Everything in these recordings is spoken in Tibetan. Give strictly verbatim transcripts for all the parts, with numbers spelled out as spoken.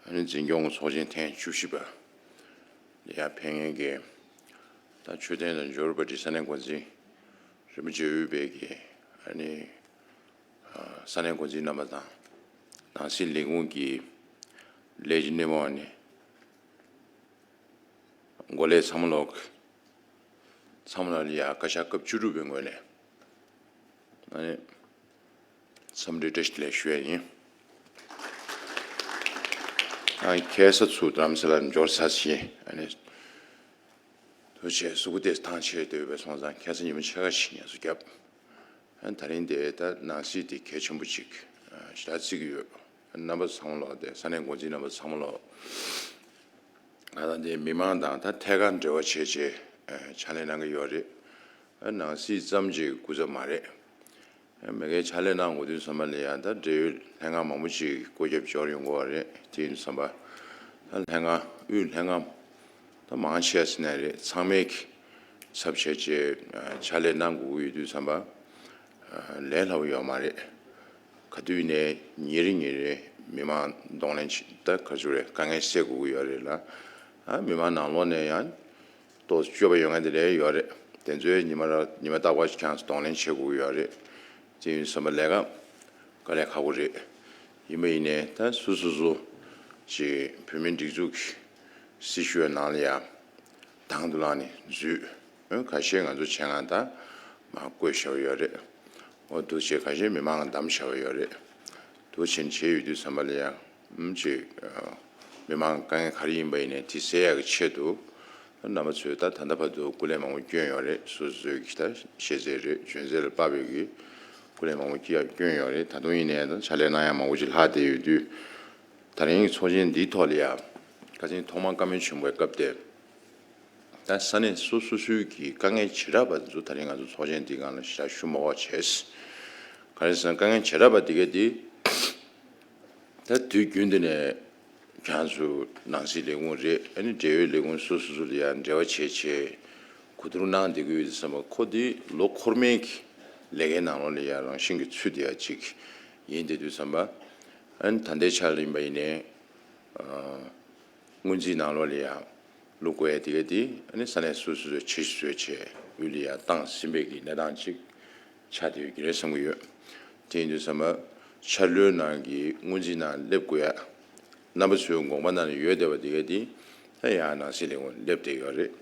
ཨ་ནི་འཛིན་སྐྱོང་ཚོགས་ཆེན་ཐེངས་བཅུ་བཞི་པ་ལ་ཡར་ཕེབས་མཁན་གྱི་ད་ཆོས་ལྡན་དང་འབྱོར་པ་འདི་ས་གནས་འགོ་འཛིན་རིན་པོ་ཆེ་དབུས་པའི་གི་ཨ་ནི་ས་གནས་འགོ་འཛིན་རྣམ་པ་དང་ནང་སྲིད་ལས་ཁུངས་ཀྱི་ལས་བྱེད་སྣེ་མོ་ཨ་ནི་འགོ་ལས་ཚང་མ་ལོག་ཚང་མ་ལ་ཡ་བཀའ་ཤག་སྐབས་བཅུ་དྲུག་པའི་ངོས་ནས་ཨ་ནི་འཚམས་འདྲི་བཀྲ་ཤིས་བདེ་ལེགས་ཞུ་ཡ་ཡིན། ཨ་ཁ་སང་ཚུར་རྡ་རམ་ས་ལར་འབྱོར་ཚར་ཕྱིན་ཨ་ནི་དུ་བྱས་གཟུགས་པོ་དེ་ཐང་ཆད་སྡོད་པའི་སོང་ཙང་ཁ་སང་ཉི་མ་ཕྱེད་ཀ་ཞིག་ངལ་གསོ་བརྒྱབ། ཨ་ད་རིང་དེ་ད་ནང་སྲིད་དེ་གལ་ཆེན་པོ་ཅིག་ཨ་ཞེ་དྲག་བརྩི་གི་ཡོད། རྣམ་པ་ཚང་མ་ལོག་དེ་ས་གནས་འགོ་འཛིན་རྣམ་པ་ཚང་མ་ལོག་ང་དང་དེ་མི་མང་དང་ད་ཐད་ཀར་འབྲེལ་བ་བྱས་བྱས་ཨ་ཕྱག་ལས་གནང་གི་ཡོད་རེད། ཨ་ནང་སྲིད་ཙམ་གྱི་སྐུ་ཚབ་མ་རེད། ཨ་མི་སྒེར་ཕྱག་ལས་གནང་དགོས་དུས་ཙམ་པ་ལ་ཡང་ད་འབྲེལ་ཡོད་ལྷན་ཁང་མང་པོ་ཅིག་བསྐོ་རྒྱབ་འབྱོར་ཡོང་གི་ཡོད་རེད། དེ་ཡིན་དུས་ཙམ་པ་ད་ལྷན་ཁང་དབུས་ལྷན་ཁང་ད་མང་ཆེ་ཟེར་ནའི་རེད། ཚང་མས་ཀྱི་ཚབ་བྱས་བྱས་ཨ་ཕྱག་ལས་གནང་དགོས་ཀྱི་ཡོད་དུས་ཙམ་པ་ཨ་ལས་སླ་པོ་ཡོད་མ་རེད། ག་དུས་ནས་ཉིན་རེ་ཉིན་རེ་མི་མང་གདོང་ལེན་བྱེད་ད་ག་ཚོད་རེད། དཀའ་ངལ་སེལ་དགོས་ཀྱི་ཡོད་རེད་ལ། ཨ་མི་མང་ནང་ལོགས་ནས་ཡང་ཏོག་སྐྱོ་པོ་ཡོང་མཁན་དེ་འདྲ་ཡོད་རེད། དེ་ཚོའི་ཉི་མ་ར་ཉི་མ་རྟག་པར་ཁྱེད་རང་ཚོ་གདོང་ལེན་བྱེད་དགོས་ཀྱི་ཡོད་རེད། དེ་ཡིན་དུས་ཙམ་པ་ལས་ཀ་དཀའ་ལས་ཁག་པོ་རེད། ཡིན་པ་ཡིན་ནའི་ད་སོ་སོ་སོ་ཅིག་བོད་མིའི་སྒྲིག་འཛུགས་ཀྱི་སྲི་ཞུ་བའི་ནང་ལ་ཡང་དང་དུ་བླངས་ནས་འཛུལ། ཨ་ཁ་ཤས་ང་ཚོ་བྱེད་སྒང་ད་མར་བསྐོས་བཞག་པ་ཡོད་རེད། འོ་འདུག་བྱས་ཁ་ཤས་མི་མང་གིས་བདམས་བཞག་པ་ཡོད་རེད། འདུག་བྱས་ནས་བྱས་ཡོད་དུས་ཙམ་པ་ལ་ཡང་ཨུམ་ཅིག་ཨ་མི་མང་དཀའ་ངལ་ག་རེ་ཡིན་པ་ཡིན་ནའི་དེ་སེལ་ཡག་གི་ཆེད་དུ་རྣམ་པ་ཚོས་ད་ད་ལྟ་བར་དུ་སྐུ་ལས་མང་པོ་བསྐྱོན་ཡོད་རེད། སོ་སོ་སོའི་གི་ད་ཤེས་ཚད་རེད། འཇོན་ཚད་ལ་དཔག་པའི་གི་སྐུ་ལས་མང་པོ་བསྐྱོན་ཡོད་རེད། ད་དུང་ཡིན་ནའི་ད་ཕྱག་ལས་གནང་ཡག་མང་པོ་ཅིག་ལྷག་བསྡད་ཡོད་དུས། ད་རིང་གི་ཚོགས་ཆེན་འདིའི་ཐོག་ལ་ཡང་ཁ་སང་ཐོག་མར་བཀའ་མོལ་ཆེན་མོའི་སྐབས་དེ་ད་ས་གནས་སོ་སོ་སོའི་གི་དཀའ་ངལ་བྱེ་བྲག་པ་ཚོ་ད་རིང་ང་ཚོ་ཚོགས་ཆེན་འདིའི་སྒང་ལ་ཞེ་དྲག་ཞུ་མ་དགོས་བྱས། ག་རེ་ཟེར་ན་དཀའ་ངལ་བྱེ་བྲག་པ་འདི་ག་འདི་ད་དུས་རྒྱུན་འདི་ནས་ཁྱེད་ཚོ་ནང་སྲིད་ལས་ཁུངས་རེད། ཨ་ནི་འབྲེལ་ཡོད་ལས་ཁུངས་སོ་སོ་སོ་ལ་ཡང་འབྲེལ་བ་བྱས་བྱས་གོ་བསྡུར་གནང་བསྡད་ཀྱི་ཡོད་དུས་ཙམ་པ་ཁོ་འདི་ལོ་འཁོར་མའི་གི་ལས་ཀའི་ནང་ལོགས་ལ་ཡང་རང་བཞིན་གྱི་ཚུད་བསྡད་ཡག་ཅིག་ཡིན་བསྡད་དུས་ཙམ་པ། ཨ་ནི་ད་ལྟའི་ཆར་ལ་ཡིན་པ་ཡིན་ནའི་ཨ་སྔོན་རྩིས་ནང་ལོགས་ལ་ཡང་བླུག་དགོས་ཡ་དེ་ག་དེ་ཨ་ནི་ས་གནས་སོ་སོ་སོས་བྱེད་བཟོས་བྱས་དབུས་ལ་ཡང་བཏང་ཟིན་པའི་གི་གནས་སྟངས་ཅིག་ཆགས་བསྡད་ཡོད་ཀྱི་རེད་བསམ་གྱི་ཡོད། དེ་ཡིན་དུས་ཙམ་པ་འཆར་ལོའི་ནང་གི་སྔོན་རྩིས་ནང་སླེབས་དགོས་ཡ་རྣམ་པ་ཚོའི་དགོངས་པ་ནང་ལ་ཡོད་བསྡད་པ་དེ་ག་དེ་ད་ཡང་ནང་སྲིད་ལས་ཁུངས་སླེབས་བསྡད་ཡོད་རེད།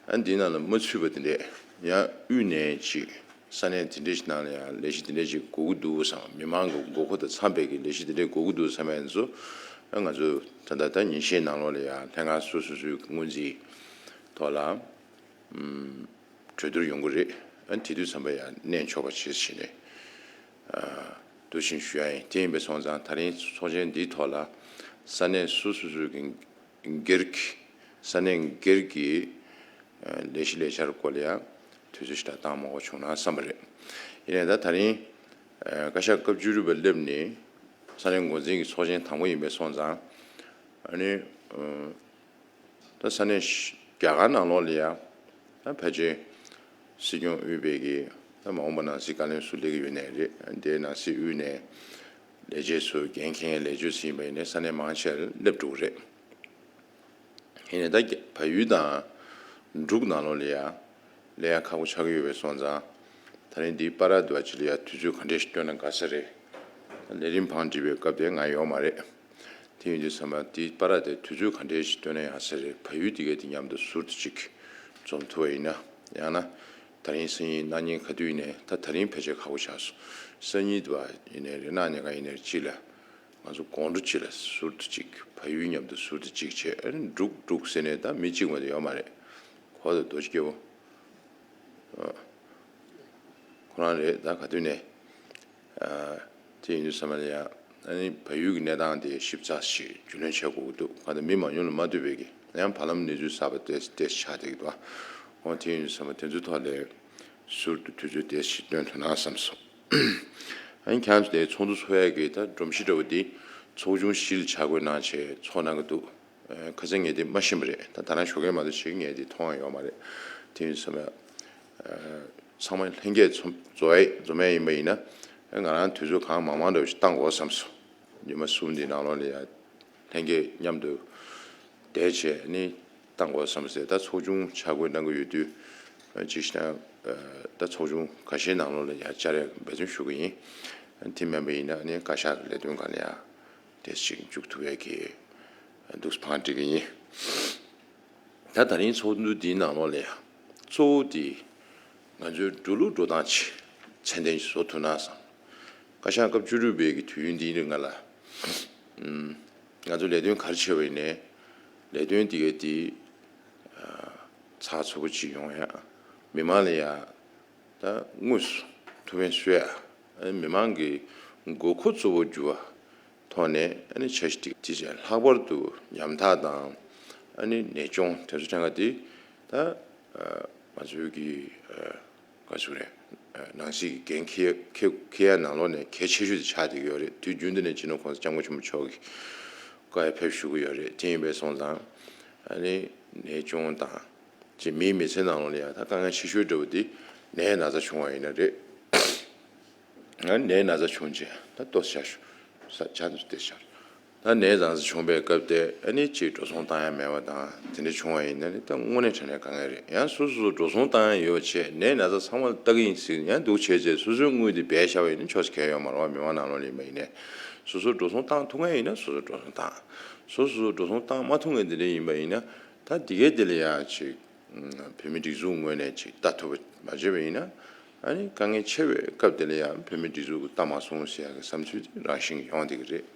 ཨ་འདི་ནང་ལ་མ་ཚུད་པ་དེ་འདྲས་ཡང་དབུས་ནས་ཅིག་ས་གནས་དེ་འདྲས་ཤིག་ནང་ལ་ཡང་ལས་གཞི་དེ་འདྲས་ཅིག་དགོས་ཀྱི་འདུག་བསམ། མི་མང་གི་དགོས་མཁོ་དང་འཚམས་པའི་གི་ལས་གཞི་དེ་འདྲས་དགོས་ཀྱི་འདུག་བསམ་ཡ་ཚོ་ཨ་ང་ཚོ་ད་ལྟ་ད་ཉིན་ཤས་ནང་ལོགས་ལ་ཡང་ལྷན་ཁང་སོ་སོ་སོའི་སྔོན་རྩིས་ཐོག་ལ་ཨམ་གྲོས་བསྡུར་ཡོང་གི་རེད། ཨ་དེ་དུས་ཙམ་པ་ཡང་གནས་ཆོག་པ་བྱེད་ཟེར་ནས་ཨ་འདུག་བཞིན་ཞུ་ཡ་ཡིན། དེ་ཡིན་པས་སོང་ཙང་ད་རིང་ཚོགས་ཆེན་འདིའི་ཐོག་ལ་ས་གནས་སོ་སོ་སོའི་གི་སྒེར་གྱི་ས་གནས་སྒེར་གྱི་ལས་གཞི་ལས་འཆར་སྐོར་ལ་ཡང་དུས་ཚོད་ཞེ་དྲག་བཏང་མ་དགོས་བྱུང་ན་བསམ་པ་རེད། ཡིན་ནའི་ད་ད་རིང་བཀའ་ཤག་སྐབས་བཅུ་དྲུག་པ་སླེབས་ནས་ས་གནས་འགོ་འཛིན་གྱི་ཚོགས་ཆེན་དང་པོ་ཡིན་པས་སོང་ཙང་ཨ་ནི་ད་ས་གནས་རྒྱ་གར་ནང་ལོགས་ལ་ཡང་ད་ཕལ་ཆེར་སྲིད་སྐྱོང་དབུས་པའི་གི་ད་མ་འོངས་པ་ནང་སྲིད་བཀའ་བློན་སུ་སླེབས་ཀྱི་ཡོད་ནའི་རེད། དེའི་ནང་སྲིད་དབུས་ནས་ལས་བྱེད་ཚོ་འགན་འཁྱེར་མཁན་ལས་བྱེད་ཚོ་ཡིན་པ་ཡིན་ནའི་ས་གནས་མང་ཆེ་བ་སླེབས་འགྲོ་གི་རེད། ཡིན་ནའི་ད་བལ་ཡུལ་དང་འབྲུག་ནང་ལོགས་ལ་ཡ་ལས་ཡ་ཁག་པོ་ཆགས་ཀྱི་ཡོད་པས་སོང་ཙང་། ད་རིང་འདིའི་པ་ར་དུ་བ་ཅི་ལ་ཡ་དུས་ཚོད་ག་འདྲས་ཤིག་བཏོན་ན་དགའ་ས་རེད། ད་ལས་རིམ་བང་བསྒྲིགས་པའི་སྐབས་དེ་ང་ཡོད་མ་རེད། དེ་ཡིན་དུས་ཙམ་པ་འདིའི་པ་ར་དེ་དུས་ཚོད་ག་འདྲས་ཤིག་བཏོན་ན་ཡག་ས་རེད། བལ་ཡུལ་དེ་གའི་དེ་མཉམ་དུ་ཟུར་དུ་ཅིག་འཛོམས་ཐུབ་པ་ཡིན་ན། ཡང་ན་ད་རིང་སང་ཉིན་གནངས་ཉིན་ག་དུས་ཡིན་ནའི་ད་ད་རིང་ཕལ་ཆེར་ཁག་པོ་ཆགས་སོང་། སང་ཉིན་དུ་བ་ཡིན་ནའི་རེད། གནངས་ཉིན་ག་ཡིན་ནའི་རེད། ཅིག་ལ། ང་ཚོ་དགོང་དྲོ་གཅིག་ལ་ཟུར་དུ་གཅིག་བལ་ཡུལ་མཉམ་དུ་ཟུར་དུ་གཅིག་བྱས། ཨ་ནི་འབྲུག་འབྲུག་ཟེར་ནས་ད་མི་གཅིག་མ་གཏོགས་ཡོད་མ་རེད། གོ་ད་རྡོ་རྗེ་སྐྱིད་པོ་ཁོ་རང་རེད། ད་ག་དུས་ནས་དེ་ཡིན་དུས་ཙམ་པ་ལ་ཡང་ཨ་ནི་བལ་ཡུལ་གྱི་གནས་སྟངས་དེ་ཞིབ་ཚགས་ཤིག་རྒྱུས་ལོན་བྱེད་དགོས་ཀྱི་འདུག་ག་ད་མི་མང་ཉུང་ལ་མ་ལྟོས་པའི་གི་ཡང་བར་ལམ་གནས་ཚུལ་གསར་པ་དེ་དེ་ཆགས་བསྡད་ཀྱི་འདུག་འོ་དེ་ཡིན་དུས་ཙམ་པ་དེ་ཚོའི་ཐོག་ལ་ཟུར་དུ་དུས་ཚོད་དེ་ཞིག་བཏོན་ཐུབ་ན་བསམ་སོང་། ཨ་ནི་ཁྱེད་ཚོ་དེ་ཚོགས་འདུ་ཚོགས་ཡས་ཀྱི་ད་སྒྲོམ་གཞི་འདྲ་བོ་འདི་ཚོགས་ཆུང་བཞི་ལ་ཆ་བགོས་གནང་བྱས་ཚོགས་གནང་གི་འདུག་ཁ་སང་ངས་དེ་མ་ཤེས་པ་རེད། ད་ད་རང་ཞོགས་ཀས་མ་གཏོགས་ཅིག་ངས་དེ་མཐོང་ཡ་ཡོད་མ་རེད། དེ་ཡིན་ཙང་ཚང་མ་ལྷན་རྒྱས་ཚོ་འཛོམས་ཡས་འཛོམས་ཡས་ཡིན་པ་ཡིན་ན་ང་རང་དུས་ཚོད་གང་མང་མང་འདྲ་བོ་ཞིག་བཏང་དགོས་བསམ་སོང་། ཉི་མ་གསུམ་འདི་ནང་ལོགས་ལ་ཡ། ལྷན་རྒྱས་མཉམ་དུ་བསྡད་བྱས་ནི་བཏང་དགོས་བསམ་ཟེར། ད་ཚོགས་ཆུང་ཆ་བགོས་གནང་གི་ཡོད་དུས་ཅིག་ཤ་ད་ཚོགས་ཆུང་ཁ་ཤས་ནང་ལོགས་ལ་ཡང་བཅར་ཡག་འབད་བརྩོན་ཞུ་གི་ཡིན། དེ་མིན་པ་ཡིན་ན་ནི་བཀའ་ཤག་གི་ལས་དོན་སྒང་ལ་ཡང་དེ་ཞིག་འཇུག་ཐུབ་ཡག་གི་འདུག་བང་སྒྲིག་གི་ཡིན། ད་ད་རིང་ཚོགས་འདུ་འདིའི་ནང་ལོགས་ལ་ཡང་གཙོ་བོ་དེ་ང་ཚོའི་འགྲོ་ལུགས་འགྲོ་སྟངས་ཆེ་ཚད་ལྡན་ཞིག་བཟོ་ཐུབ་ན་བསམ། བཀའ་ཤག་སྐབས་བཅུ་དྲུག་པའི་གི་དུས་ཡུན་འདིའི་རིང་ལ་ང་ཚོ་ལས་དོན་ག་རེ་བྱས་པ་ཡིན་ནའི་ལས་དོན་དེ་གའི་དེ་ཚགས་ཚུད་པོ་ཅིག་ཡོང་ཡག་མི་མང་ལ་ཡང་ད་དངོས་སུ་ཐུགས་ཕན་གསོས་ཡག་མི་མང་གི་དགོས་མཁོ་གཙོ་བོ་གྱུར་པ་ཐོག་ནས་ཨ་ནི་འཆར་གཞི་དེ་དེ་བྱས་ལྷག་པར་དུ་ཉམ་ཐག་དང་ཨ་ནི་ནད་གཅོང་དེ་ཚོ་ཐད་ཀ་དེ་ད་ང་ཚོའི་གི་ག་ཚོད་རེད། ནང་སྲིད་ཀྱི་འགན་འཁྱེར་འཁྱེར་འཁྱེར་ཡ་ནང་ལོགས་ནས་གལ་ཆེ་ཤོས་དེ་ཆགས་བསྡད་ཀྱི་ཡོད་རེད། དུས་རྒྱུན་དུ་ནས་སྤྱི་ནོར་༸གོང་ས་༸སྐྱབས་མགོན་ཆེན་པོ་མཆོག་གིས་བཀའ་ཡང་ཕེབས་ཞུ་གི་ཡོད་རེད། དེ་ཡིན་པས་སོང་ཙང་ཨ་ནི་ནད་གཅོང་དང་ཅིག་མིའི་མི་ཚེ་ནང་ལོགས་ལ་ཡང་ད་དཀའ་ངལ་ཆེ་ཤོས་འདྲ་བོ་དེ་ནད་ན་ཚ་བྱུང་བ་ཡིན་ན་རེད། ནད་ན་ཚ་བྱུང་རྗེས་ད་ལྟོ་ཤ་ཤུ་ས་ཆ་འདུག་སྟེ་ཤར། ད་ནད་ན་ཚ་བྱུང་པའི་སྐབས་དེ་ཨ་ནི་ཅིག་འགྲོ་སོང་བཏང་ཡ་མེད་པ་དང་དེ་འདྲ་བྱུང་བ་ཡིན་ན་ནི་ད་དངོས་གནས་དྲང་གནས་དཀའ་ངལ་རེད། ཡང་སོ་སོ་འགྲོ་སོང་བཏང་ཡ་ཡོད་པ་བྱས་ནད་ན་ཚ་ཚང་མ་ལ་ལྟ་གི་ཡིན་ཟེར་ཡང་འདུག་བྱས་རྗེས་སོ་སོའི་དངུལ་དེ་སྦས་བཞག་པ་ཡིན་ན་ཆོག་ས་གང་ཡང་ཡོད་མ་རེད་བ། མི་མང་ནང་ལོགས་ལ་ཡིན་པ་ཡིན་ནའི་སོ་སོ་འགྲོ་སོང་བཏང་ཐུབ་མཁན་ཡིན་ན་སོ་སོ་འགྲོ་སོང་བཏང་། སོ་སོ་འགྲོ་སོང་བཏང་མ་ཐུབ་མཁན་དེ་འདྲ་ཡིན་པ་ཡིན་ན་ད་དེ་གའི་དེ་ལ་ཡང་ཅིག་བོད་མི་སྒྲིག་འཛུགས་ངོས་ནས་ཅིག་ལྟ་ཐུབ་པ་མ་བྱས་པ་ཡིན་ན། ཨ་ནི་དཀའ་ངལ་ཆེ་བའི་སྐབས་དེ་ལ་ཡང་བོད་མི་སྒྲིག་འཛུགས་ཀྱིས་ལྟ་མ་སོང་ཟེར་ཡག་གི་བསམ་ཚུལ་དེ་རང་བཞིན་གྱིས་ཡོང་བསྡད་ཀྱི་རེད།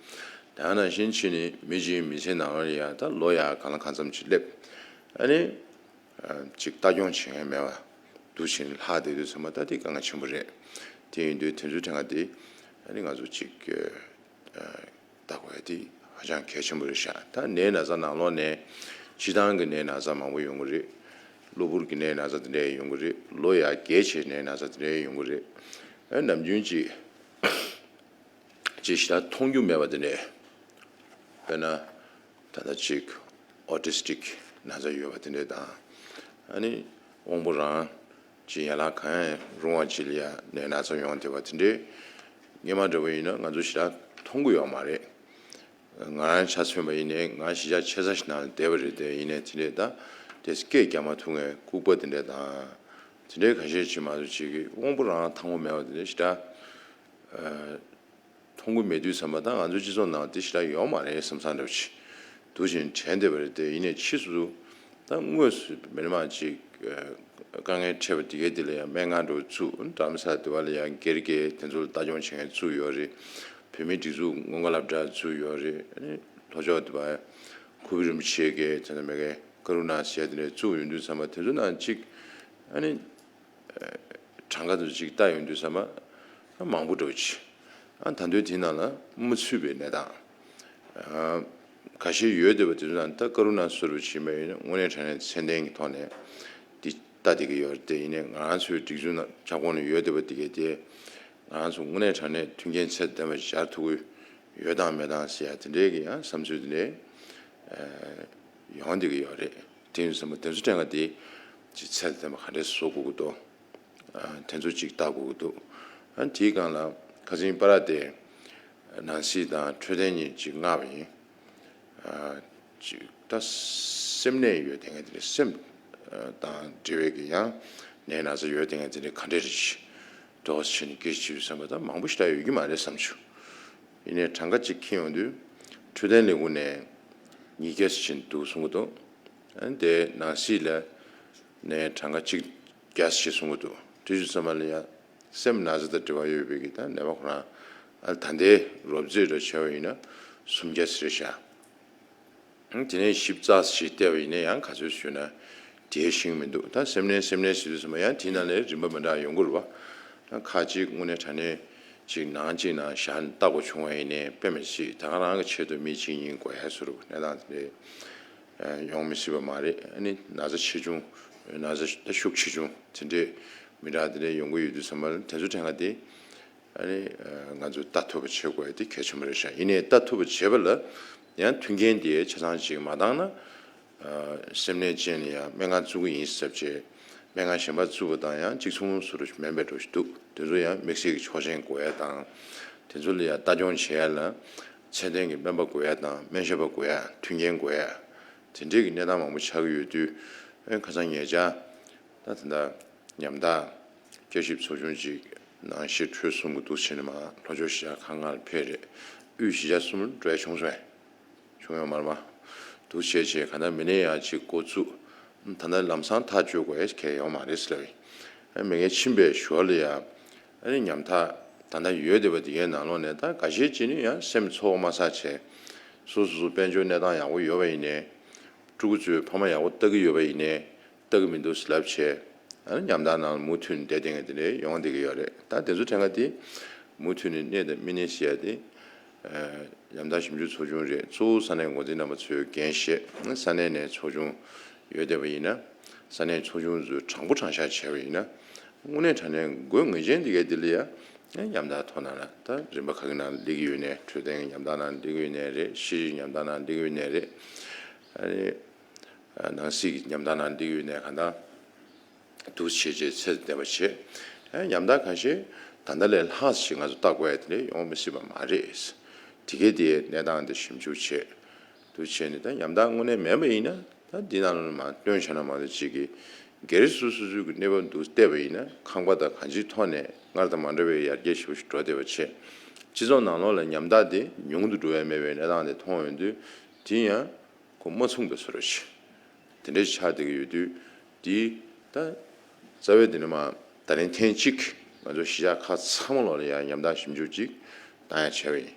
དེ་ནང་བཞིན་བྱས་ནས་མི་གཅིག་མི་ཚེ་ནང་ལ་ཡང་ད་ལོ་ཡང་གང་ལ་གང་འཚམ་ཅིག་སླེབས། ཨ་ནི་ཅིག་ལྟ་སྐྱོང་བྱེད་མཁན་མེད་པ་འདུག་བྱས་ནས་ལྷག་བསྡད་དུས་ཚང་མ་ད་དེ་དཀའ་ངལ་ཆེན་པོ་རེད། དེ་ཡིན་དུས་དེ་ཚོའི་ཐད་ཀ་དེ་ཨ་ནི་ང་ཚོ་ཅིག་ལྟ་དགོས་ཡ་དེ་ཧ་ཅང་གལ་ཆེན་པོ་རེད་ཤག་ད་ནད་ན་ཚ་ནང་ལོགས་ནས་སྤྱིར་བཏང་གི་ནད་ན་ཚ་མང་པོ་ཡོང་གི་རེད། གློ་བུར་གྱི་ནད་ན་ཚ་དེ་འདྲ་ཡོང་གི་རེད། ལོ་ཡང་རྒས་བྱས་ནད་ན་ཚ་དེ་འདྲ་ཡོང་གི་རེད། ཨ་ནམ་རྒྱུན་ཅིག་ཅིག་ཞེ་དྲག་མཐོང་རྒྱུ་མེད་པ་དེ་འདྲ། དཔེར་ན་ད་ལྟ་ཅིག་ཨོ་ཊི་སི་ཊིག་ན་ཚ་ཡོད་པ་དེ་འདྲ་དང་། ཨ་ནི་དབང་པོ་རང་ཅིག་ཡན་ལག་གང་ཡང་རུང་བ་ཅིག་ལ་ཡང་ནད་ན་ཚ་ཡོང་བསྡད་པ་དེ་འདྲའི་སྔོན་མ་འདྲ་བོ་ཡིན་ན་ང་ཚོ་ཞེ་དྲག་མཐོང་གི་ཡོད་མ་རེད། ང་རང་ཆ་མཚོན་པ་ཡིན་ནའི་ང་གཞིས་ཆགས་ཆེ་ས་ཞིག་ནང་ལ་བསྡད་པ་རེད་དེ། ཡིན་ནའི་དེ་འདྲས་ད་དེ་སྐད་རྒྱག་མ་ཐུབ་མཁན་ལྐུགས་པ་དེ་འདྲས་དང་དེ་འདྲས་ཁ་ཤས་ཅིག་མ་གཏོགས་ཅིག་གི་དབང་པོ་རང་ཐང་པོ་མེད་པ་དེ་འདྲས་ཞེ་དྲག་མཐོང་གི་མེད་དུས་ཙམ་པ་ད་ང་ཚོའི་སྤྱི་ཚོགས་ནང་དེ་ཞེ་དྲག་ཡོད་མ་རེད་བསམ་བསམ་འདྲ་བོ་ཅིག་འདུག་བཞིན་དྲན་བསྡད་པ་རེད་དེ། ཡིན་ནའི་ཕྱིས་སུ་ད་དངོས་སུ་མི་མང་ཅིག་དཀའ་ངལ་འཕྲད་པ་དེ་གའི་དེ་ལ་ཡང་སྨན་ཁང་འགྲོ་བཙུགས། རྡ་རམ་ས་ལ་དེ་བ་ལ་ཡང་སྒེར་གྱི་དེ་ཚོ་ལ་ལྟ་སྐྱོང་བྱེད་མཁན་བཙུགས་ཡོད་རེད། བོད་མིའི་སྒྲིག་འཛུགས་སྔོན་འགོག་སློབ་གྲྭ་བཙུགས་ཡོད་རེད། ཨ་ནི་ལྷོ་ཕྱོགས་དེ་བ་ཁུ་བི་རིན་པོ་ཆེ་གི་དེ་ཚོ་མེ་གེ་ཀ་རུ་ན་ཟེར་དེ་འདྲ་བཙུགས་ཡོང་དུས་ཙམ་པ་དེ་ཚོ་ནང་གཅིག་ཨ་ནི་གྲངས་ཀ་དེ་ཚོ་གཅིག་ལྟ་ཡོང་དུས་ཙམ་པ་མང་པོ་འགྲོ་ཅི། ཨ་ད་དུང་དེ་ནང་ལ་མ་ཚུད་པའི་གནས་སྟངས་ཁ་ཤས་ཡོད་བསྡད་པ་དེ་ཚོ་ནང་ད་ཀ་རུ་ན་སོ་རུ་ཕྱིན་པ་ཡིན་ན་དངོས་གནས་དྲང་གནས་ཚད་ལྡན་གྱི་ཐོག་ནས་དེ་ལྟ་བསྡད་ཀྱི་ཡོད་རེད་དེ། ཡིན་ནའི་ང་རང་ཚོའི་སྒྲིག་འཛུགས་ནང་ཁྱབ་ཁོངས་ནང་ཡོད་བསྡད་པ་དེ་གས་དེ་ང་རང་ཚོ་དངོས་གནས་དྲང་གནས་མཐུན་རྐྱེན་ཚད་ལྡན་པ་སྦྱར་ཐུབ་ཀྱི་ཡོད་དང་མེད་དང་ཟེར་ཡ་དེ་འདྲའི་གི་ཡང་བསམ་ཚུལ་དེ་འདྲའི་ཡོང་བསྡད་ཀྱི་ཡོད་རེད། དེ་ཡིན་ཙམ་པ་དེ་ཚོ་དྲན་ག་དེ་ཅིག་ཚད་ལྡན་པ་ག་འདྲས་བཟོ་དགོས་ཀྱི་འདུག་དེ་ཚོ་ཅིག་ལྟ་དགོས་ཀྱི་འདུག་ཨ་དེའི་སྒང་ལ་ཁ་སང་པ་ར་དེ་ནང་སྲིད་དང་འཕྲོད་བསྟེན་གཉིས་ཅིག་མངགས་པ་ཡིན། ཅིག་ད་སེམས་ནད་ཡོད་དེ་ངས་དེ་སེམས་དང་འབྲེལ་བའི་གི་ཡང་ནད་ན་ཚ་ཡོད་དེ་ངས་དེ་འདྲ་ག་འདྲས་རེད་ཅིག་འགྲོ་བ་ཕྱིན་སྐད་ཅིག་བསམ་པ་ད་མང་པོ་ཞེ་དྲག་ཡོད་ཀྱི་མ་རེད་བསམ་བྱུང་། ཡིན་ནའི་གྲངས་ཀ་གཅིག་འཁྱེར་ཡོང་དུས་འཕྲོད་བསྟེན་ལས་ཁུངས་ནས་ཉིས་བརྒྱ་ཕྱིན་འདུག་གསུང་གི་འདུག་ཨ་ནི་དེ་ནང་སྲིད་ལ་ནས་གྲངས་ཀ་གཅིག་བརྒྱ་ཞེས་གསུང་གི་འདུག་དེ་ཚོ་ཚང་མ་ལ་ཡང་སེམས་ན་ཚ་དང་འབྲེལ་བ་ཡོད་པའི་གི་ད་ནད་པ་ཁོ་རང་ཨ་ད་ལྟའི་རོབ་རྩིས་འདྲ་བྱས་པ་ཡིན་ན་སུམ་བརྒྱ་ཙམ་རེད་ཤག་དེ་ནས་ཞིབ་ཚགས་ཤིག་བལྟས་པ་ཡིན་ན་ཡང་ག་ཚོད་ཞུས་ན་དེ་ཤེས་ཀྱི་མི་འདུག་ད་སེམས་ནད་སེམས་ནད་ཟེར་དུས་ཙམ་པ་ཡང་དེའི་ནང་ལས་རིམ་པ་མི་འདྲ་ཡོང་གི་རེད་བ། ཁ་ཅིག་དངོས་གནས་དྲང་གནས་ཅིག་ནང་ཅིག་ནང་བཞག་ནས་ལྟ་དགོས་བྱུང་བ་ཡིན་ནའི་དཔེ་མི་སྲིད་ད་ག་རང་གི་ཆེད་དུ་མི་གཅིག་གཉིས་དགོས་ཡ་བཟོ་འདྲ་གནས་སྟངས་དེ་འདྲའི་ཡོང་མི་སྲིད་པ་མ་རེད། ཨ་ནི་ན་ཚ་ཆེ་ཆུང་ན་ཚ་ཤུགས་ཆེ་ཆུང་དེ་འདྲས་མི་འདྲ་དེ་འདྲས་ཡོང་གི་ཡོད་དུས་ཙམ་པ་ལ་དེ་ཚོ་དྲན་ག་དེ་ཨ་ནི་ང་ཚོས་ལྟ་ཐུབ་པ་བྱེད་དགོས་ཡ་དེ་གལ་ཆེན་པོ་རེད་ཤག་ཡིན་ནའི་ལྟ་ཐུབ་པ་བྱེད་པ་ལ་ཡང་མཐུན་རྐྱེན་དེ་ཆ་ཚང་ཅིག་མ་འདང་ན་སེམས་ནད་ཅན་ལ་ཡང་སྨན་ཁང་བཙུགས་ཀྱི་ཡིན་ཟེར་བྱས་སྨན་ཁང་གཞན་པ་བཙུགས་པ་དང་ཡང་གཅིག་མཚུངས་སུ་མིན་པའི་འགྲོ་ཞིག་འདུག་དེ་ཚོ་ཡང་དམིགས་བསལ་གྱི་ཆོག་མཆན་དགོས་ཡ་དང་དེ་ཚོ་ལ་ཡང་ལྟ་སྐྱོང་བྱེད་ཡ་ལ་ ཚད་ལྡན་གྱི་སྨན་པ་དགོས་ཡ་དང་སྨན་ཞབས་པ་དགོས་ཡ། མཐུན་རྐྱེན་དགོས་ཡ། དེ་འདྲའི་གི་གནས་སྟངས་མང་པོ་ཆགས་ཀྱི་ཡོད་དུས། ཨེ་ཁ་སང་ཉེ་ཆར་ད་དེ་འདྲ་ཉམ་ཐག་བསྐྱར་ཞིབ་ཚོགས་ཆུང་ཅིག་ནང་ཞིག་འཕྲོས་གསུམ་གྱི་འདུག་བྱས་ནས་མར་ལྷོ་ཕྱོགས་གཞིས་ཆགས་ཁག་ལྔ་ལ་ཕེབས་རེད། དབུས་གཞིས་ཆགས་གསུམ་ལ་འགྲོ་ཡ་བྱུང་སོང་། བྱུང་ཡོད་མ་རེད་པ། འདུག་བྱས་བྱས་ག་ད་མི་སྣ་ཡང་ཅིག་འགོ་བཙུགས། ད་ལྟ་ལམ་སང་ཐག་གཅོད་དགོས་ཡ་གལ་ཡོད་མ་རེད་ཟེར་ལབ་ཡིན། མི་ངན་ཕྱིན་པའི་ཞོར་ལ་ཡང་ཨ་ནི་ཉམ་ཐག་ད་ལྟ་ཡོད་བསྡད་པ་དེ་གའི་ནང་ལོགས་ནས་ད་འགའ་ཤས་ཅིག་ནི་ཡང་སེམས་ཚོར་བ་མ་ཟ་བྱས། སོ་སོ་སོ་དཔལ་འབྱོར་གནས་སྟངས་ཡག་པོ་ཡོད་པ་ཡིན་ནའི། ཕྲུ་གུ་ཚོས་ཕ་མ་ཡག་པོ་ལྟ་གི་ཡོད་པ་ཡིན་ནའི། ལྟ་གི་མི་འདུག་ཟེར་ལབ་བྱས། ཨ་ནི་ཉམ་ཐག་ནང་ལ་མུ་མཐུད་ནས་བསྡད་བསྡད་མཁན་དེ་འདྲ་ཡོང་བསྡད་ཀྱི་ཡོད་རེད། ད་དེ་ཚོ་དྲན་ག་དེ་མུ་མཐུད་ནས་གནས་དང་མི་གནས་ཤེས་ཡ་དེ། ཨ་ཉམ་ཐག་ཞིབ་འཇུག་ཚོགས་ཆུང་རེད། གཙོ་བོ་ས་གནས་འགོ་འཛིན་རྣམ་པ་ཚོས་འགན་བཞེས། ས་གནས་ནས་ཚོགས་ཆུང་ཡོད་བསྡད་པ་ཡིན་ན། ས་གནས་ཚོགས་ཆུང་ཚོས་དྲང་པོ་དྲང་བཞག་བྱས་པ་ཡིན་ན། དངོས་གནས་དྲང་གནས་དགོས་ངེས་ཅན་དེ་གའི་དེ་ལ་ཡ། ཉམ་ཐག་ཐོག་ནང་ལ་ད་རིམ་པ་ཁག་གི་ནང་ལ་སླེབས་ཀྱི་ཡོད་ནའི། འཕྲོད་བསྟེན་གྱི་ཉམ་ཐག་ནང་སླེབས་ཀྱི་ཡོད་ནའི་རེད། ཤེས་རིག་ཉམ་ཐག་ནང་སླེབས་ཀྱི་ཡོད་ནའི་རེད། ཨ་ནི། ནང་སྲིད་ཀྱི་ཉམ་ཐག་ནང་སླེབས་ཀྱི་ཡོད་ནའི་གང་ལྟར། འདུག་བྱས་བྱས་ཚད་ལྡན་པ་བྱས། ཨ་ཉམ་ཐག་ཁ་ཤས་ད་ལྟ་ལས་ལྷག་ཞིག་ང་ཚོ་ལྟ་དགོས་ཡ་དེ་འདྲ་ཡོང་མི་སྲིད་པ་མ་རེད། དེ་གས་དེའི་གནས་སྟངས་དེ་ཞིབ་འཇུག་བྱས། འདུག་བྱས་ནས་ད་ཉམ་ཐག་དངོས་གནས་མེད་པ་ཡིན་ན། ད་འདི་ནང་ལོགས་ནས་མར་བཏོན་བྱས་ན་མ་གཏོགས་ཅིག་གིས། སྒེར་སོ་སོ་སོའི་གི་གནས་བབ་འདུག་བལྟས་པ་ཡིན་ན། ཁང་པ་དང་གང་ཅིའི་ཐོག་ནས་སྔར་དང་མ་འདྲ་བའི་ཡར་རྒྱས་ཞེ་པོ་ཞིག་འགྲོ་བསྡད་པ་བྱས། སྤྱི་ཚོགས་ནང་ལོགས་ལ་ཉམ་ཐག་དེ་ཉུང་དུ་འགྲོ་བའི་མེད་པའི་གནས་སྟངས་དེ་མཐོང་ཡོང་དུས། དེ་ཡང་ཁོ་མ་མཚུངས་པའི་བཟོ་འདྲ་ཞིག་དེ་འདྲ་ཆགས་བསྡད་ཀྱི་ཡོད་དུས། དེ་ད་རྩ་བའི་དེ་ནས་མར་ད་རིང་ཐེངས་གཅིག་ང་ཚོ་གཞིས་ཆགས་ཁག་ཚང་མ་ལོགས་ལ་ཡང་ཉམ་ཐག་ཞིབ་འཇུག་ཅིག་བཏང་ཡ་བྱས་པ་ཡིན།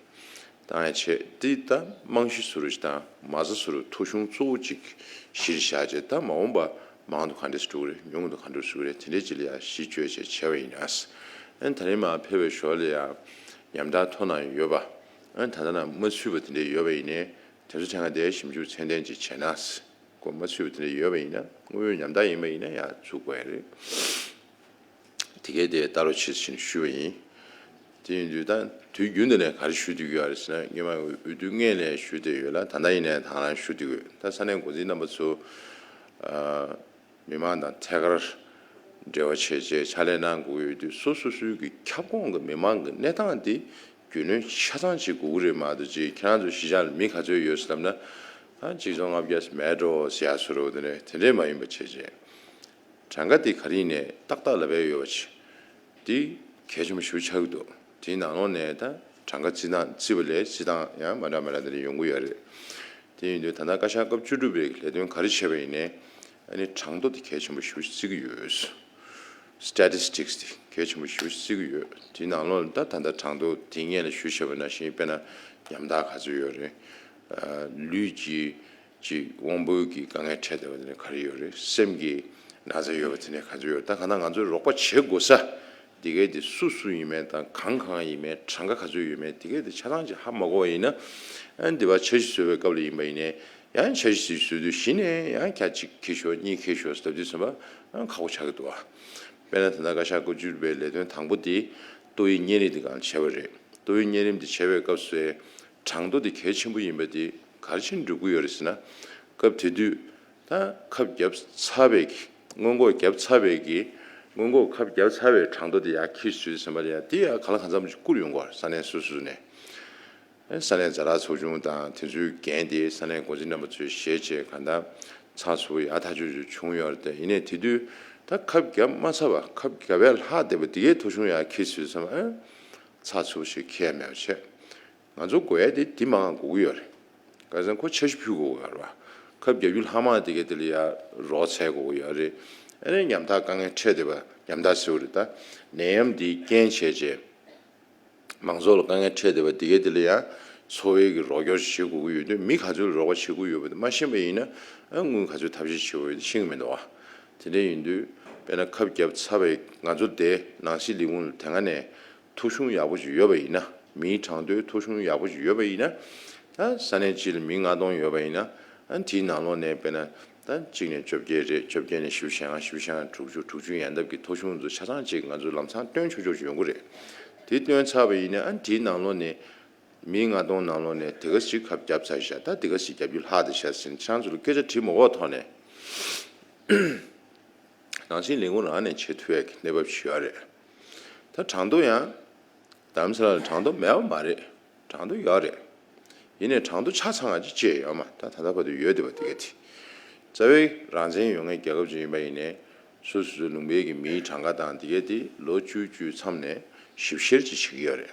བཏང་ཡ་བྱས། དེ་ད་རྨང་གཞི་བཟོ་འདྲ་ཞིག་དང་མ་རྩ་བཟོ་འདྲ། ཐོ་གཞུང་གཙོ་བོ་གཅིག་གཞིར་བཞག་བྱས། ད་མ་འོངས་པ་མང་དུ་ག་འདྲས་འགྲོ་གི་རེད། ཉུང་དུ་ག་འདྲས་འགྲོ་གི་རེད། དེ་འདྲའི་ཅིག་ལ་ཡང་གཞི་བཅོལ་བྱས་བྱས་པ་ཡིན་ན། ཨ་ནི་ད་རིང་མར་ཕེབས་པའི་ཞོར་ལ་ཡང་ཉམ་ཐག་ཐོག་ནང་ཡོད་པ། ཨ་ནི་ད་ལྟ་ནང་མ་ཚུད་པ་དེ་འདྲས་ཡོད་པ་ཡིན་ནའི། དེ་ཚོ་ཐད་ཀར་དེ་ཞིབ་འཇུག་ཚད་ལྡན་ཅིག་བྱས་ན། ཁོ་མ་ཚུད་པ་དེ་འདྲ་ཡོད་པ་ཡིན་ན། དངོས་ཡོད་ཉམ་ཐག་ཡིན་པ་ཡིན་ན་ཡང་ཚུད་དགོས་ཡ་རེད། དེ་གས་དེ་ལྟ་རོགས་བྱེད་ཟེར་ནས་ཞུས་པ་ཡིན། དེ་ཡིན་དུས་ད་དུས་རྒྱུན་དུ་ནས་ག་རེ་ཞུ་བསྡད་ཀྱི་ཡོད་རེད་ཟེར་ན། སྔོན་མ་འོས་བསྡུ་སྔོན་ལ་ཞུ་བསྡད་ཡོད་ལ། ད་ལྟ་ཡིན་ནའི་དང་བླངས་ཞུ་བསྡད་ཀྱི་ཡོད། ད་ས་གནས་འགོ་འཛིན་རྣམ་པ་ཚོ། ཨ་མི་མང་དང་ཐད་ཀར་འབྲེལ་བ་བྱས་བྱས་ཕྱག་ལས་གནང་དགོས་ཀྱི་ཡོད་དུས། སོ་སོ་སོའི་གི་ཁྱབ་ཁོངས་ཀྱི་མི་མང་གི་གནས་སྟངས་དེ་རྒྱུས་ལོན་ཆ་ཚང་བྱེད་དགོས་ཀྱི་རེད་མ་གཏོགས། ཅིག་ཁྱེད་རང་ཚོ་གཞིས་ཆགས་ལ་མི་ག་ཚོད་ཡོད་ཟེར་ལབ་ན། ཨ་གཅིག་སྟོང་ལྔ་བརྒྱ་མེད་འགྲོ་ཟེར་ཡ་བཟོ་འདྲ་དེ་འདྲ་དེ་འདྲས་མ་ཡིན་པ་བྱས་བྱས། གྲངས་ཀ་དེ་ག་རེ་ཡིན་ནའི་ཏག་ཏག་ལབ་ཡ་ཡོད་པ་བྱས། དེ་གལ་ཆེན་པོ་ཞེ་པོ་ཆགས་ཀྱི་འདུག་དེའི་ནང་ལོགས་ནས་ད་གྲངས་ཀ་བརྩི་སྟངས་བརྩིས་པ་ལས་བརྩི་སྟངས་ཡང་མ་འདྲ་མ་འདྲ་དེ་འདྲ་ཡོང་གི་ཡོད་རེད། དེ་ཡིན་དུས་ད་ལྟ་བཀའ་ཤག་སྐབས་བཅུ་དྲུག་པའི་ལས་དོན་ག་རེ་བྱས་པ་ཡིན་ནའི། ཨ་ནི་གྲངས་ཐོ་དེ་གལ་ཆེན་པོ་ཞེ་པོ་བརྩི་གི་ཡོད། Statistics་དེ་གལ་ཆེན་པོ་ཞེ་པོ་བརྩི་གི་ཡོད། དེའི་ནང་ལོགས་ལ་ད་ད་ལྟ་གྲངས་ཐོ་དེ་སྔོན་ལ་ཞུས་བཞག་པ་ནང་བཞིན། དཔེར་ན་ཉམ་ཐག་ག་ཚོད་ཡོད་རེད། ཨ་ལུས་ཀྱི་ཅིག་དབང་པོའི་གི་དཀའ་ངལ་འཕྲད་བསྡད་པ་དེ་འདྲ་ག་རེ་ཡོད་རེད། སེམས་ཀྱི་ན་ཚ་ཡོད་པ་དེ་འདྲ་ག་ཚོད་ཡོད་རེད། ད་གང་ལྟར་ང་ཚོས་རོགས་པ་བྱེད་དགོས་ས་དེ་གས་དེ་སུ་སུ་ཡིན་མིན་དང་། གང་གང་ཡིན་མིན། གྲངས་ཀ་ག་ཚོད་ཡོད་མིན། དེ་གས་དེ་ཆ་ཚང་ཅིག་ཧ་མ་གོ་བ་ཡིན་ན། ཨ་ནི་འདི་བར་འཆར་གཞི་བཟོ་བའི་སྐབས་ལ་ཡིན་པ་ཡིན་ནའི། ཡང་འཆར་གཞི་ཞིག་བཟོ་དུས་གཞི་ནས་ཡང་ག་གཅིག་འཁྱེར་ཤོག་གཉིས་འཁྱེར་ཤོག་ཟེར་དུས་ཙམ་པ་ཁག་པོ་ཆགས་ཀྱི་འདུག་བ། དཔེར་ན་ད་ལྟ་བཀའ་ཤག་སྐབས་བཅུ་དྲུག་པའི་ལས་དོན་དང་པོ་དེ་ཏོག་དབྱིབས་གཉན་རིམས་དེ་སྒང་བྱས་པ་རེད། ཏོག་དབྱིབས་གཉན་རིམས་དེ་བྱས་པའི་སྐབས་སུ་གྲངས་ཐོ་དེ་གལ་ཆེན་པོ་ཡིན་པ་དེ་ག་རེ་བྱས་ནས་འགྲུབ་ཀྱི་ཡོད་རེད་ཟེར་ན། སྐབས་དེ་དུས་ད་ཁབ་བརྒྱབ་ཚར་བའི་གི་སྔོན་འགོག་བརྒྱབ་ཚར་བའི་གི་སྔོན་འགོག་ཁབ་བརྒྱབ་ཚར་བའི་གྲངས་ཐོ་དེ་ཡར་འཁྱེར་ཚུལ་ཟེར་བ་རེད། ཡ་དེ་ཡང་གང་ལ་གང་འཚམ་ཅིག་བསྐུར་ཡོང་གི་རེད། ས་གནས་སོ་སོ་ནས། ས་གནས་ཛ་དྲག་ཚོགས་ཆུང་དང་དེ་ཚོའི་འགན་དེ་ས་གནས་འགོ་འཛིན་རྣམ་པ་ཚོས་བཞེས་བྱས། གང་ལྟར་ཚགས་ཚུད་པོ་ཡག་ཐག་ཆོད་ཅིག་བྱུང་ཡོད་རེད་དེ། ཡིན་ནའི་དེ་དུས་ད་ཁབ་བརྒྱབ་མ་ཚར་བ། ཁབ་བརྒྱབ་ཡ་ལྷག་བསྡད་པ་དེ་གའི་ཐོ་གཞུང་ཡར་འཁྱེར་ཚུལ་ཟེར་བ། ཨ་ཚགས་ཚུད་པོ་ཞིག་འཁྱེར་ཡ་མེད་པ་བྱས། ང་ཚོ་དགོས་ཡ་དེ་དེ་མང་དགོས་ཀྱི་ཡོད་རེད། གང་ཟེར་ན་ཁོ་འཆར་གཞི་ཕུལ་དགོས་ཀྱི་ཡོད་རེད་བ། ཁབ་བརྒྱབ་རྒྱུ་ལྷག་མ་དེ་གའི་དེ་ལ་ཡ་རོགས་འཚལ་དགོས་ཀྱི་ཡོད་རེད། ཨ་ནི་ཉམ་ཐག་དཀའ་ངལ་འཕྲད་བསྡད་པ། ཉམ་ཐག་ཟེར་བ་རེད། ད་ནད་ཡམས་འདིས་རྐྱེན་བྱས་བྱས། མང་ཚོགས་ལ་དཀའ་ངལ་འཕྲད་བསྡད་པ་དེ་གའི་དེ་ལ་ཡང་འཚོ་བའི་གི་རོགས་སྐྱོར་བྱེད་དགོས་ཀྱི་ཡོད་དུས། མི་ག་ཚོད་ལ་རོགས་པ་བྱེད་དགོས་ཡོད་པ་དེ་མ་ཤེས་པ་ཡིན་ན། ཨ་དངུལ་ག་ཚོད་ཐབས་ཤེས་བྱེད་དགོས་ཡོད་དེ་ཤེས་ཀྱི་མི་འདུག་བ། དེ་འདྲ་ཡིན་དུས་དཔེར་ན་ཁབ་བརྒྱབ་ཚར་བའི། ང་ཚོ་དེ་ནང་སྲིད་ལས་ཁུངས་ལ་དེ་སྔ་ནས་ཐོ་གཞུང་ཡག་པོ་ཞིག་ཡོད་པ་ཡིན་ན། མིའི་གྲངས་ཐོའི་ཐོ་གཞུང་ཡག་པོ་ཞིག་ཡོད་པ་ཡིན་ན། ད་ས་གནས་གཅིག་ལ་མི་ལྔ་སྟོང་ཡོད་པ་ཡིན་ན། ཨ་དེའི་ནང་ལོགས་ནས་དཔེར་ན། ད་གཅིག་ནས་བཅོ་བརྒྱད་རེད། བཅོ་བརྒྱད་ནས་བཞི་བཅུ་ཞེ་ལྔ། བཞི་བཅུ་ཞེ་ལྔ་ནས་དྲུག་ཅུ། དྲུག་ཅུ་ཡན་འདབ་ཀྱི་ཐོ་གཞུང་ཚོ་ཆ་ཚང་གཅིག་ང་ཚོས་ལམ་སང་བཏོན་ཆོག་ཆོག་ཅིག་ཡོང་གི་རེད། དེ་བཏོན་ཚར་བ་ཡིན་ན། ཨ་དེའི་ནང་ལོགས་ནས་མི་ལྔ་སྟོང་ནང་ལོགས་ནས་དེ་ག་ཞིག་ཁབ་བརྒྱབ་ཚར་ཤག་ད་དེ་ག་ཞིག་བརྒྱབ་རྒྱུ་ལྷག་བསྡད་ཤག་ཟེར་ནས་ཁྱེད་རང་ཚོ་ལ་སྐད་ཆ་དྲི་མ་དགོས་ཐོག་ནས། ནང་སྲིད་ལས་ཁུངས་རང་ནས་བྱེད་ཐུབ་ཡག་གི་གནས་བབ་ཞིག་ཡོད་རེད། ད་གྲངས་ཐོ་ཡང་། དྷ་རམ་ས་ལ་ལ་གྲངས་ཐོ་མེད་པ་མ་རེད། གྲངས་ཐོ་ཡོད་རེད། ཡིན་ནའི་གྲངས་ཐོ་ཆ་ཚང་བ་ཅིག་བཅད་ཡོད་མ་རེད། ད་ད་ལྟ་བར་དུ་ཡོད་བསྡད་པ་དེ་ག་དེ། རྩ་བའི་རང་བཙན་ཡོད་མཁན་རྒྱལ་ཁབ་ཅིག་ཡིན་པ་ཡིན་ནའི་སོ་སོ་སོའི་ལུང་པའི་གི་མིའི་གྲངས་ཀ་དང་དེ་ག་དེ་ལོ་བཅུ་བཅུའི་མཚམས་ནས་ཞིབ་བཤེར་ཅིག་བྱེད་ཀྱི་ཡོད་རེད།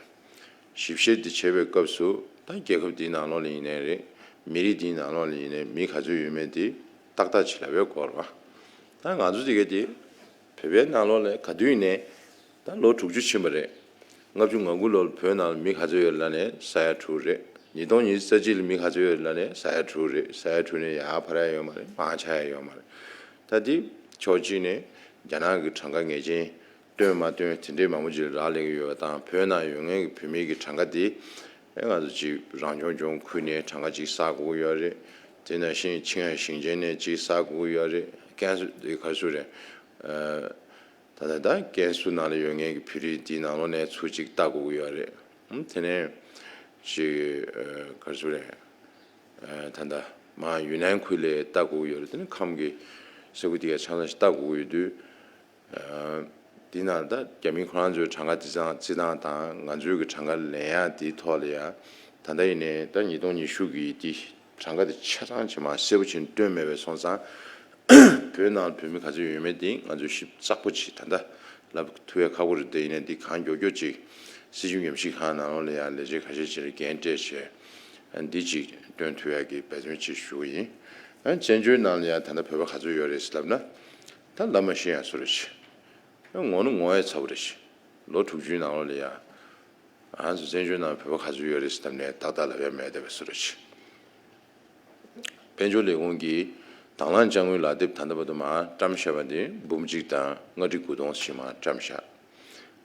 ཞིབ་བཤེར་དེ་བྱེད་པའི་སྐབས་སུ་ད་རྒྱལ་ཁབ་འདིའི་ནང་ལོགས་ལ་ཡིན་ནའི་རེད། མི་རིགས་འདིའི་ནང་ལོགས་ལ་ཡིན་ནའི་མི་ག་ཚོད་ཡོད་མེད་དེ་ཏག་ཏག་ཅིག་ལབ་ཡས་སྐོར་བ། ད་ང་ཚོ་དེ་ག་དེ་བོད་པའི་ནང་ལོགས་ལ་ག་དུས་ཡིན་ནའི་ད་ལོ་དྲུག་ཅུ་ཕྱིན་པ་རེད། ལྔ་བཅུ་ང་དགུ་ལོར་བོད་ནང་ལ་མི་ག་ཚོད་ཡོད་ལབ་ནས་ས་ཡ་དྲུག་རེད། ཉིས་སྟོང་ཉི་ཤུ་རྩ་གཅིག་ལ་མི་ག་ཚོད་ཡོད་ལབ་ནས་ས་ཡ་དྲུག་རེད། ས་ཡ་དྲུག་ནས་ཡར་འཕར་ཡ་ཡོད་མ་རེད། མར་ཆག་ཡ་ཡོད་མ་རེད། ད་དེ་ཕྱོགས་གཅིག་ནས་རྒྱ་ནག་གི་གྲངས་ཀ་ངེས་ཅན་བཏོན་མ་བཏོན་དེ་འདྲའི་མང་པོ་ཅིག་ལ་རག་ལས་ཀྱི་ཡོད་པ་དང་། བོད་ནང་ཡོད་མཁན་གྱི་བོད་མི་གི་གྲངས་ཀ་དེ་ཨེ་ང་ཚོ་ཅིག་རང་སྐྱོང་ལྗོངས་ཁུལ་ནས་གྲངས་ཀ་ཅིག་བསགས་དགོས་ཀྱི་ཡོད་རེད། དེ་ནང་བཞིན་ཆིང་ཡན་ཞིང་ཆེན་ནས་ཅིག་བསགས་དགོས་ཀྱི་ཡོད་རེད། ཀན་སུའུ་དེ་ག་རེ་ཟེར་དགོས་རེད། ཨ། ད་ལྟ་ད་ཀན་སུའུ་ནང་ལ་ཡོད་མཁན་གྱི་བོད་རིགས་དེའི་ནང་ལོགས་ནས་ཚུར་ཅིག་ལྟ་དགོས་ཀྱི་ཡོད་རེད། ཨུམ། དེ་ནས་ཅིག་ཨ་ག་རེ་ཟེར་དགོས་རེད། ཨ། ད་ལྟ་མར་ཡུན་ནན་ཁུལ་ལ་ལྟ་དགོས་ཀྱི་ཡོད་རེད། དེ་ནས་ཁམས་ཀྱི་ས་ཁུལ་དེ་ག་ཆ་ཚང་ཞིག་ལྟ་དགོས་ཀྱི་ཡོད་དུས། ཨ། དེ་ནང་ད་རྒྱ་མི་ཁོ་རང་ཚོའི་གྲངས་ཀ་བརྩི་སྟངས་བརྩི་སྟངས་དང་ང་ཚོའི་གི་གྲངས་ཀ་ལེན་ཡག་དེའི་ཐོག་ལ་ཡ། ད་ལྟ་ཡིན་ནའི་ད་ཉིས་སྟོང་ཉི་ཤུ་གི་དེ་གྲངས་ཀ་དེ་ཆ་ཚང་ཇེ་མང་གསལ་པོ་ཅིག་བཏོན་མེད་པས་སོང་ཙང་། བོད་ནང་བོད་མི་ག་ཚོད་ཡོད་མེད་དེ་ང་ཚོས་ཞིབ་ཚགས་པོ་ཅིག་ད་ལྟ་ལབ་ཐུབ་ཡ་ཁག་པོ་རེད། དེ་ཡིན་ནའི་འདི་གང་མགྱོགས་མགྱོགས་ཅིག་སྲིད་བྱུས་ཉམས་ཞིབ་ཁང་ནང་ལོགས་ལ་ཡ་ལས་བྱེད་ཁ་ཤས་ཅིག་ལ་འགན་སྤྲད་བྱས་འདི་ཅིག་སྟོན་ཐུབ་ཡ་གི་འབད་བརྩོན་ཅིག་ཞུ་གི་ཡིན། ཨ། བཙན་བྱོལ་ནང་ལ་ཡ་ད་ལྟ་བོད་པ་ག་ཚོད་ཡོད་རེད་ལབ་ན། ད་ལབ་མ་ཤེས་ཡ་བཟོ་འདྲ་ཅིག་ངོ་ནི་ངོ་ཡ་ཚ་པོ་རེད་ཤག་ལོ་དྲུག་ཅུའི་ནང་ལོགས་ལ་ཡ། ང་ཚོ་བཙན་བྱོལ་ནང་བོད་པ་ག་ཚོད་ཡོད་རེད་ཟེར་ཐམས་ནས་ཏག་ཏག་ལབ་ཡ་མེད་བསྡད་པའི་བཟོ་འདྲ་ཅིག་དཔལ་འབྱོར་ལས་ཁུངས་ཀྱིས་དང་བླངས་དཔྱ་དངུལ་ལག་དེབ་ད་ལྟ་བར་དུ་མར་བཀྲམ་བཞག་པ་འདི་འབུམ་གཅིག་དང་ལྔ་ཁྲི་དགུ་སྟོང་ཞིག་མར་བཀྲམ་བཞག་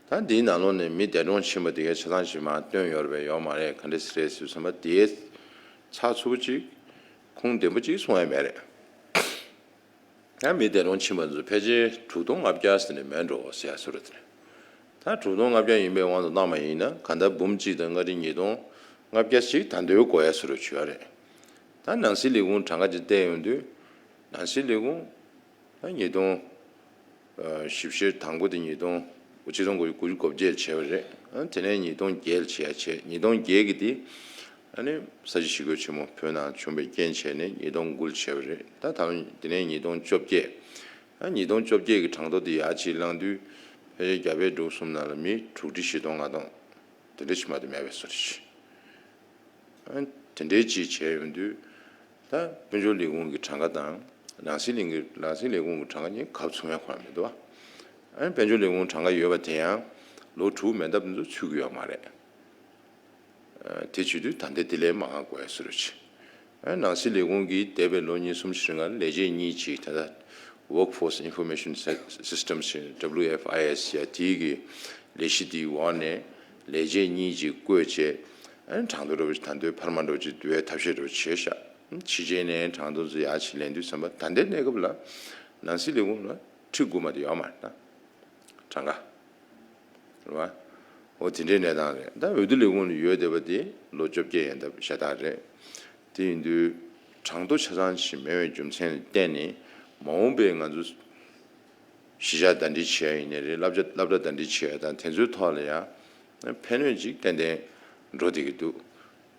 ད་འདིའི་ནང་ལོགས་ནས་མི་འདས་གྲོངས་ཕྱིན་པ་དེ་གའི་ཆ་ཚང་ཞིག་མར་བཏོན་ཡོད་རེད་པས། ཡོད་མ་རེད། ག་འདྲ་སེ་རེད་ཟེར་བསམ་པ་དེའི་ཚགས་ཚུད་པོ་ཅིག་ཁུངས་ལྡན་པོ་ཅིག་གསུང་ཡ་མེད་རེད། ཡང་མི་འདས་གྲོངས་ཕྱིན་པ་ཚོ་ཕལ་ཆེར་དྲུག་སྟོང་ལྔ་བརྒྱ་ཟེར་ནས་མེད་འགྲོ་ཟེར་ཡ་བཟོ་འདྲ་དེ་རེད། ད་དྲུག་སྟོང་ལྔ་བརྒྱ་ཡིན་པའི་དབང་དུ་བཏང་བ་ཡིན་ན་གང་ལྟར་འབུམ་གཅིག་དང་ལྔ་ཁྲི་ཉིས་སྟོང་ལྔ་བརྒྱ་ཞིག་ད་འདོད་དགོས་ཡ་བཟོ་འདྲ་བྱུང་ཡ་རེད། ད་ནང་སྲིད་ལས་ཁུངས་གྲངས་ཀ་ཅིག་བལྟས་ཡོང་དུས། ནང་སྲིད་ལས་ཁུངས་ད་ཉིས་སྟོང་། ཨ། ཞིབ་བཤེར་དང་པོ་དེ་ཉིས་སྟོང་། ཆིག་སྟོང་དགུ་བརྒྱ་དགུ་བཅུ་གོ་བརྒྱད་བྱས་པ་རེད། ཨ། དེ་ནས་ཉིས་སྟོང་བརྒྱད་བྱས་ཡ་བྱས། ཉིས་སྟོང་བརྒྱད་ཀྱི་དེ། ཨ་ནི་ས་བྱི་ཞི་རྒོལ་ཆེན་མོ་བོད་ནང་བྱུང་བའི་རྐྱེན་བྱས་ནས་ཉིས་སྟོང་དགུ་ལ་བྱས་པ་རེད། ད་ད་དེ་ནས་ཉིས་སྟོང་བཅོ་བརྒྱད། ཨ། ཉིས་སྟོང་བཅོ་བརྒྱད་ཀྱི་གྲངས་ཐོ་དེ་ཡར་ཅིག་བླངས་དུས་ཕལ་ཆེར་རྒྱ་བལ་འབྲུག་གསུམ་ནང་ལ་མི་དྲུག་ཁྲི་བཞི་སྟོང་ལྔ་སྟོང་དེ་འདྲ་ཞིག་མ་གཏོགས་མེད་པའི་བཟོ་འདྲ་ཞིག་ཨ། དེ་འདྲའི་ཅིག་བྱས་ཡོང་དུས། ད་དཔལ་འབྱོར་ལས་ཁུངས་ཀྱི་གྲངས་ཀ་དང་། ནང་སྲིད་ལས་ཁུངས་ནང་སྲིད་ལས་ཁུངས་ཀྱི་གྲངས་ཀ་གཉིས་ག་ཚོད་ཡང་གོ་ཡ་མི་འདུག་བ། ཨ་ནི་དཔལ་འབྱོར་ལས་ཁུངས་གྲངས་ཀ་ཡོད་པ་དེ་ཡང་ལོ་དྲུག་མན་འདབས་འདི་ཚོ་ཚུད་ཀྱི་ཡོད་མ་རེད། ཨ། དེ་བྱེད་དུས་ད་ལྟའི་དེ་ལས་མང་བ་དགོས་ཡ་བཟོ་འདྲ་ཅིག་ཨ། ནང་སྲིད་ལས་ཁུངས་ཀྱིས་འདས་པའི་ལོ་གཉིས་གསུམ་ཞིག་རིང་ལ་ལས་བྱེད་གཉིས་ཅིག་ད་ལྟ་Workforce Information Systems ཞེས་W F I S ཡ་དེའི་གི་ལས་གཞི་དེའི་འོག་ནས་ལས་བྱེད་གཉིས་ཅིག་བསྐོས་བྱས། ཨ་ནི་གྲངས་ཐོ་འདྲ་པོ་ཅིག་ད་འདོད་འཕར་མ་འདྲ་པོ་ཅིག་བསྡུ་བའི་ཐབས་ཤེས་འདྲ་པོ་བྱས་ཤག་ཕྱི་རྒྱལ་ནས་གྲངས་ཐོ་ཚོ་ཡར་ཅིག་ལེན་དུས་ཙམ་པ་ད་ལྟའི་གནས་སྐབས་ལ་ནང་སྲིད་ལས་ཁུངས་ལ་ཁྲི་དགུ་མ་གཏོགས་ཡོད་མ་རེད་ད། གྲངས་ཀ་རེད་བ། འོ་དེ་འདྲའི་གནས་སྟངས་རེད། ད་འོས་བསྡུ་ལས་ཁུངས་ལ་ཡོད་བསྡད་པ་དེ་ལོ་བཅོ་བརྒྱད་ཡན་འདབ་ཤ་སྟག་རེད། དེ་ཡིན་དུས་གྲངས་ཐོ་ཆ་ཚང་ཞིག་མེད་པའི་རྒྱུ་མཚན་ལ་བརྟེན་ནས་མ་འོངས་པའི་ང་ཚོ་གཞིས་ཆགས་ཟླ་སྒྲིལ་བྱེད་ཡ་ཡིན་ནའི་རེད། སློབ་གྲྭ་སློབ་གྲྭ་ཟླ་སྒྲིལ་བྱེད་ཡ་དང་དེ་ཚོའི་ཐོག་ལ་ཡང་ཕན་གནོད་ཅིག་ཏན་ཏན་འགྲོ་བསྡད་ཀྱི་འདུག་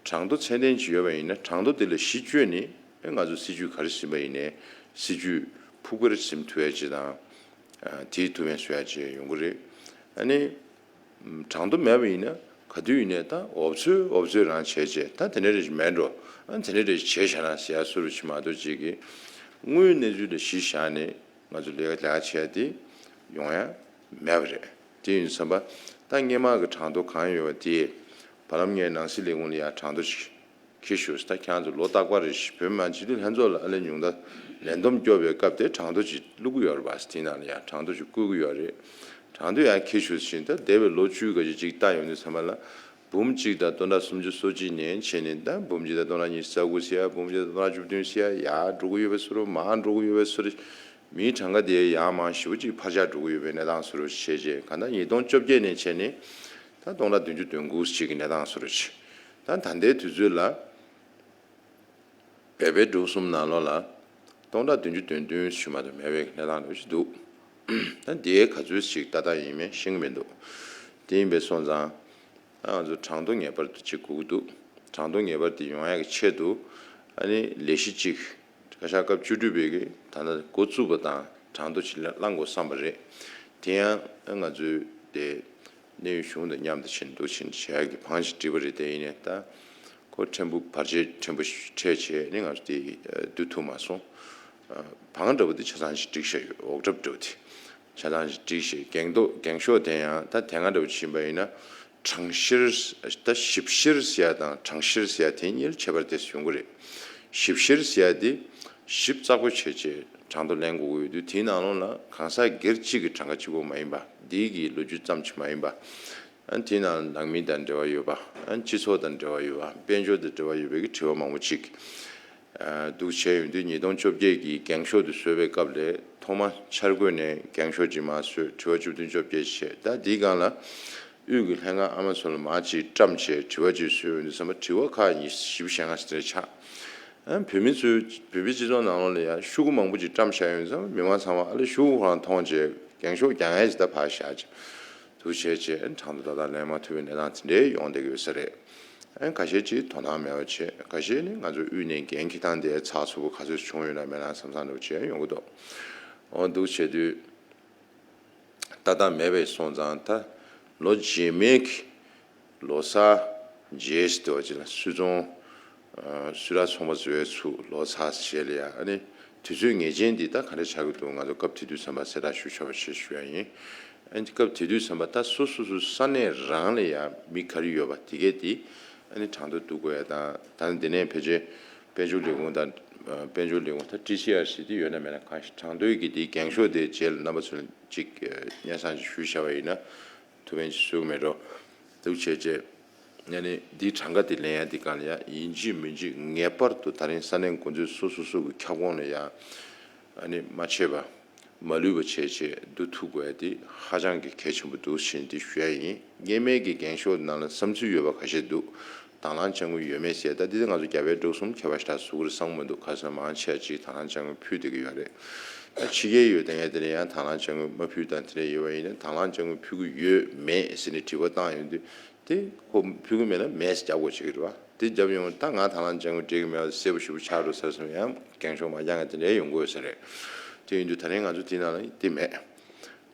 གྲངས་ཐོ་ཚད་ལྡན་ཅིག་ཡོད་པ་ཡིན་ན་གྲངས་ཐོ་དེ་ལ་གཞི་བཅོལ་ནས་ཨེ་ང་ཚོ་སྲིད་ཇུས་ག་རེ་ཟིན་པ་ཡིན་ནའི་སྲིད་ཇུས་ཕུགས་པར་ཟིན་ཐུབ་ཡ་ཅིག་དང་། ཨ། དེའི་ཐུགས་ཕན་གསོས་ཡ་ཅིག་ཡོང་གི་རེད། ཨ་ནི་གྲངས་ཐོ་མེད་པ་ཡིན་ན་ག་དུས་ཡིན་ནའི་ད་འོབ་ཚོད་འོབ་ཚོད་རང་བྱས་བྱས་ད་དེ་འདྲ་རེ་ཞིག་མེད་འགྲོ། ཨ། དེ་འདྲ་རེ་ཞིག་བྱས་བཞག་ན་ཟེར་ཡ་བཟོ་འདྲ་ཅིག་མ་གཏོགས་ཅིག་གི་དངོས་ཡོད་གནས་ཚུལ་ལ་གཞི་བཞག་ནས་ང་ཚོ་ལས་ཀ་ལས་ཀ་བྱེད་ཡ་དེ་ཡོང་ཡ་མེད་པ་རེད། དེ་ཡིན་བསམ་པ་ད་སྔས་མ་གི་གྲངས་ཐོ་གང་ཡོད་པ་དེ་བར་ལམ་ངས་ནང་སྲིད་ལས་ཁུངས་ལ་ཡ་གྲངས་ཐོ་ཞིག་འཁྱེར་ཞུས། ད་ཁྱེད་རང་ཚོ་ལོ་རྟག་པར་རེ་བཞིན་བོད་མི་མང་སྤྱི་འཐུས་ལྷན་ཚོགས་ལ་ཨ་ལས་ཉུང་མཐའ་ལས་བསྡོམས་སྐྱོར་བའི་སྐབས་དེ་གྲངས་ཐོ་ཅིག་བླུག་གི་ཡོད་རེད་པ། དེའི་ནང་ལ་ཡང་གྲངས་ཐོ་ཅིག་བཀོད་ཀྱི་ཡོད་རེད། གྲངས་ཐོ་ཡང་འཁྱེར་ཞུས་ཤིང་ད་འདས་པའི་ལོ་བཅུའི་ག་ཅིག་ཅིག་བལྟ་ཡོང་དུས་ཚང་མ་ལ་འབུམ་གཅིག་དང་སྟོང་ཕྲག་སུམ་ཅུ་སོ་གཅིག་ནས་བྱས་ནས་ད་འབུམ་གཅིག་དང་སྟོང་ཕྲག་ཉི་ཤུ་རྩ་དགུ་ཟེར་ཡ། འབུམ་གཅིག་དང་སྟོང་ཕྲག་བཅུ་བདུན་ཟེར་ཡ། ཡར་འགྲོ་གི་ཡོད་པའི་བཟོ་འདྲ། མར་འགྲོ་གི་ཡོད་པའི་བཟོ་འདྲ། མིའི་གྲངས་ཀ་དེ་ཡང་མང་ཞེ་པོ་ཅིག་འཕར་ཆག་འགྲོ་གི་ཡོད་པའི་གནས་སྟངས་བཟོ་འདྲ་བྱས་རྗེས་གང་ལྟར་ཉིས་སྟོང་བཅོ་བརྒྱད་ནས་བྱས་ནས་ད་སྟོང་ཕྲག་བདུན་ཅུ་དོན་དགུ་ཅིག་གི་གནས་སྟངས་བཟོ་འདྲ་བྱས། ད་ད་ལྟའི་དུས་ཚོད་ལ་བལ་པོའི་འབྲུག་གསུམ་ནང་ལོགས་ལ་སྟོང་ཕྲག་བདུན་ཅུ་དོན་བདུན་ཞིག་མ་གཏོགས་མེད་པའི་གནས་སྟངས་འདྲ་ཞིག་འདུག་ད་དེའི་ག་ཚོད་ཅིག་ཏག་ཏག་ཡིན་མིན་ཤེས་ཀྱི་མི་འདུག་དེ་ཡིན་པས་སོང་ཙང་ད་ང་ཚོ་གྲངས་ཐོ་ངེས་པར་དུ་ཅིག་དགོས་ཀྱི་འདུག་གྲངས་ཐོ་ངེས་པར་དེ་ཡོང་ཡག་གི་ཆེད་དུ་ཨ་ནི་ལས་གཞི་གཅིག་བཀའ་ཤག་སྐབས་བཅུ་དྲུག་པའི་གི་ད་ལྟ་འགོ་བཙུགས་པ་དང་གྲངས་ཐོ་ཕྱིར་བླང་དགོས་བསམ་པ་རེད། དེ་ཡང་ང་ཚོའི་དེ་གནས་ཡུལ་གཞུང་དང་མཉམ་དུ་ཕྱིན་འདུག་ཕྱིན་བྱེད་ཡག་གི་བང་ཞིག་བསྒྲིགས་པ་རེད། དེ་ཡིན་ནའི་ད་ཁོ་ཕྲན་བུ་བར་ཆད་ཕྲན་བུ་འཕྲད་བྱས་ནས་ང་ཚོ་དེ་བསྡུ་ཐུབ་མ་སོང་། བང་འདྲ་བོ་དེ་ཆ་ཚང་ཞིག་བསྒྲིགས་བཞག་ཡོད། འོག་ཁྲབ་འདྲ་བོ་དེ་ཆ་ཚང་ཞིག་བསྒྲིགས་བཞག། འགེངས་ཐོ་འགེངས་ཤོག་དེ་ཡང་ད་དེ་སྔ་འདྲ་བོ་ཕྱིན་པ་ཡིན་ན་གྲངས་བཤེར། ད་ཞིབ་བཤེར་ཟེར་ཡ་དང་གྲངས་བཤེར་ཟེར་ཡ་དེ་གཉིས་ལ་ཁྱད་པར་དེ་ཡོང་གི་རེད། ཞིབ་བཤེར་ཟེར་ཡ་དེ་ཞིབ་ཚགས་པོ་བྱས་བྱས་གྲངས་ཐོ་ལེན་དགོས་ཀྱི་ཡོད་དུས་དེའི་ནང་ལོགས་ལ་གང་ཟག་སྒེར་གཅིག་གི་གྲངས་ཀ་གཅིག་པོ་མ་ཡིན་པ་འདི་གི་ལོ་རྒྱུས་ཙམ་ཞིག་མ་ཡིན་པ། ཨ་ནི་དེའི་ནང་ནང་མི་དང་འབྲེལ་བ་ཡོད་པ། ཨ་ནི་སྤྱི་ཚོགས་དང་འབྲེལ་བ་ཡོད་པ། དཔལ་འབྱོར་དང་འབྲེལ་བ་ཡོད་པའི་གི་དྲི་བ་མང་པོ་ཅིག་ཨ་འདུག་བྱས་ཡོང་དུས་ཉིས་སྟོང་བཅོ་བརྒྱད་ཀྱི་འགེངས་ཤོག་དེ་བཟོས་པའི་སྐབས་ལས་ཐོག་མ་འཆར་འགོད་ནས་འགེངས་ཤོག་ཅིག་མར་བཟོས། དྲི་བ་བཅུ་བདུན་བཅོ་བརྒྱད་བྱས། ད་འདིའི་སྒང་ལ་དབུས་ཀྱི་ལྷན་ཁང་ཨ་མ་ཚོ་ལ་མར་ཅིག་བཀྲམ་བྱས་དྲི་བ་ཅིག་བཟོས་ཡོང་དུས་ཙམ་པ་དྲི་བ་ཁག་ཉི་ཤུ་ཞེ་ལྔ་ཞིག་རེ་ཆགས། ཨ་བོད་མི་ཚོས་བོད་པའི་སྤྱི་ཚོགས་ནང་ལོགས་ལ་ཡང་ཤོག་གུ་མང་པོ་ཅིག་བཀྲམ་བཞག་ཡོང་དུས་ཙམ་པ་མི་མང་ཚང་མ་ཨ་ལེ་ཤོག་གུ་ཁོ་རང་མཐོང་བྱས་འགེངས་ཤོག་རྒྱག་མཁན་ཞིག་ད་ཕར་བཞག་ཅིག་འདུག་བྱས་བྱས་གྲངས་ཐོ་ཏག་ཏག་ལེན་མ་ཐུབ་པའི་གནས་སྟངས་དེ་འདྲའི་ཡོང་བསྡད་ཀྱི་ཡོད་ས་རེད། ཨ་ཁ་ཤས་ཅིག་དོ་སྣང་མེད་པ་བྱས། ཁ་ཤས་ནི་ང་ཚོ་དབུས་ནས་འགན་འཁྱེར་སྟངས་དེ་ཚགས་ཚུད་པོ་ག་ཚོད་བྱུང་ཡོད་ན་མེད་ན་བསམ་བསམ་འདྲ་བོ་བྱས་ཡོང་གི་འདུག་འོ་འདུག་བྱས་དུས་ཏག་ཏག་མེད་པའི་སོང་ཙང་ད་ལོ་རྗེས་མའི་གི་ལོ་གསར་རྗེས་སུ་དེ་བ་ཅིག་ལ་སུད་ཚོང་། སུད་ཊར་ཚོང་པ་ཚོའི་ཚུགས་ལོ་གསར་རྗེས་ལ་ཡ་ཨ་ནི་དུས་ཚོད་ངེས་ཅན་འདི་ད་ག་འདྲ་ཆགས་ཀྱི་འདུག་ང་ཚོ་སྐབས་དེ་དུས་ཙམ་པ་གསལ་བསྒྲགས་ཞུ་ཆོག་པ་ཞིག་ཞུ་ཡ་ཡིན། ཨ་ནི་སྐབས་དེ་དུས་ཙམ་པ་ད་སོ་སོ་སོ་ས་གནས་རང་ལ་ཡ་མི་ག་རེ་ཡོད་པ་དེ་གས་དེ་ཨ་ནི་གྲངས་ཐོ་བསྡུ་དགོས་ཡ་དང་། ད་ནི་འདི་ནས་ཕལ་ཆེར་དཔལ་འབྱོར་ལས་ཁུངས་དང་དཔལ་འབྱོར་ལས་ཁུངས་ད་ཊི་སི་ཨར་སི་དེ་ཡོད་ན་མེད་ན་གང་ཞིག་གྲངས་ཐོའི་གི་དེའི་འགེངས་ཤོག་དེ་རྗེས་ལ་རྣམ་པ་ཚོ་ལ་ཅིག་སྙན་སེང་ཅིག་ཞུས་བཞག་པ་ཡིན་ན། ཐུགས་ཕན་ཅིག་གསོས་ཀྱི་མེད་འགྲོ། འདུག་བྱས་རྗེས་ཨ་ནི་འདིའི་གྲངས་ཀ་དེ་ལེན་ཡ་འདི་གང་ལ་ཡ་ཡིན་གཅིག་མིན་གཅིག་ངེས་པར་དུ་ད་རིང་ས་གནས་འགོ་འཛིན་སོ་སོ་སོ་གི་ཁྱབ་ཁོངས་ལ་ཡ་ཨ་ནི་མ་ཆད་པ་མ་ལུས་པ་བྱས་བྱས་བསྡུ་ཐུབ་དགོས་ཡ་དེ་ཧ་ཅང་གི་གལ་ཆེན་པོ་འདུག་ཕྱིན་འདི་ཞུ་ཡ་ཡིན། སྔོན་མའི་གི་འགེངས་ཤོག་ནང་ལ་བསམ་ཚུལ་ཡོད་པ་ཁ་ཤས་འདུག་དང་བླངས་དཔྱ་དངུལ་ཡོད་མེད་ཟེར། ད་འདི་ང་ཚོ་རྒྱ་བལ་འབྲུག་གསུམ་ཁྱད་པར་ཞེ་དྲག་བཟོ་གི་རེད་བསམ་གི་མི་འདུག་ག་ཟེར་ན་མང་ཆེ་བ་ཅིག་དང་བླངས་དཔྱ་དངུལ་ཕུལ་བསྡད་ཀྱི་ཡོད་རེད། ད་ཕྱི་རྒྱལ་ཡོད་དེ་ངས་དེ་ནས་ཡང་དང་བླངས་དཔྱ་དངུལ་མ་ཕུལ་དང་དེ་འདྲ་ཡོད་པ་ཡིན་ན་དང་བླངས་དཔྱ་དངུལ་ཕུལ་གི་ཡོད་མེད་ཟེར་ནས་དྲི་བ་བཏང་ཡོང་དུས་དེ་ཁོ་ཕུལ་གི་མེད་ན་མེད་ཟེར་རྒྱག་དགོས་བྱེད་ཀྱི་རེད་བ། དེ་བརྒྱབ་ཡོང་ད་ང་དང་བླངས་དཔྱ་དངུལ་སྤྲད་གི་མེད་པ་གསལ་པོ་ཞེ་པོ་ཆགས་འགྲོ་ས་རེད་བསམ་ཡང་འགེངས་ཤོག་མ་རྒྱག་མཁན་དེ་འདྲ་ཡོང་གི་ཡོད་ས་རེད། དེ་ཡིན་དུས་ད་རིང་ང་ཚོ་དེ་ནང་ལ་དེ་མེད།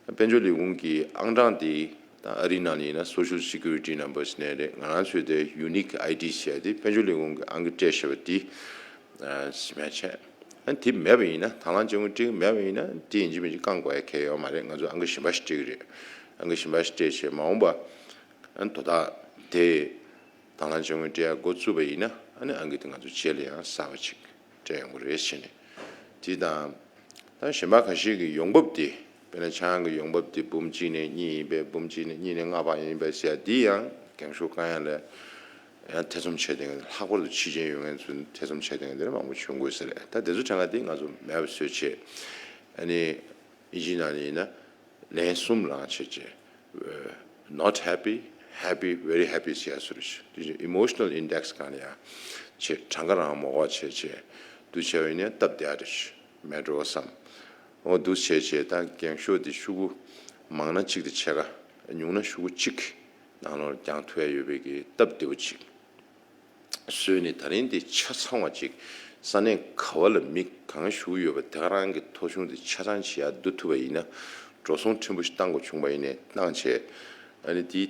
དཔལ་འབྱོར་ལས་ཁུངས་ཀྱི་ཨང་གྲངས་དེ་ད་ཨ་རིའི་ནང་ལ་ཡིན་ན་Social Security Number ཟེར་ནས་རེད། ང་རང་ཚོའི་དེ་Unique I D ཟེར་ཡ་དེ་དཔལ་འབྱོར་ལས་ཁུངས་ཀྱི་ཨང་ཀི་སྤྲད་བཞག་པ་དེ་ཨ་ཟིན་མ་བྱས། ཨ་དེ་མེད་པ་ཡིན་ན་དང་བླངས་དཔྱ་དངུལ་སྤྲད་ཀྱི་མེད་པ་ཡིན་ན་དེ་ཡིན་གཅིག་མིན་གཅིག་བསྐང་དགོས་ཡ་གལ་ཡོད་མ་རེད། ང་ཚོ་ཨང་ཀི་གཞན་པ་ཞིག་སྤྲད་ཀྱི་རེད། ཨང་ཀི་གཞན་པ་ཞིག་སྤྲད་བྱས་མ་འོངས་པ་ཨ་དོ་བདག་དེ་དང་བླངས་དཔྱ་དངུལ་སྤྲད་ཡ་འགོ་བཙུགས་པ་ཡིན་ན་ཨ་ནི་ཨང་ཀི་དེ་ང་ཚོ་རྗེས་ལ་ཡང་གསར་པ་ཅིག་སྤྲད་ཡོང་གི་རེད་ཟེར་ནས། དེ་དང་། ད་གཞན་པ་ཁ་ཤས་ཀྱི་ཡོང་འབབ་དེ། དཔེར་ན་ཆང་གི་ཡོང་འབབ་དེ་འབུམ་གཅིག་ནས་གཉིས་ཡིན་པས་འབུམ་གཅིག་ནས་གཉིས་ནས་ལྔ་བར་ཡིན་པས་ཟེར་ཡ་དེ་ཡང་འགེངས་ཤོག་བསྐང་ཡ་ལ་ཡང་ཐེ་ཚོམ་བྱས་བསྡད་མཁན་ལྷག་པར་དུ་ཕྱི་རྒྱལ་ཡོད་མཁན་ཚོ་ཐེ་ཚོམ་བྱས་བསྡད་མཁན་དེ་འདྲ་མང་པོ་བྱུང་དགོས་ས་རེད། ད་དེ་ཚོ་གྲངས་ཀ་དེ་ང་ཚོ་མེད་པ་བཟོས་བྱས། ཨ་ནི་ཨིན་ཇིའི་ནང་ནས་ཡིན་ན་ལན་གསུམ་ལངས་བྱས་བྱས། Not happy, happy, very happy ཟེར་ཡ་བཟོ་འདྲ་ཞིག་དེ་བཞིན་emotional index གང་ལ་ཡང་བྱས་གྲངས་ཀ་རང་མོ་བ་བྱས་བྱས་འདུ་བྱས་པ་ཡིན་ན་སྟབས་བདེ་བ་རེད་ཞུ་མེད་འགྲོ་བསམ། འོ་འདུ་བྱས་བྱས་ད་འགེངས་ཤོག་དེ་ཤོག་གུ་མང་ན་གཅིག་དང་ཕྱེད་ཀ། ཉུང་ན་ཤོག་གུ་གཅིག་ནང་ལོགས་རྒྱང་ཐུག་ཡ་ཡོད་པའི་གི་སྟབས་བདེ་བོ་གཅིག་བཟོས་ནས་ད་རིང་དེ་ཆ་ཚང་བ་གཅིག་ས་གནས་ག་བ་ལ་མི་གང་བཞུགས་ཡོད་པ་དེ་ག་རང་གི་ཐོ་གཞུང་དེ་ཆ་ཚང་བྱེད་ཡ་བསྡུ་ཐུབ་པ་ཡིན་ན་འགྲོ་སོང་ཕྲན་བུ་ཞིག་བཏང་དགོས་བྱུང་བ་ཡིན་ནའི་བཏང་བྱས། ཨ་ནི་དེ་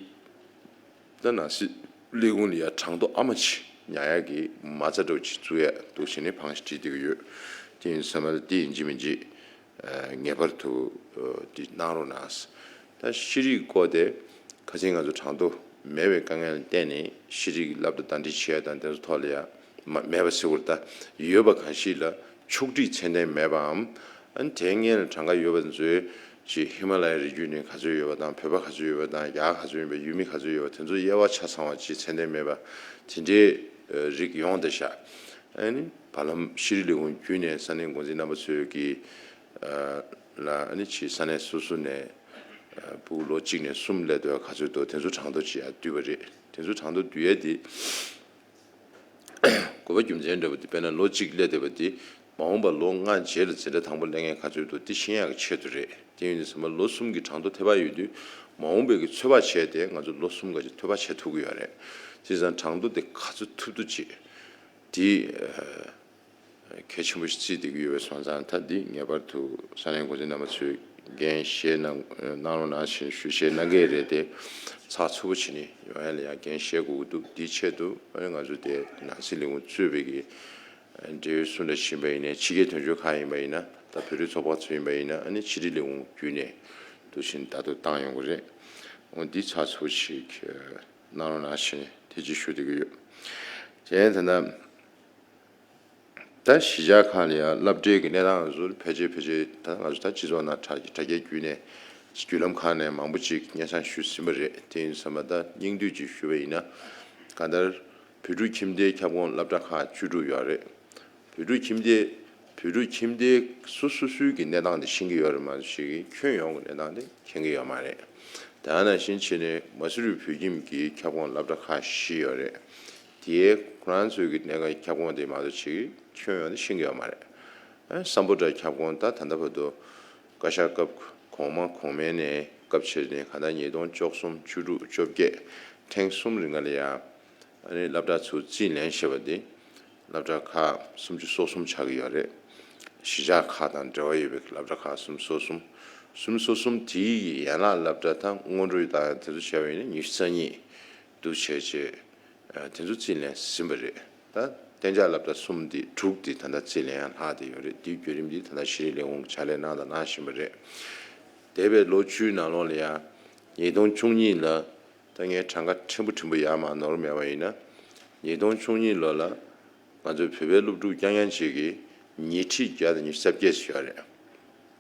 ད་ནང་སྲིད་ལས་ཁུངས་ལ་ཡ་གྲངས་ཐོ་ཨ་མ་ཅིག་ཉར་ཡ་གི་མ་རྩ་འདྲ་བོ་ཅིག་བཙུགས་ཡ་འདུག་བྱས་ནས་བང་ཞིག་བྲིས་བསྡད་ཀྱི་ཡོད། དེ་ཡིན་ཙང་ད་དེ་ཡིན་གཅིག་མིན་གཅིག་ངེས་པར་དུ་དེ་གནང་རོགས་གནང་། ད་ཤེས་རིག་སྐོར་དེ་ཁ་སང་ང་ཚོ་གྲངས་ཐོ་མེད་པའི་དཀའ་ངལ་ལ་བརྟེན་ནས་ཤེས་རིག་སློབ་གྲྭ་ཟླ་སྒྲིལ་བྱེད་ཡ་དང་དེ་ཚོ་ཐོག་ལ་ཡ་མ་མེད་པ་ཟེར་དགོས་རེད། ད་ཡོད་པ་གང་ཞིག་ལ་ཕྱོགས་སྒྲིག་ཚད་ལྡན་མེད་པའམ། ཨ་ནི་དེའི་སྔོན་ལ་གྲངས་ཀ་ཡོད་པ་ཚོའི་ཅིག་ཧི་མ་ལ་ཡའི་རི་རྒྱུད་ནས་ག་ཚོད་ཡོད་པ་དང་བོད་པ་ག་ཚོད་ཡོད་པ་དང་རྒྱ་གར་ག་ཚོད་ཡིན་པ་ཡུལ་མི་ག་ཚོད་ཡོད་པ་དེ་ཚོ་དབྱེ་བ་ཆ་ཚང་བ་ཅིག་ཚད་ལྡན་མེད་པ་དེ་འདྲའི་རིགས་ཡོང་བསྡད་ཤག་ཨ་ནི་བར་ལམ་ཤེས་རིག་ལས་ཁུངས་བརྒྱུད་ནས་ས་གནས་འགོ་འཛིན་རྣམ་པ་ཚོས་ཀྱི་ལ་ཨ་ནི་ཕྱི་ས་གནས་སོ་སོ་ནས་ཕྲུ་གུ་ལོ་གཅིག་ནས་གསུམ་སླེབས་དུས་ག་ཚོད་འདུག་དེ་ཚོ་གྲངས་ཐོ་ཅིག་ཡར་བསྡུས་པ་རེད། དེ་ཚོ་གྲངས་ཐོ་བསྡུ་ཡས་དེ་དགོས་པ་རྒྱུ་མཚན་འདྲ་པོ་དེ་དཔེར་ན་ལོ་གཅིག་སླེབས་བསྡད་པ་དེ་མ་འོངས་པ་ལོ་ལྔ་རྗེས་ལ་འཛིན་གྲྭ་དང་པོ་སླེབས་མཁན་ག་ཚོད་འདུག་དེ་ཤེས་ཡག་གི་ཆེད་དུ་རེད། དེ་ཡིན་དུས་ཙམ་པ་ལོ་གསུམ་གྱི་གྲངས་ཐོ་ཐེ་བ་ཡོད་དུས་མ་འོངས་པའི་གི་ཚོད་དཔག་བྱས་ཏེ་ང་ཚོ་ལོ་གསུམ་ག་ཅིག་ཐོལ་པ་བྱེད་ཐུབ་ཀྱི་ཡོད་རེད། དེ་ཙང་གྲངས་ཐོ་དེ་ག་ཚོད་ཐུབ་ཐུབ་ཅིག་དེ་གལ་ཆེན་པོ་ཞིག་བརྩིས་བསྡད་ཀྱི་ཡོད་པའི་སོང་ཙང་། ད་འདི་ངེས་པར་དུ་ས་གནས་འགོ་འཛིན་རྣམ་པ་ཚོས་འགན་བཞེས་གནང་གནང་རོགས་གནང་ཞེས་ཞུ་བཞེས་གནང་གི་རེད་དེ། ཚགས་ཚུད་པོ་བྱས་ནས་ཡོང་ཡ་ལ་ཡང་འགན་བཞེས་དགོས་ཀྱི་འདུག་དེའི་ཆེད་དུ་ཨ་ནི་ང་ཚོ་དེ་ནང་སྲིད་ལས་ཁུངས་གཙོས་པའི་གི་འབྲེལ་ཡོད་སུ་འདྲ་ཞིག་ཡིན་པ་ཡིན་ན། ཕྱི་རྒྱལ་དོན་གཅོད་ཁག་ཡིན་པ་ཡིན་ན། ད་བོད་རིགས་ཚོགས་པ་ཚོ་ཡིན་པ་ཡིན་ན། ཨ་ནི་ཕྱི་དྲིལ་ལས་ཁུངས་བརྒྱུད་ནས་འདུག་བཞིན་ད་དུ་བཏང་ཡོང་གི་རེད། འོ་འདི་ཚགས་ཚུད་པོ་ཞིག་གནང་རོགས་གནང་ཞེས་ནས་དེ་ཅིག་ཞུ་བསྡད་ཀྱི་ཡོད། གཞན་ད་ལྟ་ད་གཞིས་ཆགས་ཁག་ལ་ཡང་སློབ་གྲྭའི་གི་གནས་སྟངས་ཚོ་ཕལ་ཆེར་ཕལ་ཆེར་ད་ང་ཚོ་ད་སྤྱི་ཚོགས་ནང་དྲ་དྲ་རྒྱ་བརྒྱུད་ནས་བརྒྱུད་ལམ་ཁག་ནས་མང་པོ་ཅིག་སྙན་སེང་ཞུས་ཟིན་པ་རེད། དེ་ཡིན་ཙང་ད་སྙིང་བསྡུས་ཅིག་ཞུ་བ་ཡིན་ན། གང་ལྟར་བོད་ཕྲུག་ཁྱིམ་སྡེའི་ཁྱབ་ཁོངས་སློབ་གྲྭ་ཁག་བཅུ་དྲུག་ཡོད་རེད། བོད་ཕྲུག་ཁྱིམ་སྡེ། བོད་ཕྲུག་ཁྱིམ་སྡེ་སོ་སོ་སོའི་གི་གནས་སྟངས་དེ་ཤེས་ཀྱི་ཡོད་རེད་མ་གཏོགས་ཁྱོན་ཡོངས་ཀྱི་གནས་སྟངས་དེ་མཁྱེན་གྱི་ཡོད་མ་རེད། དེ་ནང་བཞིན་བྱས་ནས་མ་སུ་རི་བོད་ཁྱིམ་གྱི་ཁྱབ་ཁོངས་སློབ་གྲྭ་ཁག་བཞི་ཡོད་རེད། དེའི་ཁོ་རང་ཚོའི་གི་གནས་ཁྱབ་ཁོངས་དེ་མ་གཏོགས་ཁྱོན་ཡོངས་དེ་ཤེས་ཀྱི་ཡོད་མ་རེད། ཨ་སམ་བྷོ་ཊ་ཁྱབ་ཁོངས་ད་ད་ལྟ་བར་དུ་བཀའ་ཤག་སྐབས་གོང་མ་གོང་མའི་ནས་སྐབས་ཕྱེ་ནས་གང་ལྟར་ཉིས་སྟོང་བཅུ་གསུམ་བཅུ་དྲུག་བཅོ་བརྒྱད་ཐེངས་གསུམ་རིང་ལ་ཡང་། ཨ་ནི་སློབ་གྲྭ་ཚུར་རྩིས་ལེན་བྱས་པ་དེ་སློབ་གྲྭ་ཁག་སུམ་ཅུ་སོ་གསུམ་ཆགས་ཀྱི་ཡོད་རེད། གཞིས་ཆགས་ཁག་དང་འབྲེལ་བ་ཡོད་པའི་སློབ་གྲྭ་ཁག་སུམ་ཅུ་སོ་གསུམ། སུམ་ཅུ་སོ་གསུམ་དེའི་ཡན་ལག་སློབ་གྲྭ་དང་སྔོན་འགྲོའི་དང་དེ་ཚོ་བྱས་པ་ཡིན་ན་ཉི་ཤུ་རྩ་གཉིས་འདུ་བྱས་རྗེས་དེ་ཚོ་རྩིས་ལེན་ཟིན་པ་རེད། ད་གཏན་འཇགས་སློབ་གྲྭ་གསུམ་དེ་དྲུག་དེ་ད་ལྟ་རྩིས་ལེན་ཡང་ལྷག་བསྡད་ཡོད་རེད། དེའི་བརྒྱུད་རིམ་དེ་ད་ལྟ་ཤེས་རིག་ལས་ཁུངས་ཀྱིས་ཕྱག་ལས་གནང་དང་གནང་བཞིན་པ་རེད། འདས་པའི་ལོ་བཅུའི་ནང་ལོགས་ལ་ཡང་ཉིས་སྟོང་བཅུ་གཉིས་ལ། ད་ངས་གྲངས་ཀ་ཕྲན་བུ་ཕྲན་བུ་ཡར་མར་ནོར་མེད་པ་ཡིན་ན། ཉིས་སྟོང་བཅུ་གཉིས་ལོ་ལ་ང་ཚོའི་བོད་པའི་སློབ་ཕྲུག་རྐྱང་རྐྱང་ཅིག་གིས་ཉིས་ཁྲི་བརྒྱ་དང་ཉི་ཤུ་རྩ་བརྒྱད་ཞིག་ཡོད་རེད།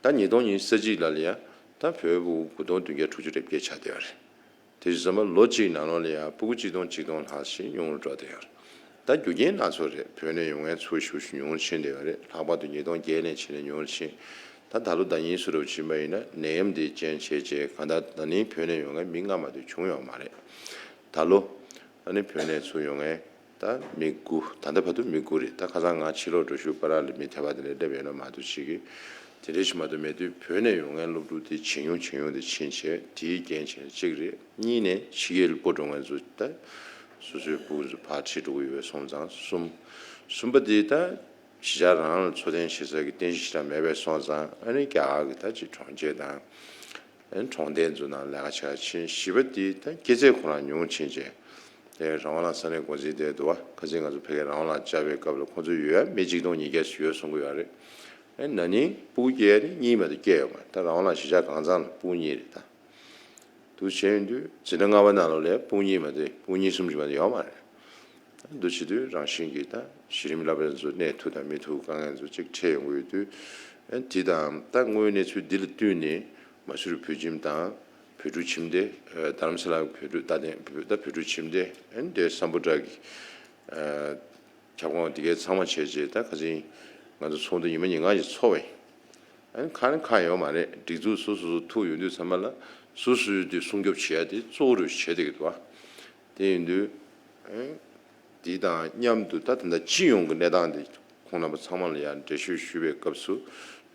ད་ཉིས་སྟོང་ཉི་ཤུ་རྩ་གཅིག་ལ་ལ་ཡ་ད་བོད་ཕྲུག་དགུ་སྟོང་བདུན་བརྒྱ་དྲུག་ཅུ་རེ་བརྒྱད་ཆགས་བསྡད་ཡོད་རེད། དེ་བཞིན་ཙམ་པ་ལོ་གཅིག་ནང་ལོགས་ལ་ཡ་ཕྲུ་གུ་གཅིག་སྟོང་གཅིག་སྟོང་ལྷག་ཞིག་ཉུང་རུ་འགྲོ་བསྡད་ཡོད་རེད། ད་རྒྱུ་རྐྱེན་སྣ་ཚོགས་རེད། བོད་ནས་ཡོང་མཁན་ཚོ་ཞུ་ཞུ་ཉུང་རུ་ཕྱིན་བསྡད་ཡོད་རེད། ལྷག་པར་དུ་ཉིས་སྟོང་བརྒྱད་ནས་ཕྱིན་ནས་ཉུང་རུ་ཕྱིན། ད་ད་ལོ་ཟླ་ཉིན་སུ་རུ་ཕྱིན་པ་ཡིན་ན་ནད་ཡམས་འདི་རྐྱེན་བྱས་རྗེས་གང་ལྟར་ད་ནི་བོད་ནས་ཡོང་མཁན་མི་ལྔ་མ་གཏོགས་བྱུང་ཡོད་མ་རེད། ད་ལོ་ཨ་ནི་བོད་ནས་ཚུར་ཡོང་མཁན་ད་མི་དགུ། ད་ལྟ་བར་དུ་མི་དགུ་རེད། ད་ཁ་སང་ང་ཕྱི་ལོགས་འགྲོ་ཞུ་བར་ལ་མི་དེ་བ་དེ་ལས་སླེབས་ཡོད་ན་མ་གཏོགས་ཅིག་གིས་དེ་འདྲ་ཞིག་མ་གཏོགས་མེད་དུས། བོད་ནས་ཡོང་མཁན་སློབ་ཕྲུག་དེ་ཇེ་ཉུང་ཇེ་ཉུང་དེ་ཕྱིན་བྱས། དེའི་རྐྱེན་བྱས་གཅིག་རེད། གཉིས་ནས་ཕྱི་རྒྱལ་སྤོ་འགྲོ་མཁན་ཚོ་ད་སོ་སོའི་ཕྲུ་གུ་ཚོ་ཕར་ཁྲིད་འགྲོ་གི་ཡོད་པས་སོང་ཙང་གསུམ། གསུམ་པ་དེ་ད་གཞིས་ཆགས་རང་ལ་འཚོ་རྟེན་བྱེད་ས་གི་རྟེན་གཞི་ཞེ་དྲག་མེད་པས་སོང་ཙང་། ཨ་ནི་རྒྱ་གར་གི་ད་ཅིག་གྲོང་ཁྱེར་དང་ཨ་ནི་གྲོང་རྡལ་ཚོ་ནང་ལས་ཀ་བྱེད་ཕྱིན། བཞི་པ་དེ་ད་སྐྱེས་ཚད་ཁོ་རང་ཉུང་ཕྱིན་བྱས། དེ་རང་དབང་ལ་ས་གནས་འགོ་འཛིན་དེ་འདུག་བ། ཁ་སང་ང་ཚོ་ཕ་གིར་རང་དབང་ལ་བཅར་བའི་སྐབས་ལ་ཁོང་ཚོ་ཡོད་ཡ་མི་གཅིག་སྟོང་ཉིས་བརྒྱ་ཞིག་ཡོད་གསུང་གི་ཡོད་རེད། ཨ་ནི་ན་ནིང་ཕྲུ་གུ་སྐྱེ་ཡ་དེ་གཉིས་མ་གཏོགས་སྐྱེ་ཡོད་མ་རེད། ད་རང་དབང་ལ་གཞིས་ཆགས་གང་ཚང་ལ་ཕྲུ་གུ་གཉིས་རེད་ད། འདུག་བྱས་ཡོང་དུས་འཛིན་གྲྭ་ལྔ་པ་ནང་ལོགས་ལ་ཕྲུ་གུ་གཉིས་མ་གཏོགས་ཕྲུ་གུ་གཉིས་གསུམ་ཅིག་མ་གཏོགས་ཡོད་མ་རེད། འདུག་བྱེད་དུས་རང་བཞིན་གྱིས་ད་གཞི་རིམ་བསླབ་པ་ཚོ་གནས་ཐུབ་དང་མི་ཐུབ་དཀའ་ངལ་ཚོ་གཅིག་འཕྲད་ཡོང་གི་ཡོད་དུས། ཨ་ནི་དེ་དང་ད་དངོས་ཡོད་གནས་ཚུལ་འདི་ལ་བསྟུན་ནས་མ་སུ་རི་བོད་ཁྱིམ་དང་། བོད་ཕྲུག་ཁྱིམ་སྡེ། ཨ་རྡ་རམ་ས་ལ་བོད་ཕྲུག་ད་ཐེངས་ད་བོད་ཕྲུག་ཁྱིམ་སྡེ། ཨ་ནི་དེ་སམ་བྷོ་ཊ་གི་ཨ་ཁྱབ་ཁོངས་དེ་གའི་ཚང་མ་བྱས་རྗེས། ད་ཁ་སང་ང་ཚོ་ཚོགས་འདུ་ཉི་མ་ཉིན་གང་ཞིག་ཚོགས་པ་ཡིན། ཨ་ནི་ཁ་ནས་ཁ་ཡོད་མ་རེད། སྒྲིག་འཛུགས་སོ་སོ་སོ་ཐུག་ཡོང་དུས་ཚང་མ་ལ་སོ་སོའི་དེ་སྲུང་སྐྱོབ་བྱེད་ཡ་དེ་གཙོ་བོ་རུ་བྱེད་བསྡད་ཀྱི་འདུག་བ། དེ་ཡིན་དུས་ཨ་ནི་དེ་དང་མཉམ་དུ་ད་ད་ལྟ་སྤྱི་ཡོངས་ཀྱི་གནས་སྟངས་དེ་ཁོང་རྣམ་པ་ཚང་མ་ལ་ཡང་འགྲེལ་བཤད་ཞུ་བའི་སྐབས་སུ།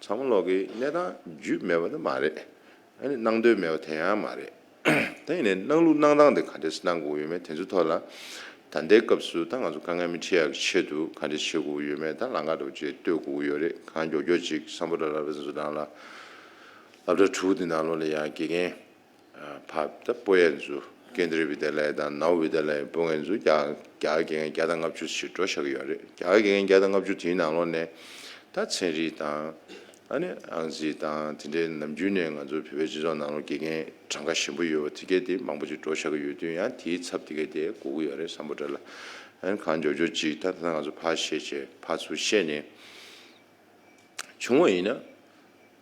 ཚང་མ་ལོག་གི་གནས་སྟངས་རྒྱུས་མེད་པ་ནི་མ་རེད། ཨ་ནི་གནང་འདོད་མེད་པ་དེ་ཡང་མ་རེད། ད་ཡིན་ནའི་གནང་ལུགས་གནང་སྟངས་དེ་ག་འདྲས་གནང་དགོས་ཡོད་མེད་དེ་ཚོའི་ཐོག་ལ། ད་ལྟའི་སྐབས་སུ་ད་ང་ཚོ་དཀའ་ངལ་མི་འཕྲད་ཡག་གི་ཆེད་དུ་ག་འདྲས་བྱེད་དགོས་ཡོད་མེད། ད་ལམ་ཁ་འདྲ་བོ་ཅིག་གཏོད་དགོས་ཀྱི་ཡོད་རེད། གང་མགྱོགས་མགྱོགས་ཅིག་སམ་བྷོ་ཊ་སློབ་གྲྭ་ཚོ་ནང་ལ། སློབ་གྲྭ་དྲུག་དེ་ནང་ལོགས་ལ་ཡང་དགེ་རྒན་ཕར་ད་སྤོ་ཡས་ཚོ། ཀེན་དྲི་བི་དྱ་ལ་ཡ་དང་ནོ་བི་དྱ་ལ་ཡ་སྤོ་མཁན་ཚོ་རྒྱ་རྒྱ་དགེ་རྒན་བརྒྱ་དང་ལྔ་བཅུ་ཞིག་འགྲོ་བཞག་གི་ཡོད་རེད། རྒྱ་དགེ་རྒན་བརྒྱ་དང་ལྔ་བཅུ་དེའི་ནང་ལོགས་ནས་ད་ཚན་རིག་དང་། ཨ་ནི་ཨང་རྩིས་དང་དེ་འདྲའི་ནམ་རྒྱུན་ནས་ང་ཚོའི་བོད་པའི་སྤྱི་ཚོགས་ནང་ལོགས་དགེ་རྒན་གྲངས་ཀ་ཞན་པོ་ཡོད་པ་དེ་གས་དེ་མང་པོ་ཅིག་འགྲོ་བཞག་གི་ཡོད་དུས། ཡང་དེའི་ཚབ་དེ་གས་དེ་དགོས་ཀྱི་ཡོད་རེད་སམ་བྷོ་ཊ་ལ། ཨ་ནི་གང་མགྱོགས་མགྱོགས་ཅིག་ད་ད་ང་ཚོ་ཕར་བཤད་བྱས་ཕར་ཚུར་བཤད་ནས། བྱུང་བ་ཡིན་ན།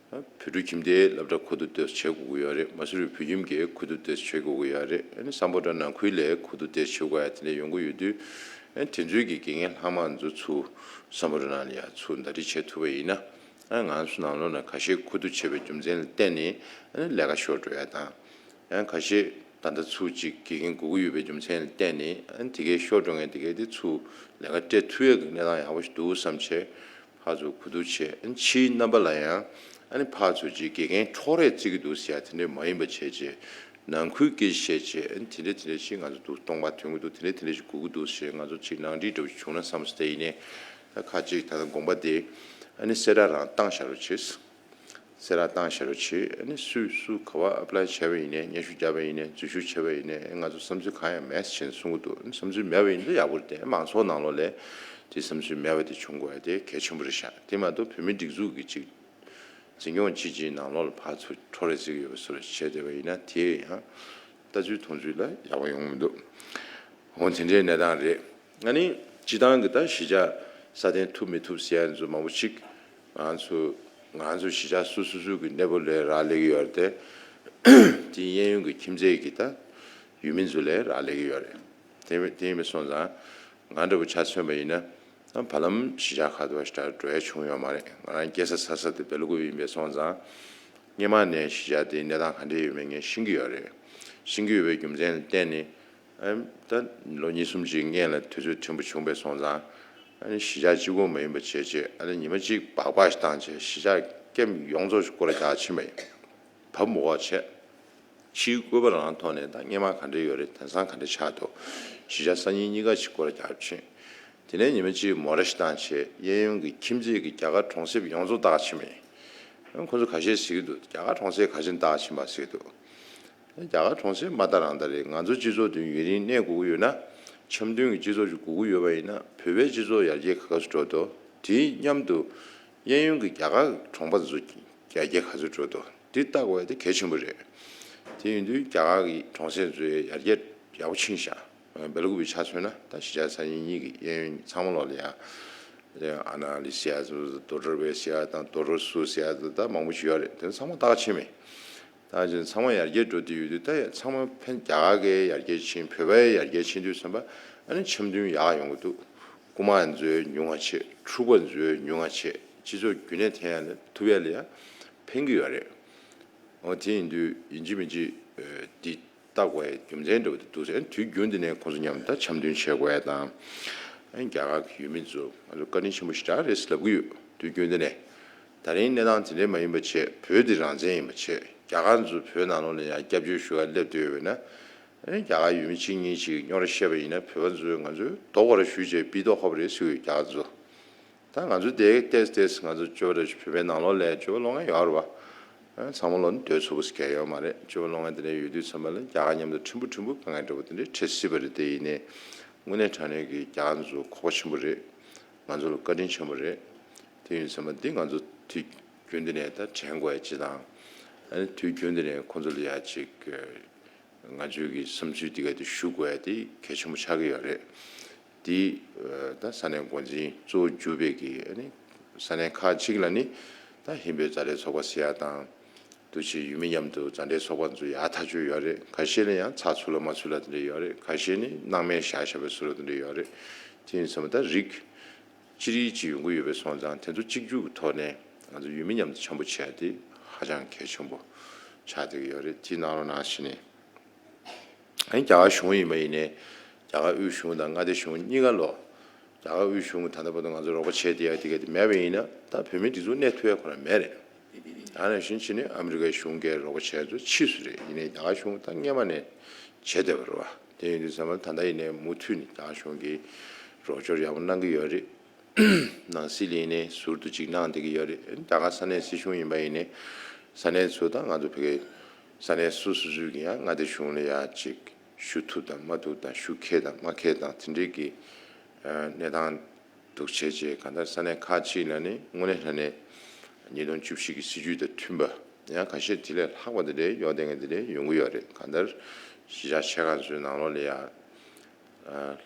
བོད་ཕྲུག་ཁྱིམ་སྡེའི་སློབ་གྲྭ་ཁུ་བསྡུ་དེ་བྱེད་དགོས་ཀྱི་ཡོད་རེད། མ་སུ་རི་བོད་ཁྱིམ་གྱི་ཁུ་བསྡུ་དེ་བྱེད་དགོས་ཀྱི་ཡོད་རེད། ཨ་ནི་སམ་བྷོ་ཊ་ནང་ཁུལ་ལ་ཁུ་བསྡུ་དེ་བྱེད་དགོས་ཡ་དེ་འདྲ་ཡོང་གི་ཡོད་དུས། ཨ་ནི་དེ་ཚོའི་གི་དགེ་རྒན་ལྷག་མ་ཚོ་ཚུར་སམ་བྷོ་ཊ་ནང་ལ་ཡ་ཚུར་ཟླ་སྒྲིལ་བྱེད་ཐུབ་པ་ཡིན་ན། ཨ་ང་ཚོ་ནང་ལོགས་ན་ཁ་ཤས་ཁུ་བསྡུ་བྱས་པའི་རྒྱུ་མཚན་ལ་བརྟེན་ནས་ཨ་ནི་ལས་ཀ་ཤོར་འགྲོ་ཡ་དང་། ཡང་ཁ་ཤས་ད་ལྟ་ཚུར་ཅིག་དགེ་རྒན་དགོས་ཀྱི་ཡོད་པའི་རྒྱུ་མཚན་ལ་བརྟེན་ནས། ཨ་ནི་དེ་གའི་ཤོར་འགྲོ་མཁན་དེ་གའི་དེ་ཚུར་ལས་ཀ་སྤྲད་ཐུབ་ཡག་གི་གནས་སྟངས་ཡག་པོ་ཞིག་འདུག་བསམ་བྱས། ཕར་ཚུར་གོ་བསྡུར་བྱས། ཨ་ནི་ཕྱིའི་རྣམ་པ་ལ་ཡང་ཨ་ནི་ཕར་ཚུར་ཅིག་དགེ་རྒན་འཕྲོག་རེས་བརྩི་གི་འདུག་ཟེར་ཡ་དེ་འདྲ་མ་ཡིན་པ་བྱས་རྗེས། ནང་ཁུལ་སྐད་ཆ་བཤད་བྱས་ཨ་ནི་དེ་འདྲ་དེ་འདྲ་ཞིག་ང་ཚོ་འདུག་སྟོང་པ་ཐོན་གྱི་འདུག་དེ་འདྲ་དེ་འདྲ་ཞིག་དགོས་ཀྱི་འདུག་ཞེས་ང་ཚོ་ཅིག་ནང་འགྲིག་འདྲ་བོ་ཞིག་བྱུང་ན་བསམ་སོང་། དེ་ཡིན་ནའི་ད་ཁ་ཅིག་ད་ལྟ་དགོངས་པ་དེ་ཨ་ནི་གསལ་བསྒྲགས་རང་བཏང་བཞག་རོགས་བྱེད། གསལ་བསྒྲགས་བཏང་བཞག་རོགས་བྱེད། ཨ་ནི་སུས་སུ་ག་བ་ཨེབ་ལའི་བྱས་པ་ཡིན་ནའི་སྙན་ཞུ་བརྒྱབ་པ་ཡིན་ནའི་འཛུལ་ཞུགས་བྱས་པ་ཡིན་ནའི་ང་ཚོ་བསམ་ཚུལ་གང་ཡང་མེད་ཟེར་བྱས་ནས་གསུང་གི་འདུག་ཨ་ནི་བསམ་ཚུལ་མེད་པ་ཡིན་ན་ཡག་པོ་རེད། དེ་མང་ཚོགས་ནང་ལོགས་ལ་དེ་བསམ་ཚུལ་མེད་པ་དེ་བྱུང་དགོས་ཡ་དེ་གལ་ཆེན་པོ་རེད་ཤག་དེ་མ་གཏོགས་བོད་མིའི་སྒྲིག་འཛུགས་ཀྱི་ཅིག་འཛིན་སྐྱོང་བྱེད་ཀྱི་ནང་ལོགས་ལ་ཕར་ཚུར་འཕྲོ་རེས་བྱེད་ཀྱི་ཡོད་པ་བཟོ་འདྲ་བྱས་བསྡད་པ་ཡིན་ན་དེ་ཡང་ལྟ་ཚུལ་མཐོང་ཚུལ་ལ་ཡག་པོ་ཡོང་གི་མི་འདུག་འོ་དེ་འདྲའི་གནས་སྟངས་རེད། ཨ་ནི་སྤྱི་བཏང་གི་ད་གཞིས་ཆགས་སྲ་བརྟན་ཐུབ་མི་ཐུབ་ཟེར་ཡ་ཚོ་མང་པོ་ཅིག་ང་ཚོ་ང་ཚོ་གཞིས་ཆགས་སོ་སོ་སོ་གི་གནས་བབ་ལ་རག་ལས་ཀྱི་ཡོད་རེད་དེ། དེ་གཡས་གཡོན་གྱི་ཁྱིམ་མཚེས་ཀྱི་ད་ཡུལ་མི་ཚོ་ལ་རག་ལས་ཀྱི་ཡོད་རེད། དེ་དེ་ཡིན་པ་སོང་ཙང་ང་འདྲ་པོ་ཆ་མཚོན་པ་ཡིན་ན། ད་བར་ལམ་གཞིས་ཆགས་ཁག་ཏུ་ཞེ་དྲག་འགྲོ་ཡ་བྱུང་ཡོད་མ་རེད། ང་རང་སྐྱེས་ས་འཚར་ས་དེ་སྦེལ་ཀོབ་ཡིན་པས་སོང་ཙང་། སྔོན་མ་ནས་གཞིས་ཆགས་དེའི་གནས་སྟངས་ག་འདྲ་ཡོད་མེད་ངས་ཤེས་ཀྱི་ཡོད་རེད། ཤེས་ཀྱི་ཡོད་པའི་རྒྱུ་མཚན་ལ་བརྟེན་ནས། ཨ་ད་ལོ་གཉིས་གསུམ་ཅིག་སྔོན་ལ་དུས་ཚོད་ཕྲན་བུ་བྱུང་བས་སོང་ཙང་། ཨ་ནི་གཞིས་ཆགས་གཅིག་པོ་མ་ཡིན་པ་བྱས་བྱས་ཨ་ནི་ཉི་མ་གཅིག་སྦག་སྦག་ཞིག་བཏང་བྱས་གཞིས་ཆགས་ཀེམ་ཡོངས་རྫོགས་ཤིག་སྐོར་ར་རྒྱག་ཕྱིན་པ་ཡིན། བབ་མོ་གོ་བྱས། ཕྱིའི་བཀོད་པ་རང་ཐོག་ནས་ད་སྔོན་མ་ག་འདྲ་ཡོད་རེད། དེང་སང་ག་འདྲ་ཆགས་འདུག་གཞིས་ཆགས་སང་ཉིན་གཉིས་ཀ་ཅིག་སྐོར་རྒྱག་ཕྱིན། དེ་ནས་ཉི་མ་གཅིག་མོ་ར་ཞིག་བཏང་བྱས་གཡས་གཡོན་གྱི་ཁྱིམ་མཚེས་ཀྱི་རྒྱ་གར་གྲོང་གསེབ་ཡོངས་རྫོགས་བདག་ཕྱིན་པ་ཡིན། ཁོ་ཚོ་ཁ་ཤས་ཟེར་གྱི་འདུག་རྒྱ་གར་གྲོང་གསེབ་ག་ཅིག་བདག་ཕྱིན་པ་ཟེར་གྱི་འདུག་རྒྱ་གར་གྲོང་གསེབ་མ་བདག་རང་བདག་རེད། ང་ཚོ་སྤྱི་ཚོགས་དེ་ཡུན་རིང་གནས་དགོས་ཀྱི་ཡོད་ན། འཆམ་མཐུན་གྱི་སྤྱི་ཚོགས་ཤིག་དགོས་ཀྱི་ཡོད་པ་ཡིན་ན་བོད་པའི་སྤྱི་ཚོགས་ཡར་རྒྱས་ག་སྐབས་སུ་འགྲོ་འདུག་དེའི་མཉམ་དུ་གཡས་གཡོན་གྱི་རྒྱ་གར་གྱི་གྲོང་པ་ཚོ་ཡར་རྒྱས་ག་ཚོད་འགྲོ་འདུག་འདི་ལྟ་དགོས་ཡ་དེ་གལ་ཆེན་པོ་རེད། དེ་ཡིན་དུས་རྒྱ་གར་གྱི་གྲོང་གསེབ་ཚོའི་ཡར་རྒྱས་ཡག་པོ་ཕྱིན་ཤག་སྦེལ་ཀོབ་ཆ་མཚོན་ན་ད་གཞིས་ཆགས་སང་ཉིན་གཉིས་ཀྱི་གཡས་གཡོན་ཚང་མ་ལོག་ལ་ཡ། ཨ་ན་ལི་ཟེར་ཡ་ཚོ་ཌོག་ཊར་ཝེ་ཟེར་ཡ་དང་ཌོག་ཊར་སུ་ཟེར་ཡ་ཚོ་ད་མང་པོ་ཞིག་ཡོད་རེད། དེ་ཚང་མ་བདག་ཕྱིན་པ་ཡིན། ད་ཅིག་ཚང་མ་ཡར་རྒྱས་འགྲོ་དུས་ཡོད་དུས་ད་ཚང་མ་ཕན། རྒྱ་གར་གྱི་ཡར་རྒྱས་ཕྱིན། བོད་པའི་ཡར་རྒྱས་ཕྱིན་དུས་ཙམ་པ་ཨ་ནི་འཆམ་མཐུན་ཡག་ཡོང་གི་འདུག་རྐུ་མ་ཚོའི་ཉུང་བ་བྱས། འཁྲུག་པ་ཚོའི་ཉུང་བ་བྱས། སྤྱི་ཚོགས་རྒྱུན་གནས་ཐོན་ཡ་ལ་ཐུབ་ཡ་ལ་ཡ་ཕན་གྱི་ཡོད་རེད། འོ་དེ་ཡིན་དུས་ཡིན་གཅིག་མིན་གཅིག་འདི་ལྟ་དགོས་ཡ་རྒྱུ་མཚན་འདྲ་བོ་དེ་འདུག་ཟེར། དུས་རྒྱུན་དུ་ནས་ཁོང་ཚོ་མཉམ་དུ་ད་འཆམ་མཐུན་བྱེད་དགོས་ཡ་དང་། ཨ་ནི་རྒྱ་གར་གྱི་ཡུལ་མི་ཚོ་ང་ཚོ་བཀའ་དྲིན་ཆེན་པོ་ཞེ་དྲག་རེད་ཟེར་ལབ་ཀྱི་ཡོད། དུས་རྒྱུན་དུ་ནས། ད་རིང་གནས་སྟངས་དེ་འདྲས་མ་ཡིན་པ་བྱས། བོད་འདི་རང་བཙན་ཡིན་པ་བྱས། རྒྱ་གར་ཚོ་བོད་ནང་ལོགས་ལ་ཡང་སྐྱབས་བཅོལ་ཞུ་གར་སླེབས་བསྡད་ཡོད་པས་ན། ཨ་ནི་རྒྱ་གར་ཡུལ་མི་གཅིག་གཉིས་ཅིག་རྙོག་དྲ་བཤད་པ་ཡིན་ན་བོད་པ་ཚོས་ང་ཚོས་ལྡོག་པར་ཞུས་བྱས་ཕྱིར་ལྡོག་ཧོབ་རེད་ཟེར་གྱི་ཡོད། རྒྱ་གར་ཚོ། ད་ང་ཚོ་དེ་ཏོག་ཙམ་ཏོག་ཙམ་ང་ཚོ་ཅོ་འདྲ་བོད་པའི་ནང་ལོགས་ལ་ཅོ་ལོ་ང་ཡོད་རེད་བ། ཚང་མ་ལོ་ནི་སྡོད་ཚུགས་པ་ཞིག་གལ་ཡོད་མ་རེད། ཅོ་ལོ་ང་དེ་འདྲ་ཡོད་དུས་ཚང་མ་ལ་རྒྱ་གར་མཉམ་དུ་ཕྲན་བུ་ཕྲན་བུ་དཀའ་ངལ་འདྲ་པོ་དེ་འདྲ་འཕྲད་སྲིད་པ་རེད། དེ་ཡིན་ནའི་དངོས་གནས་དྲང་གནས་ཀྱི་རྒྱ་གར་ཚོ་ཁོག་པ་ཆེན་པོ་རེད། ང་ཚོ་ལ་བཀའ་དྲིན་ཆེན་པོ་རེད། དེ་ཡིན་ཚང་མ་འདི་ང་ཚོ་དུས་རྒྱུན་དུ་ནས་ད་དྲན་དགོས་ཡ་ཅིག་དང་། ཨ་ནི་དུས་རྒྱུན་དུ་ནས་ཁོང་ཚོ་ལ་ཡ་ཅིག་ང་ཚོའི་གི་བསམ་ཚུལ་འདི་ག་དེ་ཞུ་དགོས་ཡ་དེ་གལ་ཆེན་པོ་ཆགས་ཀྱི་ཡོད་རེད། དེ་ད་ས་གནས་འགོ་འཛིན་གཙོ་བོ་གྱུར་པའི་གི་ཨ་ནི་ས་གནས་ཁག་ཅིག་ལ་ནི་ད་ཧིན་བོད་མཛའ་འབྲེལ་ཚོགས་པ་ཟེར་ཡ་དང་། དུ་ཆེ་ཡུལ་མི་མཉམ་དུ་མཛའ་འབྲེལ་ཚོགས་པ་ཚོ་ཡག་ཐག་ཆོད་ཡོད་རེད། ཁ་ཤས་ལ་ཡང་ཚགས་ཚུད་ལ་མ་ཚུད་ལ་དེ་འདྲ་ཡོད་རེད། ཁ་ཤས་ནི་སྣང་མེད་བཞག་བཞག་པའི་བཟོ་འདྲ་དེ་འདྲ་ཡོད་རེད། དེ་ཡིན་ཙང་ད་རིགས་ཅི་རིགས་ཅིག་ཡོང་གི་ཡོད་པའི་སོང་ཙང་དེ་ཚོ་གཅིག་གྱུར་གྱི་ཐོག་ནས་ང་ཚོ་ཡུལ་མི་མཉམ་དུ་འཆམ་པོ་བྱས་ཏེ་ཧ་ཅང་གལ་ཆེན་པོ་ཆགས་བསྡད་ཀྱི་ཡོད་རེད། དེ་གནང་རོགས་གནང་ཞེས་ནས། ཨ་ནི་རྒྱ་གར་གཞུང་ཡིན་པ་ཡིན་ནའི་རྒྱ་གར་དབུས་གཞུང་དང་མངའ་སྡེ་གཞུང་གཉིས་ཀ་ལོ། རྒྱ་གར་དབུས་གཞུང་གི་ད་ལྟ་བར་དུ་ང་ཚོ་རོགས་པ་བྱས་བསྡད་ཡ་དེ་ག་དེ་མེད་པ་ཡིན་ན་ད་བོད་མིའི་སྒྲིག་འཛུགས་གནས་ཐུབ་ཡ་ཁོ་རང་མེད་རེད། ཨ་ནི་གཞན་ཕྱིན་ནས་ཨ་མི་རི་ཀའི་གཞུང་གིས་རོགས་པ་བྱས་ཚོ་ཕྱིས་སུ་རེད། ཡིན་ནའི་རྒྱ་གར་གཞུང་ད་སྔས་མ་ནས་བྱས་བསྡད་པ་རེད་བ། དེ་ཡིན་དུས་ཙམ་པ་ད་ལྟ་ཡིན་ནའི་མུ་མཐུད་ནས་རྒྱ་གར་གཞུང་གིས་རོགས་སྐྱོར་ཡག་པོ་གནང་གི་ཡོད་རེད། ནང་སྲིད་ལ་ཡིན་ནའི་ཟུར་དུ་ཅིག་གནང་བསྡད་ཀྱི་ཡོད་རེད། རྒྱ་གར་ས་གནས་སྲིད་གཞུང་ཡིན་པ་ཡིན་ནའི་ས་གནས་ཚོ་དང་ང་ཚོ་བོད་སྐད་ས་གནས་སོ་སོ་སོ་སོའི་གི་ཡང་མངའ་སྡེ་གཞུང་ལ་ཡ་ཅིག་ཞུ་ཐུབ་དང་མ་ཐུབ་དང་ཞུ་མཁས་དང་མ་མཁས་དང་དེ་འདྲའི་གི་གནས་སྟངས་འདུག་བྱས་རྗེས་གང་ལྟར་ས་གནས་ཁག་ཅིག་ལ་ནི་དངོས་གནས་དྲང་གནས་ཉིས་སྟོང་བཅུ་བཞི་གི་སྲིད་ཇུས་དང་མཐུན་པ་ཡང་ཁ་ཤས་དེ་ལས་ལྷག་པ་དེ་འདྲའི་ཡོང་བསྡད་མཁན་དེ་འདྲའི་ཡོང་གི་ཡོད་རེད། གང་ལྟར་གཞིས་ཆགས་ཆེ་ཁག་ཚོའི་ནང་ལོགས་ལ་ཡ།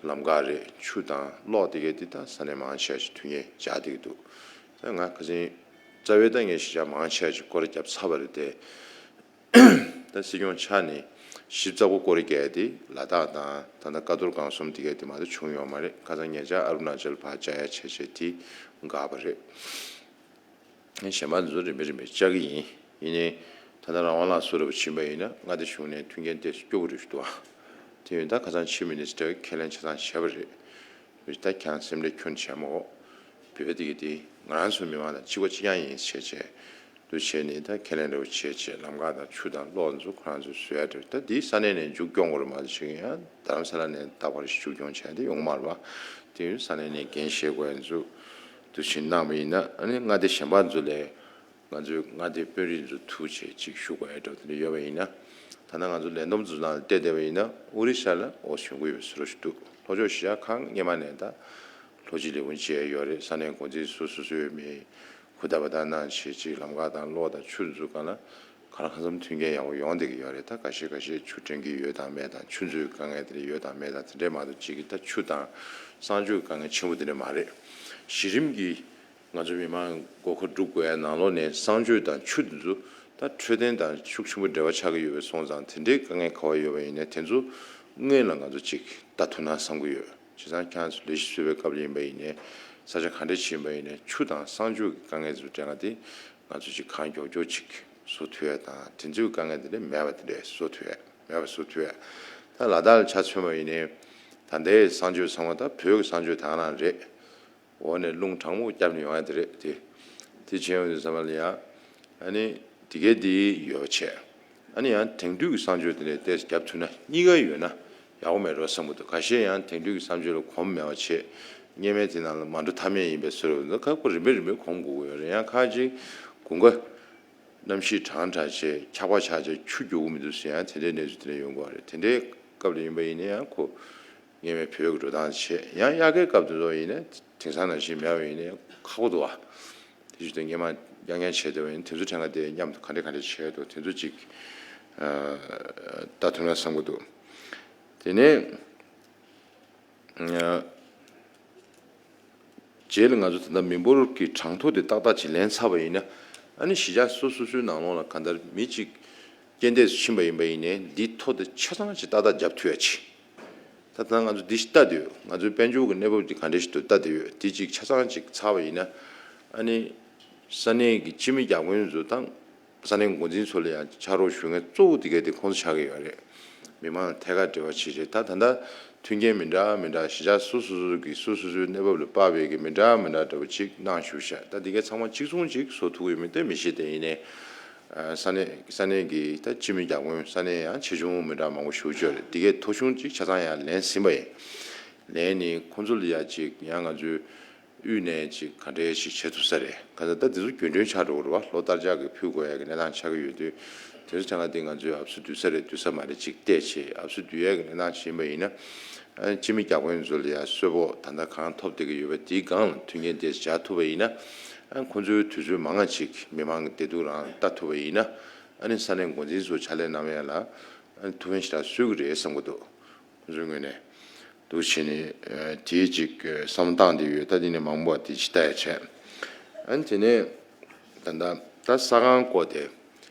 ལམ་ཁ་རེད། ཆུ་དང་གློག་དེ་གའི་དེ་དང་ས་གནས་མང་ཆེ་བ་ཞིག་མཐུན་རྐྱེན་སྦྱར་བསྡད་ཀྱི་འདུག་ད་ང་ཁ་སང་རྩ་བའི་ད་ངས་གཞིས་ཆགས་མང་ཆེ་བ་ཞིག་སྐོར་ར་བརྒྱབ་ཚར་བ་རེད་དེ། ད་སྲིད་སྐྱོང་ཆགས་ནས་ཞིབ་ཚགས་པོ་སྐོར་ར་བརྒྱབ་དེ་ལ་དྭགས་དང་ད་ལྟ་ཀ་རྡོར་སྒང་གསུམ་དེ་གའི་དེ་མ་གཏོགས་བྱུང་ཡོད་མ་རེད། ཁ་སང་ཉེ་ཆར་ཨ་རུ་ན་ཅལ་ཕར་བཅར་ཡ་བྱས་བྱས་དེ་འགག་པ་རེད། གཞན་པ་ཚོ་རིམ་པས་རིམ་པས་བཅར་གྱི་ཡིན། ཡིན་ནའི་ད་ལྟ་རང་དབང་ལ་སུ་ར་བ་ཕྱིན་པ་ཡིན་ན་མངའ་སྡེ་གཞུང་ནས་མཐུན་རྐྱེན་ཏོག་ཙམ་སྐྱོ་པོ་རེད་ཞུ་འདུག་ཨ། དེ་ཡིན་ད་ཁ་སང་ཕྱི་མི་ནི་སི་ཊར་ཁས་ལེན་ཆ་ཚང་བྱས་པ་རེད། བོད་ད་ཁྱང་སེམས་ཁྲལ་ཁྱོན་བྱས་མོ། བོད་དེ་གི་དེ་ང་རང་ཚོའི་མི་མང་དང་གཅིག་པ་གཅིག་རྐྱང་ཡིན་ཞེས་བྱས། དུ་བྱས་ནས་ད་ཁས་ལེན་རེ་བ་བྱས་བྱས་ལམ་ཁ་དང་ཆུ་དང་གློག་ཚོ་ཁོ་རང་ཚོས་བཟོ་ཡ་འདྲ། ད་འདི་ས་གནས་ནས་མཇུག་སྐྱོང་དགོས་རེད་མ་གཏོགས་ཅིག་ཡང་རྡ་རམ་ས་ལ་ནས་ད་བར་ཞིག་མཇུག་སྐྱོང་བྱས་ཏེ་ཡོང་མ་རེད་བ། དེ་ཡང་ས་གནས་ནས་འགན་བཞེས་དགོས་ཡ་ཚོ་དུ་ཕྱིན་གནང་བ་ཡིན་ན། ཨ་ནི་མངའ་སྡེ་གཞན་པ་ཚོ་ལས་ང་ཚོའི་མངའ་སྡེ་དཔོན་རིགས་ཚོ་ཐུག་བྱས་ཅིག་ཞུ་དགོས་ཡ་འདྲ་དེ་འདྲ་ཡོད་པ་ཡིན་ན། ད་ལྟ་ང་ཚོ་ལས་བསྡོམས་ཚོ་ནང་ལ་བལྟས་བསྡད་པ་ཡིན་ན་ཨོ་རི་ས་ལ་འོ་ཞུ་གི་ཡོད་ཟེར་རོ་ཞིག་འདུག་ལྷོ་ཕྱོགས་གཞིས་ཆགས་ཁག་སྔོན་མ་ནས་ད་ལྷོ་སྤྱི་ལས་ཁུངས་བཅས་ཡོད་རེད། ས་གནས་འགོ་འཛིན་སོ་སོ་སོའི་མི་ཧུར་ཐག་པ་ད་གནང་བྱས་ཅིག་ལམ་ཁ་དང་གློག་དང་ཆུ་འཛུགས་གང་ལ་གང་ལ་གང་འཚམ་མཐུན་རྐྱེན་ཡག་པོ་ཡོང་བསྡད་ཀྱི་ཡོད་རེད། ད་འགའ་ཤས་འགའ་ཤས་ཆུ་འདྲེན་གྱི་ཡོད་དང་མེད་དང་ཆུ་མཛོད་དཀའ་ངལ་དེ་འདྲ་ཡོད་དང་མེད་དང་དེ་འདྲས་མ་གཏོགས་ཅིག་གི་ད་ཆུ་དང་གསང་སྤྱོད་དཀའ་ངལ་ཆེན་པོ་དེ་འདྲས་མ་རེད། གཞི་རིམ་གྱི་ང་ཚོ་མི་མང་སྒོ་ཁ་སྒྲུབ་དགོས་ཡ་ནང་ལོགས་ནས་གསང་སྤྱོད་དང་ཆུ་འདི་ཚོ་ད་འཕྲོད་བསྟེན་དང་ཤུགས་ཆེན་པོ་འབྲེལ་བ་ཆགས་ཀྱི་ཡོད་པའི་སོང་ཙང་དེ་འདྲའི་དཀའ་ངལ་ག་བ་ཡོད་པ་ཡིན་ནའི་དེ་ཚོ་སྔོན་ལ་ང་ཚོ་ཅིག་ལྟ་ཐུབ་ན་བསམ་གྱི་ཡོད། བྱས་ཙང་ཁྱེད་རང་ཚོ་ལས་གཞི་བཟོ་བའི་སྐབས་ལ་ཡིན་པ་ཡིན་ནའི་ས་ཆ་ག་འདྲ་ཞིག་ཡིན་པ་ཡིན་ནའི་ཆུ་དང་གསང་སྤྱོད་ཀྱི་དཀའ་ངལ་ཚོ་དྲན་ག་དེ་ང་ཚོ་ཅིག་གང་མགྱོགས་མགྱོགས་ཅིག་བཟོ་ཐུབ་ཡ་དང་དེ་ཚོའི་དཀའ་ངལ་དེ་འདྲ་མེད་པ་དེ་འདྲ་བཟོ་ཐུབ་ཡ་མེད་པ་བཟོ་ཐུབ་ཡ། ད་ལ་དྭགས་ལ་ཆ་མཚོན་པ་ཡིན་ནའི་ད་ལྟའི་གསང་སྤྱོད་ཚང་མ་ད་བོད་ཀྱི་གསང་སྤྱོད་ད་ག་རང་རེད། འོག་ནས་རླུང་གྲང་མོ་བརྒྱབ་ནས་ཡོང་ཡ་དེ་རེད་དེ། དེ་བྱས་ཡོང་དུས་ཙམ་པ་ལ་ཡང་ཨ་ནི་དེ་གའི་དེ་ཡོད་བྱས། ཨ་ནི་ཡང་དེང་དུས་ཀྱི་གསང་སྤྱོད་དེ་འདྲའི་ཏོག་ཙམ་བརྒྱབ་ཐུབ་ན་གཉིས་ཀ་ཡོད་ན་ཡག་པོ་མེད་འགྲོ་བསམ་གྱི་འདུག་ཁ་ཤས་ཡང་དེང་དུས་ཀྱི་གསང་སྤྱོད་ལ་གོམས་མེད་པ་བྱས། སྔོན་མའི་དེ་ནང་ལ་མ་འགྲོ་ཐབས་མེད་ཡིན་པའི་བཟོ་འདྲ་ཁག་པོ་རིམ་པས་རིམ་པས་གོམས་དགོས་ཀྱི་ཡོད་རེད། ཡང་ཁ་ཅིག་དགུན་ཁ་གནམ་གཤིས་གྲང་དྲགས་བྱས་འཁྱག་པ་ཆགས་བྱས་ཆུ་རྒྱུག་གི་མི་འདུག་ཟེར་ཡང་དེ་འདྲའི་གནས་ཚུལ་དེ་འདྲ་ཡོང་གི་ཡོད་རེད། དེ་འདྲའི་སྐབས་ལ་ཡིན་པ་ཡིན་ན་ཡང་ཁོ་སྔོན་མའི་བོད་ཀྱི་འགྲོ་སྟངས་བྱས། ཡང་དབྱར་ཁའི་སྐབས་དེ་ཚོ་ཡིན་ན་དེང་སང་ནང་བཞིན་མེད་པ་ཡིན་ན་ཡང་ཁག་པོ་འདུག་བ། དེ་བཞིན་དུ་སྔོན་མ་རྐྱང་རྐྱང་བྱས་བསྡད་པ་ཡིན་དེ་ཚོ་དྲན་ག་དེ་མཉམ་དུ་ག་འདྲས་ག་འདྲས་བྱས་འདུག་དེ་ཚོ་ཅིག་ཨ་ལྟ་ཐུབ་ན་བསམ་གྱི་འདུག་དེ་ནས་ཨ་རྗེས་ལ་ང་ཚོ་ད་ལྟ་མི་འབོར་གྱི་གྲངས་ཐོ་དེ་ཏག་ཏག་ཅིག་ལེན་ཚར་བ་ཡིན་ན། ཨ་ནི་གཞིས་ཆགས་སོ་སོ་སོའི་ནང་ལོགས་ལ་གང་ལྟར་མི་གཅིག་རྐྱེན་འདས་སུ་ཕྱིན་པ་ཡིན་པ་ཡིན་ནའི་འདིའི་ཐོ་དེ་ཆ་ཚང་ཅིག་ཏག་ཏག་རྒྱབ་ཐུབ་ཡ་ཆེ། ད་ལྟ་ང་ཚོ་འདི་ཞིག་ལྟ་དུས་ང་ཚོའི་དཔལ་འབྱོར་གྱི་གནས་བབ་འདི་ག་འདྲ་ཞིག་ཏུ་ལྟ་དུས་ཡོད་འདི་གཅིག་ཆ་ཚང་ཅིག་ཚར་བ་ཡིན་ན། ཨ་ནི་ས་གནས་ཀྱི་སྤྱི་མི་བརྒྱ་དཔོན་ཚོ་དང་། ས་གནས་འགོ་འཛིན་ཚོ་ལ་ཡང་ཕྱག་རོགས་ཞུ་མཁན་གཙོ་བོ་དེ་གའི་དེ་ཁོང་ཚོ་ཆགས་ཀྱི་ཡོད་རེད། མི་མང་ལ་ཐད་ཀར་འབྲེལ་བ་བྱེད་བྱེད་ད་ད་ལྟ་མཐུན་རྐྱེན་མི་འདྲ་མི་འདྲ་གཞིས་ཆགས་སོ་སོ་སོ་གི་སོ་སོ་སོའི་གནས་བབ་ལ་དཔག་པའི་གི་མི་འདྲ་མི་འདྲ་འདྲ་བོ་ཅིག་གནང་བཞུགས་ཤག་ད་དེ་གའི་ཚང་མ་གཅིག་མཚུངས་ཅིག་བཟོ་ཐུབ་ཀྱི་ཡོད་མེད་དེ་མི་ཤེས། དེ་ཡིན་ནའི་ས་གནས་ས་གནས་ཀྱི་ད་སྤྱི་མི་བརྒྱ་དཔོན་ས་གནས་ཡང་ཆེ་ཆུང་མི་འདྲ་མང་པོ་བཞུགས་ཡོད་རེད། དེ་གའི་ཐོ་གཞུང་ཅིག་ཆ་ཚང་ཡང་ལེན་ཟིན་པ་ཡིན། ལན་ནི་ཁོང་ཚོ་ལ་ཡ་ཅིག་ཡང་ང་ཚོའི་དབུས་ནས་ཅིག་ག་འདྲས་ཞིག་བྱེད་ཐུབ་ས་རེད། ག་ཚོད་ད་དེ་ཚོ་རྒྱུན་གྲོན་ཆགས་འགྲོ་གི་རེད་བ། ལོ་ལྟར་ཆགས་ཀྱི་ཕུལ་དགོས་ཡ་གི་གནས་སྟངས་ཆགས་ཀྱི་ཡོད་དུས་དེ་ཚོ་ཆ་ང་དེ་ང་ཚོའི་ཨབ་སུ་བསྡུས་ས་རེད་བསྡུས་ས་མ་རེད་ཅིག་བལྟས་བྱས་ཨབ་སུ་བསྡུས་ཡ་གི་གནས་སྟངས་ཤིག་ཡིན་པ་ཡིན་ན། ཨ་སྤྱི་མི་བརྒྱ་དཔོན་ཚོ་ལ་ཡ་གསོལ་ཕོགས་ད་ལྟ་གང་ཐོབ་བསྡད་ཀྱི་ཡོད་པ་དེའི་སྒང་ལ་མཐུན་རྐྱེན་དེ་སྦྱར་ཐུབ་པ་ཡིན་ན། ཨ་ཁོང་ཚོའི་དུས་ཚོད་མང་ང་ཅིག་མི་མང་གི་བདེ་སྡུག་རང་ལྟ་ཐུབ་པ་ཡིན་ན། ཨ་ནི་ས་གནས་འགོ་འཛིན་ཚོ་ཕྱག་ལས་གནང་ཡ་ལ་ཨ་ནི་ཐུགས་ཕན་ཞེ་དྲག་གསོས་ཀྱི་རེད་བསམ་གྱི་འདུག་ཁོང་ཚོའི་ངོས་ནས་འདུག་བྱས་ནས་ཨ་དེའི་ཅིག་བསམ་བློ་བཏང་བསྡད་ཡོད། ད་དེ་ནས་མང་པོ་དེ་ཅིག་ལྟ་ཡ་བྱས། ཨ་ནི་དེ་ནས་ད་ལྟ་ད་ས་ཁང་སྐོར་དེ་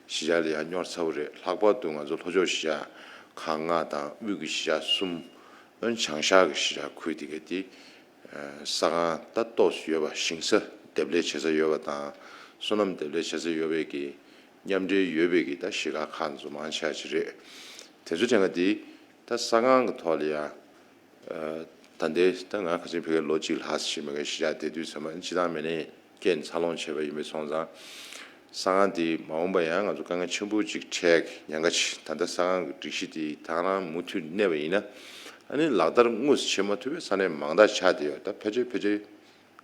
གཞིས་ཆགས་ལ་ཡང་གཉེར་ཚར་བ་རེད། ལྷག་པར་དུ་ང་ཚོ་ལྷོ་ཕྱོགས་གཞིས་ཆགས་ཁག་ལྔ་དང་དབུས་ཀྱི་གཞིས་ཆགས་གསུམ། ཨ་ནི་བྱང་ཤར་གྱི་གཞིས་ཆགས་ཁུལ་དེ་གའི་དེ་ས་ཁང་ད་ཏོག་ཙམ་ཡོད་པ་ཞིང་ས་འདེབས་ལས་བྱེད་ས་ཡོད་པ་དང་སོ་ནམ་འདེབས་ལས་བྱེད་ས་ཡོད་པའི་གི་མཉམ་འབྲེལ་ཡོད་པའི་གི་ད་གཞིས་ཆགས་ཁག་ཚོ་མང་ཆེ་བ་ཅིག་རེད། དེ་ཚོ་དྲན་ག་དེ་ད་ས་ཁང་གི་ཐོག་ལ་ཡ། ད་ལྟའི་ད་ང་ཁ་སང་ཕ་གིར་ལོ་གཅིག་ལྷག་ཙམ་ཞིག་མ་གི་གཞིས་ཆགས་བསྡད་དུས་ཚང་མ་སྤྱི་བཏང་མི་སྣའི་རྐྱེན་འཚར་ལོངས་བྱས་པ་ཡིན་པའི་སོང་ཙང་། ས་ཁང་དེ་མ་འོངས་པ་ཡང་ང་ཚོ་དཀའ་ངལ་ཆེན་པོ་ཅིག་འཕྲད་ཉེན་ཁ་ཆེ། ད་ལྟ་ས་ཁང་གི་སྒྲིག་གཞི་དེ་ད་རང་མུ་མཐུད་གནས་པ་ཡིན་ན། ཨ་ནི་ལག་བསྟར་དངོས་སུ་བྱེད་མ་ཐུབ་པའི་ས་གནས་མང་དག་ཆགས་བསྡད་ཡོད། ད་ཕལ་ཆེར་ཕལ་ཆེར།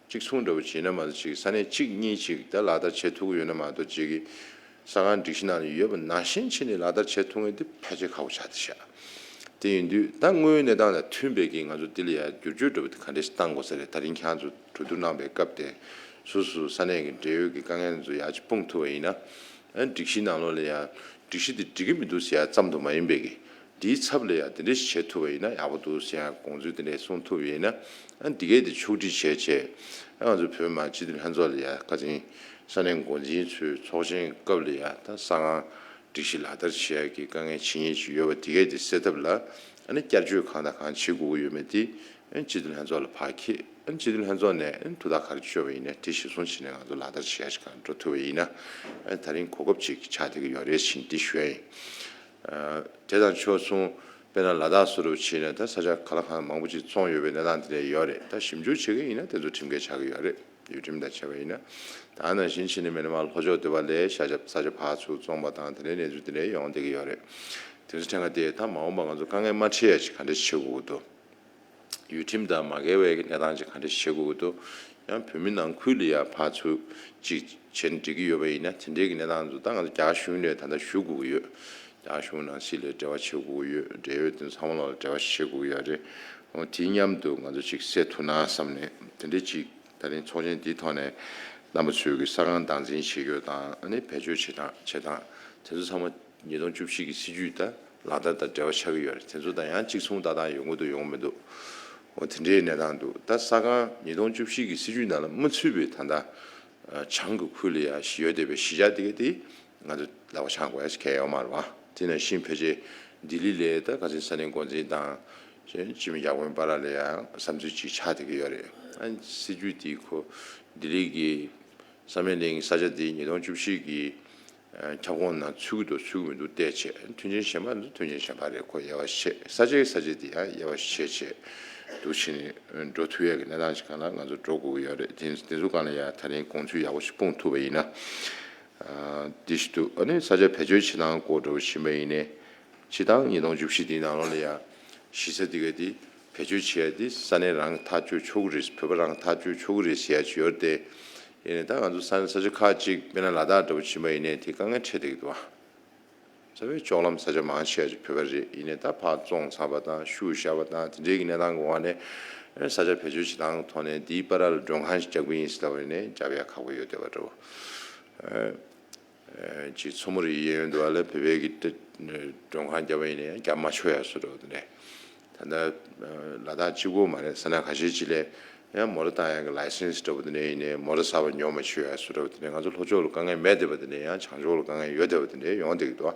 གཅིག་མཚུངས་འདྲ་བོ་བྱས་ན་མ་གཏོགས་ཅིག་ས་གནས་གཅིག་གཉིས་ཅིག་ད་ལག་བསྟར་བྱེད་ཐུབ་ཀྱི་ཡོད་ན་མ་གཏོགས་ཅིག་གི་ས་ཁང་སྒྲིག་གཞི་ནང་ལ་ཡོད་པ་ནང་བཞིན་བྱས་ནས་ལག་བསྟར་བྱེད་ཐུབ་མཁན་དེ་ཕལ་ཆེར་ཁག་པོ་ཆགས་བསྡད་ཤག་དེ་ཡིན་དུས་ད་དངོས་ཡོད་གནས་སྟངས་དང་མཐུན་པའི་གི་ང་ཚོ་འདི་ལ་ཡ་བསྒྱུར་བཅོས་འདྲ་བོ་དེ་ག་འདྲས་ཤིག་བཏང་དགོས་ས་རེད། ད་རིང་ཁྱེད་རང་ཚོ་གྲོས་བསྡུར་གནང་པའི་སྐབས་དེ་སོ་སོ་ས་གནས་ཀྱི་འབྲེལ་ཡོད་ཀྱི་དཀའ་ངལ་ཚོ་ཡར་ཅིག་སྤུངས་ཐུབ་པ་ཡིན་ན། ཨ་སྒྲིག་གཞི་ནང་ལོགས་ལ་ཡ་སྒྲིག་གཞི་དེ་འགྲིག་གི་མི་འདུག་ཟེར་ཡ་ཙམ་དུ་མ་ཡིན་པའི་གི་འདིའི་ཚབ་ལ་ཡང་དེ་འདྲ་ཞིག་བྱེད་ཐུབ་པ་ཡིན་ན་ཡག་པོ་འདུག་ཟེར་ཡང་དགོངས་ཚུལ་དེ་འདྲ་གསུངས་ཐུབ་པ་ཡིན་ན། ཨ་འདི་གས་དེ་ཕྱོགས་སྒྲིག་བྱས་བྱས་ཨ་ང་ཚོ་བོད་མི་མང་སྤྱི་འཐུས་ལྷན་ཚོགས་ལ་ཡང་ཁ་སང་ས་གནས་འགོ་འཛིན་ཚོའི་ཚོགས་ཆེན་སྐབས་ལ་ཡང་ད་ས་ཁང་སྒྲིག་གཞི་ལག་བསྟར་བྱེད་ཡག་གི་དཀའ་ངལ་ཇི་སྙེད་ཅིག་ཡོད་པ་དེ་གས་དེ་སེལ་ཐབས་ལ་ཨ་ནི་བསྐྱར་བཅོས་གང་དང་གང་བྱེད་དགོས་ཀྱི་ཡོད་མེད་དེ་ཨ་ནི་སྤྱི་འཐུས་ལྷན་ཚོགས་ལ་ཕར་འཁྱེར། ཨ་ནི་སྤྱི་འཐུས་ལྷན་ཚོགས་ནས་ཨ་ནི་ཐུགས་ཐག་ག་རེ་གཅོད་པ་ཡིན་ནའི་དེ་གཞིར་བཟུང་བྱས་ནས་ང་ཚོ་ལག་བསྟར་བྱེད་ཡག་ཅིག་གང་འགྲོ་ཐུབ་པ་ཡིན་ན་ཨ་ནི་ད་རིང་གོ་སྐབས་ཅིག་ཆགས་བསྡད་ཀྱི་ཡོད་རེད་ཟེར་འདི་ཞུ་ཡ་ཡིན། དེ་དང་ཕྱོགས་མཚུངས་དཔེར་ན་ལ་དྭགས་སུ་རུ་ཕྱིན་ན་ད་ས་ཆ་ག་ལ་གང་མང་པོ་ཅིག་བཙོངས་ཡོད་པའི་གནས་སྟངས་དེ་འདྲ་ཡོད་རེད། ད་ཞིབ་འཇུག་བྱེད་མཁན་ཡིན་ན་དེ་ཚོ་ཁྲིམས་འགལ་ཆགས་ཀྱི་ཡོད་རེད། ཡུལ་ཁྲིམས་དང་བྱས་པ་ཡིན་ན། ད་ནང་བཞིན་བྱས་ནས་མེ་ན་མར་ལྷོ་ཕྱོགས་འདི་པ་ལས་ཤ་ཆ་ས་ཆ་ཕར་ཚུར་བཙོང་པ་དང་དེ་འདྲའི་གནས་ཚུལ་དེ་འདྲ་ཡོང་བསྡད་ཀྱི་ཡོད་རེད། དེ་ཚོ་ཕྲན་ག་དེ་ད་མ་འོངས་པ་ང་ཚོ་དཀའ་ངལ་མ་འཕྲད་ཡ་ཅིག་ག་འདྲ་བྱེད་དགོས་ཀྱི་འདུག་ཡུལ་ཁྲིམས་དང་མ་འགལ་བའི་གནས་སྟངས་ཅིག་ག་འདྲ་བྱེད་དགོས་ཀྱི་འདུག་ཡང་བོད་མི་ནང་ཁུལ་ལ་ཡ་ཕར་ཚུར་ཅིག་བྱས་ནས་འགྲིག་གི་ཡོད་པ་ཡིན་ན་དེ་འདྲའི་གི་གནས་སྟངས་ཚོ་ད་ང་ཚོ་རྒྱ་གར་གཞུང་ནས་ད་ལྟ་ཞུ་དགོས་ཀྱི་ཡོད། རྒྱ་གཞུང་ནང་སྲིད་ལ་འབྲེལ་བ་བྱེད་དགོས་ཀྱི་ཡོད། འབྲེལ་ཡོད་དེ་ཚང་མ་ལ་འབྲེལ་བ་བྱེད་དགོས་ཀྱི་ཡོད་རེད། འོ་དེའི་མཉམ་དུ་ང་ཚོ་ཅིག་སེལ་ཐུབ་ན་བསམ་ནས་དེ་འདྲའི་ཅིག་ད་རིང་ཚོགས་ཆེན་འདིའི་ཐོག་ནས་རྣམ་པ་ཚོས་ཀྱི་ས་ཁང་སྟངས་འཛིན་བྱེད་རྒྱུ་དང་ཨ་ནི་བེད་སྤྱོད་བྱེད་སྟངས་བྱེད་སྟངས་དེ་ཚོ་ཚང་མ་ཉིས་སྟོང་བཅུ་བཞི་གི་སྲིད་ཇུས་དང་ལག་བསྟར་དང་འབྲེལ་བ་ཆགས་ཀྱི་ཡོད་རེད། དེ་ཚོ་དང་ཡང་གཅིག་མཚུངས་ཏག་ཏག་ཡོང་གི་འདུག་ཡོང་མི་འདུག་འོ་དེ་འདྲའི་གནས་སྟངས་འདུག་ད་ས་ཁང་ཉིས་སྟོང་བཅུ་བཞི་གི་སྲིད་ཇུས་ནང་ལ་མ་ཚུད་པའི་ད་ལྟ་བྱང་གི་ཁུལ་ལ་ཡ་ཡོད་བསྡད་པའི་གཞིས་ཆགས་དེ་ག་དེ་ང་ཚོ་ལག་པ་འཆང་དགོས་ཡ་ཞིག་གང་ཡང་ཡོད་མ་རེད་བ། དེ་ནང་བཞིན་ཕལ་ཆེར་ལྡི་ལི་ལ་ད་ཁ་སང་ས་གནས་འགོ་འཛིན་དང་སྤྱི་མི་ཡག་པོའི་བར་ལ་ཡ་བསམ་ཚུལ་ཅིག་ཆགས་བསྡད་ཀྱི་ཡོད་རེད། ཨ་སྲིད་ཇུས་དེ་ཁོ་ལྡི་ལི་གི་བསམ་ཡས་གླིང་ས་ཆ་དེ་ཉིས་སྟོང་བཅུ་བཞི་གི་ཁྱབ་ཁོངས་ནང་ཚུད་ཀྱི་འདུག་ཚུད་ཀྱི་མི་འདུག་བལྟས་བྱས། མཐུན་རྐྱེན་གཞན་པ་འདུག་མཐུན་རྐྱེན་གཞན་པ་རེད། ཁོ་དབྱེ་བ་ཕྱེ། ས་ཆའི་ས་ཆ་དེ་ཡང་དབྱེ་བ་ཕྱེ་བྱས་འདུག་བྱས་ནས་འགྲོ་ཐུབ་ཡས་ཀྱི་གནས་སྟངས་ཤིག་སྒང་ལ་ང་ཚོ་འགྲོ་དགོས་ཀྱི་ཡོད་རེད། དེ་དེ་ཚོ་སྒང་ལ་ཡང་ད་རིང་དགོངས་ཚུལ་ཡག་པོ་ཞིག་སྤུངས་ཐུབ་པ་ཡིན་ན། ཨ་འདི་ཞིག་འདུག་ཨ་ནི་ས་ཆ་བེད་སྤྱོད་བྱེད་སྟངས་སྐོར་འདྲ་བོ་ཕྱིན་པ་ཡིན་ནའི། སྤྱིར་བཏང་ཉིས་སྟོང་བཅུ་བཞི་འདིའི་ནང་ལོགས་ལ་ཡང་གཞིས་ས་འདི་ག་འདི་བེད་སྤྱོད་བྱེད་ཡ་འདི་ས་གནས་རང་གིས་ཐག་གཅོད་ཆོག་གི་རེད། བོད་པ་རང་གིས་ཐག་གཅོད་ཆོག་གི་རེད་ཟེར་ཡ་ཅིག་ཡོད་རེད་དེ། ཡིན་ནའི་ད་ང་ཚོ་ས་གནས་ས་ཆ་ཁག་ཅིག་དཔེར་ན་ལ་དྭགས་འདྲ་བོ་ཕྱིན་པ་ཡིན་ནའི་དེ་དཀའ་ངལ་འཕྲད་བསྡད་ཀྱི་འདུག་བ། རྩ་བའི་ལྕོག་ལམ་ས་ཆ་མང་ཆེ་བ་ཅིག་བོད་པ་རེད། ཡིན་ནའི་ད་ཕར་བཙོང་ཚར་བ་དང་ཤུགས་བཞག་པ་དང་དེ་འདྲའི་གི་གནས་སྟངས་ཀྱི་འོག་ནས་ས་ཆ་བེད་སྤྱོད་བྱེད་སྟངས་ཐོག་ནས་འདིའི་བར་ལ་མགྲོན་ཁང་ཞིག་རྒྱག་གི་ཡིན་ཟེར་ལབ་པ་ཡིན་ནའི་རྒྱག་ཡ་ཁག་པོ་ཡོད་བསྡད་པ་འདྲ་བོ། ཅིག་མཚོ་མོ་རི་གཡས་གཡོན་དུ་བ་ལ་བོད་པའི་གི་མགྲོན་ཁང་བརྒྱབ་པ་ཡིན་ན་ཡང་བརྒྱབ་མ་ཆོག་ཡ་བཟོ་འདྲ་བོ་དེ་འདྲས། ད་ལྟ་ལ་དྭགས་གཅིག་པོ་མ་རེད། ས་གནས་ཁ་ཤས་ཅིག་ལ་ཡང་མོ་ཊ་བཏང་ཡ་གི་ལའི་སེན་སི་འདྲ་བོ་དེ་འདྲས་ཡིན་ནའི་མོ་ཊ་གསར་པ་ཉོ་མ་ཆོག་ཡ་བཟོ་འདྲ་བོ་དེ་འདྲས། ང་ཚོ་ལྷོ་ཕྱོགས་ལ་དཀའ་ངལ་མེད་བསྡད་པ་དེ་འདྲས་ཡང་བྱང་ཕྱོགས་ལ་དཀའ་ངལ་ཡོད་བསྡད་པ་དེ་འདྲས་ཡོང་བསྡད་ཀྱི་འདུག་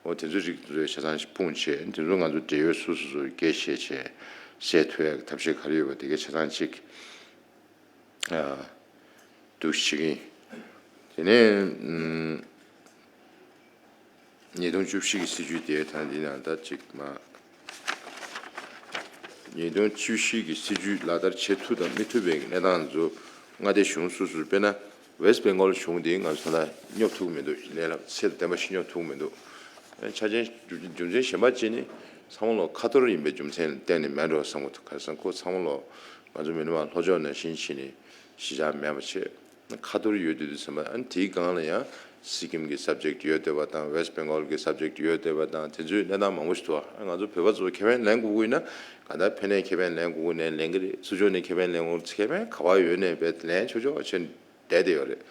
འོ་དེ་ཚོ་རིགས་དེ་ཚོའི་ཆ་ཚང་ཞིག་སྤུངས་བྱས། དེ་ཚོ་ང་ཚོ་འབྲེལ་ཡོད་སོ་སོ་སོ་སྐད་བཤད་བྱས་སེལ་ཐུབ་ཡ་གི་ཐབས་ཤེས་ག་རེ་ཡོད་པ་དེ་གའི་ཆ་ཚང་ཅིག་འདུག་བྱེད་ཀྱི་ཡིན། དེ་ནས་ཉིས་སྟོང་བཅུ་བཞི་གི་སྲིད་ཇུས་དེ་ད་འདི་ནང་ད་ཅིག་མ། ཉིས་སྟོང་བཅུ་བཞི་གི་སྲིད་ཇུས་ལག་བསྟར་བྱེད་ཐུབ་དང་མི་ཐུབ་པའི་གནས་སྟངས་ཚོ་མངའ་སྡེ་གཞུང་སོ་སོར་དཔེར་ན་ཝེ་སི་ཊི་བེང་གོལ་གཞུང་དེ་ང་ཚོ་ད་ལྟ་སྙོབ་ཐུབ་ཀྱི་མི་འདུག་ལས་སླ་ཚད་ལྡན་པ་ཞིག་སྙོབ་ཐུབ་ཀྱི་མི་འདུག་ཆ་རྐྱེན་རྒྱུ་རྒྱུ་མཚན་གཞན་པ་གཅིག་ནི་ཚང་མ་ལོ་ཁ་ཐོར་ཡིན་པའི་རྒྱུ་མཚན་ལ་བརྟེན་ནས་མེད་འགྲོ་བསམ་གྱི་འདུག་ག་རེ་ཟེར་ན་ཁོ་ཚང་མ་ལོ་ང་ཚོ་མི་ནུབ་ལྷོ་ཕྱོགས་ནང་བཞིན་བྱས་ནས་གཞིས་ཆགས་མེད་པ་བྱས། ཁ་ཐོར་ཡོད་དུས་དུས་ཙམ་པ་ཨ་ནི་དེའི་སྒང་ལ་ཡང་སི་ཀིམ་གྱི་སབ་ཇེག་ཡོད་བསྡད་པ་དང་ཝེ་སི་ཊི་བེང་གོལ་གྱི་སབ་ཇེག་ཡོད་བསྡད་པ་དང་དེ་ཚོའི་གནས་སྟངས་མང་པོ་ཞིག་འདུག་ཨ་ང་ཚོ་བོད་པ་ཚོ་ཁེ་ཕན་ལེན་དགོས་ཀྱི་ཡིན་ན་ག་ད་ཕན་ནས་ཁེ་ཕན་ལེན་དགོས་ཀྱི་ནས་ལེན་གྱི་རེད། ཚུར་ཕྱོགས་ནས་ཁེ་ཕན་ལེན་དགོས་ཁེ་ཕན་ག་བ་ཡོད་ནས་བས་ལེན་ཆོག་ཆོག་བྱས་བསྡད་བསྡད་ཡོད་རེད།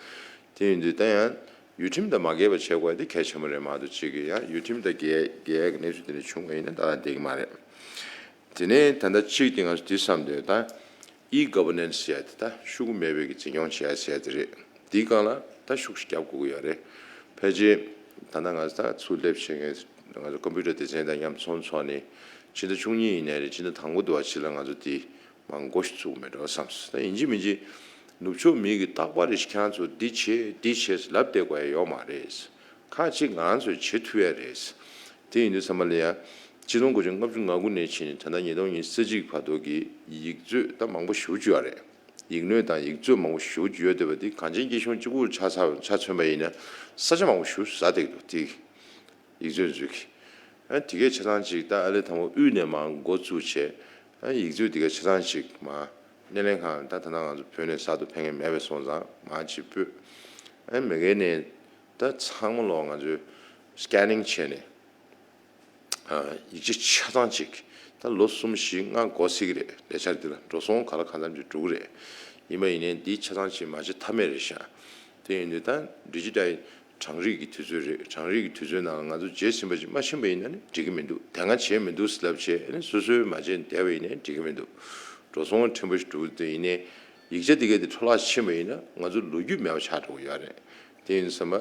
དེ་ཡིན་དུས་ད་ཡང་ཡུལ་ཁྲིམས་དང་མ་འགལ་བ་བྱེད་དགོས་དེ་གལ་ཆེན་པོ་རེད་མ་གཏོགས་གཅིག་གིས་ཡང་ཡུལ་ཁྲིམས་དང་འགལ་འགལ་གྱི་གནས་ཚུལ་དེ་འདྲ་བྱུང་བ་ཡིན་ན་ད་ལྟ་བསྡད་ཀྱི་མ་རེད། དེ་ནས་ད་ལྟ་གཅིག་དེ་ང་ཚོ་དེ་བསམ་དུས་ད། ཨི་གྷ་བར་ནན་སི་ཟེར་ཡ་དེ་ད་ཤོག་གུ་མེད་པའི་གི་འཛིན་སྐྱོང་བྱེད་ཡ་ཟེར་ཡ་དེ་རེད། དེའི་སྒང་ལ་ད་ཤུགས་ཤིག་རྒྱབ་དགོས་ཀྱི་ཡོད་རེད། ཕལ་ཆེར་ད་ལྟ་ང་ཚོ་ད་ཚུར་སླེབས་བྱེད་མཁན་ང་ཚོ་ཀམ་པུ་ཊར་སྡེ་ཚན་དང་མཉམ་ཚོགས་ཚོགས་ནས་ཕྱི་ཟླ་བཅུ་གཉིས་ཡིན་ནའི་རེད། ཕྱི་ཟླ་དང་པོ་དུ་བ་ཕྱི་ལ་ང་ཚོ་དེ་མར་འགོ་ཞིག་ཚུགས་མེད་འགྲོ་བསམ་སོང་། ད་ཡིན་གཅིག་མིན་གཅིག་ནུབ་ཕྱོགས་མི་གི་རྟག་པར་རེ་ཞིག་ཁྱེད་རང་ཚོ་འདི་བྱེད་འདི་བྱེད་ལབ་བསྡད་དགོས་ཡ་ཡོད་མ་རེད། ཁག་ཅིག་ང་རང་ཚོས་བྱེད་ཐུབ་ཡ་རེད། དེ་ཡིན་དུས་ཚང་མ་ལ་ཡ། ཕྱི་ལོ་ཆིག་སྟོང་དགུ་བརྒྱ་ལྔ་བཅུ་ང་དགུ་ནས་ཕྱིན་ནས་ད་ལྟ་ཉིས་སྟོང་ཉི་ཤུ་རྩ་གཅིག་བར་དུ་གི་ཡིག་མཛོད་ད་མང་པོ་ཞེ་པོ་ཅིག་ཡོད་རེད། ཡིག་སྣོད་དང་ཡིག་མཛོད་མང་པོ་ཞེ་པོ་ཅིག་ཡོད་བསྡད་པ་འདི་གངས་ཅན་སྐྱིད་གཤོངས་གཅིག་པུར་ཆ་ཚང་ཆ་མཚོན་པ་ཡིན་ན་ས་ཆ་མང་པོ་ཞེ་པོ་ཟ་བསྡད་འདུག་དེ་ཡིག་མཛོད་མཛོད་ཀྱི། ཨ་དེ་གའི་ཆ་ཚང་ཅིག་ད་ཨ་ལེ་དང་པོ་དབུས་ནས་མར་འགོ་བཙུགས་བྱས། ཨ་ཡིག་མཛོད་དེ་གའི་ཆ་ཚང་ཅིག་མར་སྣེ་ལེན་ཁང་ད་ད་ལྟ་ང་ཚོ་བོད་ནས་གསར་དུ་ཕེབས་མཁན་མེད་པ་སོང་ཙང་མར་ཅིག་སྤོས། ཨ་མི་སྒེར་ནས། ད་ཚང་མ་ལོག་ང་ཚོས་སི་ཀེ་ནིང་བྱས་ནས་ཨ་ཡིག་ཆ་ཆ་ཚང་ཅིག་ད་ལོ་གསུམ་བཞི་ལྔ་འགོར་སྲིད་ཀྱི་རེད། ལས་འཆར་འདི་ལ་འགྲོ་སོང་ག་ལ་གང་འཚམ་ཅིག་འགྲོ་གི་རེད། ཡིན་པ་ཡིན་ནའི་འདི་ཆ་ཚང་ཅིག་མ་བྱེད་ཐབས་མེད་རེད་ཤག་དེ་ཡིན་དུས་ད་ཌི་ཇི་ཊལ་གྲངས་རིག་གི་དུས་ཚོད་རེད། གྲངས་རིག་གི་དུས་ཚོད་ནང་ང་ཚོ་རྗེས་ཟིན་པ་ཅིག་མ་ཕྱིན་པ་ཡིན་ན་ནི་འགྲིག་གི་མི་འདུག་དེ་སྔ་བྱས་མི་འདུག་ལབ་བྱས་ཨ་ནི་སོ་སོས་མ་བྱས་བསྡད་པ་ཡིན་ནའི་འགྲིག་གི་མི་འདུག་འགྲོ་སོང་ཕྲན་བུ་ཞིག་འགྲོ་གི་འདུག་ཡིན་ནའི་ཡིག་ཆ་འདི་གའི་དེ་འཕྲོ་བརླག་ཕྱིན་པ་ཡིན་ན་ང་ཚོ་ལོ་རྒྱུས་མེད་པ་ཆགས་འགྲོ་གི་ཡོད་རེད། དེ་ཡིན་ཙང་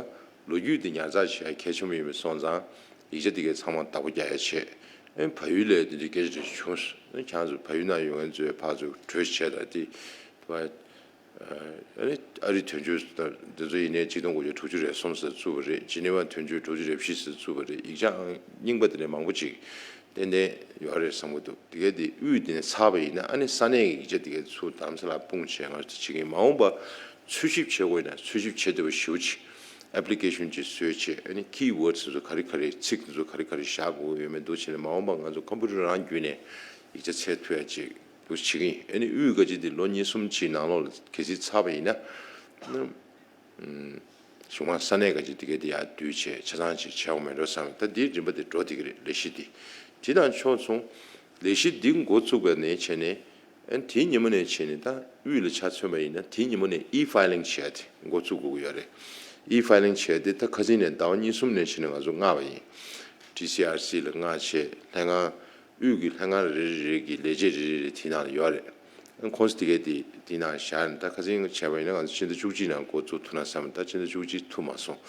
ལོ་རྒྱུས་དེ་ཉར་ཚགས་བྱེད་ཡ་གལ་ཆེན་པོ་ཡིན་པ་སོང་ཙང་ཡིག་ཆ་དེ་གའི་ཚང་མ་བདག་པོ་རྒྱག་ཡ་བྱས། ཨེ་བལ་ཡུལ་ལ་དེ་འདྲའི་སྐད་ཆ་དེ་བྱུང་སོང་། ཨེ་ཁྱེད་ཚོ་བལ་ཡུལ་ནང་ཡོད་མཁན་ཚོས་ཕར་ཚུར་གྲོས་བྱས་ད་དེ་བ་ ཨ་ནི་ཨ་རི་དོན་གཅོད་དང་འདི་ཚོ་ཡིན་ནའི་ཆིག་སྟོང་དགུ་བརྒྱ་དྲུག་ཅུ་རེ་གསུམ་ཙམ་བཙུགས་པ་རེད། ཇི་ནི་ཝ་དོན་གཅོད་དྲུག་ཅུ་རེ་བཞི་ཙམ་བཙུགས་པ་རེད། ཡིག་ཆ་རྙིང་པ་དེ་འདྲ་མང་པོ་ཅིག་ཏན་ཏན་ཡོད་རེད་བསམ་གྱི་འདུག་དེ་གས་དེ་དབུས་དེ་ནས་ཚར་བ་ཡིན་ན་ཨ་ནི་ས་གནས་ཀྱི་ཡིག་ཆ་དེ་གས་ཚུར་དམ་ས་ལ་སྤུངས་བྱས་ང་ཚོ་བྱེད་ཀྱི་ཡིན། མ་འོངས་པ་འཚོལ་ཞིབ་བྱེད་དགོས་ན་འཚོལ་ཞིབ་བྱེད་ཐུབ་པ་ཞེ་པོ་ཅིག་ཨེབ་ལི་ཀེ་ཤོན་ཅིག་བཟོས་བྱས། ཨ་ནི་ཀི་ཝར་ཌི་དེ་ཚོ་ག་རེ་ག་རེ། ཚིག་དེ་ཚོ་ག་རེ་ག་རེ་བཞག་དགོས་ཡོད་མེད་འདུག་བྱས་ནས་མ་འོངས་པ་ང་ཚོ་ཀམ་པུ་ཊར་རང་བརྒྱུད་ནས་ཡིག་ཆ་འཚོལ་ཐུབ་ཡ་ཅིག་འདུག་བྱེད་ཀྱི་ཡིན། ཨ་ནི་དབུས་ཀ་ཅི་དེ་ལོ་གཉིས་གསུམ་ཅིག་ནང་ལོགས་ལ་གལ་སྲིད་ཚར་བ་ཡིན་ན། གཞུང་མང་ས་གནས་ཀ་ཅི་དེ་གས་དེ་ཡར་བསྡུས་བྱས་ཆ་ཚང་ཅིག་བྱས་དགོས་མེད་འགྲོ་བསམ། ད་འདིའི་རིམ་པ་དེ་འགྲོ་བསྡད་ཀྱི་རེད། ལས་གཞི་འདི་དེ་དང་ཕྱོགས་མཚུངས་ལས་གཞི་འདི་འགོ་བཙུགས་པ་ནས་བྱས་ནས། ཨ་ནི་དེའི་ཉིན་མོ་ནས་བྱས་ནས་ད་དབུས་ལ་ཆ་མཚོན་པ་ཡིན་ན་དེའི་ཉིན་མོ་ནས་ཨི་ཕའི་ལིང་བྱས་ཏེ་འགོ་བཙུགས་དགོས་ཀྱི་ཡོད་རེད། ཨི་ཕའི་ལིང་བྱས་ཏེ་ད་ཁ་སང་ནས་ཟླ་བ་གཉིས་གསུམ་ནས་བྱས་ནས་ང་ཚོ་མངགས་པ་ཡིན། ཌི་སི་ཨར་སི་ལ་མངགས་བྱས་ལྷན་ཁང་། དབུས་ཀྱི་ལྷན་ཁང་རེ་རེ་རེ་གི་ལས་བྱེད་རེ་རེ་རེ་དེའི་ནང་ལ་ཡོད་རེད། ཁོང་ཚོ་དེ་གས་དེ་དེའི་ནང་བཞག་ནས། ད་ཁ་སང་བྱས་པ་ཡིན་ན་ང་ཚོ་ཕྱི་ཟླ་བཅུ་གཅིག་ནང་འགོ་བཙུགས་ཐུབ་ན་བསམ། ད་ཕྱི་ཟླ་བཅུ་གཅིག་ཐུབ་མ་སོང་།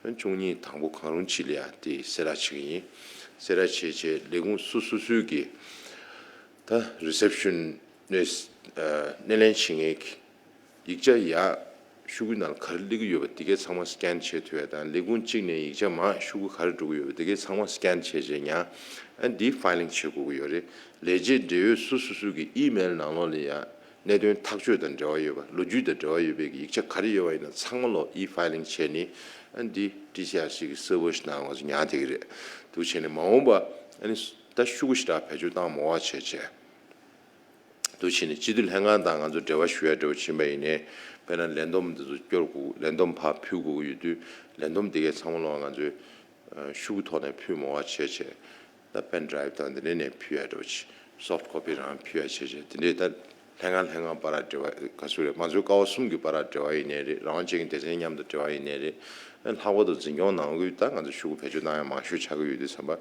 བཅུ་གཉིས་དང་པོ་གང་རུང་ཅིག་ལ་ཡ་དེ་གསལ་བསྒྲགས་བྱེད་ཀྱི་ཡིན། གསལ་བསྒྲགས་བྱས་བྱས་ལས་ཁུངས་སོ་སོ་སོའི་གི་ད་རི་སེབ་ཤོན་ནས་སྣེ་ལེན་བྱེད་མཁན་གྱི་ཡིག་ཆ་ཡ་ཤོག་གུ་ནང་ལ་ག་རེ་སླེབས་ཀྱི་ཡོད་པ་དེ་གས་ཚང་མ་སི་ཀེན་བྱེད་ཐུབ་ཡ་དང་། ལས་ཁུངས་གཅིག་ནས་ཡིག་ཆ་མར་ཤོག་གུ་ག་རེ་འགྲོ་གི་ཡོད་པ་དེ་གས་ཚང་མ་སི་ཀེན་བྱས་བྱས་ཡང་ཨ་འདི་ཕའི་ལིང་བྱེད་དགོས་ཀྱི་ཡོད་རེད། ལས་བྱེད་འབྲེལ་ཡོད་སོ་སོ་སོ་སོ་གི་ཨི་མེལ་ནང་ལོགས་ལ་ཡང་གནད་དོན་ཐག་གཅོད་དང་འབྲེལ་བ་ཡོད་པ། ལོ་རྒྱུས་དང་འབྲེལ་བ་ཡོད་པའི་གི་ཡིག་ཆ་ག་རེ་ཡོད་པ་ཡིན་ན་ཚང་མ་ལོག་ཨི་ཕའི་ལིང་བྱས་ནས་ཨ་འདི་ཌི་སི་ཨར་སི་གི་སར་ཝར་ཞིག་ནང་ང་ཚོ་ཉར་བསྡད་ཀྱི་རེད། འདུག་བྱས་ནས་མ་འོངས་པ་ཨ་ནི་ད་ཤོག་གུ་ཞེ་དྲག་བེད་སྤྱོད་བཏང་མ་བ་བྱས་བྱས། འདུག་བྱས་ནས་སྤྱི་འཐུས་ལྷན་ཁང་དང་ང་ཚོ་འབྲེལ་བ་ཞུ་ཡ་འདྲ་བོ་ཕྱིན་པ་ཡིན་ནའི། དཔེར་ན་ལས་བསྡོམས་འདི་ཚོ་སྐྱོར་དགོས། ལས་བསྡོམས་ཕར་ཕུལ་དགོས་ཀྱི་ཡོད་དུས་ལས་བསྡོམས་འདི་གའི་ཚང་མ་ལོག་ང་ཚོས་ཤོག་གུ་ཐོག་ནས་ཕུལ་མ་བ་བྱས་བྱས། ད་པེན་ཌ་རའིབ་དང་འདི་འདྲ་ནས་ཕུལ་ཡ་འདྲ་བོ་ཅིག་སོབ་ཊི་ཀོ་པི་རང་ཕུལ་ཡ་བྱས་བྱས། དེ་འདྲས་ད་ལྷན་ཁང་ལྷན་ཁང་བར་འབྲེལ་བ་ག་ཚོད་རེད། མང་གཙོའི་ཀ་བ་གསུམ་གྱི་བར་འབྲེལ་བ་ཡིན་ནའི་རེད། རང་དབང་ཅན་གྱི་སྡེ་ཚན་མཉམ་དུ་འབྲེལ་བ་ཡིན་ནའི་རེད། ལྷག་པར་དུ་འཛིན་སྐྱོང་ནང་ཁུལ་ད་ང་ཚོ་ཤོག་གུ་བེད་སྤྱོད་བཏང་ཡ་མང་ཤོས་ཆགས་ཀྱི་ཡོད་དུས་ཙམ་པ།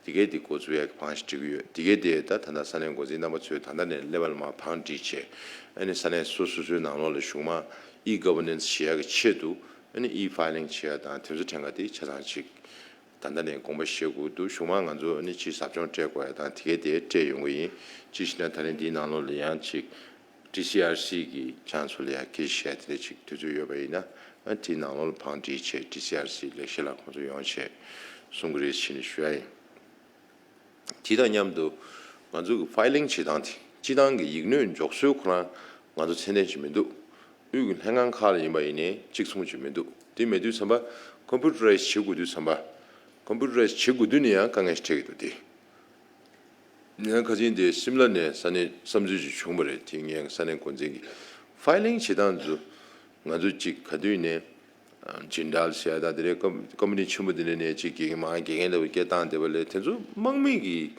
དེ་གས་དེ་འགོ་བཙུགས་ཡག་གི་བང་ཞིག་སྒྲིག་གི་ཡོད། དེ་གས་དེ་ད་ད་ལྟ་ས་གནས་འགོ་འཛིན་རྣམ་པ་ཚོས་ད་ལྟ་ནས་ལེ་བལ་མར་བང་སྒྲིག་བྱས། ཨ་ནི་ས་གནས་སོ་སོ་སོའི་ནང་ལོགས་ལ་གཞུང་མང་ཨི་གྷ་ཝར་ནན་སི་བྱེད་ཡག་གི་ཆེད་དུ་ཨ་ནི་ཨི་ཕའི་ལིང་བྱེད་ཡག་དང་དེ་ཚོ་ཕྲན་ག་དེ་ཆ་ཚང་ཅིག་ད་ལྟ་ནས་དགོངས་པ་བཞེས་དགོས་འདུག་གཞུང་མང་ང་ཚོ་ཨ་ནི་ཅིག་ཟབ་སྦྱོང་སྤྲད་དགོས་ཡག་དང་དེ་གས་དེ་སྤྲད་ཡོང་གི་ཡིན། ཅིག་བྱས་ན་ད་རིང་འདིའི་ནང་ལོགས་ལ་ཡང་ཅིག་ཌི་སི་ཨར་སི་གི་ཅང་ཚོ་ལ་ཡང་སྐད་ཆ་བཤད་དེ་འདྲ་ཅིག་དུས་ཚོད་ཡོད་པ་ཡིན་ན། ཨ་དེའི་ནང་ལོགས་ལ་བང་སྒྲིག་བྱས་ཌི་སི་ཨར་སི་ལས་བྱེད་ལ་ཁོང་ཚོ་ཡོང་བྱས་གསུང་གི་རེད་ཟེར་ནས་ཞུ་ཡ་ཡིན། དེ་དང་མཉམ་དུ་ང་ཚོ་གི་ཕའི་ལིང་བྱེད་སྟངས་དེ། སྤྱི་བཏང་གི་ཡིག་སྣོད་འཇོག་སྲོལ་ཁོ་རང་ང་ཚོ་ཚད་ལྡན་ཅིག་མི་འདུག་དབུས་ཀྱི་ལྷན་ཁང་ཁག་ལ་ཡིན་པ་ཡིན་ནའི་གཅིག་མཚུངས་ཅིག་མི་འདུག་དེ་མེད་དུས་ཙམ་པ་ཀམ་པུ་ཊར་རའིཛ་བྱེད་དགོས་དུས་ཙམ་པ། ཀམ་པུ་ཊར་རའིཛ་བྱེད་དགོས་དུས་ནས་ཡང་དཀའ་ངལ་ཞིག་འཕྲད་ཀྱི་འདུག་དེ། ངས་ཁ་སང་དེ་སིམ་ལ་ནས་ས་གནས་བསམ་ཚུལ་ཅིག་བྱུང་བ་རེད། དེ་ངས་ས་གནས་འགོ་འཛིན་གྱིས་ཕའི་ལིང་བྱེད་སྟངས་ཚོ་ང་ཚོ་ཅིག་ག་དུས་ནས་ཇིན་ཌལ་ཟེར་ཡ་དང་དེ་འདྲའི་ཀམ་ཀམ་པ་ནི་ཆེན་པོ་དེ་འདྲ་ནས་ཅིག་དགེ་རྒན་མང་དགེ་རྒན་ལྟ་བུ་སྐད་བཏང་བསྡད་པ་ལས། དེ་ཚོ་དམག་མི་གི་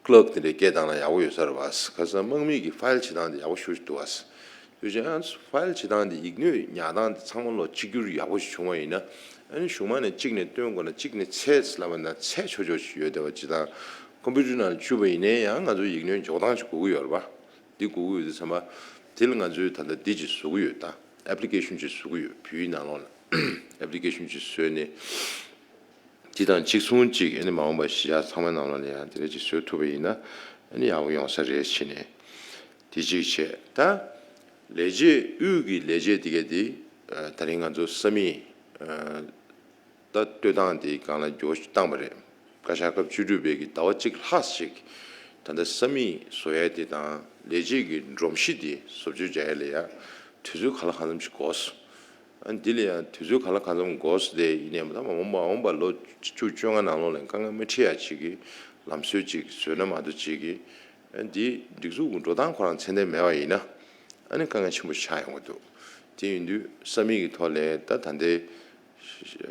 ཀི་ལརཀ་དེ་འདྲའི་སྐད་བཏང་ན་ཡག་པོ་ཡོད་ས་རེད་བ། ཁ་སང་དམག་མི་གི་ཕའིལ་བྱེད་སྟངས་དེ་ཡག་པོ་ཞེ་པོ་ཅིག་འདུག་བ། དུས་ཅང་ཕའིལ་བྱེད་སྟངས་དེ་ཡིག་སྣོད་ཉར་སྟངས་དེ་ཚང་མ་ལོག་གཅིག་གྱུར་ཡག་པོ་ཞིག་བྱུང་བ་ཡིན་ན། ཨ་ནི་གཞུང་མང་ནས་གཅིག་ནས་སྟོན་དགོས་ན་གཅིག་ནས་འཚོལ་ལབ་པ་ན་འཚོལ་ཆོག་ཆོག་ཞིག་ཡོད་བསྡད་པ། སྤྱིར་བཏང་ཀམ་པུ་ཊར་ནང་བཅུག་པ་ཡིན་ནའི་ཡང་ང་ཚོ་ཡིག་སྣོད་འཇོག་སྟངས་ཅིག་དགོས་ཀྱི་ཡོད་རེད་པ། འདི་དགོས་ཀྱི་ཡོད་དུས་ཙམ་པ། དེ་ལ་ང་ཚོས་ད་ལྟ་འདི་ཅིག་བཟོ་གི་ཡོད། ད་ཨེབ་ལི་ཀེ་ཤོན་ཅིག་བཟོ་གི་ཡོད། བོད་ཡིག་ནང་ལོགས་ལ་ཨེབ་ལི་ཀེ་ཤོན་ཅིག་བཟོས་ནས། དེ་དང་གཅིག་མཚུངས་ཅིག་ཨ་ནི་མ་འོངས་པ་གཞིས་ཆགས་ཚང་མའི་ནང་ལོགས་ལ་ཡང་དེ་འདྲ་ཅིག་བཟོ་ཐུབ་པ་ཡིན་ན་ཨ་ནི་ཡག་པོ་ཡོང་ས་རེད་བྱས་ནས། དེ་གཅིག་བྱས། ད་ལས་བྱེད་དབུས་ཀྱི་ལས་བྱེད་དེ་གས་དེ་ད་རིང་ང་ཚོ་ས་མིག་ད་སྟོད་ཐང་དེ་སྒང་ལ་འགྱོ་བཏང་བ་རེད། བཀའ་ཤག་སྐབས་བཅུ་དྲུག་པའི་གི་ཟླ་བ་གཅིག་ལྷག་ཅིག་ད་ལྟ་ས་མིག་བཟོ་ཡས་དེ་དང་ལས་བྱེད་ཀྱི་སྒྲོམ་གཞི་དེ་བཟོ་བཅོས་བྱ་ཡས་ལ་ཡ་དུས་ཚོད་ག་ལ་གང་འཚམ་ཞིག་འགོར་སོང་། ཨ་འདི་ལ་ཡང་དུས་ཚོད་ག་ལ་གང་འཚམ་འགོར་སོང་སྟེ་ཡིན་ནའི་མ་ད་མ་འོངས་པ་འོངས་པ་ལོ་བཅུ་བཅོ་ལྔ་ནང་ལོགས་ལ་དཀའ་ངལ་མ་འཕྲད་ཡ་ཅིག་གི་ལམ་སྲོལ་ཅིག་བཟོས་ན་མ་གཏོགས་ཅིག་གི་ཨ་འདི་སྒྲིག་འཛུགས་ཀྱི་འགྲོ་སྟངས་ཁོ་རང་ཚད་ལྡན་མེད་པ་ཡིན་ན་ཨ་ནི་དཀའ་ངལ་ཆེན་པོ་ཆགས་ཡོང་གི་འདུག་དེ་ཡིན་དུས་ས་མིག་གི་ཐོག་ལ་ད་ད་ལྟའི་གཞིས་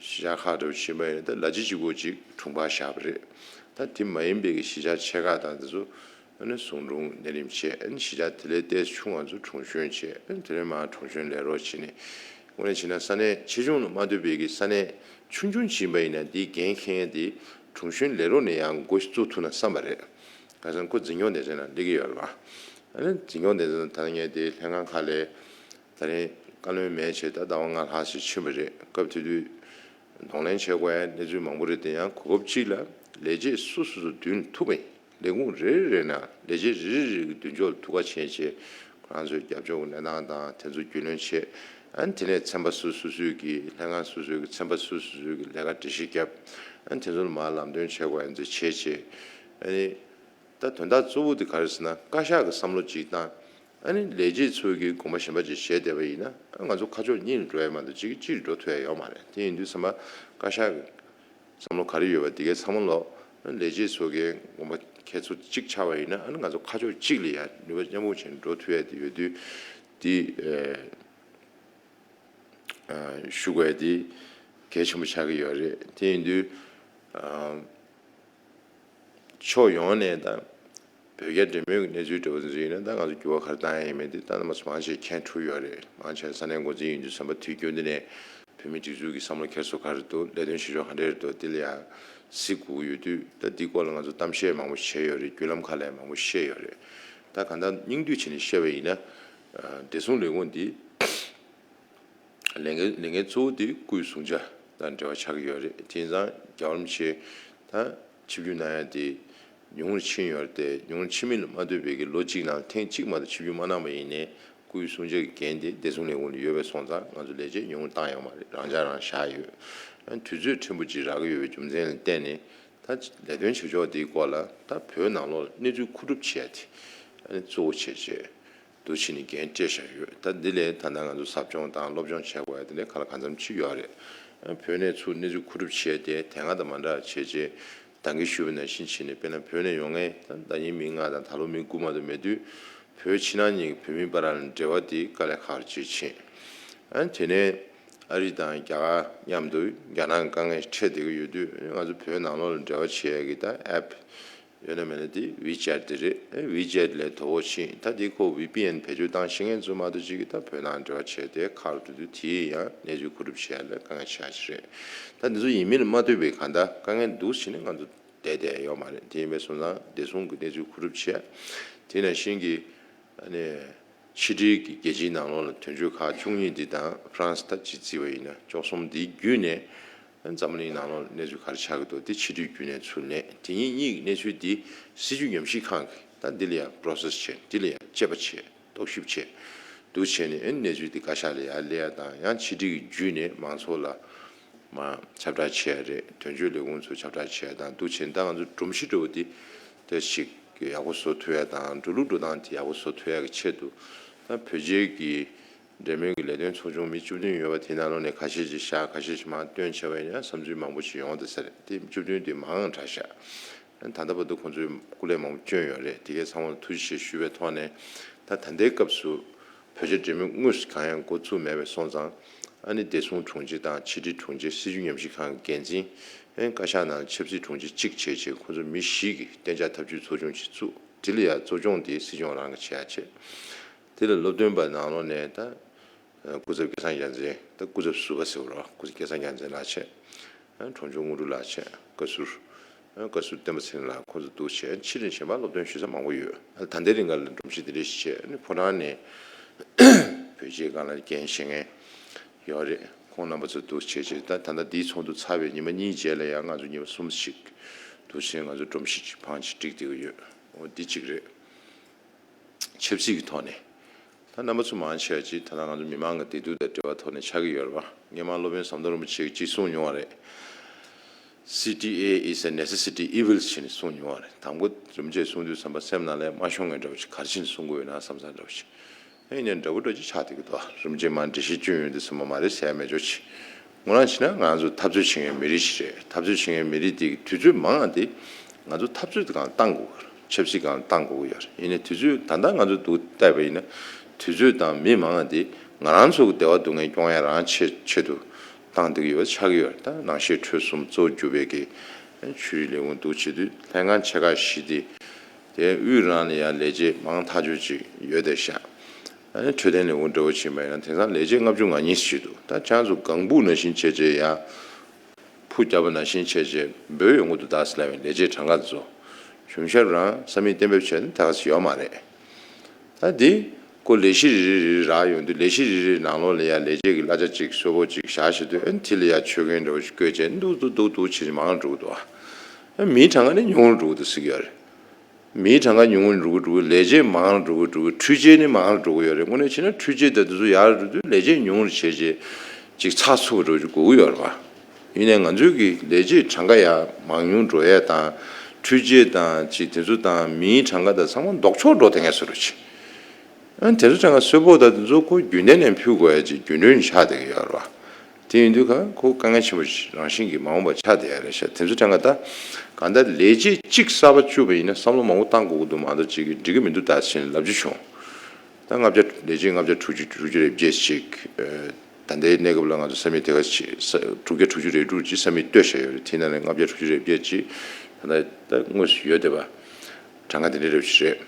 ཆགས་ཁག་འགྲོ་བཞིན་པ་ཡིན་ན་ད་ལ་ཅི་ཅིག་པོ་ཅིག་དྲུང་འཕར་བཞག་པ་རེད། ད་དེ་མ་ཡིན་པའི་གི་གཞིས་ཆགས་ཆེ་ཁག་དང་དེ་ཚོ་ཨ་ནི་ཟུང་དྲུང་གནས་རིམ་བྱས། ཨ་ནི་གཞིས་ཆགས་དེ་ལས་ཏོག་ཙམ་ཆུང་བ་ཚོ་དྲུང་གཞོན་བྱས། ཨ་ནི་དེ་ནས་མར་དྲུང་གཞོན་ལས་རོགས་བྱས་ནས། དངོས་གནས་བྱས་ན་ས་གནས་ཆེ་ཆུང་ལ་མ་ལྟོས་པའི་གི་ས་གནས་ཆུང་ཆུང་ཅིག་ཡིན་པ་ཡིན་ན་དེའི་འགན་འཁྱེར་མཁན་དེ་དྲུང་གཞོན་ལས་རོགས་ནས་ཡང་འགོ་བཙུགས་ཐུབ་ན་བསམ་པ་རེད། ཁ་སང་ཁོ་འཛིན་སྐྱོང་སྡེ་ཚན་ནང་སླེབས་ཀྱི་ཡོད་རེད་པ། ཨ་ནི་འཛིན་སྐྱོང་སྡེ་ཚན་ད་ངས་དེ་ལྷན་ཁང་ཁག་ལ་ད་རིང་བཀའ་བློན་མེད་བྱས་ད་ཟླ་བ་ལྔ་ལྷག་ཞིག་ཕྱིན་པ་རེད། སྐབས་དེ་དུས་གདོང་ལེན་བྱེད་དགོས་ཡ་གནས་ཚུལ་མང་པོ་རེད་དེ། ཡང་གོ་སྐབས་གཅིག་ལ་ལས་བྱེད་སོ་སོ་སོ་མདུན་ཐུག་པ་ཡིན། ལས་ཁུངས་རེ་རེ་ནང་ལས་བྱེད་རེ་རེ་རེ་གི་མདུན་ཕྱོགས་ལ་ཐུག་ག་ཕྱིན་བྱས། རང་ཚོའི་རྒྱབ་ཕྱོགས་ཀྱི་གནས་སྟངས་དང་དེ་ཚོ་རྒྱུས་ལོན་བྱེད། ཨ་ནི་དེ་ནས་ཚན་པ་སོ་སོ་སོའི་གི་ལྷན་ཁང་སོ་སོའི་གི་ཚན་པ་སོ་སོ་སོའི་གི་ལས་ཀ་སྒྲིག་གཞི་བརྒྱབ། ཨ་ནི་དེ་ཚོ་ལ་མར་ལམ་སྟོན་བྱེད་དགོས་ཡ་ཚོ་བྱེད་བྱེད། ཨ་ནི་ད་དོན་དག་གཙོ་བོ་དེ་ག་རེ་ཟེར་ན། བཀའ་ཤག་གི་བསམ་བློ་གཅིག་བཏང་། ཨ་ནི་ལས་བྱེད་ཚོ་གིས་དགོངས་པ་གཞན་པ་ཅིག་བཞེས་བསྡད་པ་ཡིན་ན། ཨ་ང་ཚོ་ཁ་ཕྱོགས་གཉིས་ལ་འགྲོ་ཡ་མ་གཏོགས་གཅིག་གིས་གཅིག་ལ་འགྲོ་ཐུབ་ཡ་ཡོད་མ་རེད། དེ་ཡིན་དུས་ཙམ་པ་བཀའ་ཤག་གི་བསམ་བློ་ག་རེ་ཡོད་པ་དེ་གའི་ཚང་མ་ལོག་ལས་བྱེད་ཚོ་གའི་དགོངས་པ་ཁྱེད་ཚོ་གཅིག་ཆགས་པ་ཡིན་ན། ཨ་ནི་ང་ཚོ་ཁ་ཕྱོགས་གཅིག་ལ་ཡ་ནུས་པ་མཉམ་སྤུངས་བྱས་ནས་འགྲོ་ཐུབ་ཡ་དེ་ཡོད་དུས། དེ་ཨ་ཞུ་དགོས་ཡ་དེ་གལ་ཆེན་པོ་ཆགས་ཀྱི་ཡོད་རེད། དེ་ཡིན་དུས་ཨ་ཕྱོགས་ཡོངས་ནས་ད་བོད་རྒྱ་འབྲེལ་མོལ་གྱི་གནས་ཚུལ་འདྲ་བོ་ཚོ་ཡིན་ན། ད་ང་ཚོ་འགྱུར་བ་ག་རེ་བཏང་ཡ་ཡིན་མིན་དེ་ད་རྣམ་པ་ཚོ་མང་ཆེ་མཁྱེན་ཐུབ་ཡོད་རེད། མང་ཆེ་ས་གནས་འགོ་འཛིན་ཡིན་དུས་ཙམ་པ་དུས་རྒྱུན་དེ་ནས་བོད་མིའི་སྒྲིག་འཛུགས་ཀྱི་བསམ་བློ་འཁྱེར་སོ་ག་རེ་འདུག་ལས་དོན་བྱེད་ཕྱོགས་ག་འདྲས་འདུག་དེ་ལ་ཡང་གཟིགས་དགོས་ཀྱི་ཡོད་དུས། ད་འདི་སྐོར་ལ་ང་ཚོ་གཏམ་བཤད་མང་པོ་བྱས་ཡོད་རེད། བརྒྱུད་ལམ་ཁག་ལ་ཡང་མང་པོ་བཤད་ཡོད་རེད། ད་གང་ལྟར་སྙིང་བསྡུས་བྱས་ནས་བཤད་པ་ཡིན་ན། ཨ་བདེ་སྲུང་ལས་ཁུངས་འདི་ལས་འགན་ལས་འགན་གཙོ་བོ་དེ་སྐུའི་བསྲུང་བྱ་དང་འབྲེལ་བ་ཆགས་ཀྱི་ཡོད་རེད། དེ་ཡིན་ཙང་རྒྱལ་བ་རིན་པོ་ཆེ་ད་ཆིབས་བསྒྱུར་གནང་ཡ་དེ་ཉུང་རུ་ཕྱིན་ཡོད་རེད་དེ། ཉུང་རུ་ཕྱིན་མིན་ལ་མ་ལྟོས་པའི་གི་ལོ་གཅིག་ནང་ཐེངས་གཅིག་མ་གཏོགས་ཆིབས་བསྒྱུར་མ་གནང་པ་ཡིན་ནའི། སྐུའི་བསྲུང་བྱ་གི་འགན་དེ་བདེ་སྲུང་ལས་ཁུངས་ལ་ཡོད་པ་སོང་ཙང་། ང་ཚོ་ལས་བྱེད་ཉུང་རུ་བཏང་ཡོད་མ་རེད། རང་འཇགས་རང་བཞག་ཡོད། ཨ་དུས་ཚོད་ཕྲན་བུ་ཅིག་རག་གི་ཡོད་པའི་རྒྱུ་མཚན་ལ་བརྟེན་ནས། ད་ལས་དོན་བྱེད་ཕྱོགས་དེའི་སྐོར་ལ་ད་བོད་ནང་ལོགས་གནས་ཚུལ་མཁོ་སྒྲུབ་བྱེད་ཡ་དེ་ཨ་ནི་གཙོ་བོ་བྱས་བྱས། འདུག་བྱས་ནས་འགན་སྤྲད་བཞག་ཡོད། ད་འདི་ལས་ད་ལྟ་ང་ཚོ་ཟབ་སྦྱོང་དང་སློབ་སྦྱོང་བྱེད་དགོས་ཡ་དེ་འདྲ་གང་ལ་གང་འཚམ་ཅིག་ཡོད་རེད། ཨ་བོད་ནས་ཚུར་གནས་ཚུལ་མཁོ་སྒྲུབ་བྱས་ཏེ། དེ་སྔ་དང་མ་འདྲ་བྱས་བྱས། ད་གིན་ཞུས་པ་ནང་བཞིན་བྱས་ནས། དཔེར་ན་བོད་ནས་ཡོང་མཁན་ད་ཟླ་ཉིན་མི་ལྔ་དང་ད་ལོ་མི་དགུ་མ་གཏོགས་མེད་དུས། བོད་ཕྱི་ནང་གཉིས་ཀྱི་བོད་མི་བར་ལ་འབྲེལ་བ་དེ་དཀའ་ལས་ཁག་ཅིག་ཕྱིན། ཨ་དེ་ནས་ཨ་རི་དང་རྒྱ་གར་མཉམ་དུ་རྒྱ་ནག་དཀའ་ངལ་འཕྲད་བསྡད་ཀྱི་ཡོད་དུས། ང་ཚོ་བོད་ནང་ལོགས་ལ་འབྲེལ་བ་བྱེད་ཡ་གི་ད་ཨེབ་ཡོད་ན་མེད་ན་དེ་ཝི་ཅེཊ་དེ་རེད། ཨེ་ཝི་ཅེཊ་ལས་དོ་ཕོག་ཕྱིན། ད་དེ་ཁོ་ཝི་པི་ཨེན་བེད་སྤྱོད་བཏང་ཤེས་མཁན་ཚོ་མ་གཏོགས་གཅིག་གིས་ད་བོད་ནང་འབྲེལ་བ་བྱས་ཏེ་ཁག་འགྲོ་དུས། དེ་ཡང་གནས་ཚུལ་མཁོ་སྒྲུབ་བྱེད་ཡ་ལ་དཀའ་ངལ་ཆེ་ཤོས་རེད། ད་འདི་ཚོ་ཡིན་མིན་ལ་མ་ལྟོས་པའི་གང་ལྟར་དཀའ་ངལ་འདུག་བྱས་ནས་ང་ཚོ་བསྡད་བསྡད་ཡོད་མ་རེད། དེ་ཡིན་པ་སོང་ཙང་བདེ་སྲུང་གི་གནས་ཚུལ་མཁོ་སྒྲུབ་བྱས། དེ་ནང་བཞིན་གྱི་ཨ་ནི་ཕྱི་འབྲེལ་གྱི་རྒྱལ་སྤྱིའི་ནང་ལོགས་ལ་དོན་གཅོད་ཁག་བཅུ་གཉིས་འདི་དང་། ཧྥ་རན་སི་ད་གཅིག་བརྩིས་པ་ཡིན་ན་བཅུ་གསུམ། འདིའི་བརྒྱུད་ནས་འཛམ་གླིང་ནང་ལོགས་གནས་ཚུལ་ག་རེ་ཆགས་ཀྱི་འདུག་དེ་ཕྱི་འབྲེལ་བརྒྱུད་ནས་ཚུར་སླེབས། དེ་གཉིས་གཉིས་ཀྱི་གནས་ཚུལ་འདི་སྲིད་བྱུས་ཉམས་ཞིབ་ཁང་གིས་ད་འདི་ལ་ཡང་པོ་རོ་སེ་སི་བྱས། འདི་ལ་ཡང་དཔྱད་པ་བྱས། རྟོག་ཞིབ་བྱས། འདུག་བྱས་ནས་ཨ་ནི་གནས་ཚུལ་འདི་བཀའ་ཤག་ལ་ཡར་སླེབས་ཡ་དང་། ཡང་ཕྱི་འབྲེལ་གྱི་བརྒྱུད་ནས་མང་ཚོགས་ལ་མར་ཁྱབ་བསྒྲགས་བྱས་ཡ་རེད། དོན་གཅོད་ལས་ཁུངས་ཚོ་ཁྱབ་བསྒྲགས་བྱས་ཡ་དང་། འདུག་བྱས་ནས་ད་ང་ཚོ་སྒྲོམ་གཞི་འདྲ་བོ་འདི་ད་ཞིག་ཡག་པོ་བཟོ་ཐུབ་ཡ་དང་། འགྲོ་ལུགས་འགྲོ་སྟངས་དེ་ཡག་པོ་བཟོ་ཐུབ་ཡ་གི་ཆེད་དུ། ད་བོད་རྒྱའི་གི་འབྲེལ་མོལ་གྱི་ལས་དོན་ཚོགས་ཆུང་མི་བཅུ་བདུན་ཡོད་པ་དེ་ནང་ལོགས་ནས་ཁ་ཤས་ཅིག་བཞག་ཁ་ཤས་ཅིག་མར་བཏོན་བྱས་པ་ཡིན་ན་བསམ་ཚུལ་མང་པོ་ཞིག་ཡོང་བསྡད་ས་རེད། དེ་བཅུ་བདུན་དེ་མང་དྲགས་ཤག་ད་ལྟ་བར་དུ་ཁོང་ཚོས་སྐུ་ལས་མང་པོ་བསྐྱོན་ཡོད་རེད། དེ་གའི་ཚང་མ་ལ་ཐུགས་རྗེ་ཆེ་ཞུ་བའི་ཐོག་ནས། ད་ད་ལྟའི་སྐབས་སུ་བོད་རྒྱ་འབྲེལ་མོལ་དངོས་སུ་གང་ཡང་འགོ་བཙུགས་མེད་པ་སོང་ཙང་། ཨ་ནི་བདེ་སྲུང་དྲུང་ཆེ་དང་ཕྱི་དྲིལ་དྲུང་ཆེ། སྲིད་བྱུས་ཉམས་ཞིབ་ཁང་གི་འགན་འཛིན། ཨ་ནི་བཀའ་ཤག་ནང་ཆབ་སྲིད་དྲུང་ཆེ་གཅིག་བྱས་བྱས། ཁོང་ཚོ་མི་བཞི་གིས་གཏན་འཇགས་ཐབས་ཇུས་ཚོགས་ཆུང་ཞིག་བཙུགས། དེ་ལ་ཡང་གཙོ་སྐྱོང་དེ་སྲིད་སྐྱོང་རང་གིས་བྱེད་ཡ་བྱས། དེ་ལ་སློབ་སྟོན་པ་ནང་ལོགས་ནས་ད་སྐུ་ཚབ་སྐལ་བཟང་རྒྱལ་མཚན། ད་སྐུ་ཚབ་ཟུར་པ་ཟེར་བ་རེད་པ། སྐུ་ཚབ་སྐལ་བཟང་རྒྱལ་མཚན་ལགས་བྱས། ཨ་ནི་དྲུང་ཆེ་དངོས་གྲུབ་ལགས་བྱས། བཀའ་ཟུར། ཨ་ནི་བཀའ་ཟུར་བསྟན་པ་ཚེ་རིང་ལགས། ཁོང་ཚོ་འདུག་བྱས། ཕྱི་ནས་གཞན་པ་སློབ་སྟོན་ཞུ་ས་མང་པོ་ཡོད། ཨ་ནི་ད་ལྟའི་རིང་ག་ལ་སྒྲོམ་གཞི་འདི་འདྲ་ཞིག་བྱས། ཨ་ནི་ཕོ་བྲང་ནས་བོད་རྒྱའི་སྒང་ལ་འགན་བཞེས་མཁན་ཡོད་རེད། ཁོང་རྣམ་པ་ཚོ་འདུག་བྱས་བྱས། ད་ད་ལྟ་འདིའི་ཚོགས་འདུ་ཚར་བའི་ཉི་མ་གཉིས་རྗེས་ལ་ཡང་ང་ཚོ་ཉི་མ་གསུམ་ཞིག་འདུག་བྱས། ང་ཚོ་སྒྲོམ་གཞི་ཅིག་བང་ཅིག་སྒྲིག་བསྡད་ཀྱི་ཡོད། འོ་འདི་གཅིག་རེད། ཆབ་སྲིད་ཀྱི་ཐོག་ནས། ད་རྣམ་པ་ཚོ་མང་ཆེ་བ་ཅིག་ད་ལྟ་ང་ཚོ་མི་མང་གི་བདེ་སྡུག་དང་འབྲེལ་བ་ཐོག་ནས་ཆགས་ཀྱི་ཡོད་རེད་པ། སྔོན་མ་སློབ་དཔོན་ཟམ་གདོང་རིན་པོ་ཆེ་གིས་ཅིག་གསུངས་མྱོང་བ་རེད། སི་ཊི་ཨེ is a necessity evil ཞེས་ནས་གསུངས་མྱོང་བ་རེད། དང་པོ་རིན་པོ་ཆེས་གསུངས་དུས་ཙམ་པ་སེམས་ནང་ལ་མ་ཤོང་མཁན་འདྲ་བོ་ཞིག་ག་རེ་བྱས་ནས་གསུང་གི་ཡོད་ན་བསམ་ས་འདྲ་བོ་ཞིག་ཨེ་ཡིན་ནའི་འདྲ་པོ་འདྲ་ཅིག་ཆགས་བསྡད་ཀྱི་འདུག་རིན་པོ་ཆེས་མར་འགྲེལ་བཤད་བསྐྱོན་ཡོང་དུས་ཙམ་པ་མ་རེད་ཟེར་ཡ་མེད་ཆོག་ཅིག་ངོ་རང་བྱས་ན་ང་ཚོ་འཐབ་རྩོད་བྱེད་མཁན་མི་རིགས་ཤིག་རེད། འཐབ་རྩོད་བྱེད་མཁན་མི་རིགས་དེ་གི་དུས་ཚོད་མང་བ་དེ་ང་ཚོ་འཐབ་རྩོད་དེ་སྒང་བཏང་དགོས། ཆབ་སྲིད་སྒང་བཏང་དགོས་ཀྱི་ཡོད་རེད། ཡིན་ནའི་དུས་ཚོད་ད་ལྟ་ང་ཚོ་འདུག་བལྟས་པ་ཡིན་ན། དུས་ཚོད་དང་མི་མང་བ་དེ་ང་རང་ཚོ་གི་བདེ་བ་སྡུག་བསྔལ་སྐྱོང་ཡ་རང་ཆེད་ཆེད་དུ་བཏང་བསྡད་ཀྱི་ཡོད་ཆགས་ཀྱི་ཡོད་རེད། ད་ནང་བཤད་འཕྲོས་གསུམ་གཙོ་བོ་གྱུར་པའི་གི་ཆོས་རིག་ལས་ཁུངས་འདུག་བྱེད་དུས། ལྷན་ཁང་ཆེ་ཁག་བཞི་དེ། དེ་དབུས་རང་ལ་ཡང་ལས་བྱེད་མང་ཐག་ཆོད་ཅིག་ཡོད་བསྡད་ཤག་ཨ་ནི་འཕྲོད་བསྟེན་ལས་ཁུངས་འདྲ་བོ་ཕྱིན་པ་ཡིན་ན། དེང་སང་ལས་བྱེད་ལྔ་བཅུ་ང་གཉིས་ཙམ་ཅིག་འདུག་ད་ཁྱེད་རང་ཚོ་ལྒང་བུ་ནང་བཞིན་བྱས་བྱས་ཡ། ཕུ་བརྒྱབ་པ་ནང་བཞིན་བྱས་བྱས་འབོད་ཡོང་གི་འདུག་ད་ཟེར་ལབ་པའི་ལས་བྱེད་གྲངས་ཀ་ཚོ། གཞུང་ཞབས་རང་ས་མིག་གཏན་འབེབས་བྱས་ན་ད་ག་ཚོད་ཡོད་མ་རེད། ད་འདི་ཁོ་ལས་གཞི་རེ་རེ་རེ་རག་ཡོང་དུས། ལས་གཞི་རེ་རེའི་ནང་ལོགས་ལ་ཡ་ལས་བྱེད་ཀྱི་གླ་ཆ་གཅིག་གསོལ་ཕོགས་གཅིག་བཞག་བྱེད་དུས། ཨ་ནི་དེ་ལ་ཡ་ཆོད་མཁན་འདྲ་བོ་ཞིག་བསྐོས་བྱས་འདུག་འདུག་འདུག་འདུག་བྱས་ནས་མང་རུ་འགྲོ་གི་འདུག་ཨ་མིའི་གྲངས་ཀ་ནི་ཉུང་རུ་འགྲོ་གི་འདུག་ཟེར་གྱི་ཡོད་རེད། མིའི་གྲངས་ཀ་ཉུང་ངུ་འགྲོ་གི་འགྲོ་གི། ལས་བྱེད་མང་རུ་འགྲོ་གི་འགྲོ་གི། འཕྲུལ་ཆས་ནི་མང་རུ་འགྲོ་གི་ཡོད་རེད། དངོས་གནས་བྱས་ན་འཕྲུལ་ཆས་དང་དེ་ཚོ་ཡར་འགྲོ་དུས་ལས་བྱེད་ཉུང་རུ་བྱས་རྗེས་ཅིག་ཚགས་ཚུད་པ་འགྲོ་རྒྱུ་དགོས་ཀྱི་ཡོད་རེད་པ། ཡིན་ནའི་ང་ཚོའི་གི་ལས་བྱེད་གྲངས་ཀ་ཡར་མང་ཉུང་འགྲོ་ཡས་དང་། འཕྲུལ་ཆས་དང་ཅིག་དེ་ཚོ་དང་མིའི་གྲངས་ཀ་དང་ཚང་མ་ལྡོག་ཕྱོགས་འགྲོ་བསྡད་མཁན་བཟོ་འདྲ་ཅིག་ཨ་ནི་དེ་ཚོ་གྲངས་ཀ་གསོད་ཕོག་དང་དེ་ཚོ་ཁོ་རྒྱུན་ལྡན་ནས་ཕུལ་དགོས་ཡ་ཅིག་རྒྱུན་གྲོན་ཆགས་བསྡད་ཀྱི་ཡོད་རེད་པ། དེ་ཡིན་དུས་ཁ་ཁོ་དཀའ་ངལ་ཆེན་པོ་ཞིག་རང་བཞིན་གྱིས་མ་འོངས་པ་ཆགས་བསྡད་ཡ་རེད་ཤག་དེ་ཚོ་གྲངས་ཀ་ད་གང་ལྟར་ལས་བྱེད་གཅིག་གསར་པ་བཅུག་པ་ཡིན་ན་བསམ་བློ་མང་པོ་བཏང་དགོས་ཀྱི་འདུག་མ་གཏོགས་ཅིག་གིས་འགྲིག་གི་མི་འདུག་ད་ཟེར་ནས་ལབ་རྒྱུ་བྱུང་། ད་ལྔ་བརྒྱ་ལས་བྱེད་ལྔ་བརྒྱ་དྲུག་ཅུ་དྲུག་ཅུ་རེ་བརྒྱད་ཅིག་ཨ་ད་ལྟའི་གནས་སྐབས་ལ་ང་ཚོ་ས་མིག་དེ་ག་ཅིག་ས་དྲུག་བརྒྱ་དྲུག་ཅུ་རེ་དྲུག་ཅིག་ས་མིག་བཏོད་བཞག་ཡོད་རེད། དེའི་ནང་ནས་ལྔ་བརྒྱ་དྲུག་ཅུ་རེ་བརྒྱད་ཅིག་ད་ལྟ་ད་དངོས་སུ་ཡོད་བསྡད་པ་གྲངས་ཀ་དེ་འདྲ་རེ་ཞིག་རེད།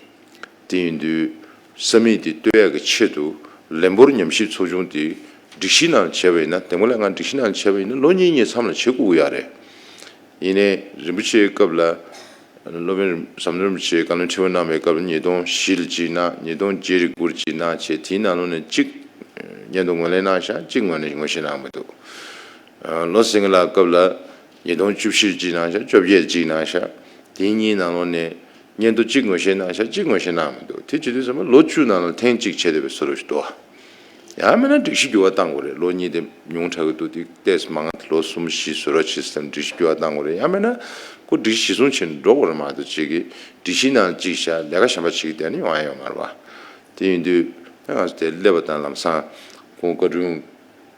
དེ་ཡིན་དུས་ས་མིག་དེ་གཏོད་ཡག་གི་ཆེད་དུ་ལས་འབོར་ཉམས་ཞིབ་ཚོགས་ཆུང་དེ་སྒྲིག་གཞི་ནང་བྱས་པ་ཡིན་ན། འདེམས་ངོ་ལས་ཁང་སྒྲིག་གཞི་ནང་བྱས་པ་ཡིན་ན་ལོ་གཉིས་གཉིས་མཚམས་ལ་བྱེད་དགོས་ཀྱི་ཡོད་རེད། ཡིན་ནའི་རིན་པོ་ཆེའི་སྐབས་ལ་སློབ་དཔོན་ཟམ་གདོང་རིན་པོ་ཆེས་བཀའ་བློན་ཁྲི་པ་གནང་བའི་སྐབས་ལ་ཉིས་སྟོང་བཞི་ལ་གཅིག་གནང་། ཉིས་སྟོང་བརྒྱད་རེ་དགུ་རེ་གཅིག་གནང་བྱས། དེའི་ནང་ལོགས་ནས་གཅིག་སྙན་ཐོ་ངོས་ལེན་གནང་ཤག་གཅིག་ངོས་ནས་ངོས་བཞེས་གནང་མི་འདུག་ལོ་སེང་གེ་ལགས་སྐབས་ལ་ཉིས་སྟོང་བཅུ་བཞི་ལ་གཅིག་གནང་ཤག་བཅོ་བརྒྱད་ལ་གཅིག་གནང་ཤག་དེ་གཉིས་ནང་ལོགས་ནས་སྙན་ཐོ་གཅིག་ངོས་བཞེས་གནང་ཤག་གཅིག་ངོས་བཞེས་གནང་མི་འདུག་དེ་བྱེད་དུས་ཙམ་པ་ལོ་བཅུ་ནང་ལ་ཐེངས་གཅིག་བྱས་བསྡད་པའི་བཟོ་འདྲ་ཞིག་འདུག་ཡང་མིན་ན་སྒྲིག་གཞི་འགྱུར་བ་གཏང་དགོས་རེད། ལོ་གཉིས་དེ་ཉུང་དྲགས་ཀྱི་འདུག་དེ་ཏོག་ཙམ་མང་། ལོ་གསུམ་བཞི་བཟོ་འདྲ་བྱེད་ཙམ་སྒྲིག་གཞི་འགྱུར་བ་གཏང་དགོས་རེད། ཡང་མིན་ན་ཁོ་སྒྲིག་གཞི་གཞིར་བཟུང་བྱས་ནས་འགྲོ་དགོས་རེད་མ་གཏོགས་ཅིག་གིས་སྒྲིག་གཞི་ནང་གཅིག་བཞག་ལས་ཀ་གཞན་པ་བྱེད་ཀྱི་བསྡད་ན་ཡོང་ཡ་ཡོད་མ་རེད་པ། དེ་ཡིན་དུས་ང་ཚོ་དེ་སླེབས་པ་དང་ལམ་སང་ཁོང་བཀའ་དྲུང་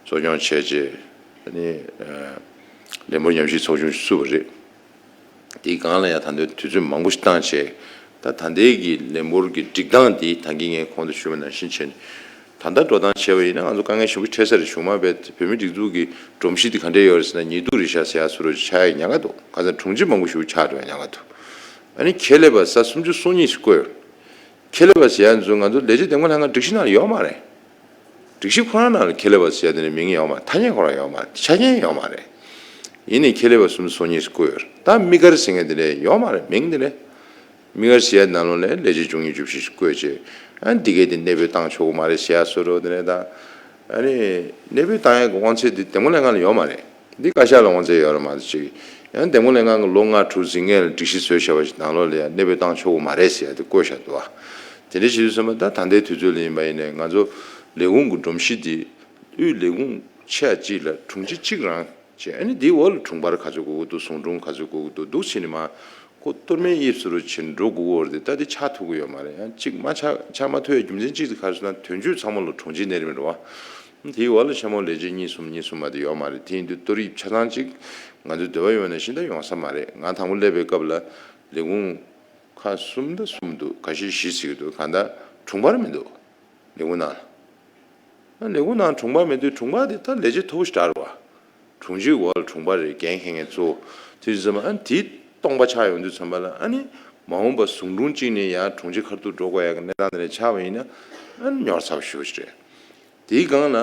གཙོ་སྐྱོང་བྱས་རྗེས་ཨ་ནི་ལས་འབོར་ཉམས་ཞིབ་ཚོགས་ཆུང་ཞིག་བཙུགས་པ་རེད། དེའི་སྒང་ལ་ཡང་ད་ལྟའི་དུས་ཚོད་མང་པོ་ཞིག་བཏང་བྱས། ད་ད་ལྟའི་གི་ལས་འབོར་གྱི་སྒྲིག་སྟངས་འདི་ད་གིན་ངས་གོང་དུ་ཞུས་པ་ནང་བཞིན་བྱས་ནས། ད་ལྟ་འགྲོ་སྟངས་བྱས་པ་ཡིན་ན་ང་ཚོ་དཀའ་ངལ་ཞེ་པོ་འཕྲད་ས་རེད། གཞུང་མ་བས་བོད་མིའི་སྒྲིག་འཛུགས་ཀྱི་སྒྲོམ་གཞི་འདི་ག་འདྲས་ཡོད་རེད་ཟེར་ན་ཉེས་འཛུགས་རེད་ཤག་ཟེར་ཡ་བཟོ་འདྲ་ཆགས་ཡ་ཉེན་ཁ་འདུག་གང་ཟེར་དྲུང་ཆེ་མང་པོ་ཞེ་པོ་ཆགས་འགྲོ་ཡ་ཉེན་ཁ་འདུག་ཨ་ནི་ཁེ་ལས་པ་ས་སུམ་ཅུ་སོ་གཉིས་ཤིག་བསྐོས་ཡོད། ཁེ་ལས་པ་ཟེར་ཡ་ཚོ་ང་ཚོ་ལས་བྱེད་འདེམས་ངོ་ལྷན་ཁང་སྒྲིག་གཞི་ནང་ལ་ཡོད་མ་རེད། སྒྲིག་གཞི་ཁོ་རང་ནང་ལ་ཁེ་ལས་པ་ཟེར་ཡ་དེ་ནི་མིང་ཡོད་མ་རེད། ཐ་སྙད་ཁོ་རང་ཡོད་མ་རེད། ཆ་རྐྱེན་ཡོད་མ་རེད། ཡིན་ནའི་ཁེ་ལས་པ་སུམ་ཅུ་སོ་གཉིས་བསྐོས་ཡོད་རེད། ད་དམིགས་བཀར་ཟེར་མཁན་དེ་འདྲ་ཡོད་མ་རེད། མིང་དེ་འདྲ། དམིགས་བཀར་ཟེར་ཡ་ནང་ལོགས་ལ་ལས་བྱེད་བཅུ་གཉིས་བཅུ་བཞི་ཞིག་བསྐོས་བྱས། ཨ་འདི་གས་དེ་གནས་སྤོས་བཏང་ཆོག་གི་མ་རེད་ཟེར་ཡ་བཟོ་འདྲ་དེ་འདྲ་དང་། ཨ་ནི་གནས་སྤོས་བཏང་ཡ་གི་དབང་ཚད་དེ་འདེམས་ངོ་ལྷན་ཁང་ལ་ཡོད་མ་རེད། འདི་བཀའ་ཤག་ལ་དབང་ཚད་ཡོད་རེད་མ་གཏོགས་ཅིག་ཡང་འདེམས་ངོ་ལྷན་ཁང་གི་ལོ་ལྔ་དྲུག་ཟིན་མཁན་ལ་སྒྲིག་གཞི་བཟོས་བཞག་པ་ཞིག་ནང་ལོགས་ལ་ཡང་གནས་སྤོས་བཏང་ཆོག་གི་མ་རེད་ཟེར་ཡ་དེ་བཀོད་བཞག་འདུག་བ། དེ་འདྲ་བྱེད་དུས་ཙམ་པ་ད་ད་ལྟའི་དུས་ཚོད་ལ་ཡིན་པ་ཡིན་ནའི་ང་ཚོ་ལས་ཁུངས་ཀྱི་སྒྲོམ་གཞི་འདི་དབུས་ལས་ཁུངས་ཆེ་བ་གཅིག་ལ་དྲུང་ཆེ་གཅིག་རང་བྱས། ཨ་ནི་འདིའི་འོག་ལ་དྲུང་འཕར་ག་ཚོད་དགོས་ཀྱི་འདུག་ཟུང་དྲུང་ག་ཚོད་དགོས་ཀྱི་འདུག་འདུག་བྱས་ནས་མར་ཁོ་གཏོར་མའི་དབྱིབས་བཟོ་འདྲ་བྱས་ནས་འགྲོ་དགོས་ཀྱི་ཡོད་རེད་དེ། ད་དེ་ཆགས་ཐུབ་ཀྱི་ཡོད་མ་རེད། ཡང་གཅིག་མ་ཆགས་ཆགས་མ་ཐུབ་ཡ་རྒྱུ་མཚན་གཅིག་དེ་ག་རེ་ཟེར་ན་དོན་གཅོད་ཚང་མ་ལ་དྲུང་ཆེ་གནང་རེད་མི་འགྲོ་བ། དེའི་འོག་ལ་ཤ་མོ་ལས་བྱེད་གཉིས་གསུམ་གཉིས་གསུམ་མ་དེ་ཡོད་མ་རེད། དེ་ཡིན་དུས་གཏོར་དབྱིབས་ཆ་ཚང་གཅིག་ང་ཚོའི་འདོད་པ་ཡོད་ན་ཤིན་ཏུ་ཡོང་ས་མ་རེད། ང་དང་པོ་སླེབས་པའི་སྐབས་ལ་ལས་ཁུངས་ཁག་གསུམ་ད་གསུམ་འདུག་ཁ་ཤས་བཞི་ཟེར་གྱི་འདུག་གང་ལྟར་དྲུང་འཕར་མི་འདུག་ལས་ཁུངས་ནང་ལ། ལས་ཁུངས་ནང་དྲུང་འཕར་མེད་དུས་དྲུང་འཕར་དེ་ད་ལས་བྱེད་མཐོ་པོ་ཞིག་རེད་བ། དྲུང་ཆེའི་འོག་ལ་དྲུང་འཕར་རེད། འགན་འཁྱེར་མཁན་གཙོ་བོ། དེ་ཙམ་ཨ་ནི་དེ་སྟོང་པ་ཆགས་ཡོང་དུས་ཙམ་པ་ལ་ཨ་ནི་མ་འོངས་པ་ཟུང་དྲུང་གཅིག་ནས་ཡར་དྲུང་ཆེ་ཁ་ཐུག་འགྲོ་དགོས་ཡག་གི་གནས་སྟངས་དེ་འདྲ་ཆགས་པ་ཡིན་ན་ཨ་ནི་ཉོག་ཚ་པོ་ཞེ་པོ་ཞིག་རེད། དེའི་སྒང་ལ་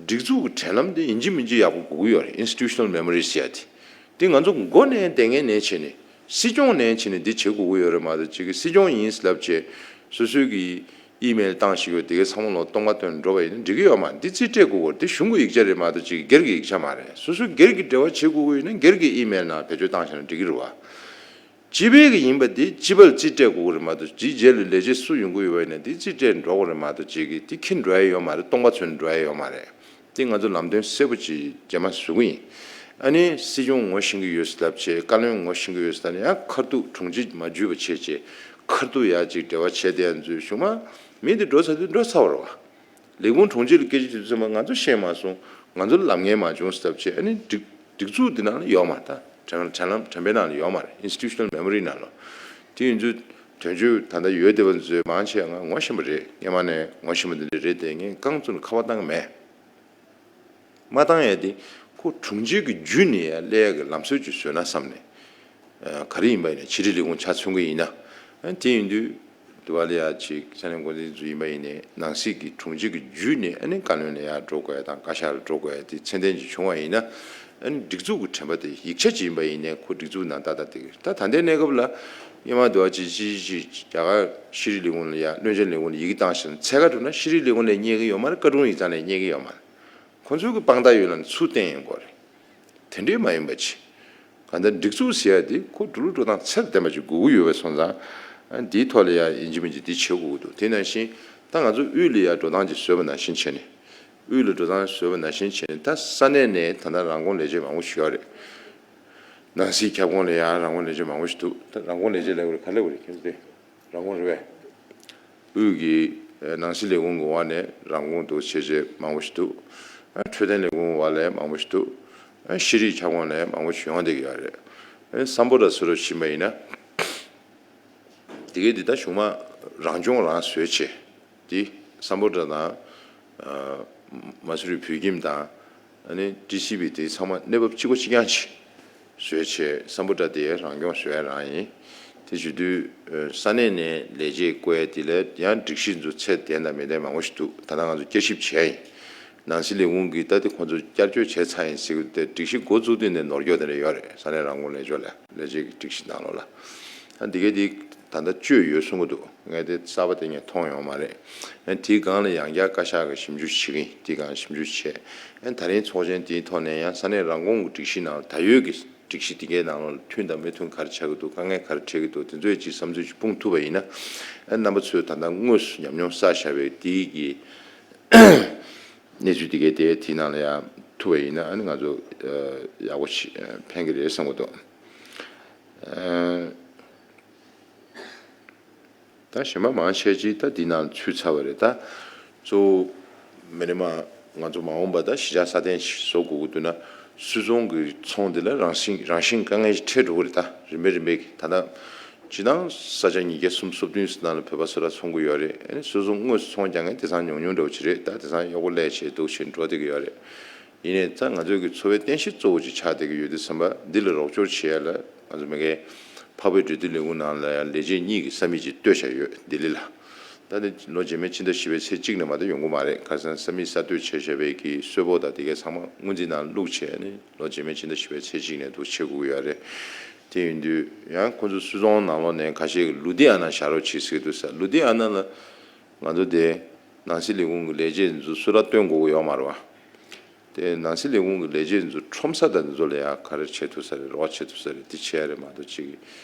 སྒྲིག་འཛུགས་ཀྱི་དྲན་ལམ་དེ་ཡིན་གཅིག་མིན་གཅིག་ཡག་པོ་དགོས་ཀྱི་ཡོད་རེད། Institutional Memory ཟེར་ཡ་དེ། དེ་ང་ཚོ་མགོ་ནས་བསྡད་མཁན་ནས་བྱས་ནས་སྲིད་སྐྱོང་ནས་བྱས་ནས་འདི་བྱེད་དགོས་ཀྱི་ཡོད་རེད་མ་གཏོགས་ཅིག་གི་སྲིད་སྐྱོང་ཡིན་ལབ་བྱས་སོ་སོའི་གི་ཨི་མེལ་བཏང་ཞིག་ཡོད་དེ་གའི་ཚང་མ་ལོ་སྟོང་པ་བཏོན་འགྲོ་བ་ཡིན་ན་འགྲིག་གི་ཡོད་མ་རེད། འདི་རྩིས་སྤྲད་དགོས་ཀྱི་ཡོད་རེད། འདི་གཞུང་གི་ཡིག་ཆ་རེད་མ་གཏོགས་ཅིག་སྒེར་གྱི་ཡིག་ཆ་མ་རེད། སོ་སོའི་སྒེར་གྱི་འབྲེལ་བ་བྱེད་དགོས་ཀྱི་ཡོད་ན་སྒེར་གྱི་ཨི་མེལ་ནང་བེད་སྤྱོད་བཏང་བཞག་ན་འགྲིག་གི་རེད་བ། སྤྱི་པའི་གི་ཡིན་པ་དེ་སྤྱི་པར་རྩིས་སྤྲད་དགོས་ཀྱི་རེད་མ་གཏོགས་དེའི་རྗེས་ལ་ལས་བྱེད་སུ་ཡོང་གི་ཡོད་པ་ཡིན་ན་དེ་རྩིས་སྤྲད་འགྲོ་དགོས་རེད་མ་གཏོགས་ཅིག་གི་དེ་འཁྱེར་འགྲོ་ཡ་ཡོད་མ་རེད། སྟོང་པ་ཚོས་འགྲོ་ཡ་ཡོད་མ་རེད། དེ་ང་ཚོ་ལམ་སྟོན་གསལ་པོ་ཅིག་རྗེས་མ་བཟོ་གི་ཡིན། ཨ་ནི་སྲིད་སྐྱོང་ངོ་ཤེས་ཀྱི་ཡོད་ཟེར་ལབ་བྱས། བཀའ་བློན་ངོ་ཤེས་ཀྱི་ཡོད་ཟེར་ལབ་ནས་ཡང་ཁ་ཐུག་དྲུང་ཆེ་མ་འཇུས་པ་བྱས་བྱས་ཁ་ཐུག་ཡ་ཅིག་འབྲེལ་བ་བྱས་བསྡད་ཡ་ཚོའི་གཞུག་མ་མི་དེ་འགྲོ་ཚར་དུས་འགྲོ་ཚར་བ་རེད་བ། ལས་ཁུངས་དྲུང་ཆེ་ལ་སྐད་ཆ་དྲིས་དུས་ཙམ་པ་ང་ཚོ་ཤེས་མ་སོང་། ང་ཚོ་ལ་ལབ་མཁན་མ་བྱུང་ཟེར་ལབ་བྱས། ཨ་ནི་སྒྲིག་སྒྲིག་འཛུགས་འདི་ནང་ལ་ཡོད་མ་རེད། ད་དྲན་དྲན་ལམ་དྲན་པའི་ནང་ལ་ཡོད་མ་རེད། Institutional Memory ནང་ལ། དེ་ཡིན་དུས་དོན་གཅོད་ད་ལྟ་ཡོད་བསྡད་པ་ཚོས་མང་ཆེ་བ་ང་ངོ་ཤེས་པ་རེད། སྔོན་མ་ནས་ངོ་ཤེས་པ་འདི་འདྲ་རེད་དེ་ངས་རྐང་བཙུགས་ནས་ཁ་པར་བཏང་གི་མེད། མ་བཏང་ཡ་དེ་ཁོ་དྲུང་ཆེ་གི་བརྒྱུད་ནས་ཡ་སླེབས་ཡ་གི་ལམ་སྲོལ་ཅིག་བཟོས་ན་བསམ་ནས། ཨ་ག་རེ་ཡིན་པ་ཡིན་ན་ཕྱི་དྲིལ་ལས་ཁུངས་ཆ་མཚོན་གི་ཡིན་ན། ཨ་དེ་ཡིན་དུས་དུ་བ་ལ་ཡ་ཅིག་ས་གནས་འགོ་འཛིན་ཚོ་ཡིན་པ་ཡིན་ནའི་ནང་སྲིད་ཀྱི་དྲུང་ཆེ་གི་བརྒྱུད་ནས་ཨ་ནི་བཀའ་བློན་ལ་ཡ་འགྲོ་དགོས་ཡ་དང་བཀའ་ཤག་ལ་འགྲོ་དགོས་ཡ་དེ་ཚད་ལྡན་ཅིག་བྱུང་བ་ཡིན་ན། ཨ་ནི་སྒྲིག་འཛུགས་ཀྱི་དྲན་པ་དེ་ཡིག་ཆ་ཅིག་ཡིན་པ་ཡིན་ནའི་ཁོ་སྒྲིག་འཛུགས་ནང་ཏག་ཏག་དེ་གི་ད་ད་ལྟའི་གནས་སྐབས་ལ་སྔོན་མ་དུ་བ་ཅིག་ཅིག་ཅིག་རྒྱ་གར་ཤེས་རིག་ལས་ཁུངས་ལ་ཡ་བློན་ཆེན་ལས་ཁུངས་ལ་ཡི་གེ་བཏང་ཞིང་ཚད་བཀག་བསྒྲུབས་ན་ཤེས་རིག་ལས་ཁུངས་ལ་རྙེད་ཀྱི་ཡོད་མ་རེད། བཀའ་དྲུང་ཡིག་ཚང་ལ་རྙེད་ཀྱི་ཡོད་མ་རེད། ཁོ་ཚོའི་གི་དཔང་རྟགས་ཡོད་ལ་ནི་ཚུར་བསྟན་ཡོང་དགོས་རེད། དེ་འདྲའི་མ་ཡིན་པ་ཅིག་གང་ལྟར་སྒྲིག་འཛུགས་ཟེར་ཡ་དེ་ཁོ་འགྲོ་ལུགས་འགྲོ་སྟངས་ཚད་ལྡན་པ་ཅིག་དགོས་ཀྱི་ཡོད་པ་སོང་ཙང་ ཨ་འདིའི་ཐོག་ལ་ཡང་ཡིན་གཅིག་མིན་གཅིག་འདི་བྱེད་དགོས་ཀྱི་འདུག་དེ་ནང་བཞིན་ད་ང་ཚོ་དབུས་ལ་ཡང་འགྲོ་སྟངས་ཅིག་བཟོས་པ་ནང་བཞིན་བྱས་ནས། དབུས་ལ་འགྲོ་སྟངས་བཟོས་པ་ནང་བཞིན་བྱས་ནས་ད་ས་གནས་ནས་ད་ལྟ་རང་དགོངས་ལས་བྱེད་མང་པོ་ཞིག་ཡོད་རེད། ནང་སྲིད་ཁྱབ་ཁོངས་ལ་ཡང་རང་དགོངས་ལས་བྱེད་མང་པོ་ཞིག་འདུག་ད་རང་དགོངས་ལས་བྱེད་ལབ་དགོས་རེད། ག་ལབ་དགོས་རེད། ཁྱེད་ཚོ་དེ་རང་དགོངས་རེད་པས། དབུས་ཀྱི་ནང་སྲིད་ལས་ཁུངས་ཀྱི་འོག་ནས་རང་དགོངས་འདུག་བྱས་བྱས་མང་པོ་ཞིག་འདུག་འཕྲོད་བསྟེན་ལས་ཁུངས་འོག་ལ་མང་པོ་ཞིག་འདུག་ཤེས་རིག་ཁྱབ་ཁོངས་ལ་མང་པོ་ཞིག་ཡོང་བསྡད་ཀྱི་ཡོད་རེད། སམ་བྷོ་ཊ་སུ་རབ་ཕྱིན་པ་ཡིན་ན། དེ་གའི་འདི་ད་གཞུང་མང་རང་སྐྱོང་རང་བཟོས་བྱས། འདི་སམ་བྷོ་ཊ་དང་། མ་སུ་རི་བོད་ཁྱིམ་དང་། ཨ་ནི་ཊི་སི་བི་དེ་ཚང་མ་གནས་བབ་གཅིག་པ་གཅིག་རྐྱང་ཅིག་བཟོས་བྱས་སམ་བྷོ་ཊ་དེ་རང་སྐྱོང་བཟོས་རང་ཡིན། དེ་བྱེད་དུས་ས་གནས་ནས་ལས་བྱེད་བསྐོ་ཡ་དེ་ལ་ཡང་སྒྲིག་གཞི་ཚོ་ཚད་ལྡན་དང་མི་ལྡན་མང་པོ་ཞིག་འདུག་ད་ལྟ་ང་ཚོ་བསྐྱར་ཞིབ་བྱས་ཡིན། ནང་སྲིད་ལས་ཁུངས་ཀྱིས་ད་དེ་ཁོང་ཚོ་བསྐྱར་བཅོས་བྱས་ཚར་ཡིན་ཟེར་གྱི་འདུག་སྟེ་སྒྲིག་གཞི་འགོ་བཙུགས་དུས་ནས་ནོར་འཁྱོག་དེ་འདྲ་ཡོད་རེད། ས་གནས་རང་དབང་ལས་ཕྱོགས་ལ་ལས་བྱེད་ཀྱི་སྒྲིག་གཞི་ནང་ལོགས་ལ། ད་འདི་གའི་འདི་ད་ལྟ་བཅོས་ཡོད་གསུང་གི་འདུག་ངས་དེ་གསར་པ་དེ་ངས་མཐོང་ཡོད་མ་རེད། ཨ་དེའི་སྒང་ལ་ཡང་བསྐྱར་བཀའ་ཤག་གིས་ཞིབ་འཇུག་བྱེད་ཀྱི་ཡིན། དེའི་སྒང་ཞིབ་འཇུག་བྱས། ཨ་ད་རིང་ཚོགས་ཆེན་དེའི་ཐོག་ནས་ཡང་ས་གནས་རང་དབང་གི་སྒྲིག་གཞི་ནང་ད་ཡོད་ཀྱི་སྒྲིག་གཞི་དེ་གའི་ནང་ལ་མཐུན་དང་མི་མཐུན་ག་རེ་ཆགས་ཀྱི་འདུག་དཀའ་ངལ་ག་རེ་འཕྲད་ཀྱི་འདུག་དེ་ཚོའི་ཅིག་བསམ་ཚུལ་ཅིག་སྤུངས་ཐུབ་པ་ཡིན་ན། ཨ་རྣམ་པ་ཚོས་ད་ལྟ་དངོས་སུ་ཉམས་མྱོང་བསགས་བཞག་པའི་དེའི་གི་གནས་ཚུལ་དེ་གའི་དེ་དེའི་ནང་ལ་ཡང་ཐུབ་པ་ཡིན་ན་ཨ་ནི་ང་ཚོ་ཡག་པོ་ཞིག་ཕན་གྱི་རེད་བསམ་གྱི་འདུག་ད་གཞན་པ་མང་ཆེ་ཅིག་ད་འདི་ནང་ཚུད་ཚར་བ་རེད། ད་གཙོ་བོ་མི་རེ་མ་ང་ཚོ་མ་འོངས་པ་ད་གཞིས་ཆགས་སྲ་བརྟན་ཞིག་བཟོ་དགོས་ཀྱི་འདུག་ན། སུད་ཚོང་གི་ཚོང་དེ་ལ་རང་བཞིན་རང་བཞིན་དཀའ་ངལ་ཞིག་འཕྲད་འགྲོ་གི་རེད། ད་རིམ་པས་རིམ་པས་ཀྱི་ད་ལྟ་སྤྱིར་བཏང་ས་ཆ་ཉིས་བརྒྱ་སུམ་ཅུ་སོ་བདུན་ཙམ་ནང་ལ་བོད་པ་སུ་ར་ཚོང་གི་ཡོད་རེད། ཨ་ནི་སུད་ཚོང་དངོས་སུ་ཚོང་རྒྱག་མཁན་དེང་སང་ཉུང་ཉུང་འདྲ་བོ་ཅིག་རེད། ད་དེང་སང་གཡོག་པོ་ལས་བྱེད་འདུག་བྱེད་འགྲོ་བསྡད་ཀྱི་ཡོད་རེད། ཡིན་ནའི་ད་ང་ཚོའི་གི་འཚོ་བའི་རྟེན་གཞི་གཙོ་བོ་ཅིག་ཆགས་བསྡད་ཀྱི་ཡོད་དུས་ཙམ་པ་འདི་ལ་རོགས་སྐྱོར་བྱེད་ཡ་ལ་ང་ཚོ་མ་གིའི་འཕགས་བོད་འབྲེལ་མཐུད་ལས་ཁུངས་ནང་ལ་ཡང་ལས་བྱེད་གཉིས་ཀྱི་ས་མིག་ཅིག་གཏོད་བཞག་ཡོད་ལྡི་ལི་ལ། ད་ནི་ལོ་རྗེས་མའི་ཕྱི་ཟླ་བཞི་པའི་ཚེས་གཅིག་ནས་མ་གཏོགས་ཡོང་གི་མ་རེད། ཁ་སང་ས་མིག་གསར་གཏོད་བྱས་བཞག་པའི་གི་གསོལ་ཕོགས་དང་དེ་གའི་ཚང་མ་སྔོན་རྩིས་ནང་བླུགས་བྱས་ནས་ལོ་རྗེས་མའི་ཕྱི་ཟླ་བཞི་པའི་ཚེས་གཅིག་ནས་འདུག་བྱེད་དགོས་ཀྱི་ཡོད་རེད། དེ་ཡིན་དུས་ཡང་ཁོ་ཚོ་སུད་ཚོང་ནང་ལོགས་ནས་ཁ་ཤས་ཀྱིས་ལུ་དྷི་ཨ་ན་བཞག་རོགས་བྱེད་ཟེར་གྱི་འདུག་ཟེར། ལུ་དྷི་ཨ་ན་ལ་ང་ཚོ་དེ་ནང་སྲིད་ལས་ཁུངས་ཀྱི་ལས་བྱེད་ཚོ་སུ་ར་སྟོན་དགོས་ཀྱི་ཡོད་མ་རེད་བ། དེ་ནང་སྲིད་ལས་ཁུངས་ཀྱི་ལས་བྱེད་ཚོ་ཁྲོམ་ས་དང་འདི་ཚོ་ལ་ཡང་ག་རེ་བྱེད་ཐུབ་ས་རེད། རོགས་བྱེད་ཐུབ་ས་རེད། དེ་བྱས་རེད་མ་གཏོགས་ཅིག་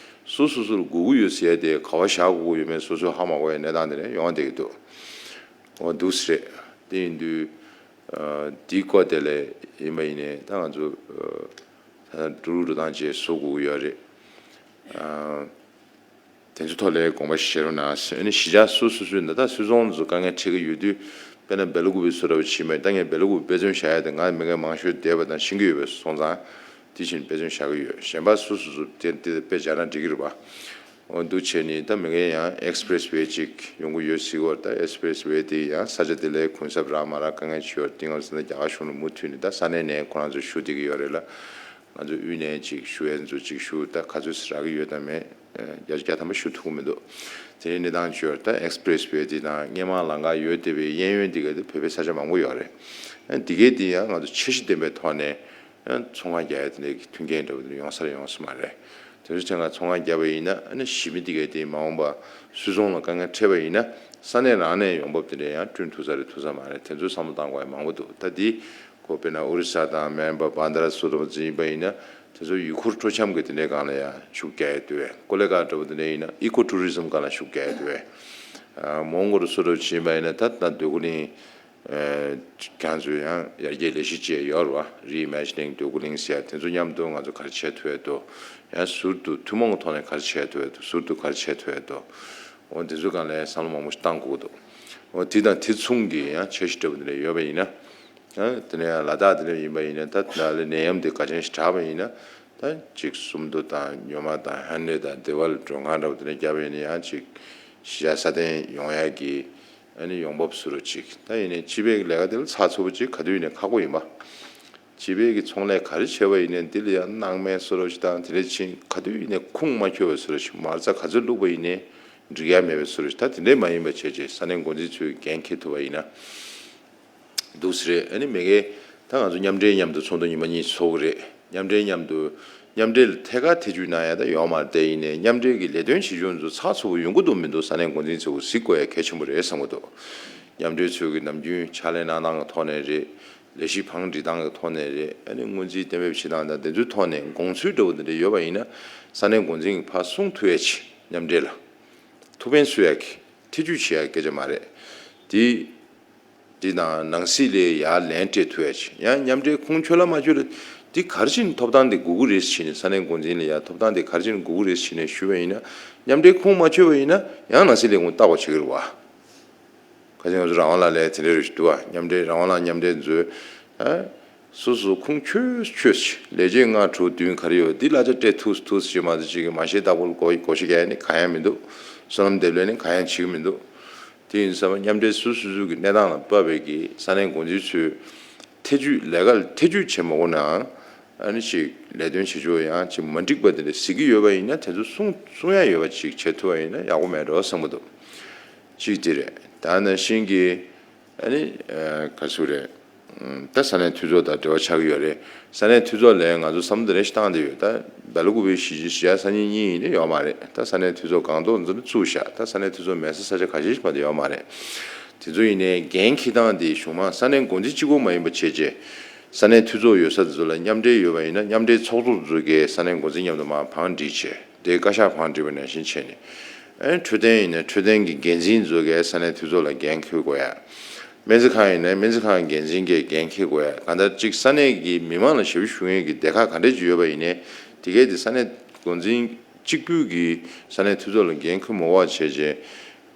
སོ་སོ་སོར་དགོས་ཀྱི་ཡོད་ཟེར་ཡ་དེ་ག་བ་བཞག་དགོས་ཀྱི་ཡོད་མེད་སོ་སོས་ཧ་མ་གོ་བའི་གནས་སྟངས་དེ་རེད་ཡོང་བསྡད་ཀྱི་འདུག་འོ་འདུག་སེ་རེད། དེ་ཡིན་དུས་འདིའི་སྐོར་དེ་ལས་ཡིན་པ་ཡིན་ནའི་ད་ང་ཚོ་ད་འགྲོ་ལུགས་འགྲོ་སྟངས་བཅས་བཟོ་དགོས་ཀྱི་ཡོད་རེད། དེ་ཚོའི་ཐོག་ལ་དགོངས་པ་བཞེས་རོགས་གནང་ཟེར། ཨ་ནི་གཞིས་ཆགས་སོ་སོ་སོའི་ནང་ད་སུད་ཚོང་ཚོ་དཀའ་ངལ་འཕྲད་ཀྱི་ཡོད་དུས་དཔེར་ན་སྦེལ་ཀོབ་སུ་ར་བ་ཕྱིན་པ་ད་ངས་སྦེལ་ཀོབ་དཔེ་མཚོན་བཞག་ཡ་དེ་ང་མི་ངན་མང་ཤོས་བསྡད་པ་དང་ཤེས་ཀྱི་ཡོད་པའི་སོང་ཙང་དེ་བཞིན་དཔེ་མཚོན་བཞག་གི་ཡོད། གཞན་པ་སོ་སོ་སོ་དེ་དེ་དཔེ་བཞག་ན་འགྲིག་གི་རེད་པ། འོ་འདུག་བྱས་ནས་ད་མི་ངན་ཡང་ཨེག་སི་པི་རེ་སི་ཝེ་ཅིག་ཡོང་གི་ཡོད་ཟེར་གི་ཡོད་རེད། ད་ཨེག་སི་པི་རེ་སི་ཝེ་དེ་ཡང་ས་ཆ་དེ་ལ་གུན་གསབ་རག་མ་རག་དཀའ་ངལ་ཅིག་ཡོད་རེད། དེ་ང་ཚོ་ད་རྒྱ་གར་གཞུང་ལ་མུ་མཐུད་ནས་ད་ས་གནས་ནས་ཁོ་རང་ཚོ་ཞུ་བསྡད་ཀྱི་ཡོད་རེད་ལ། ང་ཚོ་དབུས་ནས་ཅིག་ཞུ་ཡས་ཚོ་ཅིག་ཞུ་ད་ག་ཚོད་ཟེར་རག་གི་ཡོད་དམ་མེད། བརྒྱ་ཆ་བརྒྱ་ཐམ་པ་ཞུ་ཐུབ་ཀྱི་མི་འདུག་དེ་རིང་གནས་སྟངས་བརྗོད་ད་ཨེག་སི་པི་རེ་སི་ཝེ་དེ་དང་སྔས་མ་ལམ་ཁ་ཡོད་བསྡད་པའི་གཡས་གཡོན་དེ་ག་དེ་བོད་པའི་ས་ཆ་མང་པོ་ཡོད་རེད། འདི་གའི་དེ་ཡང་ང་ཚོ་འཆར་གཞི་ལྡན་པའི་ཐོག་ནས་ཚོང་ཁང་རྒྱག་ཡ་དེ་འདྲའི་མཐུན་རྐྱེན་འདྲ་བོ་དེ་འདྲ་ཡོང་ས་རེད་ཡོང་ས་མ་རེད། དེ་ཚོ་ཐད་ཀར་ཚོང་ཁང་བརྒྱབ་པ་ཡིན་ན་ཨ་ནི་གཞི་མི་འདི་གའི་དེ་མ་འོངས་པ་སུད་ཚོང་ལ་དཀའ་ངལ་འཕྲད་པ་ཡིན་ན་ས་གནས་རང་ནས་ཡོང་འབབ་དེ་འདྲ་ཡང་བསྐྲུན་ཐུབ་ས་རེད་ཐུབ་ས་མ་རེད། དེ་ཚོའི་བསམ་བློ་བཏང་དགོས་ཡ་མང་པོ་འདུག་ད་འདི་ཁོ་དཔེར་ན་ཨོ་རི་ས་དང་མེན་པ་བྷན་དྷ་ར་སོགས་དང་འཛིན་པ་ཡིན་ན་དེ་ཚོ་ཡུལ་སྐོར་སྤྲོ་འཆམ་གྱི་དེ་འདྲའི་སྒང་ལ་ཡང་ཤུགས་རྒྱག་ཡ་འདུག་བས། ཀོ་ལེ་གྷལ་འདྲ་བོ་དེ་འདྲ་ཡིན་ན་ཨི་ཀོ་ཊུ་རི་ཛིམ་སྒང་ལ་ཤུགས་རྒྱག་ཡ་འདུག་བས། མོན་གྷོ་རུ་སོགས་འདྲ་བོ་ཅིག་ཡིན་པ་ཡིན་ན་ད་ད་འདོད་རྒུ་གླིང་ཁྱེད་ཚོས་ཡང་ཡར་རྒྱས་ལས་གཞི་བཅས་ཡོད་རེད་བ། རི་ཨི་མེ་ཇི་ནིང་འདོད་རྒུ་གླིང་ཟེར་ཡ་དེ་ཚོ་མཉམ་དུ་ང་ཚོ་ག་རེ་བྱེད་ཐུབ་ཡ་འདུག་ཡང་ཟུར་དུ་ཐུན་མོང་གི་ཐོག་ནས་ག་རེ་བྱེད་ཐུབ་ཡ་འདུག་ཟུར་དུ་ག་རེ་བྱེད་ཐུབ་ཡ་འདུག་འོ་དེ་ཚོ་སྒང་ལ་བསམ་བློ་མང་པོ་ཞིག་བཏང་དགོས་ཀྱི་འདུག་འོ་དེ་དང་དེ་མཚུངས་ཀྱི་ཡང་འཆར་གཞི་འདྲ་བོ་འདི་འདྲ་ཡོད་པ་ཡིན་ན། ཡང་དེ་ནས་ཡང་ལ་དྭགས་དེ་འདྲ་ཡིན་པ་ཡིན་ན་ད་ལ་ལས་ནད་ཡམས་དེ་ག་ཅན་ཞིག་དྲག་པ་ཡིན་ན་ད་ཅིག་སུམ་མདོ་དང་ཉོ་མ་དང་ཧན་ནེ་དང་དེ་བ་ལ་མགྲོན་ཁང་འདྲ་བོ་དེ་འདྲ་བརྒྱབ་པ་ཡིན་ན་ཡང་ཅིག་གཞིས་ཆགས་སྲ་བརྟན་ཡོང་ཡ་གི་ཨ་ནི་ཡོང་འབབ་བཟོ་འདྲ་ཅིག་ད་ཡིན་ནའི་སྤྱི་པའི་ལས་ཀ་དེ་ལ་ཚགས་ཚུད་པོ་ཅིག་ག་དུས་ཡིན་ནའི་ཁག་པོ་ཡིན་པ། སྤྱི་པའི་གི་ཚོང་ལས་ག་རེ་བྱས་པ་ཡིན་ནའི་འདི་ལ་ཡང་སྣང་མེད་བཟོ་འདྲ་ཅིག་དང་དེ་འདྲ་ཕྱིན་ག་དུས་ཡིན་ནའི་ཁུངས་མ་འཁྱོལ་བའི་བཟོ་འདྲ་ཅིག་མ་རྩ་ག་ཚོད་བླུགས་པ་ཡིན་ནའི་འགྲིག་ཡ་མེད་པའི་བཟོ་འདྲ་ཅིག་ད་དེ་འདྲ་མ་ཡིན་པ་བྱས་བྱས་ས་གནས་འགོ་འཛིན་ཚོས་འགན་འཁྱེར་ཐུབ་པ་ཡིན་ན། འདུག་སེ་རེད། ཨ་ནི་མ་གིའི་ད་ང་ཚོ་མཉམ་འབྲེལ་མཉམ་དུ་ཚོགས་འདུ་ཉི་མ་གཉིས་ཚོགས་ཀྱི་རེད། མཉམ་འབྲེལ་མཉམ་དུ་མཉམ་འབྲེལ་ཐད་ཀར་ཐེ་བྱུས་གནང་ཡ་ད་ཡོད་མ་རེད། དེ་ཡིན་ནའི་མཉམ་འབྲེལ་གྱི་ལས་དོན་བྱེད་ཕྱོགས་ཚོ་ཚགས་ཚུད་པོ་ཡོང་གི་འདུག་མི་འདུག་ས་གནས་འགོ་འཛིན་ཚོས་གཟིགས་དགོས་ཡ་གལ་ཆེན་པོ་རེད་བསམ་གྱི་འདུག་མཉམ་འབྲེལ་ཚོས་ཀྱི་ནམ་རྒྱུན་ཕྱག་ལས་གནང་སྟངས་ཀྱི་ཐོག་ནས་རེད། ལས་གཞི་བང་སྒྲིག་སྟངས་ཀྱི་ཐོག་ནས་རེད། ཨ་ནི་སྔོན་རྩིས་གཏན་འབེབས་བྱེད་སྟངས་དང་དེ་ཚོའི་ཐོག་ནས་དགོངས་ཚུལ་འདྲ་བོ་འདི་འདྲ་ཡོད་པ་ཡིན་ན་ས་གནས་འགོ་འཛིན་གྱིས་ཕར་གསུང་ཐུབ་ཡ་ཆེད་མཉམ་འབྲེལ་ལ། ཐུགས་ཕན་གསོས་ཡག་གི་ཐེ་ཇུས་བྱེད་ཡག་སྐད་ཆ་མ་རེད། དེ་འདི་དང་ནང་སྲིད་ལས་ཡར་ལན་སྤྲད་ཐུབ་ཡ་ཆེད་ཡང་མཉམ་འབྲེལ་ཁུངས་འཁྱོལ་ལ་མ་འཁྱོལ་ལ་འདི་ག་རེ་བྱས་ནས་ཐོབ་ཐང་འདི་དགོས་ཀྱི་རེད་ཟེར་ནས་ས་གནས་འགོ་འཛིན་ལ་ཡ་ཐོབ་ཐང་འདི་ག་རེ་བྱས་ནས་དགོས་ཀྱི་རེད་ཟེར་ནས་ཞུས་པ་ཡིན་ན། མཉམ་འབྲེལ་ཁུངས་མ་འཁྱོལ་བ་ཡིན་ན་ཡང་ནང་སྲིད་ལས་ཁུངས་བཏགས་པ་བྱེད་ཀྱི་རེད་བ། ཁ་སང་ང་ཚོ་རང་དབང་ལགས་ལས་དེ་འདྲ་རེ་ཞིག་འདུག་བ། མཉམ་འབྲེལ་རང་དབང་ལགས་མཉམ་འབྲེལ་མཛོད། ཨ། སོ་སོ་ཁུངས་འཁྱོལ་འཁྱོལ་ཞིག་ལས་བྱེད་ལྔ་དྲུག་བདུན་ག་རེ་ཡོད་འདི་གླ་ཆ་སྤྲད་ཐུབ་ཐུབ་ཞིག་མ་གཏོགས་ཅིག་གི་མ་ཤེས་བདག་པོ་ལ་གོ་གོ་ཤེས་ཀྱི་ནི་གང་ཡང་མི་འདུག་བསོད་ནམས་འདེབས་ལས་ནི་གང་ཡང་བྱེད་ཀྱི་མི་འདུག་དེ་ཡིན་ཙང་མཉམ་འབྲེལ་སོ་སོ་སོ་གི་གནས་སྟངས་ལ་དཔག་པའི་གི་ས་གནས་འགོ་འཛིན་ཚོས་ཐེ་ཇུས་ལས་ཀ་ལ་ཐེ་ཇུས་བྱེད་མ་དགོས་ནའང་ཨ་ནི་ཅིག་ལས་དོན་བྱེད་ཕྱོགས་ཡང་ཅིག་མ་འགྲིག་པ་དེ་འདྲ་གཟིགས་ཀྱི་ཡོད་པ་ཡིན་ན་དེ་ཚོ་གསུང་གསུང་ཡ་ཡོད་པ་ཅིག་བྱེད་ཐུབ་པ་ཡིན་ན་ཡག་པོ་མེད་འགྲོ་བསམ་གྱི་འདུག་གཅིག་དེ་རེད། ད་ནང་བཞིན་གྱི་ཨ་ནི་ག་ཚོད་རེད། ད་ས་གནས་འཐུས་ཚོགས་དང་འབྲེལ་བ་ཆགས་ཀྱི་ཡོད་རེད། ས་གནས་འཐུས་ཚོགས་ལ་ང་ཚོ་བསམ་བློ་དེ་འདྲ་ཞིག་བཏང་བསྡད་ཡོད། ད་སྦེལ་ཀོབ་གཞིས་གཞིས་ཆགས་སང་ཉིན་གཉིས་ཡིན་ན་ཡོད་མ་རེད། ད་ས་གནས་འཐུས་ཚོགས་སྒང་ཏོག་ཙམ་ནས་བཙུགས་བཞག་ད་ས་གནས་འཐུས་ཚོགས་མེད་ས་ས་ཆ་ཁ་ཤས་ཤིག་མ་གཏོགས་ཡོད་མ་རེད། དེ་ཚོ་ཡིན་ནའི་འགན་འཁྱེར་སྟངས་དེ་གཞུང་མང་ས་གནས་འགོ་འཛིན་གཅིག་པོ་མ་ཡིན་པ་བྱས་རྗེས་ས་གནས་འཐུས་ཚོགས་ཡོད་ས་དེ་ཚོ་ལ་མཉམ་འབྲེལ་ཡོད་པ་ཡིན་ན་མཉམ་འབྲེལ་ཚོགས་གཙོ་ཚོ་གིས་ས་གནས་འགོ་འཛིན་མཉམ་དུ་མར་བང་སྒྲིག་བྱས། དེ་བཀའ་ཤག་བང་སྒྲིག་པ་ནང་བཞིན་བྱས་ནས། ཨེ་འཕྲོད་བསྟེན་ཡིན་ན་འཕྲོད་བསྟེན་གྱི་འགན་འཛིན་ཚོ་གིས་ས་གནས་འཐུས་ཚོགས་ལ་འགན་འཁུར་དགོས་ཡ། སྨན་རྩིས་ཁང་ཡིན་ན་སྨན་རྩིས་ཁང་འགན་འཛིན་གྱིས་འགན་འཁུར་དགོས་ཡ། གང་ལྟར་གཅིག་ས་གནས་ཀྱི་མི་མང་ལ་ཞབས་ཞུ་ཞུ་མཁན་གྱི་སྡེ་ཁག་ག་འདྲས་ཅིག་ཡོད་པ་ཡིན་ནའི་དེ་གས་དེ་ས་གནས་འགོ་འཛིན་གཅིག་པུས་ཀྱིས་ས་གནས་འཐུས་ཚོགས་ལ་འགན་འཁུར་མ་དགོས་པ་བྱས་རྗེས།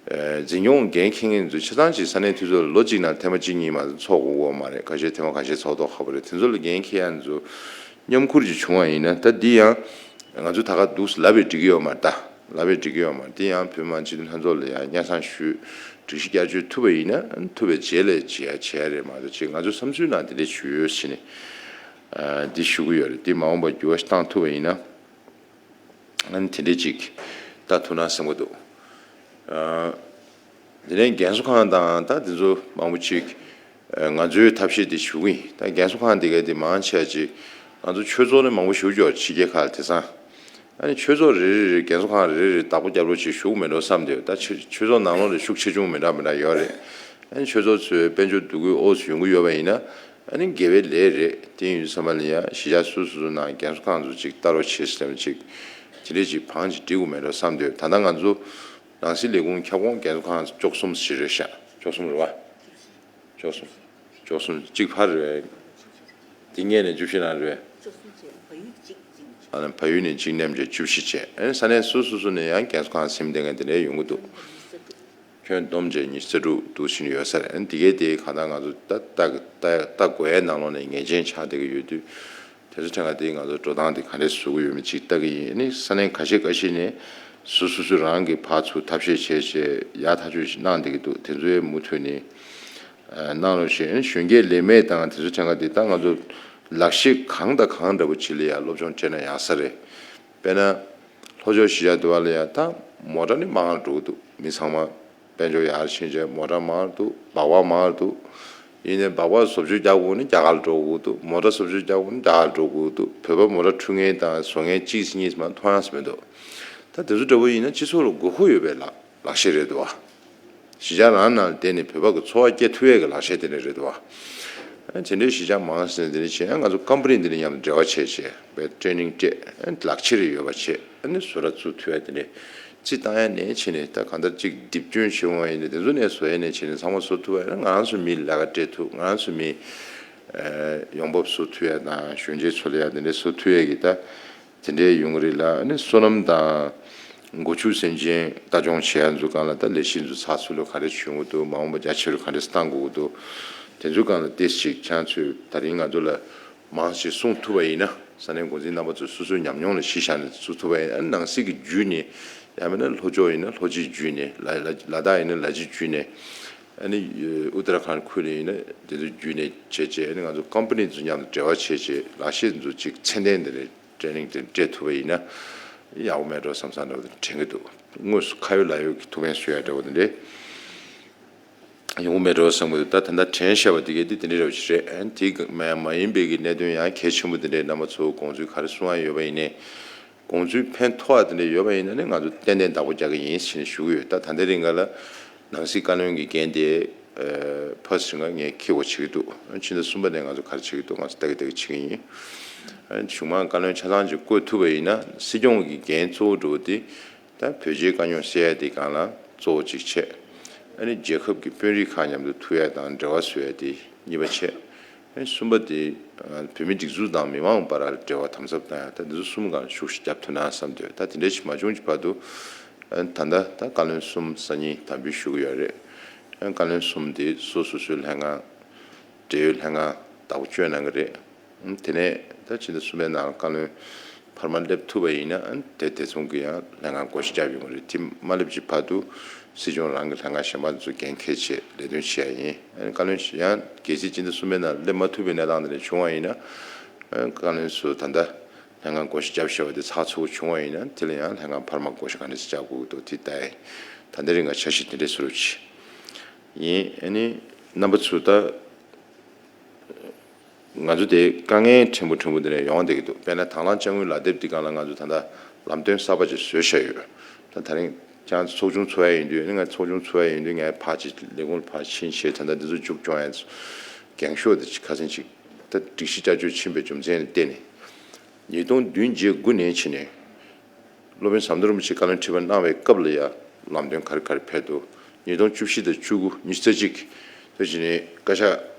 ཨེ་འཛིན་སྐྱོང་འགན་འཁྱེར་མཁན་ཚོ་ཆ་ཚང་ཅིག་ས་གནས་འཐུས་ཚོགས་ལ་ལོ་གཅིག་ནང་ཐེངས་མ་གཅིག་གཉིས་མ་གཏོགས་ཚོགས་དགོས་ཀྱི་ཡོད་མ་རེད། ཁ་ཤས་ཐེངས་མ་ཁ་ཤས་ཚོགས་མདོག་ཁ་པོ་རེད། དེ་ཚོ་ལ་འགན་འཁྱེར་ཡ་ཚོ་མཉམ་ཁུར་ཅིག་བྱུང་བ་ཡིན་ན་ད་འདི་ཡང་ང་ཚོ་ད་ག་འདུག་ལབ་པས་འགྲིག་གི་ཡོད་མ་རེད། ད་ལབ་པས་འགྲིག་གི་ཡོད་མ་རེད། འདི་ཡང་བོད་མི་མང་སྤྱི་འཐུས་ལྷན་ཚོགས་ལ་ཡང་སྙན་སེང་ཞུས་སྒྲིག་གཞི་བསྐྱར་བཅོས་ཐུབ་པ་ཡིན་ན་ཐུབ་པའི་རྗེས་ལ་བྱེད་ཡ་བྱེད་ཡ་རེད་མ་གཏོགས་ཅིག་ང་ཚོའི་བསམ་ཚུལ་ནང་དེ་འདྲས་ཞུས་ཡོད་ཟེར་ནས་ཨ་འདི་ཞུ་གི་ཡོད་རེད། འདི་མ་འོངས་པར་འགྱུར་བ་ཞིག་བཏང་ཐུབ་པ་ཡིན་ན། ཨ་ནི་དེ་འདྲས་ཅིག་ལྟ་ཐུབ་ན་བསམ་གྱི་འདུག་ཨ་དེ་ནས་རྒན་གསོ་ཁང་དང་ད་དེ་ཚོ་མང་པོ་ཅིག་ཨ་ང་ཚོའི་ཐབས་ཤེས་དེ་ཞུ་གི་ཡིན། ད་རྒན་གསོ་ཁང་དེ་ག་དེ་མང་ཆེ་བ་ཅིག་ང་ཚོ་ཆོས་ཚོགས་ནས་མང་པོ་ཞུ་ཆོག་ཕྱི་རྒྱལ་ཁག་ལ་དེང་སང་། ཨ་ནི་ཆོས་ཚོགས་རེ་རེ་རེ་རྒན་གསོ་ཁང་རེ་རེ་རེ་བདག་པོ་རྒྱབ་རོགས་ཅིག་ཞུ་གི་མེད་འགྲོ་བསམ་སྟེ། ད་ཆོས་ཆོས་ཚོགས་ནང་ལོགས་ལ་ཤུགས་ཆེ་ཆུང་མི་འདྲ་མི་འདྲ་ཡོད་རེད། ཨ་ནི་ཆོས་ཚོགས་ཚོས་དཔལ་འབྱོར་འདུ་འགོད་ཨོ་ཚོ་ཡོང་གི་ཡོད་པ་ཡིན་ན། ཨ་ནི་དགེ་བའི་ལས་རེད། དེ་ཡིན་དུས་ཙམ་པ་ལ་ཡ་གཞིས་ཆགས་སོ་སོ་སོ་ནང་རྒན་གསོ་ཁང་ཚོ་ཅིག་ལྟ་རོགས་བྱེད་ཟེར་ནས་ཅིག་དེ་འདྲས་ཅིག་བང་ཅིག་སྒྲིག་དགོས་མེད་འགྲོ་བསམ་སྟེ། ད་ལྟ་ང་ཚོ་ནང་སྲིད་ལས་ཁུངས་ཁྱབ་ཁོངས་རྒན་གསོ་ཁང་བཅུ་གསུམ་ཞིག་རེད་ཤག་བཅུ་གསུམ་རེད་བ། བཅུ་གསུམ། བཅུ་གསུམ་གཅིག་ཕར་རེད་བས། དེ་སྔས་ནས་བཅུ་བཞི་ནང་རེད་བས། ཨ་ནི་བལ་ཡུལ་ནས་གཅིག་མཉམ་བྱས་བཅུ་བཞི་བྱས། ཨ་ནི་ས་གནས་སོ་སོ་སོ་ནས་ཡང་རྒན་གསོ་ཁང་ཟིན་བསྡད་མཁན་དེ་འདྲས་ཡོང་གི་འདུག་ཁྱོན་བསྡོམས་བྱས་ཉི་ཤུ་རྩ་དྲུག་འདུག་ཕྱིན་ཡོད་ས་རེད། ཨ་ནི་དེ་གའི་དེ་གང་ལྟར་ང་ཚོ་ད་ལྟ་ལྟ་ལྟ་དགོས་ཡའི་ནང་ལོགས་ནས་ངེས་ཅན་ཆགས་བསྡད་ཀྱི་ཡོད་དུས། དེ་ཚོ་ཐད་ཀར་དེ་ང་ཚོ་འགྲོ་སྟངས་དེ་ག་འདྲས་བཟོ་གི་ཡོད་མེད་ཅིག་ལྟ་གི་ཡིན། ཨ་ནི་ས་གནས་ཁ་ཤས་ཁ་ཤས་ནས་སོ་སོ་སོ་རང་གི་ཕར་ཚུར་ཐབས་ཤེས་བྱས་བྱས་ཡག་ཐག་ཆོད་ཅིག་གནང་བསྡད་ཀྱི་འདུག་དེ་ཚོའི་མུ་མཐུད་ནས་གནང་རོགས་ཞེས། ཨ་ནི་གཞོན་སྐྱེས་ལས་མེད་དང་དེ་ཚོ་ཐད་ཀར་དེ་ད་ང་ཚོ་ལག་ཤེས་གང་དང་གང་འདྲ་པོ་ཅིག་ལ་ཡང་སློབ་སྦྱོང་སྤྲད་ན་ཡག་ས་རེད། དཔེར་ན། ལྷོ་ཕྱོགས་གཞིས་ཆགས་དེ་བ་ལ་ཡང་ད་མོ་ཊ་ནི་མང་རུ་འགྲོ་གི་འདུག་མི་ཚང་མ་དཔལ་འབྱོར་ཡར་ཕྱིན་བྱས་མོ་ཊ་མང་རུ་འདུག་སྦག་སྦག་མང་རུ་འདུག་ཡིན་ནའི་སྦག་སྦག་བཟོ་བཅོས་རྒྱག་དགོས་ན་རྒྱ་གར་ལ་འགྲོ་དགོས་འདུག་མོ་ཊ་བཟོ་བཅོས་རྒྱག་དགོས་ན་རྒྱ་གར་ལ་འགྲོ་དགོས་འདུག་བོད་པ་མོ་ཊ་འཁྲུད་མཁན་དང་བཟོ་མཁན་གཅིག་གཉིས་མ་མཐོང་ཡག་མི་འདུག་ད་དེ་ཚོ་འདྲ་པོ་ཡིན་ན་སྤྱི་ཚོགས་ལ་དགོས་མཁོ་ཡོད་པའི་ལག་ལག་ཤེས་རེད་འདུག་བ། གཞིས་ཆགས་རང་ནང་ལ་བསྡད་ནས་བོད་པ་གི་འཚོ་བ་སྐྱེལ་ཐུབ་ཡས་ཀྱི་ལག་ཤེས་དེ་འདྲ་རེད་འདུག་བ། ཨ་དེ་འདྲའི་གཞིས་ཆགས་མང་ཟེར་ནས་དེ་འདྲ་བྱས་ཡང་ང་ཚོ་ཀམ་པ་ནི་འདི་འདྲ་མཉམ་དུ་འབྲེལ་བ་བྱས་བྱས་བས་ཊེ་ནིང་སྤྲད། ཨ་ལག་ཁྱེར་ཡོད་པ་བྱས། ཨ་ནི་བཟོ་གྲྭ་བཙུགས་ཐུབ་ཡ་དེ་འདྲ་རྩིས་བཏང་ཡ་ནས་བྱས་ནས་ད་གང་ལྟར་ཅིག་རྡིབ་སྐྱོན་བྱེད་འོང་བ་ཡིན་ན་དེ་ཚོ་ནས་བཟོ་ཡ་ནས་བྱས་ནས་ཚང་མ་བཟོ་ཐུབ་པ་ཡིན་ན་ང་རང་ཚོ་མིའི་ལས་ཀ་སྤྲད་ཐུབ། ང་རང་ཚོ་མིའི་ཡོང་འབབ་བཟོ་ཐུབ་ཡ་དང་གཞོན་སྐྱེས་ཚོ་ལ་ཡ་དེ་འདྲ་བཟོ་ཐུབ་ཡ་གི་ད། དེ་འདྲའི་ཡོང་གི་རེད་ལ། ཨ་ནི་སོ་ནམ་དང་སྒོ་ཕྱུགས་སེམས་ཅན་ལྟ་སྐྱོང་བྱེད་ཡ་ཚོའི་སྒང་ལ་ད་ལས་གཞི་ཚོ་ཚགས་ཚུད་ལ་ག་རེ་བྱུང་གི་འདུག་མ་འོངས་པ་རྒྱ་ཆེ་རུ་ག་འདྲས་བཏང་དགོས་ཀྱི་འདུག་དེ་ཚོའི་སྒང་ལ་ཏོག་ཙམ་ཅིག་ཁྱེད་རང་ཚོས་ད་རིང་ང་ཚོ་ལ་མང་ཞིག་གསུང་ཐུབ་པ་ཡིན་ན། ས་གནས་འགོ་འཛིན་རྣམ་པ་ཚོས་སོ་སོའི་ཉམས་མྱོང་ལ་གཞི་བཞག་ནས་གསུང་ཐུབ་པ་ཡིན་ན། ཨ་ནི་ནང་སྲིད་ཀྱི་བརྒྱུད་ནས། ཡང་མིན་ན་ལྷོ་ཕྱོགས་ཡིན་ན་ལྷོ་སྤྱི་བརྒྱུད་ནས། ལ་ལ་ལ་དྭགས་ཡིན་ན་ལ་སྤྱི་བརྒྱུད་ནས། ཨ་ནི་ཨུ་ཏར་ཁཱན་ཁུལ་ནས་ཡིན་ན་དེ་ཚོ་བརྒྱུད་ནས་བྱས་བྱས། ཨ་ནི་ང་ཚོ་ཀམ་པ་ནི་ཚོ་མཉམ་དུ་འབྲེལ་བ་བྱས་བྱས་ལག་ཤེས་ཚོ་ཅིག་ཚད་ལྡན་དེ་འདྲའི་ཊེ་ནིང་དེ་སྤྲད་ཐུབ་པ་ཡིན་ན་ཡག་པོ་མེད་འགྲོ་བསམ་བསམ་འདྲ་བོ་དེ་དྲན་གྱི་འདུག་དངོས་སུ་ཁ་ཡོད་ལག་ཡོད་ཀྱི་ཐུགས་ཕན་གསོས་ཡ་འདྲ་བོ་དེ་འདྲའི་ཡོང་གི་མེད་འགྲོ་བསམ་གྱི་འདུག་ད་ད་ལྟ་དྲན་བཞག་པ་དེ་གས་དེ་དེ་འདྲའི་འདྲ་བོ་ཞིག་རེད། ཨ་ནི་དེ་མ་མ་ཡིན་པའི་གི་གནད་དོན་ཡང་གལ་ཆེན་པོ་དེ་འདྲའི་རྣམ་པ་ཚོ་དགོངས་ཚུལ་ག་རེ་གསུང་ཡ་ཡོད་པ་ཡིན་ནའི། དགོངས་ཚུལ་ཕན་ཐོགས་པ་དེ་འདྲ་ཡོད་པ་ཡིན་ན་ནི་ང་ཚོ་ཏན་ཏན་བདག་པོ་རྒྱག་གི་ཡིན་ཞེས་ཞུ་གི་ཡོད། ད་ད་ལྟའི་རིང་ག་ལ་ནང་སྲིད་བཀའ་བློན་གྱི་འགན་དེ་ཕར་ཕྱིན་ག་ངས་འཁྱེར་དགོས་བྱེད་ཀྱི་འདུག་ཕྱི་ཟླ་གསུམ་པ་ནས་ང་ཚོ་ག་རེ་བྱེད་ཀྱི་འདུག་ང་ཚོ་ལྟ་གི་ལྟ་གི་བྱེད་ཀྱི་ཡིན། གཞུང་མང་བཀའ་བློན་ཆ་ཚང་ཅིག་བསྐོས་ཐུབ་པ་ཡིན་ན་སྲིད་སྐྱོང་གི་འགན་གཙོ་བོ་འགྲོ་བ་དེ་ ད་བོད་རྒྱའི་དཀའ་རྙོག་སེལ་ཡ་དེ་སྒང་ལ་གཙོ་བོ་གཅིག་བྱས། ཨ་ནི་རྒྱལ་ཁབ་ཀྱི་དཔོན་རིགས་ཁག་མཉམ་དུ་ཐུག་ཡ་དང་འབྲེལ་བ་བཟོ་ཡ་དེ་གཉིས་པ་བྱས། ཨ་ནི་གསུམ་པ་དེ་བོད་མིའི་སྒྲིག་འཛུགས་དང་མི་མང་བར་ལ་འབྲེལ་བ་དམ་ཟབ་བཏང་ཡ། ད་འདི་ཚོ་གསུམ་སྒང་ལ་ཤུགས་ཤིག་རྒྱབ་ཐུབ་ན་བསམ་འདུག་ད་དེ་འདྲ་ཞིག་མ་བྱུང་གི་བར་དུ་ཨ་ནི་ད་ལྟ་ད་བཀའ་བློན་གསུམ་གསར་རྙིང་དམ་འབུལ་ཞུ་གི་ཡོད་རེད། ཨ་ནི་བཀའ་བློན་གསུམ་དེ་སོ་སོ་སོའི་ལྷན་ཁང་འབྲེལ་ཡོད་ལྷན་ཁང་བདག་པོ་བཅོས་གནང་གི་རེད། དེ་ནས་ད་ཕྱི་ཟླ་གསུམ་པའི་ནང་བཀའ་བློན་འཕར་མ་སླེབས་ཐུབ་པ་ཡིན་ན་དེ་དེ་མཚུངས་ཀྱི་ཡང་ལྷན་ཁང་བསྐོ་གཞག་རྒྱབ་ཡོང་གི་རེད། དེ་མ་སླེབས་ཀྱི་བར་དུ་སྲིད་སྐྱོང་རང་གི་ལྷན་ཁང་གཞན་པ་ཚོ་འགན་འཁྱེར་བྱས་ལས་དོན་བྱེད་ཡ་ཡིན། བཀའ་བློན་ཡང་གལ་སྲིད་ཕྱི་ཟླ་གསུམ་པའི་ནང་སླེབས་མ་ཐུབ་པའི་གནས་སྟངས་དེ་འདྲ་བྱུང་བ་ཡིན་ན་བཀའ་བློན་ཚོ་ད་ལྟ་ལྷན་ཁང་བསྐོ་གཞག་བྱས་པ་དེ་ཚགས་ཚུད་པོ་བྱུང་བ་ཡིན་ན་དེ་ལ་ཡང་ལྷན་ཁང་འཕར་མ་བསྐོ་གཞག་ག་འདྲ་ཞིག་བྱ་དགོས་ཀྱི་འདུག་དེ་ལྟ་ཡིན། ད་ལྟ་རིང་ག་འཆར་གཞི་དེ་འདྲའི་བཟོ་འདྲ་ཅིག་ཡིན། ཨ་ནི་རྣམ་པ་ཚོ་ད། ང་ཚོ་དེ་དཀའ་ངལ་ཕྲན་བུ་ཕྲན་བུ་དེ་ནས་ཡོང་བསྡད་ཀྱི་འདུག་དཔེར་ན་དང་བླངས་དཔྱ་དངུལ་ལག་དེབ་འདི་སྒང་ལ་ང་ཚོ་ད་ལྟ་ལམ་སྟོན་གསར་པ་ཅིག་བཟོས་བཞག་ཡོད། ད་ད་རིང་ཀྱང་ཚོགས་ཆུང་ཚོགས་ཡ་ཡིན་དུས་ནི་ང་ཚོགས་ཆུང་ཚོགས་ཡ་ཡིན་དུས་ངས་ཕར་ཅིག་ལས་ཁུངས་ལ་ཕར་ཕྱིན་བྱས་ད་ལྟ་འདི་ཚོ་མཇུག་སྐྱོང་ཡ་འགེངས་ཤོག་དེ་ཅིག་ཁ་སང་ཅིག་ད་སྒྲིག་གཞི་བསྐྱར་བཅོས་ཕྱིན་པའི་རྒྱུ་མཚན་ལ་བརྟེན་ནས་ཉིས་སྟོང་བདུན་བརྒྱད་དགུ་ནས་ཕྱིན་ནས། སློབ་དཔོན་ཟམ་གདོང་རིན་པོ་ཆེ་བཀའ་བློན་ཁྲི་པ་གནང་བའི་སྐབས་ལ་ཡང་ལམ་སྟོན་ག་རེ་ག་རེ་ཕེབས་འདུག་ཉིས་སྟོང་བཅུ་བཞི་དང་བཅུ་དགུ་ཉི་ཤུ་རྩ་གཅིག་དེ་བཞིན་ནས་བཀའ་ཤག་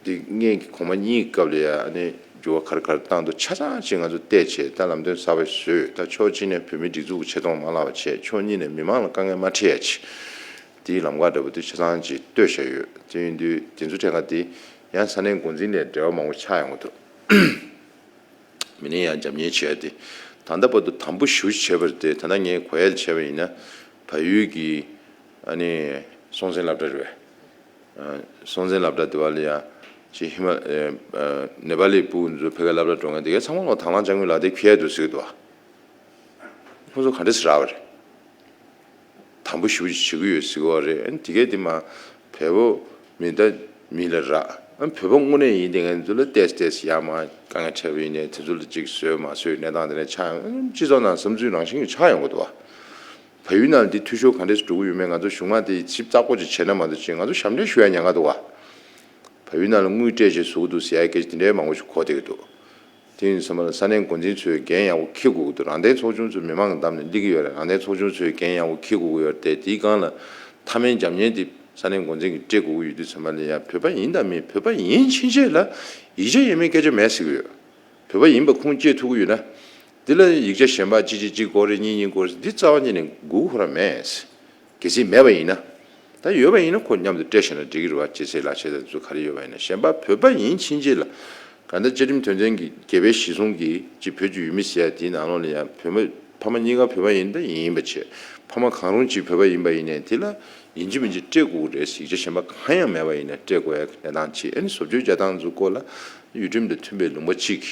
འདི་སྔོན་གྱི་གོང་མ་གཉིས་ཀྱི་སྐབས་ལ་ཡང་ཨ་ནི་འགྱུར་བ་ག་རེ་ག་རེ་བཏང་འདུག་ཆ་ཚང་ཅིག་ང་ཚོ་བལྟས་བྱས་ད་ལམ་སྟོན་གསར་པ་བཟོས། ད་ཕྱོགས་གཅིག་ནས་བོད་མིའི་སྒྲིག་འཛུགས་ཀྱི་ཆེ་མཐོང་མ་བརླག་པ་བྱས། ཕྱོགས་གཉིས་ནས་མི་མང་ལ་དཀའ་ངལ་མ་འཕྲད་ཡ་ཆེད་དེའི་ལམ་ཁ་འདྲ་པོ་དེ་ཆ་ཚང་ཅིག་བཏོད་བཞག་ཡོད། དེ་ཡིན་དུས་དེ་ཚོ་ཐད་ཀ་དེ་ཡང་ས་གནས་འགོ་འཛིན་ལས་འབྲེལ་བ་མང་པོ་ཆགས་ཡོང་གི་འདུག་མི་ནས་ཡང་རྒྱབ་གཉེར་བྱས་ཏེ། ད་ལྟ་བར་དུ་དམ་པོ་ཞེ་པོ་ཅིག་བྱས་པ་རེད་དེ། ད་ལྟ་ངས་གོ་ཡ་ལ་བྱས་པ་ཡིན་ན། བལ་ཡུལ་གྱི་ཨ་ནི་སྲོང་བཙན་སློབ་གྲྭ་རེད་པས། སྲོང་བཙན་སློབ་གྲྭ་དེ་བ་ལ་ཡང་ཅིག་ཧི་མ་ནེ་པ་ལི་ཕྲུ་གུ་ཚོ་ཕ་གིར་སློབ་གྲྭ་འགྲོ་མཁན་དེ་གའི་ཚང་མ་ལ་དང་བླངས་དཔྱ་དངུལ་ལག་དེབ་འཁྱེར་ཡ་འདུག་ཟེར་གྱི་འདུག་ཁོང་ཚོ་ག་འདྲ་ཟེར་རག་པ་རེད། དམ་པོ་ཞེ་པོ་ཅིག་བྱེད་ཀྱི་ཡོད་ཟེར་གྱི་ཡོད་རེད། ཨ་ནི་དེ་གས་དེ་མ་བལ་པོ་མི་ད་མི་ལ་རག་ཨ་ནི་བོད་པ་དངོས་གནས་ཡིན་དེ་ངས་འཛུལ་ལ་ཏེས་ཏེས་ཡ་མ་དཀའ་ངལ་འཕྲད་པ་ཡིན་ནའི་དེ་ཚོ་ལ་ཅིག་བཟོས་མ་བཟོས་གནས་སྟངས་དེ་འདྲ་ཆགས་ཡོང་། སྤྱི་ཚོགས་ནང་བསམ་ཚུལ་རང་བཞིན་གྱིས་ཆགས་ཡོང་གི་འདུག་བ། བལ་ཡུལ་ནང་འདི་འཐུས་ཤོར་ག་འདྲས་འགྲོ་གི་ཡོད་མེད་ང་ཚོ་གཞུང་མང་དེ་ཞིབ་ཚགས་པོ་ཅིག་བྱས་ན་མ་གཏོགས་ཅིག་ང་ཚོ་ཞབས་འདྲེན་ཞུ་ཡ་ཉེན་ཁ་འདུག་བ། བལ་ཡུལ་ནང་ལ་དངུལ་སྤྲད་བྱས་བཟོ་གི་འདུག་ཟེར་ཡ་སྐད་ཆ་དེ་འདྲའི་མང་པོ་ཞིག་གོ་བསྡད་ཀྱི་འདུག་དེ་ཡིན་ཙང་མ་ལ་ས་གནས་འགོ་འཛིན་ཚོས་འགན་ཡག་པོ་འཁྱེར་དགོས་ཀྱི་འདུག་རང་བཙན་ཚོགས་ཆུང་ཚོས་མི་མང་གི་འདམ་ནས་སླེབས་ཀྱི་ཡོད་རེད། རང་བཙན་ཚོགས་ཆུང་ཚོས་འགན་ཡག་པོ་འཁྱེར་དགོས་ཀྱི་ཡོད་རེད་དེ། དེའི་སྒང་ལ་མཐའ་མའི་རྒྱབ་གཉེར་དེ་ས་གནས་འགོ་འཛིན་གྱིས་སྤྲད་དགོས་ཀྱི་ཡོད་དུས་ཙམ་པ་ལ་ཡང་བོད་པ་ཡིན་དང་མིན། བོད་པ་ཡིན་ཕྱིན་ཆད་ལ་ཡིག་ཆ་ཡོད་མེད་སྐད་ཆ་མེད་ཟེར་གྱི་ཡོད། བོད་པ་ཡིན་པ་ཁུངས་སྐྱེལ་ཐུབ་ཀྱི་ཡོད་ན། འདི་ལ་ཡིག་ཆ་གཞན་པ་གཅིག་གཅིག་གཅིག་དགོས་རེད། གཉིས་གཉིས་དགོས་རེད། འདི་རྩ་བ་ཉིད་ནས་དགོས་ཁོ་རང་མེད། གལ་སྲིད་མེད་པ་ཡིན་ན། ད་ཡོད་པ་ཡིན་ན་ཁོ་མཉམ་དུ་སྤྲད་བཞག་ན་འགྲིག་གི་རེད་བ། སྤྱི་ཚེས་ལག་ཆས་དང་ཚོ་ག་རེ་ཡོད་པ་ཡིན་ན། གཞན་པ་བོད་པ་ཡིན་ཕྱིན་ཆད་ལ། གང་ལྟར་བཅའ་ཁྲིམས་དོན་ཚན་གྱི་རྒྱལ་བའི་གཞི་བཟུང་གི་ཅིག་བོད་ཀྱི་ཡུལ་མི་ཟེར་ཡ་དེའི་ནང་ལོགས་ལ་ཡང་བོད་མི་ཕ་མ་གཉིས་ཀ་བོད་པ་ཡིན་ད་ཡིན་པ་བྱས། ཕ་མ་གང་རུང་ཅིག་བོད་པ་ཡིན་པ་ཡིན་ནའི་དེ་ལ་ཡིན་གཅིག་མིན་གཅིག་སྤྲད་དགོས་ཀྱི་རེད། ཡིག་ཆ་གཞན་པ་གང་ཡང་མེད་པ་ཡིན་ན་སྤྲད་དགོས་ཡ་གི་གནས་སྟངས་ཅིག་ཨ་ནི་བཟོ་བཅོས་རྒྱག་སྟངས་ཚོའི་སྐོར་ལ་ཡུལ་ཁྲིམས་དང་མཐུན་པའི་ལུང་པ་གཅིག་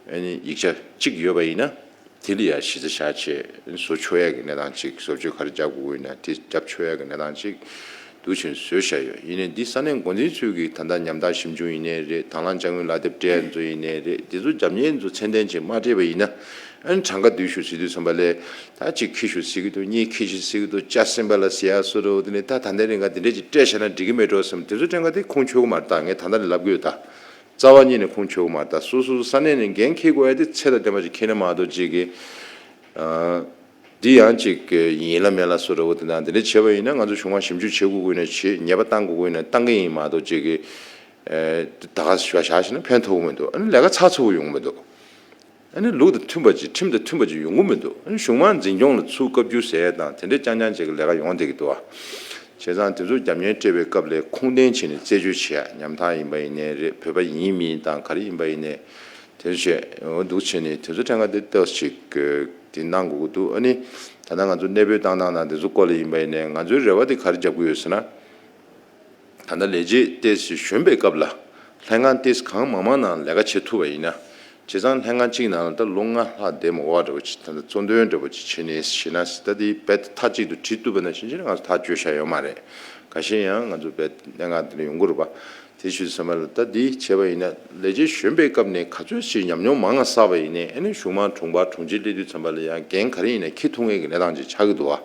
ཨ་ནི་ཡིག་ཆ་གཅིག་ཡོད་པ་ཡིན་ན། དེ་ལ་ཡང་གཞི་རྩ་བཞག་བྱས་བཟོ་ཆོག་ཡ་གི་གནས་སྟངས་ཅིག་བཟོ་བཅོས་ག་རེ་རྒྱག་དགོས་ཀྱི་ཡོད་ན་དེ་རྒྱབ་ཆོག་ཡ་གི་གནས་སྟངས་ཅིག་འདུག་བྱས་བཟོས་བཞག་ཡོད། ཡིན་ནའི་འདི་ས་གནས་འགོ་འཛིན་ཚོས་ཀྱི་ད་ལྟ་ཉམ་ཐག་ཞིབ་འཇུག་ཡིན་ནའི་རེད། དང་བླངས་དཔྱ་དངུལ་ལག་དེབ་སྤྲད་ཡ་ཚོ་ཡིན་ནའི་རེད། དེ་ཚོ་རྒྱབ་གཉེར་ཚོ་ཚད་ལྡན་ཅིག་མ་སྤྲད་པ་ཡིན་ན། ཨ་ནི་གྲངས་ཀ་བསྡུས་ཤོག་ཟེར་དུས་ཙམ་པ་ལས་ད་ཅིག་འཁྱེར་ཤོག་ཟེར་གྱི་འདུག་གཉིས་འཁྱེར་ཤོག་ཟེར་གྱི་འདུག་ལྕགས་སེམས་པ་ལ་ཟེར་ཡ་སོ་རོ་དེ་ནས་ད་ད་ལྟའི་རིང་ག་དེ་འདྲས་ཅིག་སྤྲད་བཞག་ན་འགྲིག་གི་མེད་འགྲོ་བསམ། དེ་ཚོ་ཕྲན་ག་དེ་ཁུངས་འཁྱོལ་གི་མ་རེད། ད་ངས་ད་ལྟ་ནས་ལབ་གི་ཡོད་ད། རྩ་བ་ཉིད་ནས་ཁུངས་འཁྱོལ་གི་མ་རེད། ད་སོ་སོ་ས་གནས་ནས་འགན་འཁྱེར་དགོས་ཡ་དེ་ཚད་དང་ལྡན་པ་ཅིག་འཁྱེར་ན་མ་གཏོགས་ཅིག་གི་ཨ། འདི་ཡང་ཅིག་གི་ཡིན་ལ་མེད་ལ་སོ་ར་བོ་དེ་དང་དེ་འདྲ་བྱས་པ་ཡིན་ན་ང་ཚོ་གཞུང་མང་ཞིབ་འཇུག་བྱེད་དགོས་ཀྱི་ཡོད་ན་བྱེད། ཉེས་པ་བཏང་དགོས་ཀྱི་ཡོད་ན་བཏང་གི་ཡིན་མ་གཏོགས་ཅིག་གི་ཨ། ད་ག་ཞུ་བ་བཞག་ཤེ་ན་ཕན་ཐོགས་ཀྱི་མི་འདུག་ཨ་ནི་ལས་ཀ་ཚགས་ཚུད་པོ་ཡོང་གི་མི་འདུག་ཨ་ནི་ལུགས་དང་མཐུན་པ་ཅིག་ཁྲིམས་དང་མཐུན་པ་ཅིག་ཡོང་གི་མི་འདུག་ཨ་ནི་གཞུང་མང་འཛིན་སྐྱོང་ལ་ཚུར་བཀའ་བཀྱོན་ཟེར་ཡ་དང་དེ་འདྲའི་རྐྱང་རྐྱང་ཅིག་གི་ལས་ཀ་ཡོང་བསྡད་ཀྱི་འདུག་ཨ། བྱས་ཙང་དེ་ཚོ་རྒྱབ་གཉེར་སྤྲད་པའི་སྐབས་ལ་ཁུངས་ལྡན་བྱས་ནས་རྩད་གཅོད་བྱེད་ཡ། ཉམ་ཐག་ཡིན་པ་ཡིན་ནའི་རེད། བོད་པ་ཡིན་མིན་དང་ག་རེ་ཡིན་པ་ཡིན་ནའི་དེ་ཚོ་བྱས་འོ་འདུག་བྱས་ནས་དེ་ཚོ་ཕྲན་ག་དེ་ལྟ་ཞིག་དེ་གནང་དགོས་ཀྱི་འདུག་ཨ་ནི་ད་ལྟ་ང་ཚོ་གནས་སྤོས་བཏང་སྟངས་དང་དེ་ཚོ་སྐོར་ལ་ཡིན་པ་ཡིན་ནའི་ང་ཚོའི་རེ་བ་དེ་ག་རེ་རྒྱབ་ཀྱི་ཡོད་ཟེར་ན། ད་ལྟ་ལས་བྱེད་ཏོག་ཙམ་གཞོན་པའི་སྐབས་ལ་ལྷན་ཁང་ཏོག་ཙམ་གང་མང་མང་ནང་ལས་ཀ་བྱེད་ཐུབ་པ་ཡིན་ན། བྱས་ཙང་ལྷན་ཁང་གཅིག་ནང་ལ་ད་ལོ་ལྔ་ལྷག་བསྡད་མ་དགོས་པ་འདྲ་པོ་ཅིག་ད་ལྟ་གཙོ་འདོན་འདྲ་པོ་ཅིག་བྱས་ནས་བྱས་ན་ད་དེ་རྦད་དེ་མཐའ་གཅིག་ཏུ་བྲིས་བཏུབ་པ་ནང་བཞིན་བྱས་ན་ང་ཚོ་ཐག་གཅོད་བཞག་ཡོད་མ་རེད། ཁ་ཤས་ཡང་ང་ཚོ་རྦད་གནད་འགག་འདི་ལ་ཡོང་གི་རེད་པ། དེ་ཞུས་ཙམ་པ་ལ་ད་འདི་བྱས་པ་ཡིན་ན་ལས་བྱེད་གཞོན་པའི་སྐབས་ནས་ག་ཚོད་ཅིག་ཉམས་མྱོང་མང་ང་བསགས་པ་ཡིན་ནའི་ཨ་ནི་གཞུང་མང་དྲུང་འཕར་དྲུང་ཆེ་སླེབས་དུས་ཙམ་པ་ལ་ཡང་འགན་ག་རེ་ཡིན་ནའི་འཁྱེར་ཐུབ་མཁན་གྱི་གནས་སྟངས་ཅིག་ཆགས་ཀྱི་འདུག་བ།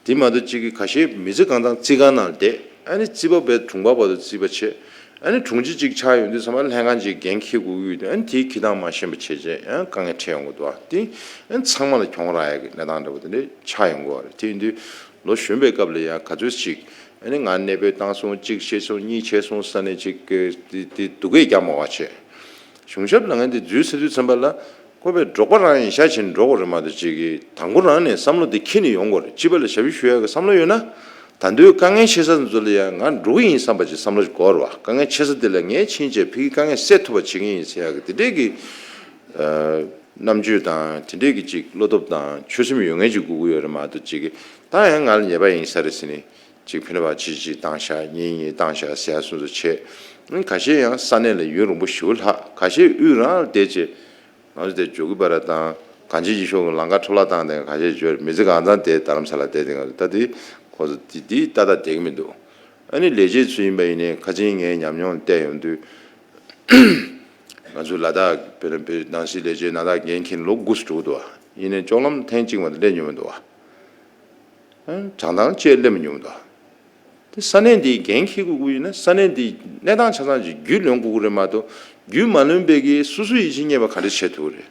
དེ་མ་གཏོགས་གཅིག་གིས་ཁ་ཤས་མི་ཚེ་གང་ཚང་རྩིས་ཁང་ནང་བསྡད་ཨ་ནི་རྩིས་པ་བས་དྲུང་འཕར་བར་དུ་རྩིས་པ་བྱས། ཨ་ནི་དྲུང་ཆེ་གཅིག་ཆགས་ཡོང་དུས་ཚང་མ་ལྷན་ཁང་གཅིག་འགན་འཁྱེར་དགོས་ཀྱི་ཡོད་དུས། ཨ་ནི་དེའི་འཁྱེར་སྟངས་མ་ཤེས་པ་བྱས་རྗེས་ཨ་ནི་དཀའ་ངལ་འཕྲད་ཡོང་གི་འདུག་བ། དེ་ཨ་ནི་ཚང་མ་ལ་གྱོང་རག་ཡ་གི་གནས་སྟངས་འདྲ་པོ་དེ་འདྲ་ཆགས་ཡོང་གི་བ་རེད། དེ་ཡིན་དུས་ལོ་གཞོན་པའི་སྐབས་ལ་ཡང་ག་ཚོད་ཅིག་ཨ་ནི་ང་གནས་སྤོས་བཏང་སོང་། གཅིག་བྱས་སོང་། གཉིས་བྱས་སོང་ས་ནས་ཅིག་གི་དེ་དེ་སྡུག་སྐད་རྒྱག་མ་བ་བྱས། གཞུང་ཞབས་ལ་ངན་དེ་འཛུལ་ཚར་དུས་ཚན་པ་ལ་ཁོ་པས་འབྲོག་པ་རང་ཡིན་ཤ་ཆེན་འགྲོ་དགོས་རེད་མ་གཏོགས་ཅིག་གི་དང་པོ་རང་ནས་བསམ་བློ་དེ་འཁྱེར་ནས་ཡོང་དགོས་རེད། སྤྱི་པ་ལ་ཞབས་ཞུ་ཞུ་ཡ་གི་བསམ་བློ་ཡོད་ན། ད་དུང་དཀའ་ངལ་ཆེ་ས་ཚོ་ལ་ཡང་ང་འགྲོ་གི་ཡིན་བསམ་པ་ཅིག་བསམ་བློ་ཞིག་འགོར་བ། དཀའ་ངལ་ཆེ་ས་དེ་ལ་ངས་ཕྱིན་བྱས་ཕ་གི་དཀའ་ངལ་སེལ་ཐུབ་པ་བྱེད་ཀྱི་ཡིན་ཟེར་ཡ་གི་དེ་འདྲས་ཀྱི་རྣམ་དཔྱོད་དང་དེ་འདྲས་ཀྱི་ཅིག་བློ་སྟོབས་དང་ཆོད་སེམས་ཡོད་མཁན་ཅིག་དགོས་ཀྱི་ཡོད་རེད་མ་གཏོགས་ཅིག་གི་ད་ཡང་ང་ལ་ཉེས་པ་ཡིན་ས་རེད་ཟེར་ནས་ཅིག་ཕན་པ་ཅིག་ཅིག་བཏང་ཤག་གཉིས་གཉིས་བཏང་ཤག་ཟེར་ཡ་སོ་སོ་བྱས། ཁ་ཤས་ཡང་ས་གནས་ལ་ཡུན་རིང་པོ་ཞེ་པོ་ལྷག་ཁ་ཤས་དབུས་རང་ལ་བསྡད་བྱས། ང་ཚོ་དེ་འཇོག་གི་པ་ར་དང་གངས་ཅན་སྐྱིད་གཤོངས་ཀྱི་ལམ་ཁ་འཕྲོ་བརླག་བཏང་དེ་ཁ་ཤས་འབྱོར་མི་ཚེ་གང་ཚང་དེ་རྡ་རམ་ས་ལ་བསྡད་དེ་ང་ཚོ་ད་དེ་ཁོ་ཚོ་དེ་དེ་ཏག་ཏག་བསྡད་ཀྱི་མི་འདུག་ཨ་ནི་ལས་བྱེད་ཚོ་ཡིན་པ་ཡིན་ནའི་ཁ་ཆེན་ངའི་ཉམས་མྱོང་བལྟས་ཡོང་དུས། ང་ཚོ་ལ་དྭགས་བོད་ནང་བོད་ནང་སྲིད་ལས་བྱེད་ནང་ལྟ་འགན་འཁྱེར་ལོ་དགུ་ཙམ་འགྲོ་གི་འདུག་བ། ཡིན་ནའི་ལྕོག་ལམ་ཐེངས་གཅིག་མ་གཏོགས་སླེབས་མྱོང་མི་འདུག་བ། ཨ་ནི་བྱང་ཐང་བཅས་སླེབས་མྱོང་མི་འདུག་བ། དེ་ས་གནས་འདིའི་འགན་འཁྱེར་དགོས་ཀྱི་ཡོད་ན་ས་གནས་འདིའི་གནས་སྟངས་ཆ་ཚང་ཅིག་རྒྱུས་ལོན་དགོས་ཀྱི་རེད་མ་གཏོགས་རྒྱུས་མ་ལོན་པའི་གིས་སོ་སོ་ཡིད་ཆེས་རྙེད་པ་ག་འདྲ་བྱེད་ཐུབ་ཀྱི་རེད།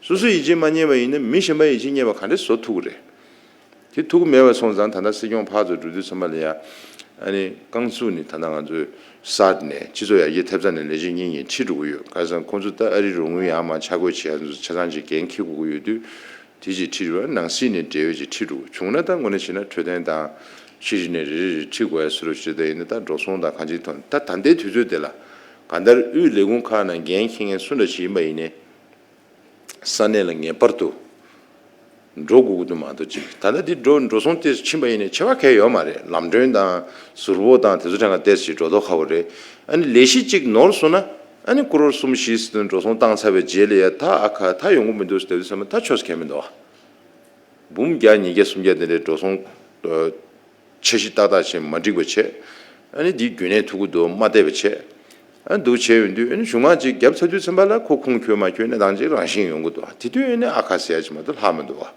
སོ་སོ་ཡིད་ཆེས་མ་རྙེད་པ་ཡིན་ན་མི་གཞན་པ་ཡིད་ཆེས་རྙེད་པ་ག་འདྲ་བཟོ་ཐུབ་ཀྱི་རེད། དེ་ཐུབ་ཀྱི་མེད་པ་སོང་ཙང་ད་ལྟ་སྲིད་སྐྱོང་ཕར་ཚུར་འགྲོ་དུས་ཚང་མ་ལ་ཡ། ཨ་ནི་རྐང་བཙུགས་ནས་ད་ལྟ་ང་ཚོས་གསར་ནས་སྤྱི་ཚོགས་ཡར་རྒྱས་ཐེབས་རྩ་ནས་ལས་བྱེད་གཉིས་གཉིས་ཁྲིད་འགྲོ་གི་ཡོད། ག་རེ་ཟེར་ན་ཁོང་ཚོ་ད་ཨ་རིའི་རོགས་དངུལ་ཡར་མར་ཆ་བགོས་བྱེད་ཡ་ཚོ་ཆ་ཚང་ཅིག་འགན་འཁྱེར་དགོས་ཀྱི་ཡོད་དུས། དེ་ཅིག་ཁྲིད་རུ་ནང་སྲིད་ནས་འབྲེལ་ཡོད་ཅིག་ཁྲིད་རུ་བྱུང་ན་ད་དངོས་གནས་བྱས་ན་འཕྲོད་བསྟེན་དང་ཤེས་རིག་ནས་རེ་རེ་རེ་ཁྲིད་དགོས་ཡ་སུ་རུ་ཞེས་དེ་ཡིན་ན་ད་འགྲོ་སོང་དང་གང་ཅིའི་ཐོག་ནས་ད་ད་ལྟའི་དུས་ཚོད་དེ་ལ་གང་ལྟར་དབུས་ལས་ཁུངས་ཁག་ནང་འགན་འཁྱེར་མཁན་སུ་འདྲ་ཞིག་ཡིན་པ་ཡིན་ནའི། ས་གནས་ལ་ངེས་པར་དུ་འགྲོ་དགོས་ཀྱི་འདུག་མ་གཏོགས་ཅིག་ད་ལྟ་འདི་འགྲོ་འགྲོ་སོང་ཏོག་ཙམ་ཕྱིན་པ་ཡིན་ནའི་ཆེ་བ་གང་ཡང་ཡོད་མ་རེད། ལམ་གྲོན་དང་ཟུར་ཕོགས་དང་དེ་ཚོ་གྲངས་ཀ་ཏོག་ཙམ་ཞིག་འགྲོ་མདོག་ཁ་པོ་རེད། ཨ་ནི་ལས་གཞི་གཅིག་ནོར་སོང་ན་ཨ་ནི་ཀོ་རོར་གསུམ་བཞི་ཟེར་དུས་འགྲོ་སོང་བཏང་ཚར་བའི་རྗེས་ལ་ཡ་ད་ཨ་ཁ་ད་ཡོང་གི་མི་འདུག་ཟེར་དུས་ཚང་མ་ད་ཆོག་ས་གང་ཡང་མི་འདུག་བ། འབུམ་བརྒྱ་ཉིས་བརྒྱ་སུམ་བརྒྱ་དེ་འདྲའི་འགྲོ་སོང་། འཆར་གཞི་ཏག་ཏག་བྱས་མ་འགྲིག་པ་བྱས། ཨ་ནི་འདི་རྒྱུན་གནས་ཐུབ་ཀྱི་འདུག་མ་བལྟས་པ་བྱས། ཨ་ནི་འདུག་བྱས་ཡོང་དུས་ཨ་ནི་གཞུང་མང་ཅིག་བརྒྱབ་ཚར་དུས་ཚན་པ་ལ་ཁོ་ཁུངས་འཁྱོལ་མ་འཁྱོལ་གནས་སྟངས་ཅིག་རང་བཞིན་ཡོང་གི་འདུག་དེ་དུས་ཨ་ནི་ཨ་ཁ་ཟེར་ཡ་ཅིག་མ་གཏོགས་ལྷག་མི་འདུག་བ།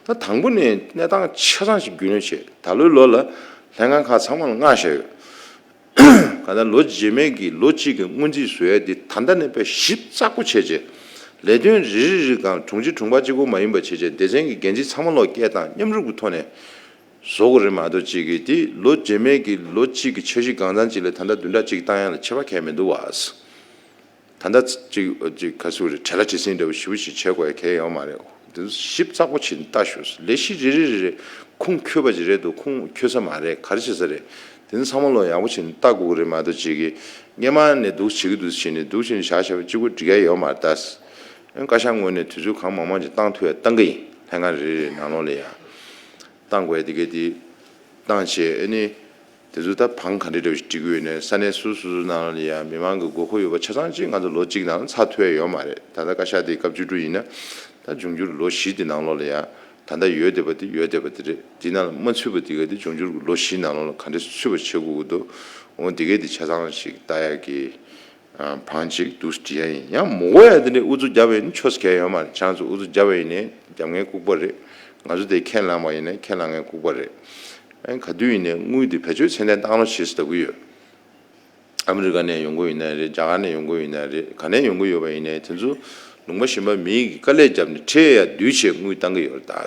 ད་དང་པོ་ནས་གནས་སྟངས་ཆ་ཚང་ཞིག་རྒྱུས་ལོན་བྱས་ད་ལོའི་ལོ་ལ་ལྷན་ཁང་ཁག་ཚང་མ་ལ་མངགས་བཞག་ཡོད། གང་ལྟར་ལོ་རྗེས་མའི་གི་ལོ་གཅིག་གི་སྔོན་རྩིས་བཟོ་ཡ་དེ་ད་ལྟ་ནས་དཔེ་ཞིབ་ཚགས་པོ་བྱས་རྗེས་ལས་དོན་རེ་རེ་རེ་སྒང་དྲུང་ཆེ་དྲུང་པ་གཅིག་པོ་མ་ཡིན་པ་བྱས་རྗེས་སྡེ་ཚན་གྱི་འགན་འཛིན་ཚང་མ་ལོག་སྐད་དང་མཉམ་རུབ་ཀྱི་ཐོག་ནས་བཟོ་དགོས་རེད་མ་གཏོགས་གཅིག་གི་དེ་ལོ་རྗེས་མའི་གི་ལོ་གཅིག་གི་འཆར་གཞི་གང་འཚམ་ཅིག་ལ་ད་ལྟ་བདུན་ཕྲག་གཅིག་བཏང་ཡ་ལ་ཁྱད་པར་གང་ཡང་མི་འདུག་བ། ད་ལྟ་ཅིག་ཅིག་ག་ཟེར་དགོས་རེད། བྲེལ་བ་བྲེལ་ཟིང་འདྲ་བོ་ཞེ་པོ་ཞིག་བྱེད་དགོས་ཡ་གང་ཡང་ཡོད་མ་རེད། དེ་ཚོ་ཞིབ་ཚགས་པོ་བྱས་ནས་ལྟ་ཤོག་ལས་གཞི་རེ་རེ་རེ་རེ་ཁུངས་འཁྱོལ་བ་ཅིག་རེད་འདུག་ཁུངས་འཁྱོལ་ས་མ་རེད། ག་རེ་བྱེད་ས་རེད། དེ་ཚོ་ཚང་མ་ལོག་ཡག་པོ་བྱས་ནས་ལྟ་དགོས་ཀྱི་རེད་མ་གཏོགས་ཅིག་གི་སྔོན་མ་ནས་འདུག་བྱེད་ཀྱི་འདུག་བྱས་ནས་འདུག་བྱས་ནས་བཞག་བཞག་པ་གཅིག་པོ་འགྲིག་ཡ་ཡོད་མ་རེད་ད། བཀའ་ཤག་ངོས་ནས་དུས་ཚོད་གང་མང་མང་ཅིག་བཏང་ཐུབ་ཡ་བཏང་གི་ཡིན། ལྷན་ཁང་རེ་རེ་རེ་ནང་ལོགས་ལ་ཡ་བཏང་དགོས་ཡ་དེ་གས་དེ་བཏང་བྱས་ཨ་ནི། དེ་ཚོ་ད་བང་ག་འདྲ་འདྲ་བོ་ཞིག་སྒྲིག་གི་ཡོད་ནས་ས་གནས་སོ་སོ་སོ་ནང་ལ་ཡང་མི་མང་གི་དགོས་མཁོ་ཡོད་པ་ཆ་ཚང་ཅིག་ང་ཚོ་ལོ་གཅིག་ནང་ཚར་ཐུབ་ཡ་ཡོད་མ་རེད། ད་ལྟ་བཀའ་ཤག་དེ་སྐབས་བཅུ་དྲུག་ཡིན་ན་ད་འབྱུང་འགྱུར་ལོ་བཞི་དེ་ནང་ལོགས་ལ་ཡང་ད་ལྟ་ཡོད་བསྡད་པ་དེ་ཡོད་བསྡད་པ་དེ་རེད། དེ་ནང་ལ་མ་ཚུད་པ་དེ་ག་དེ་འབྱུང་འགྱུར་ལོ་བཞི་ནང་ལོགས་ལ་ག་འདྲ་ཚུད་པ་བྱེད་དགོས་ཀྱི་འདུག་འོ་དེ་གས་དེ་ཆ་ཚང་ཞིག་ལྟ་ཡ་གི་བང་ཅིག་འདུག་སེ་བྲིས་ཡ་ཡིན། ཡང་མི་དགོས་ཡ་དེ་འདྲའི་ཨུ་ཚུགས་བརྒྱབ་པ་ཡིན་ན་ཆོག་ས་གང་ཡང་ཡོད་མ་རེད། ཁྱེད་རང་ཚོ་ཨུ་ཚུགས་བརྒྱབ་པ་ཡིན་ནའི་རྒྱབ་མཁན་ལྐུགས་པ་རེད། ང་ཚོ་དེ་ཁས་བླངས་པ་ཡིན་ནའི་ཁས་བླངས་མཁན་ལྐུགས་པ་རེད། ཨ་ནི་ག་དུས་ཡིན་ནའི་དངུལ་དེ་བེད་སྤྱོད་ཚད་ལྡན་བཏང་རོགས་བྱེད་ཟེར་ལབ་ཀྱི་ཡོད། ཨ་མི་རི་ཀ་ནས་ཡོང་གི་ཡོད་ན་རེད། རྒྱ་གར་ནས་ཡོང་གི་ཡོད་ན་རེད། ག་ནས་ཡོང་གི་ཡོད་པ་ཡིན་ནའི་དེ་ཚོ་ལུང་པ་གཞན་པ་མི་གིས་དཀའ་ལས་བརྒྱབ་ནས་ཁྲལ་ཡར་བསྡུས་བྱས་དངུལ་བཏང་གི་ཡོད་རེད་ད།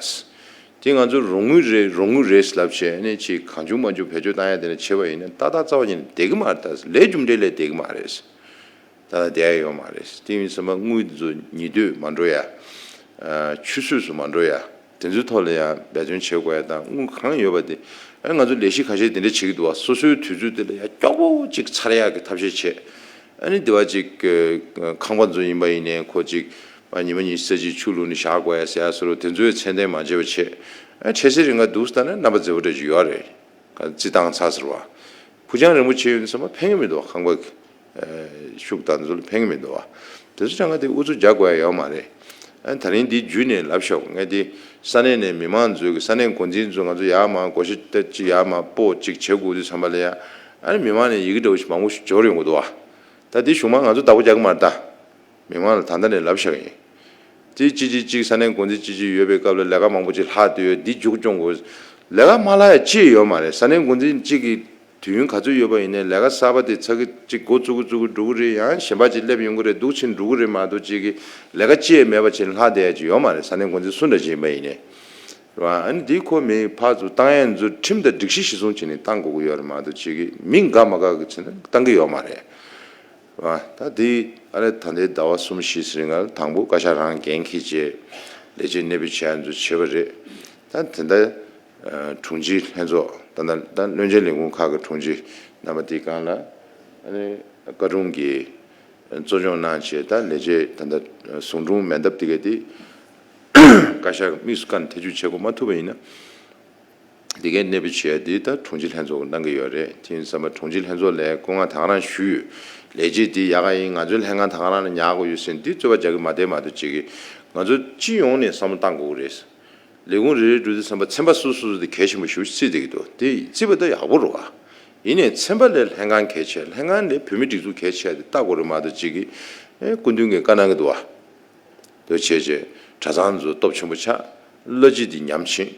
དེ་ང་ཚོ་རོགས་དངུལ་རེད་རོགས་དངུལ་རེད་ལབ་བྱས་ཨ་ནི་ཅིག་གང་བྱུང་མང་བྱུང་བེད་སྤྱོད་བཏང་ཡ་དེ་འདྲ་བྱས་པ་ཡིན་ན་ཏག་ཏག་རྩ་བ་ཉིད་ནས་བསྡད་ཀྱི་མ་རེད་ད། ལས་རྒྱུ་འབྲས་ལས་བསྡད་ཀྱི་མ་རེད། ད་ལྟ་བསྡད་ཡ་ཡོད་མ་རེད། དེ་ཡིན་ཙང་མ་དངུལ་འདི་ཚོ་ཉིས་ལྟོས་མ་འགྲོ་ཡ། ཨ་ཆུད་ཟོས་སུ་མ་འགྲོ་ཡ། དེ་ཚོའི་ཐོག་ལ་ཡང་འབད་བརྩོན་བྱེད་དགོས་ཡ་དང་དངུལ་གང་ཡོད་པ་དེ། ཨ་ང་ཚོ་ལས་གཞི་ཁ་ཤས་དེ་འདྲ་བྱེད་ཀྱི་འདུག་བ། སོ་སོའི་དུས་ཚོད་དེ་ལ་ཡང་མགྱོགས་པོ་ཅིག་ཚར་ཡག་གི་ཐབས་ཤེས་བྱེད། ཨ་ནི་དེ་བ་ཅིག་ཁང་པ་ཚོ་ཡིན་པ་ཡིན་ནའི་ཁོ་ཅིག་ཉི་མ་ཉི་ཤུ་རྩ་གཅིག་ཆུ་བླུགས་ནས་བཞག་དགོས་ཡ་ཟེར་ཡ་སོགས་དེ་ཚོའི་ཚད་ལྡན་མ་བྱས་པ་བྱེད། ཨ་འཕྲལ་སེལ་རིང་ག་འདུག་ཟེར་ན་རྣམ་པ་མཛེས་པོ་འདྲ་ཅིག་ཡོད་རེད། རྩི་སྟངས་ཚ་ཟེར་བ། ཕུགས་རྒྱང་རིང་པོ་བྱས་ཡོང་དུས་ཙམ་པ་ཕན་གྱི་མི་འདུག་བ། ཁང་པ་གི་ཤུགས་དང་ཚུལ་ཕན་གྱི་མི་འདུག་བ། དེ་ཚོ་ཅང་ག་དེ་ཨུ་ཚུགས་རྒྱག་དགོས་ཡ་ཡོད་མ་རེད། ཨ་ནི་ད་རིང་འདི་བརྒྱུད་ནས་ལབ་ཤོག་ངས་དེ་ས་གནས་ནས་མི་མང་ཚོས་ཀྱི་ས་གནས་འགོ་འཛིན་ཚོ་ང་ཚོ་ཡར་མར་བགོ་བཤའ་ཏ་ཅི་ཡར་མར་སྤོ་ཅིག་བྱེད་དགོས་དུས་ཙམ་པ་ལ་ཡ། ཨ་ནི་མི་མང་ནས་ཡི་གེ་འདྲ་བོ་ཞིག་མང་པོ་ཞིག་འབྱོར་ཡོང་གི་འདུག་བ། ད་འདི་གཞུང་མང་ང་ཚོ་བདག་པོ་རྒྱག་གི་མ་རེད་ད། མི་མང་ལ་ད་ལྟ་ནས་ལབ་བཞག་ཡིན། ཅི་ཅི་ཅི་ཅིག་ས་གནས་འགོ་འཛིན་ཅི་ཅི་ཡོད་པའི་སྐབས་ལ་ལས་ཀ་མང་པོ་ཅིག་ལྷག་བསྡད་ཡོད། འདི་མཇུག་སྐྱོང་དགོས། ལས་ཀ་མ་ལྷག་ཡ་ཅི་ཡོད་མ་རེད། ས་གནས་འགོ་འཛིན་གཅིག་གིས་ དུས་ཡུན་ག་ཚོད་ཡོད་པ་ཡིན་ནའི་ལས་ཀ་གསར་པ་དེ་ཚ་གི་གཅིག་འགོ་བཙུགས་གི་བཙུགས་གི་འགྲོ་གི་རེད། ཡང་གཞན་པ་ཅིག་སླེབས་ཡོང་གི་རེད། འདུག་ཕྱིན་འགྲོ་གི་རེད་མ་གཏོགས་ཅིག་གི་ལས་ཀ་ཅི་ཡང་མེད་པ་བྱས་ནས་ལྷག་བསྡད་ཡ་ཅིག་ཡོད་མ་རེད། ས་གནས་འགོ་འཛིན་སུ་འདྲ་ཅིག་ཡིན་པ་ཡིན་ནའི་རེད་བ། ཨ་ནི་འདི་ཁོ་མི་ཕར་ཚུར་བཏང་ཡ་ཚོ་ཁྲིམས་དང་སྒྲིག་གཞི་གཞིར་བཟུང་བྱས་ནས་བཏང་དགོས་ཀྱི་ཡོད་རེད་མ་གཏོགས་ཅིག་གི་མི་དགའ་མ་དགའ་གི་བྱས་ན་བཏང་གི་ཡོད་མ་རེད། རེད་བ། ད་འདི་ཨ་ནི་ད་ལྟའི་ཟླ་བ་གསུམ་བཞི་ཟེར་ང་དང་པོ་བཀའ་ཤག་རང་འགན་འཁྱེར་བྱས་ལས་བྱེད་གནས་སྤོས་བྱས་ཡ་ཚོ་བྱས་པ་རེད། ད་དེ་འདྲ་དྲུང་ཆེ་ལྷན་ཚོགས་ད་ལྟ་ད་བློན་ཆེན་ལས་ཁུངས་ཁག་གི་དྲུང་ཆེ་རྣམ་པ་དེའི་སྒང་ལ་ཨ་ནི་བཀའ་དྲུང་གིས་གཙོ་སྐྱོང་གནང་བྱས། ད་ལས་བྱེད་ད་ལྟ་ཟུང་དྲུང་མེ་འདབས་དེ་ག་དེ་བཀའ་ཤག་དམིགས་སུ་བཀར་ནས་ཐེ་བྱུས་བྱེད་དགོས་མ་ཐུབ་པ་ཡིན་ན། དེ་གའི་གནས་སྤོས་བྱས་དེ་ད་དྲུང་ཆེ་ལྷན་ཚོགས་ཀྱིས་གནང་གི་ཡོད་རེད། དེ་ཡིན་ཙང་དྲུང་ཆེ་ལྷན་ཚོགས་ལ་སྐུ་ངག་ད་ག་རང་ཞུས་ཡོད། ལས་བྱེད་དེ་ཡག་ག་ཡིན། ང་ཚོའི་ལྷན་ཁང་ད་ག་རང་ལ་ཉར་དགོས་ཡོད་ཟེར་ནས་དེ་རྩོད་པ་རྒྱག་གི་མ་བསྡད་མ་གཏོགས་ཅིག་གིས་ང་ཚོ་སྤྱི་ཡོངས་ནས་བསམ་བློ་བཏང་དགོས་ཀྱི་རེད། ལས་ཁུངས་རེ་རེ་འགྲོ་དུས་ཙམ་པ་ཚན་པ་སོ་སོ་སོ་དེ་གལ་ཆེན་པོ་ཞེ་པོ་ཅིག་བརྩི་བསྡད་ཀྱི་འདུག་དེ་བརྩིས་པ་ད་ཡག་པོ་རེད་བ། ཡིན་ནའི་ཚན་པ་ལས་ལྷན་ཁང་གལ་ཆེ། ལྷན་ཁང་ལས་བོད་མིའི་སྒྲིག་འཛུགས་གལ་ཆེ་དེ་ལྟ་དགོས་རེད་མ་གཏོགས་ཅིག་གིས་ཨེ་སྐུ་མདུན་གྱིས་བཀའ་གནང་གི་འདུག་བ། དེ་བྱས་རྗེས་གྲྭ་ཚང་ཚོ་སྟོབས་ཆེན་པོ་ཆགས། བླ་སྤྱི་དེ་ཉམས་ཕྱིན།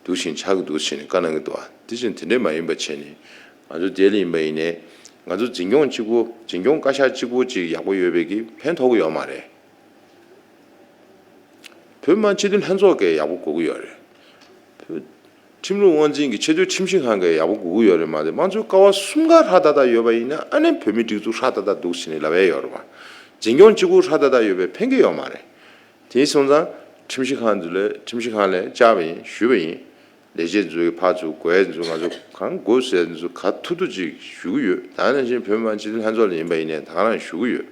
འདུག་ཕྱིན་ཆགས་ཀྱི་འདུག་ཟེར་ནས་བཀའ་གནང་གི་འདུག་བ། དེ་བཞིན་དེ་འདྲས་མ་ཡིན་པ་བྱས་ནས་ང་ཚོ་དེ་ལ་ཡིན་པ་ཡིན་ནའི་ང་ཚོ་འཛིན་སྐྱོང་གཅིག་པོ་འཛིན་སྐྱོང་བཀའ་ཤག་གཅིག་པོ་ཅིག་ཡག་པོ་ཡོད་པའི་གི་ཕན་ཐོགས་ཀྱི་ཡོད་མ་རེད། བོད་མི་མང་སྤྱི་འཐུས་ལྷན་ཚོགས་ཀྱིས་ཡག་པོ་དགོས་ཀྱི་ཡོད་རེད། བོད་ཁྲིམས་ལུགས་དབང་འཛིན་གྱི་ཆེས་མཐོའི་ཁྲིམས་ཞིབ་ཁང་གིས་ཡག་པོ་དགོས་ཀྱི་ཡོད་རེད་མ་གཏོགས་དམངས་གཙོའི་ཀ་བ་གསུམ་ཀ་ཧྲ་ཏག་ཏག་ཡོད་པ་ཡིན་ན་ཨ་ནི་བོད་མིའི་སྒྲིག་འཛུགས་ཧྲ་ཏག་ཏག་འདུག་ཟེར་ནས་ལབ་ཡ་ཡོད་རེད་བ། འཛིན་སྐྱོང་གཅིག་པུ་ཧྲ་ཏག་ཏག་ཡོད་པའི་ཕན་གྱི་ཡོད་མ་རེད། དེ་སོང་ཙང་ཁྲིམས་ཞིབ་ཁང་ཚོ་ལས་ཁྲིམས་ཞིབ་ཁང་ལས་བཅར་བ་ཡིན། ཞུས་པ་ཡིན། ལས་བྱེད་ཚོའི་ཕར་ཚུར་དགོས་ཡ་ཚོ་ང་ཚོ་གང་དགོས་ཟེར་ཚོ་ག་ཐུབ་ཐུབ་ཅིག་ཞུ་གི་ཡོད། ད་ནང་བཞིན་བོད་མི་མང་སྤྱི་འཐུས་ལྷན་ཚོགས་ལ་ཡིན་པ་ཡིན་ནའི་ད་ག་རང་ཞུ་གི་ཡོད་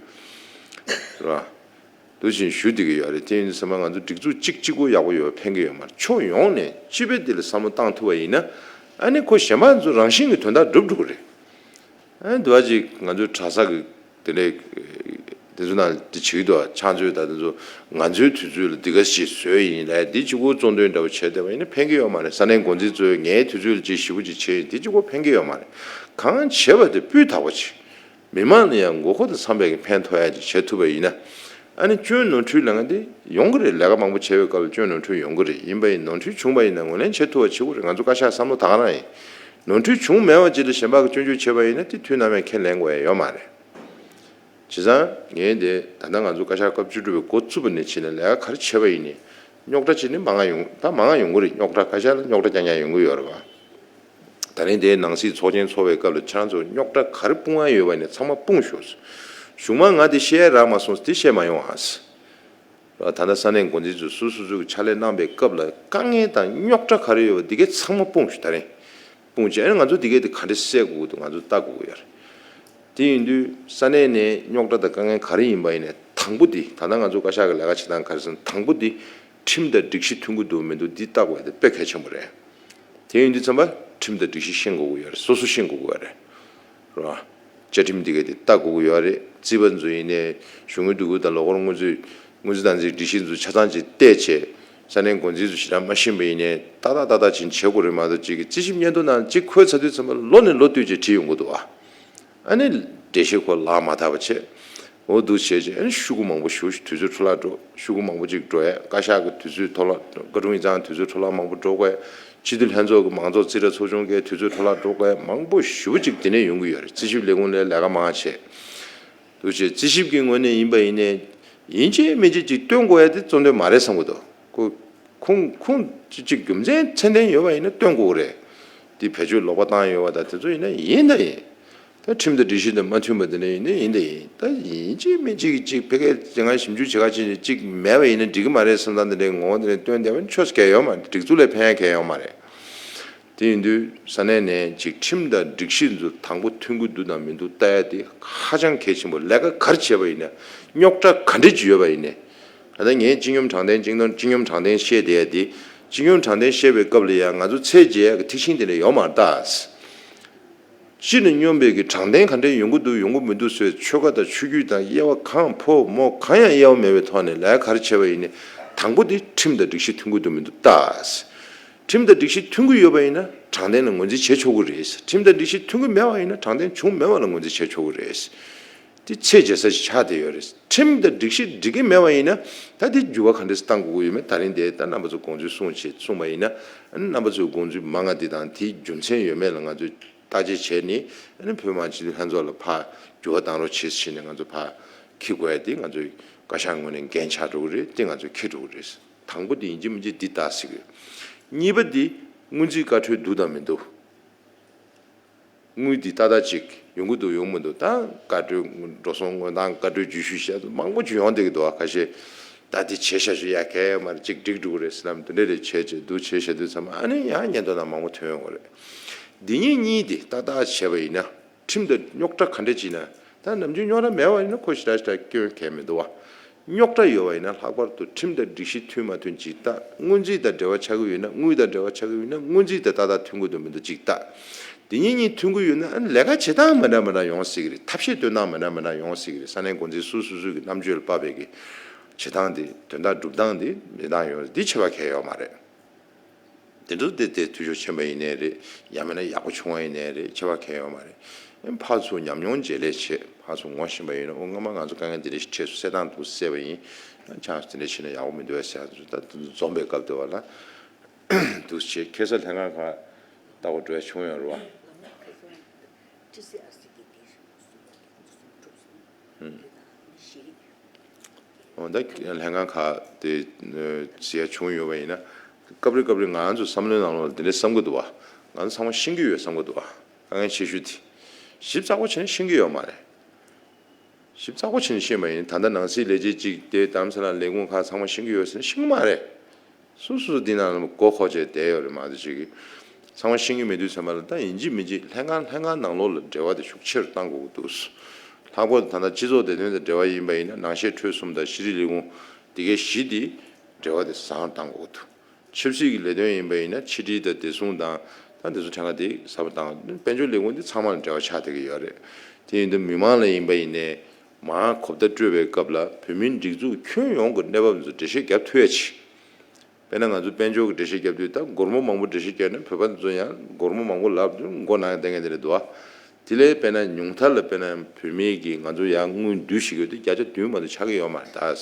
རེད་བ། འདུག་བཞིན་ཞུ་བསྡད་ཀྱི་ཡོད་རེད། དེ་ཡིན་དུས་ཙམ་པ་ང་ཚོ་སྒྲིག་འཛུགས་གཅིག་གཅིག་པོ་ཡག་པོ་ཡོད་པ་ཕན་གྱི་ཡོད་མ་རེད། ཕྱོགས་ཡོངས་ནས་སྤྱི་པའི་དེ་ལ་བསམ་བློ་བཏང་ཐུབ་པ་ཡིན་ན་ཨ་ནི་ཁོ་གཞན་པ་ཚོ་རང་བཞིན་གྱི་དོན་དག་འགྲུབ་འགྲོ་གི་རེད། ཨ་ནི་འདུག་བ་ཅིག་ང་ཚོའི་གྲྭ་ས་གི་དེ་ལས་དེ་ཚོ་ནང་དེ་བྱེད་ཀྱི་འདུག་ཕྱག་མཛོད་དང་དེ་ཚོ་ང་ཚོའི་དུས་ཚོད་ལ་འདི་ག་ཞིག་བཟོས་ཡིན་ལས་འདི་གཅིག་པོ་གཙོ་འདོན་འདྲ་བོ་བྱས་བསྡད་པ་ཡིན་ན་ཕན་གྱི་ཡོད་མ་རེད། ས་གནས་འགོ་འཛིན་ཚོས་ངའི་དུས་ཚོད་ལ་ཅིག་ཞེ་པོ་ཅིག་བྱས་ཡིན་འདི་གཅིག་པོ་ཕན་གྱི་ཡོད་མ་རེད། གང་བྱས་པ་དེ་སྤུས་དག་པོ་ཅིག་མི་མང་ལ་ཡང་ངོ་ཧོ་དང་འཚམ་པའི་གི་ཕན་ཐོགས་ཡ་ཅིག་བྱེད་ཐུབ་པ་ཡིན་ན། ཨ་ནི་སྐྱོན་ནོར་འཁྲུལ་ལབ་ཡ་དེ་ཡོང་གི་རེད། ལས་ཀ་མང་པོ་བྱས་པའི་སྐབས་ལ་སྐྱོན་ནོར་འཁྲུལ་ཡོང་གི་རེད། ཡིན་པ་ཡིན་ནོར་འཁྲུལ་བྱུང་བ་ཡིན་ན་ངོས་ལེན་བྱེད་ཐུབ་པ་བྱེད་དགོས་རེད། ང་ཚོ་བཀའ་ཤག་བསམ་བློ་ད་ག་རང་ཡིན། ནོར་འཁྲུལ་བྱུང་མེད་པ་ཅིག་ལ་གཞན་པ་གིས་སྐྱོན་བརྗོད་བྱས་པ་ཡིན་ན་དེ་དུས་ནམ་ཡང་ཁས་ལེན་དགོས་ཡ་ཡོད་མ་རེད། བྱས་ཙང་ངས་དེ་ད་ལྟ་ང་ཚོ་བཀའ་ཤག་སྐབས་བཅུ་དྲུག་པའི་འགོ་བཙུགས་པ་ནས་བྱས་ནས་ལས་ཀ་ག་རེ་བྱས་པ་ཡིན་ནའི་རྙོག་དྲ་ཅིག་ནི་མང་ང་ཡོང་ད་མང་ང་ཡོང་གི་རེད། རྙོག་དྲ་བཀའ་ཤག་ལ་རྙོག་དྲ་རྐྱང་རྐྱང་ཡོང་གི་ཡོད་རེད་བ། ད་རིང་དེའི་ནང་སྲིད་ཚོགས་ཆེན་ཚོགས་པའི་སྐབས་ལ་ཁྱེད་རང་ཚོ་རྙོག་དྲ་ག་རེ་སྤུངས་ཡ་ཡོད་པ་ནས་ཚང་མ་སྤུངས་ཤོག་གཞུག་མ་ང་དེ་བཤད་ཡ་རག་མ་སོང་ཙང་དེ་བཤད་མ་ཡོང་ཨ། ད་ལྟ་ས་གནས་འགོ་འཛིན་ཚོས་སོ་སོ་སོའི་ཕྱག་ལས་གནང་པའི་སྐབས་ལ་དཀའ་ངལ་དང་རྙོག་དྲ་ག་རེ་ཡོད་པ་འདི་གའི་ཚང་མ་སྤུངས་ཤོག་ད་རིང་སྤུངས་བྱས་ཨ་ནི་ང་ཚོ་འདི་གའི་དེ་ག་འདྲ་སེལ་དགོས་འདུག་ང་ཚོ་ལྟ་དགོས་ཀྱི་ཡོད་རེད། དེ་ཡིན་དུས་ས་གནས་ནས་རྙོག་དྲ་དང་དཀའ་ངལ་ག་རེ་ཡིན་པ་ཡིན་ནའི་དང་པོ་འདི་ད་ལྟ་ང་ཚོ་བཀའ་ཤག་གི་ལས་ཀ་བྱེད་སྟངས་ག་རེ་ཟེར་ན་དང་པོ་འདི་ཁྲིམས་དང་སྒྲིག་གཞི་མཐུན་གྱི་འདུག་མི་འདུག་འདི་ལྟ་དགོས་ཡ་དེ་དཔེ་གལ་ཆེན་པོ་རེད། དེ་ཡིན་དུས་ཙམ་པ་ཁྲིམས་དང་སྒྲིག་གཞི་ཤེས་དགོས་ཀྱི་ཡོད་རེད། སོ་སོ་ཤེས་དགོས་ཀྱི་ཡོད་རེད། རེད་བ། བཅའ་ཁྲིམས་འདི་ག་དེ་ལྟ་དགོས་ཀྱི་ཡོད་རེད། རྩིས་པ་ཚོ་ཡིན་ནའི་གཞུང་གི་འདུ་འགོད་དང་ལོ་འཁོར་སྔོན་ཚུད་སྔོན་ཚུད་དང་འཛིན་སྒྲིག་གཞི་ཚོ་ཆ་ཚང་ཅིག་བལྟས་བྱས་ས་གནས་འགོ་འཛིན་ཚོ་ཞེ་དྲག་མ་ཤེས་པ་ཡིན་ནའི་ཏག་ཏག་ཏག་ཏག་ཅིག་བྱེད་དགོས་རེད་མ་གཏོགས་ཅིག་གི་རྩིས་ཞིབ་སྙན་ཐོ་ནང་ཅིག་འཁོད་ཚར་དུས་ཙམ་པ་ལོ་ནས་ལོ་བསྟུད་ཅིག་བྲིས་ཡོང་གི་འདུག་བ། ཨ་ནི་འགྲེལ་བཤད་ཁོ་ལག་མ་བསྟར་བ་བྱས། འོ་འདུག་བྱས་རྗེས་ཨ་ནི་ཤོག་གུ་མང་པོ་ཞུ་དུས་ཚོད་འཕྲོ་བརླག་འགྲོ། ཤོག་གུ་མང་པོ་ཅིག་འགྲོ་ཡ། བཀའ་ཤག་གི་དུས་ཚོད་འཕྲོ་བརླག་འགྲོ། བཀའ་དྲུང་ཡིག་ཚང་དུས་ཚོད་འཕྲོ་བརླག་མང་པོ་འགྲོ་དགོས། སྤྱི་འཐུས་ལྷན་ཚོགས་ཀྱི་མང་ཚོགས་རྩིས་ར་ཚོགས་ཆུང་གི་དུས་ཚོད་འཕྲོ་བརླག་འགྲོ་དགོས། མང་པོ་ཞེ་པོ་ཅིག་དེ་ནས་ཡོང་གི་ཡོད་རེད། རྩིས་ཞིབ་ལས་ཁུངས་ལ་ལས་ཀ་མང་བྱས། འདུག་བྱས་རྩིས་ཞིབ་ཀྱི་ངོས་ནས་ཡིན་པ་ཡིན་ནའི་ཡིན་གཅིག་མིན་གཅིག་ཅིག་སྟོན་དགོས་ཡ་དེ་གཙོ་འདོན་མ་རེད་བསམ་གྱི་འདུག་ཁོ་ཁུངས་ཁུངས་ཅིག་ཅིག་རྒྱུ་མཚན་ཚད་ལྡན་ཡོད་པ་ཡིན་ན་སྟོན་དགོས་ཀྱི་རེད། དེ་བེད་སྤྱོད་ལོག་པ་བཏང་ཡོད་པ་དང་དེ་ཚོ་ཡིན་ན་ཡིན་ད་ཡིན། ད་ཁྲིམས་དང་སྒྲིག་གཞི་དང་མ་མཐུན་པ་དེ་འདྲ་ཡིན་ན་ཡིན་ད་ཡིན། ད་ཡིན་གཅིག་མིན་གཅིག་གཅིག་ཕ་གིར་དེ་སྔ་ཞིབ་འཇུག་བྱེད་ག་ཕྱིན་ནས་གཅིག་མེད་པ་ཡིན་ན་འགྲིག་གི་མ་རེད་བསམ་སྟངས་དེ་འདྲའི་ངོ་བོ་དེ་འདྲ་སྟོན་བསྡད་པ་ནི་ཆོས་སུ་གལ་ཡོད་མ་རེད། སྒྲིག་འཛུགས་ལ་ཕན་ཡ་གལ་ཡོད་མ་རེད། དེ་ཡིན་དུས་ས་གནས་ནས་ཅིག་ཁྲིམས་དང་སྒྲིག་གཞི་ཚོ་དང་པོ་མཐུན་གྱི་འདུག་དང་མི་འདུག་ལྟ་ཡ་དེ་ཧ་ཅང་གལ་ཆེན་པོ། ལས་ཀ་ག་རེ་བྱས་པ་ཡིན་ན་རྙོག་དྲ་ག་འདྲ་ཅིག་ཡོད་པ་ཡིན་ནའི། ད་ལྟ་ངས་སྤྱི་སྙོམས་དྲང་བདེན་སྤྱི་སྙོམས་དྲང་བདེན་བཤད་བསྡད་ཡ་དེ་སྤྱི་སྙོམས་དྲང་བདེན་བཤད་པའི་སྐབས་ལ་ཡང་ང་ཚོ་ཚད་འཇལ་ཡ་གི་ཐེག་ཆེན་དེ་འདྲ་ཡོད་མ་རེད་ད། སྤྱི་ལ་སྙོམས་པའི་གི་དྲང་བདེན་ག་འདྲས་ཡོང་གི་འདུག་ཡོང་གི་མི་འདུག་ཟེར་ཆོལ་ཁ་དང་ཆོས་བརྒྱུད་དང་དབྱེ་བ་གང་ཕོ་མོ་གང་ཡང་དབྱེ་བ་མེད་པའི་ཐོག་ནས་ལས་ཀ་ག་རེ་བྱས་པ་ཡིན་ནའི་དང་པོ་དེ་ཁྲིམས་དང་སྒྲིག་གཞི་མཐུན་གྱི་འདུག་མི་འདུག་ལྟ། ཁྲིམས་དང་སྒྲིག་གཞི་མཐུན་གྱི་ཡོད་པ་ཡིན་ན་དྲང་བདེན་ལ་ངོས་འཛིན་བྱེད་ཆོག་གི་རེད། ཁྲིམས་དང་སྒྲིག་གཞི་མཐུན་གྱི་མེད་པ་ཡིན་ན་དྲང་བདེན་བྱུང་མེད་པ་ལ་ངོས་འཛིན་བྱེད་ཆོག་གི་རེད། དེ་ཚད་འཇལ་ས་ཞིག་ཆགས་བསྡད་ཡོད་རེད། ཁྲིམས་དང་སྒྲིག་གཞི་འགྲིག་གི་མེད་པ་ཡིན་ན་ད་དེ་འགྱུར་བ་ག་འདྲས་བཏང་དགོས་ཀྱི་ཡོད་མེད་ད་རིང་དེ་ད་རྣམ་པ་ཚོ་དགོངས་ཚུལ་གསུངས་བྱས་གསུངས་པ་ཡིན་ན་རྣམ་པ་ཚོའི་དགོངས་ཚུལ་མང་ང་དེ་དང་དེའི་རྒྱུ་མཚན་ཡོད་མེད་ལ་ང་ཚོས་ བརྟག་དཔྱད་བྱས་ནས་ཨ་ནི་བོད་མི་མང་སྤྱི་འཐུས་ལྷན་ཚོགས་ལ་ཕར་འགྱུར་བ་གཏང་རོགས་བྱེད་ཟེར་ནས་ང་ཚོ་ཕར་འཁྱེར་དགོས་ཡ་དེ་ང་ཚོའི་བཀའ་ཤག་ངོས་ནས་འགན་ཆགས་འགྲོ་གི་རེད། དེ་ང་ཚོས་འཁྱེར་འགྲོ་གི་རེད། དང་པོ་དེ་ཡིན་གཅིག་མིན་གཅིག་འདི་ལྟ་ཟེར་གི་ཡོད། གཉིས་པ་འདི་སྔོན་རྩིས་བཀའ་འཁྲོལ་འདུག་དང་མི་འདུག་དངུལ་འདི་ཏག་ཏག་ཅིག་ཡོང་གི་འདུག་ཡོང་མི་འདུག་ད་བཀའ་འཁྲོལ་འགྲོ་སོང་དངོས་དང་བཀའ་འཁྲོལ་བརྒྱུད་ཞུས་བཤད་མང་པོ་ཅིག་ཡོང་བསྡད་ཀྱི་འདུག་ཁ་ཤས་ད་འདི་བྱས་བཞག་ཞུ་ཡ་གལ་ཡོད་མ་རེད། ཅིག་འགྲིག་འགྲོ་གི་རེད་ཟེར་ལམ་དེ་འདྲ་རེ་བྱས་བྱས་འདུག་བྱས་བཞག་དུས་ཚང་མ་ཨ་ནི་ཡང་ཉེན་རྟོག་ནང་མང་པོ་ཐོན་ཡོང་གི་རེད། འདི་གཉིས་གཉིས་དེ་ཏག་ཏག་བྱས་པ་ཡིན་ན། ཁྲིམས་དང་རྙོག་དྲ་ག་འདྲ་ཅིག་ན། ད་ནམ་རྒྱུན་རྙོག་དྲ་མེད་པ་ཡིན་ན་ཁོ་ཞེ་དྲག་ཞེ་དྲག་སྐྱོན་གལ་མི་འདུག་བ། རྙོག་དྲ་ཡོད་པ་ཡིན་ན་ལྷག་པར་དུ་ཁྲིམས་དང་སྒྲིག་གཞི་མཐུན་མ་མཐུན་ཅིག་ལྟ། སྔོན་རྩིས་དང་འབྲེལ་བ་ཆགས་ཀྱི་ཡོད་ན། དངུལ་དང་འབྲེལ་བ་ཆགས་ཀྱི་ཡོད་ན་སྔོན་རྩིས་དང་ཏག་ཏག་མཐུན་གྱི་འདུག་མི་འདུག་ཅིག་ལྟ། དེ་གཉིས་གཉིས་མཐུན་གྱི་ཡོད་ན་ཨ་ནི་ལས་ཀ་བྱེད་སྟངས་མི་འདྲ་མི་འདྲ་ཡོང་སྲིད་ཀྱི་རེད། ཐབས་ཤེས་སྟོན་སྟངས་མི་འདྲ་མི་འདྲ་ཡོང་སྲིད་ཀྱི་རེད། ས་གནས་འགོ་འཛིན་སོ་སོ་གི་རྣམ་དཔྱོད་ལ་དཔག་པའི་གི་བྱེད་སྟངས་དེ་དོན་དག་སྒྲུབ་སྟངས་དེ་མི་འདང་ཡོང་རེད། འདི་ཁྱད་པར་གང་ཡང་ཡོད་མ་རེད། དེ་འདྲ་དེ་དེ་འཐུས་ཤོར་ཕྱིན་པ་ཡིན་ནའི་རེད། ཡང་མིན་ན་ཡག་པོ་བྱུང་བ་ཡིན་ནའི་རེད། ཁྱད་པར་གང་ཡང་ཡོད་མ་རེད། ཨེ་ཕར་ཚུར་ཉམས་མྱོང་བརྗེ་ལས་བྱེད། ཕར་ཚུར་ངོ་ཤེས་པ་ཡིན་ན། ཨོ་སྔ་མ་ང་ཚོ་དཀའ་ངལ་འདི་འདྲ་ཞིག་འཕྲད་སོང་། སེལ་སྟངས་འདུག་སེ་བྱས་པ་ཡིན། ཨ་ཆང་སུ་དེ་འདྲ་བྱས་ན་ཡག་པོ་མི་འདུག་བས་ཟེར་ཡ་ཚོ་ད་འཛོམས་པའི་སྐབས་དེ་བ་ལ་འདུག་སེ་བྱས། ཁ་སང་ལྷན་ཁང་ཁག་ལྟ་སྐོར་འགྲོ་ཡ་བྱུང་ཡོད་རེད་བ། འོ་ད་ལྷན་ཁང་ཁག་དེ་ཟེར་ཡ་བྱུང་ཡོད་པ་ཡིན་ན། སྐབས་རེ་སྐབས་རེ་ང་ཚོ་བསམ་བློའི་ནང་ལོགས་ལ་འདི་འདྲ་བསམ་གྱི་འདུག་བ། ང་ཚོ་ཚང་མ་ཤེས་ཀྱི་ཡོད་བསམ་གྱི་འདུག་བ། དཀའ་ངལ་ཆེ་ཤོས་དེ་ཞིབ་ཚགས་པོ་བྱས་ནས་ཤེས་ཀྱི་ཡོད་མ་རེད། ཞིབ་ཚགས་པོ་བྱས་ནས་ཤེས་པ་ཡིན། ད་ལྟ་ནང་སྲིད་ལས་བྱེད་ཅིག་དེ་རྡ་རམ་ས་ལ་ལས་ཁུངས་ཁག་ཚང་མ་ཤེས་ཀྱི་ཡོད་ཟེར་ན་ཤེས་ཀྱི་མ་རེད། སོ་སོ་འདི་ནང་ལ་མགོ་འཁོར་བྱས་བསྡད་ཡོད་རེད། མང་ཚོ་ཅིག་གིས་ཚང་མ་ཤེས་ཀྱི་མེད་དུས་ཚང་མ་ལ་ད་ཡིན་གཅིག་མིན་གཅིག་ལྷན་ཁང་ལྷན་ཁང་ནང་ལོགས་ལ་འབྲེལ་བ་དེ་ཤུགས་ཆེ་རུ་གཏང་དགོས་ཀྱི་འདུག་ལྷག་པར་དུ་ད་ལྟ་སྤྱི་ཚོགས་བདེ་དོན་དང་འབྲེལ་བ་ཡིན་པ་ཡིན་ན་ནང་བཤད་འཕྲོས་གསུམ་དང་ཤེས་རིག་ལས་ཁུངས་དེ་གའི་བཞི་དེ་འབྲེལ་བ་དེ་བཟང་རུ་གཏང་དགོས་ཀྱི་འདུག་ཆབ་སྲིད་ཀྱི་ལས་དོན་ཡིན་པ་ཡིན་ན་ཕྱི་དྲིལ་དང་བདེ་སྲུང་དང་ད་དེ་ཚོ་ཕྲན་ཁ་དེ་གསར་པ་བཏང་། དཔལ་འབྱོར་ལས་ཁུངས་དེ་ཚང་མ་ལ་འབྲེལ་བ་ཆགས་བསྡད་ཀྱི་ཡོད་རེད། དེ་ཡིན་དུས་མི་མང་ལ་ཡིན་པ་ཡིན་ནའི་མར་གོ་བརྡ་སྤྲོད་པའི་སྐབས་ལ་བོད་མིའི་སྒྲིག་འཛུགས་ཁྱོན་ཡོངས་ཀྱི་གནས་བབ་ཚོ་འགྲེལ་བཤད་རྒྱབ་ཐུབ་ཡ་ཆེ། དཔེར་ན་ང་ཚོ་དཔལ་འབྱོར་གྱི་འགྲེལ་བཤད་རྒྱབ་དུས་ད་སྒོར་མོ་མང་པོ་འགྲེལ་བཤད་རྒྱབ་ན་བོད་པ་ཚོ་ཡང་སྒོར་མོ་མང་པོ་ལབ་དུས་མགོ་ནག་བསྡད་མཁན་དེ་འདྲ་འདུག་ཨ། དེ་ལས་དཔེར་ན་ཉུང་མཐའ་ལ་དཔེར་ན་བོད་མི་གིས་ང་ཚོ་ཡར་དངུལ་བསྡུ་ཤེས་ཀྱི་ཡོད་དུས་བརྒྱ་ཆ་བདུན་མ་གཏོགས་ཆགས་ཀྱི་ཡོད་མ་རེད་ད།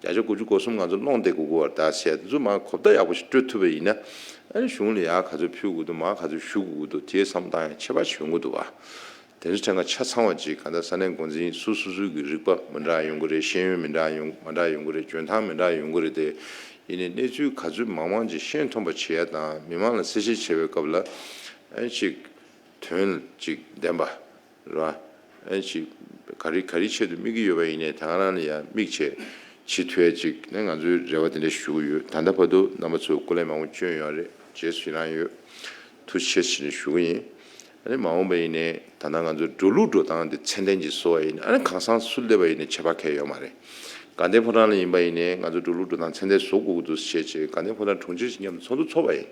བརྒྱ་ཆ་དགུ་བཅུ་གོ་གསུམ་ང་ཚོ་སློང་བསྡད་དགོས་ཀྱི་ཡོད་རེད་ད་ཟེར། དེ་ཚོ་མར་གོ་བརྡ་ཡག་པོ་ཞིག་སྤྲོད་ཐུབ་པ་ཡིན་ན། ཨ་ནི་གཞུང་ལ་ཡར་ག་ཚོད་ཕུལ་དགོས་འདུག་མར་ག་ཚོད་ཞུ་དགོས་འདུག་དེའི་བསམ་སྟངས་ཡང་ཁྱད་པར་ཞིག་ཡོང་གི་འདུག་བ། དེ་ཚོ་ཕྲན་ཁ་ཆ་ཚང་བ་ཅིག་གང་ལྟར་ས་གནས་འགོ་འཛིན་སོ་སོ་སོ་གི་རིག་པ་མི་འདྲ་ཡོང་གི་རེད། ཤེས་ཡོན་མི་འདྲ་ཡོང་མ་འདྲ་ཡོང་གི་རེད། འཇོན་ཐང་མི་འདྲ་ཡོང་གི་རེད་དེ། ཡིན་ནའི་གནས་ཚུལ་ག་ཚོད་མང་མང་ཅིག་ཤེས་མཐོང་པ་བྱེད་ཡ་དང་མི་མང་ལ་གསལ་བཤད་བྱེད་པའི་སྐབས་ལ་ཨ་ནི་ཅིག་དོན་ཅིག་ལྡན་པ་རེད་བ། ཨ་ནི་ཅིག་ག་རེ་ག་རེའི་ཆེད་དུ་དམིགས་ཀྱི་ཡོད་པ་ཡིན་ནའི་ད་ག་རང་ལ་ཡང་དམིགས་བྱས་བྱེད་ཐུབ་ཡ་ཅིག་ནི་ང་ཚོའི་རེ་བ་དེ་འདྲ་ཞུ་གི་ཡོད། ད་ལྟ་བར་དུ་རྣམ་པ་ཚོས་སྐུ་ལས་མང་པོ་བསྐྱོན་ཡོད་རེད། རྗེས་སུ་ཡི་རང་ཡོད། ཐུགས་རྗེ་ཆེ་ཞེས་ཞུ་གི་ཡིན། ཨ་ནི་མ་འོངས་པ་ཡིན་ནའི་ད་ལྟ་ང་ཚོ་འགྲོ་ལུགས་འགྲོ་སྟངས་དེ་ཚད་ལྡན་ཅིག་བཟོ་བ་ཡིན་ན་ཨ་ནི་གང་ཟག་སུ་སླེབས་པ་ཡིན་ནའི་ཁྱད་པར་གང་ཡང་ཡོད་མ་རེད། དགའ་ལྡན་ཕོ་བྲང་ལ་ཡིན་པ་ཡིན་ནའི་ང་ཚོ་འགྲོ་ལུགས་འགྲོ་སྟངས་ཚད་ལྡན་བཟོ་དགོས་ཀྱི་འདུག་ཟེར་བྱས་བྱས་དགའ་ལྡན་ཕོ་བྲང་དྲུང་ཆེ་ཞིག་མཉམ་དུ་ཚོགས་འདུ་ཚོགས་པ་ཡིན།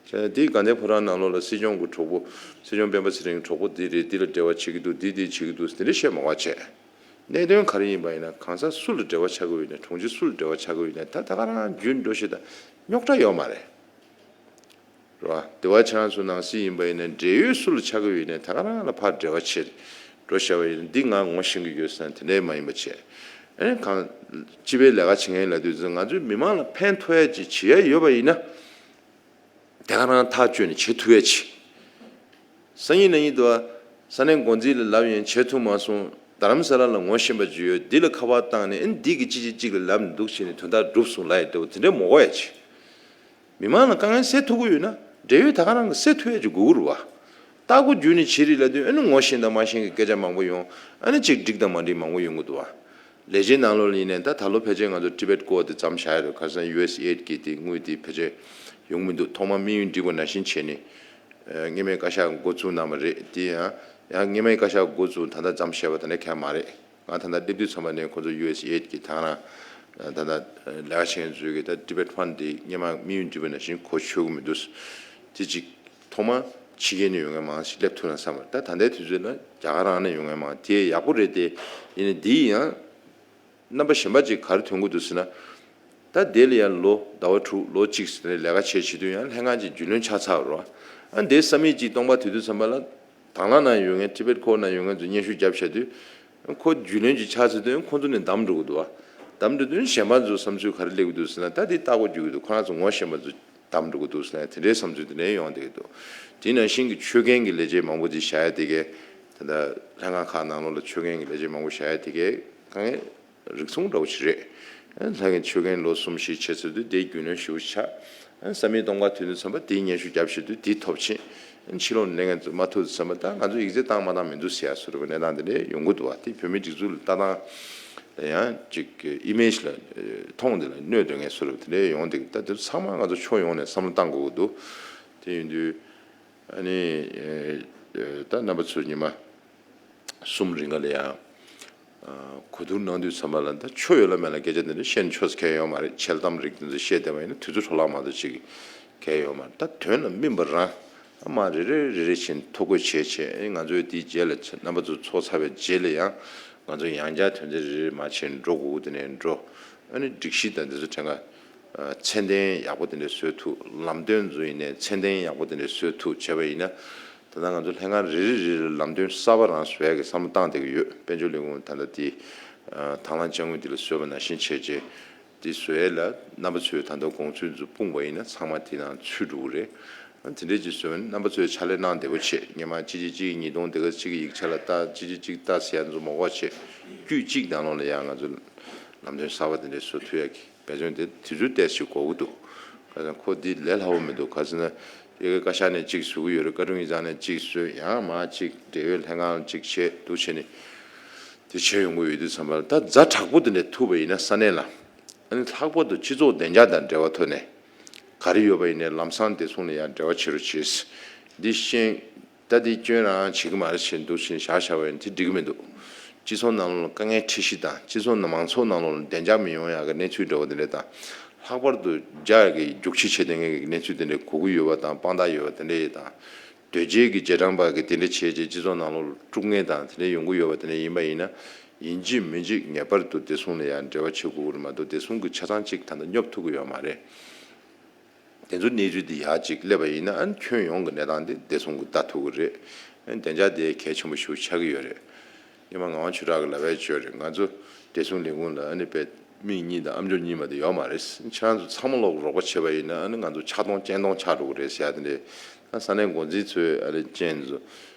བྱས་ན་དེའི་དགའ་ལྡན་ཕོ་བྲང་ནང་ལོགས་ལ་སྲིད་སྐྱོང་གི་གྲོགས་པོ། སྲིད་སྐྱོང་སྤེན་པ་ཚེ་རིང་གི་གྲོགས་པོ་འདི་རེད། འདི་ལ་འབྲེལ་བ་བྱེད་ཀྱི་འདུག་འདི་འདི་བྱེད་ཀྱི་འདུག་འདི་འདྲ་བཤད་མ་དགོས་བྱས། གནད་དོན་ག་རེ་ཡིན་པ་ཡིན་ན་གང་ཟག་སུ་ལ་འབྲེལ་བ་ཆགས་ཀྱི་ཡོད་ན་དྲུང་ཆེ་སུ་ལ་འབྲེལ་བ་ཆགས་ཀྱི་ཡོད་ན་ད་ད་ག་རང་རྒྱུན་འགྲོ་བཞིན་དང་རྙོག་དྲ་ཡོད་མ་རེད། རེད་བ། དེ་བ་ཁྱེད་རང་ཚོ་ནང་སྲིད་ཡིན་པ་ཡིན་ན་འབྲེལ་ཡོད་སུ་ལ་ཆགས་ཀྱི་ཡོད་ན་ད་ག་རང་ལ་ཕར་འབྲེལ་བ་བྱེད་འགྲོ་བཞག་པ་ཡིན་ན་འདི་ང་ངོ་ཤེས་ཀྱི་ཡོད་ཟེར་ན་དེ་འདྲ་མ་ཡིན་པ་བྱས། ཨ་ནི་གང་སྤྱི་པའི་ལས་ཀ་བྱེད་མཁན་ལབ་དུས་ཚོད་ང་ཚོའི་མི་མང་ལ་ཕན་ཐོགས་ཡ་ཅིག་བྱེད་ཡ་ཡོད་པ་ཡིན་ན། དེ་ག་རང་ཐག་གཅོད་ནས་བྱེད་ཐུབ་ཡ་ཆེ། སང་ཉིན་གནངས་ཉིན་དུ་ས་གནས་འགོ་འཛིན་ལ་ལབ་ཡིན་བྱེད་ཐུབ་མ་སོང་། རྡ་རམ་ས་ལ་ལ་ངོ་ཤེས་པ་ཅིག་ཡོད་འདི་ལ་ཁ་པར་བཏང་ནས་ཨ་ནི་འདི་གི་ཅི་ཅི་ཅིག་ལ་ལབ་ནས་འདུག་བྱས་ནས་དོན་དག་འགྲུབ་སོང་ལབ་ཡ་འདྲ་བོ་དེ་འདྲའི་མོ་གོ་ཡ་ཆེ། མི་མང་ལ་དཀའ་ངལ་སེལ་ཐུབ་ཀྱི་ཡོད་ན་འབྲེལ་ཡོད་ད་ག་རང་གི་སེལ་ཐུབ་ཡ་ཅིག་དགོས་ཀྱི་རེད་བ། ལྟ་སྐོར་བརྒྱུད་ནས་བྱེད་རིགས་ལབ་དུས་ཨ་ནི་ངོ་ཤེས་དང་མ་ཤེས་ཀྱི་སྐད་ཆ་མང་པོ་ཡོང་། ཨ་ནི་ཅིག་འགྲིག་དང་མ་འགྲིག་མང་པོ་ཡོང་གི་འདུག་བ། ལས་བྱེད་ནང་ལོགས་ལ་ཡིན་ནའི་ད་ད་ལོ་ཕལ་ཆེར་ང་ཚོ་Tibet Core་དེ་མཚམས་བཞག་ཡོད་རེད། ཁ་སང་ཡུ་ཨེས་ཨེ་ཌི་གི་དེ་དངུལ་དེ་ཕལ་ཆེར་ཡོང་མི་འདུག་ཐོག་མར་དམིགས་ཡུལ་འགྲིག་པ་ནང་བཞིན་བྱས་ནས་སྔོན་མའི་བཀའ་ཤག་འགོ་བཙུགས་གནང་བ་རེད། དེ་ཡང་ཡང་སྔོན་མའི་བཀའ་ཤག་འགོ་བཙུགས་ད་ལྟ་མཚམས་བཞག་པ་ད་ནས་གང་ཡང་མ་རེད། ང་ད་ལྟ་སླེབས་དུས་ཚང་མ་ནས་ཁོང་ཚོ་ཡུ་ཨེས་ཨེ་ཌི་གི་ད་རང་ད་ལྟ་ལས་ཀ་བྱེད་མཁན་ཚོས་གི་ད་Tibet Fund་དེ་སྔོན་མ་དམིགས་ཡུལ་འགྲིག་པ་ནང་བཞིན་གོ་ཆོད་གི་མི་འདུག་དེ་གཅིག་ཐོག་མ་ཕྱི་རྒྱལ་ནས་ཡོང་མཁན་མང་ཞིག་སླེབས་ཐུབ་ན་བསམ་པ། ད་ད་ལྟའི་དུས་ཚོད་ན་རྒྱ་གར་རང་ནས་ཡོང་མཁན་མང་དེ་ཡག་པོ་རེད་དེ། ཡིན་ནའི་འདི་ཡང་རྣམ་པ་གཞན་པ་ཅིག་ག་རེ་ཐོན་གྱི་འདུག་ཟེར་ན། ད་དེ་ལ་ཡང་ལོ་ཟླ་བ་དྲུག་ལོ་གཅིག་ཟེར་ནས་ལས་ཀ་བྱས་བྱེད་དུས་ཡང་ལྷན་ཁང་ཅིག་རྒྱུས་ལོན་ཆགས་ཚར་བ་རེད་བ། ཨ་འདིའི་ས་མིག་ཅིག་སྟོང་པ་དེ་དུས་ཙམ་པ་ལ་དང་བླངས་ནང་ཡོད་མཁན་Tibet Core་ནང་ཡོད་མཁན་ཚོ་སྙན་ཞུ་བརྒྱབ་བྱས་དུས། ཁོ་རྒྱུས་ལོན་ཅིག་ཆགས་ཚར་དུས་ཁོ་ཚོ་ནས་བདམས་འགྲོ་གི་འདུག་བ། བདམས་འགྲོ་དུས་གཞན་པ་ཚོ་བསམ་ཚུལ་ག་རེ་སླེབས་ཀྱི་འདུག་ཟེར་ན། ད་དེ་ལྟ་སྐོར་རྒྱུག་གི་འདུག་ཁོ་རང་ཚོ་ངོ་ཤེས་པ་ཚོ། བདམས་འགྲོ་གི་འདུག་ཟེར་ནས་དེ་འདྲའི་བསམ་ཚུལ་དེ་འདྲའི་ཡོང་བསྡད་ཀྱི་འདུག་དེ་ནང་བཞིན་གྱི་ཆོད་གན་གྱི་ལས་བྱེད་མང་པོ་ཅིག་བཞག་ཡ་དེ་གས་ད་ལྟ་ལྷན་ཁང་ཁག་ནང་ལོགས་ལ་ཆོད་གན་གྱི་ལས་བྱེད་མང་པོ་བཞག་ཡ་དེ་གས་དཀའ་ངལ་རིགས་མཚུངས་འདྲ་བོ་ཞིག་རེད། ལྷན་ཁང་ཆོད་གན་ལོ་གསུམ་བཞི་བྱས་ཚར་དུས་དེའི་རྒྱུས་ལོན་ཞེ་པོ་ཆགས། ས་མིག་སྟོང་པ་ཐོན་དུས་ཙམ་པ་དེའི་སྙན་ཞུ་རྒྱབ་བཞག་དུས་དེ་ཐོབ་ཕྱིན། ཕྱི་ལོགས་ནས་ལས་འགན་ཚུར་མ་ཐུབ་དུས་ཙམ་པ་ད་ང་ཚོ་ཡིག་ཚད་བཏང་མ་བཏང་མི་འདུག་ཟེར་ཡ་བཟོ་འདྲ་བའི་གནས་སྟངས་དེ་འདྲ་ཡོང་གི་འདུག་བ། དེ་བོད་མིའི་སྒྲིག་འཛུགས་ལ་ལྟ་སྟངས་ལ་ཡང་ཅིག་ཨི་མེཇ་ལ་མཐོང་དེ་ལ་གནོད་འདོད་མཁན་བཟོ་འདྲ་དེ་འདྲ་ཡོང་བསྡད་ཀྱི། ད་དེ་ཚོ་ཚང་མ་ང་ཚོ་ཕྱོགས་ཡོངས་ནས་བསམ་བློ་བཏང་དགོས་ཀྱི་འདུག་དེ་ཡིན་དུས་ཨ་ནི་ད་རྣམ་པ་ཚོ་ཉི་མ་གསུམ་རིང་ག་ལ་ཡང་གོ་བསྡུར་གནང་དུས་ཙམ་པ་ལ་ད་ཆོ་ཡོད་ལ་མེད་ལ་སྐད་ཆ་འདི་འདྲ་བཤད་ནས་ཆོ་ཟེར་མཁན་ཡོད་མ་རེད། འཆལ་གཏམ་རིགས་འདི་ཚོ་བཤད་བསྡད་པ་ཡིན་ན་དུས་ཚོད་འཕྲོ་བརླག་མ་གཏོགས་ཅིག་གལ་ཡོད་མ་རེད། ད་དོན་ལ་སྨིན་པ་རང་ཨ་མ་རེ་རེ་རེ་རེ་བཞིན་ཐོ་འགོད་བྱས་བྱས་ང་ཚོས་དེའི་རྗེས་ལ་རྣམ་པ་ཚོ་ཚོགས་ཚར་བའི་རྗེས་ལ་ཡང་ང་ཚོ་ཡང་བསྐྱར་དོན་ཚན་རེ་རེ་མར་ཕྱིན་འགྲོ་དགོས་དེ་ནས་འགྲོ། ཨ་ནི་སྒྲིག་གཞི་དང་འདི་ཚོ་ཕྲན་ཁ་ཚད་ལྡན་ཡག་པོ་དེ་འདྲ་བཟོ་ཐུབ། ལམ་སྟོན་ཚོ་ཡིན་ནའི་ཚད་ལྡན་ཡག་པོ་དེ་འདྲ་བཟོ་ཐུབ་བྱས་པ་ཡིན་ན། ད་ལྟ་ང་ཚོ་ལྷན་ཁང་རེ་རེ་རེ་རེ་ལམ་སྟོན་གསར་པ་རང་བཟོ་ཡག་གི་བསམ་བློ་བཏང་བསྡད་ཀྱི་ཡོད། དཔལ་འབྱོར་ལས་ཁུངས་ད་ལྟ་དེ་དང་བླངས་དཔྱ་དངུལ་དེ་ལ་བཟོས་པ་ནང་བཞིན་བྱས་རྗེས་དེ་བཟོ་ཡག་ལ་རྣམ་པ་ཚོས་ད་ལྟ་དགོངས་ཚུལ་ཚོ་སྤུངས་པ་ཡིན་ན་ཚང་མ་དེ་ནང་ཚུད་འགྲོ་གི་རེད། དེ་འདྲས་ཅིག་བཟོས་པ་ཡིན་ན་རྣམ་པ་ཚོས་ཕྱག་ལས་གནང་བདེ་པོ་བྱེད། སྔོན་མ་གཅིག་གཅིག་གཅིག་གཉིས་སྟོང་དེ་ག་གཅིག་གི་ཡིག་ཆ་ལ་ལྟ་གཅིག་གཅིག་གཅིག་ལྟ་ཟེར་ཡག་ཚོ་མ་དགོས་བྱེད། དཀྱུས་གཅིག་ནང་ལོགས་ལ་ཡང་ང་ཚོ་ལམ་སྟོན་གསར་པ་དེ་འདྲས་བཟོ་ཐུབ་ཡག་གི་འབད་བརྩོན་དེ་དུས་ཚོད་ཏོག་ཙམ་འགོར་གྱི་འདུག་ཁ་སང་ཁོ་འདི་ལས་སླ་པོ་མི་འདུག་ག་ཟེར་ན་དབྱར་ཁའི་བཀའ་ཤག་ནས་གཅིག་བཟོ་གི་ཡོད་རེད། བཀའ་དྲུང་ཡིག་ཚང་ནས་གཅིག་བཟོས། ཡང་མར་གཅིག་འབྲེལ་ཡོད་ལྷན་ཁང་ལ་གཅིག་བྱས་འདུག་བྱས་ནས་དེ་བྱས་ཡོང་གི་ཡོད་དུས་ཙམ་པ་ལ་ད་ཛ་དྲག་པོ་དེ་འདྲ་ཐུག་པ་ཡིན་ན་ས་གནས་ལ་ཨ་ནི་ལྷག་པར་དུ་སྤྱི་ཚོགས་བདེ་འཇགས་དང་འབྲེལ་བ་ཐོག་ནས་ག་རེ་ཡོད་པ་ཡིན་ནའི་ལམ་སང་བདེ་སྲུང་ལ་ཡང་འབྲེལ་བ་བྱེད་རོགས་བྱེད། འདི་ཤེས། ད་འདི་སྐྱོན་རང་བྱེད་ཀྱི་མ་རེད་བྱས་འདུག་བྱས་བཞག་བཞག་པ་ཡིན་དེ་འགྲིག་གི་མི་འདུག་སྤྱི་ཚོགས་ནང་ལོགས་ལ་དཀའ་ངལ་འཕྲད་གཞི་དང་སྤྱི་ཚོགས་ནང་མང་ཚོགས་ནང་ལོགས་ལ་བདེ་འཇགས་མི་ཡོང་ཡག་གི་གནས་ཚུལ་འདྲ་བོ་དེ་འདྲ་དང་། ལྷག་པར་དུ་རྒྱ་གི་རྒྱུག་ཁྱི་བྱེད་མཁན་གྱི་གནས་ཚུལ་དེ་འདྲ་གོ་གི་ཡོད་པ་དང་དཔང་རྟགས་ཡོད་པ་དེ་འདྲ་ཡིན་དང་། དོལ་རྒྱལ་གྱི་རྗེས་འབྲང་པ་གི་དེ་འདྲ་བྱས་རྗེས་སྤྱི་ཚོགས་ནང་ལོགས་ལ་དཀྲུག་ངན་དང་དེ་འདྲ་ཡོང་གི་ཡོད་པ་དེ་འདྲ་ཡིན་པ་ཡིན་ན། ཡིན་གཅིག་མིན་གཅིག་ངེས་པར་དུ་བདེ་སྲུང་ལ་ཡང་འབྲེལ་བ་བྱེད་དགོས་ཀྱི་རེད་མ་གཏོགས་བདེ་སྲུང་གི་ཆ་ཚང་གཅིག་ད་ལྟ་སྙོབ་ཐུབ་ཀྱི་ཡོད་མ་རེད། དེ་ཚོ་གནས་ཚུལ་འདི་ཡར་ཅིག་སླེབས་པ་ཡིན་ན་ཨ་ནི་ཁྱོན་ཡོངས་ཀྱི་གནས་སྟངས་འདི་བདེ་སྲུང་གི་ལྟ་ཐུབ་ཀྱི་རེད། ཨ་ནི་བདེ་འཇགས་དེ་གལ་ཆེན་པོ་ཞིག་ཆགས་ཀྱི་ཡོད་རེད། ཉི་མ་ངག་དབང་ཆོས་གྲགས་ཀྱིས་ལབ་པ་ཡིན་ན་ང་ཚོ་བདེ་སྲུང་ལས་ཁུངས་ལ་ཨ་ནི་དཔེ་མིག་གཉིས་དང་ཨམ་ཅོག་གཉིས་མ་གཏོགས་ཡོད་མ་རེད། ཁྱེད་རང་ཚོ་ཚང་མ་ལོག་རོགས་པ་བྱས་པ་ཡིན་ན་ཨ་ནི་ང་ཚོ་ཆག་སྟོང་རྐྱེན་སྟོང་ཆགས་འགྲོ་གི་རེད་ཟེར་ཡ་དེ་འདྲས། ད་ས་གནས་འགོ་འཛིན་ཚོས་ཨ་ནི་རྐྱེན་ཚོ་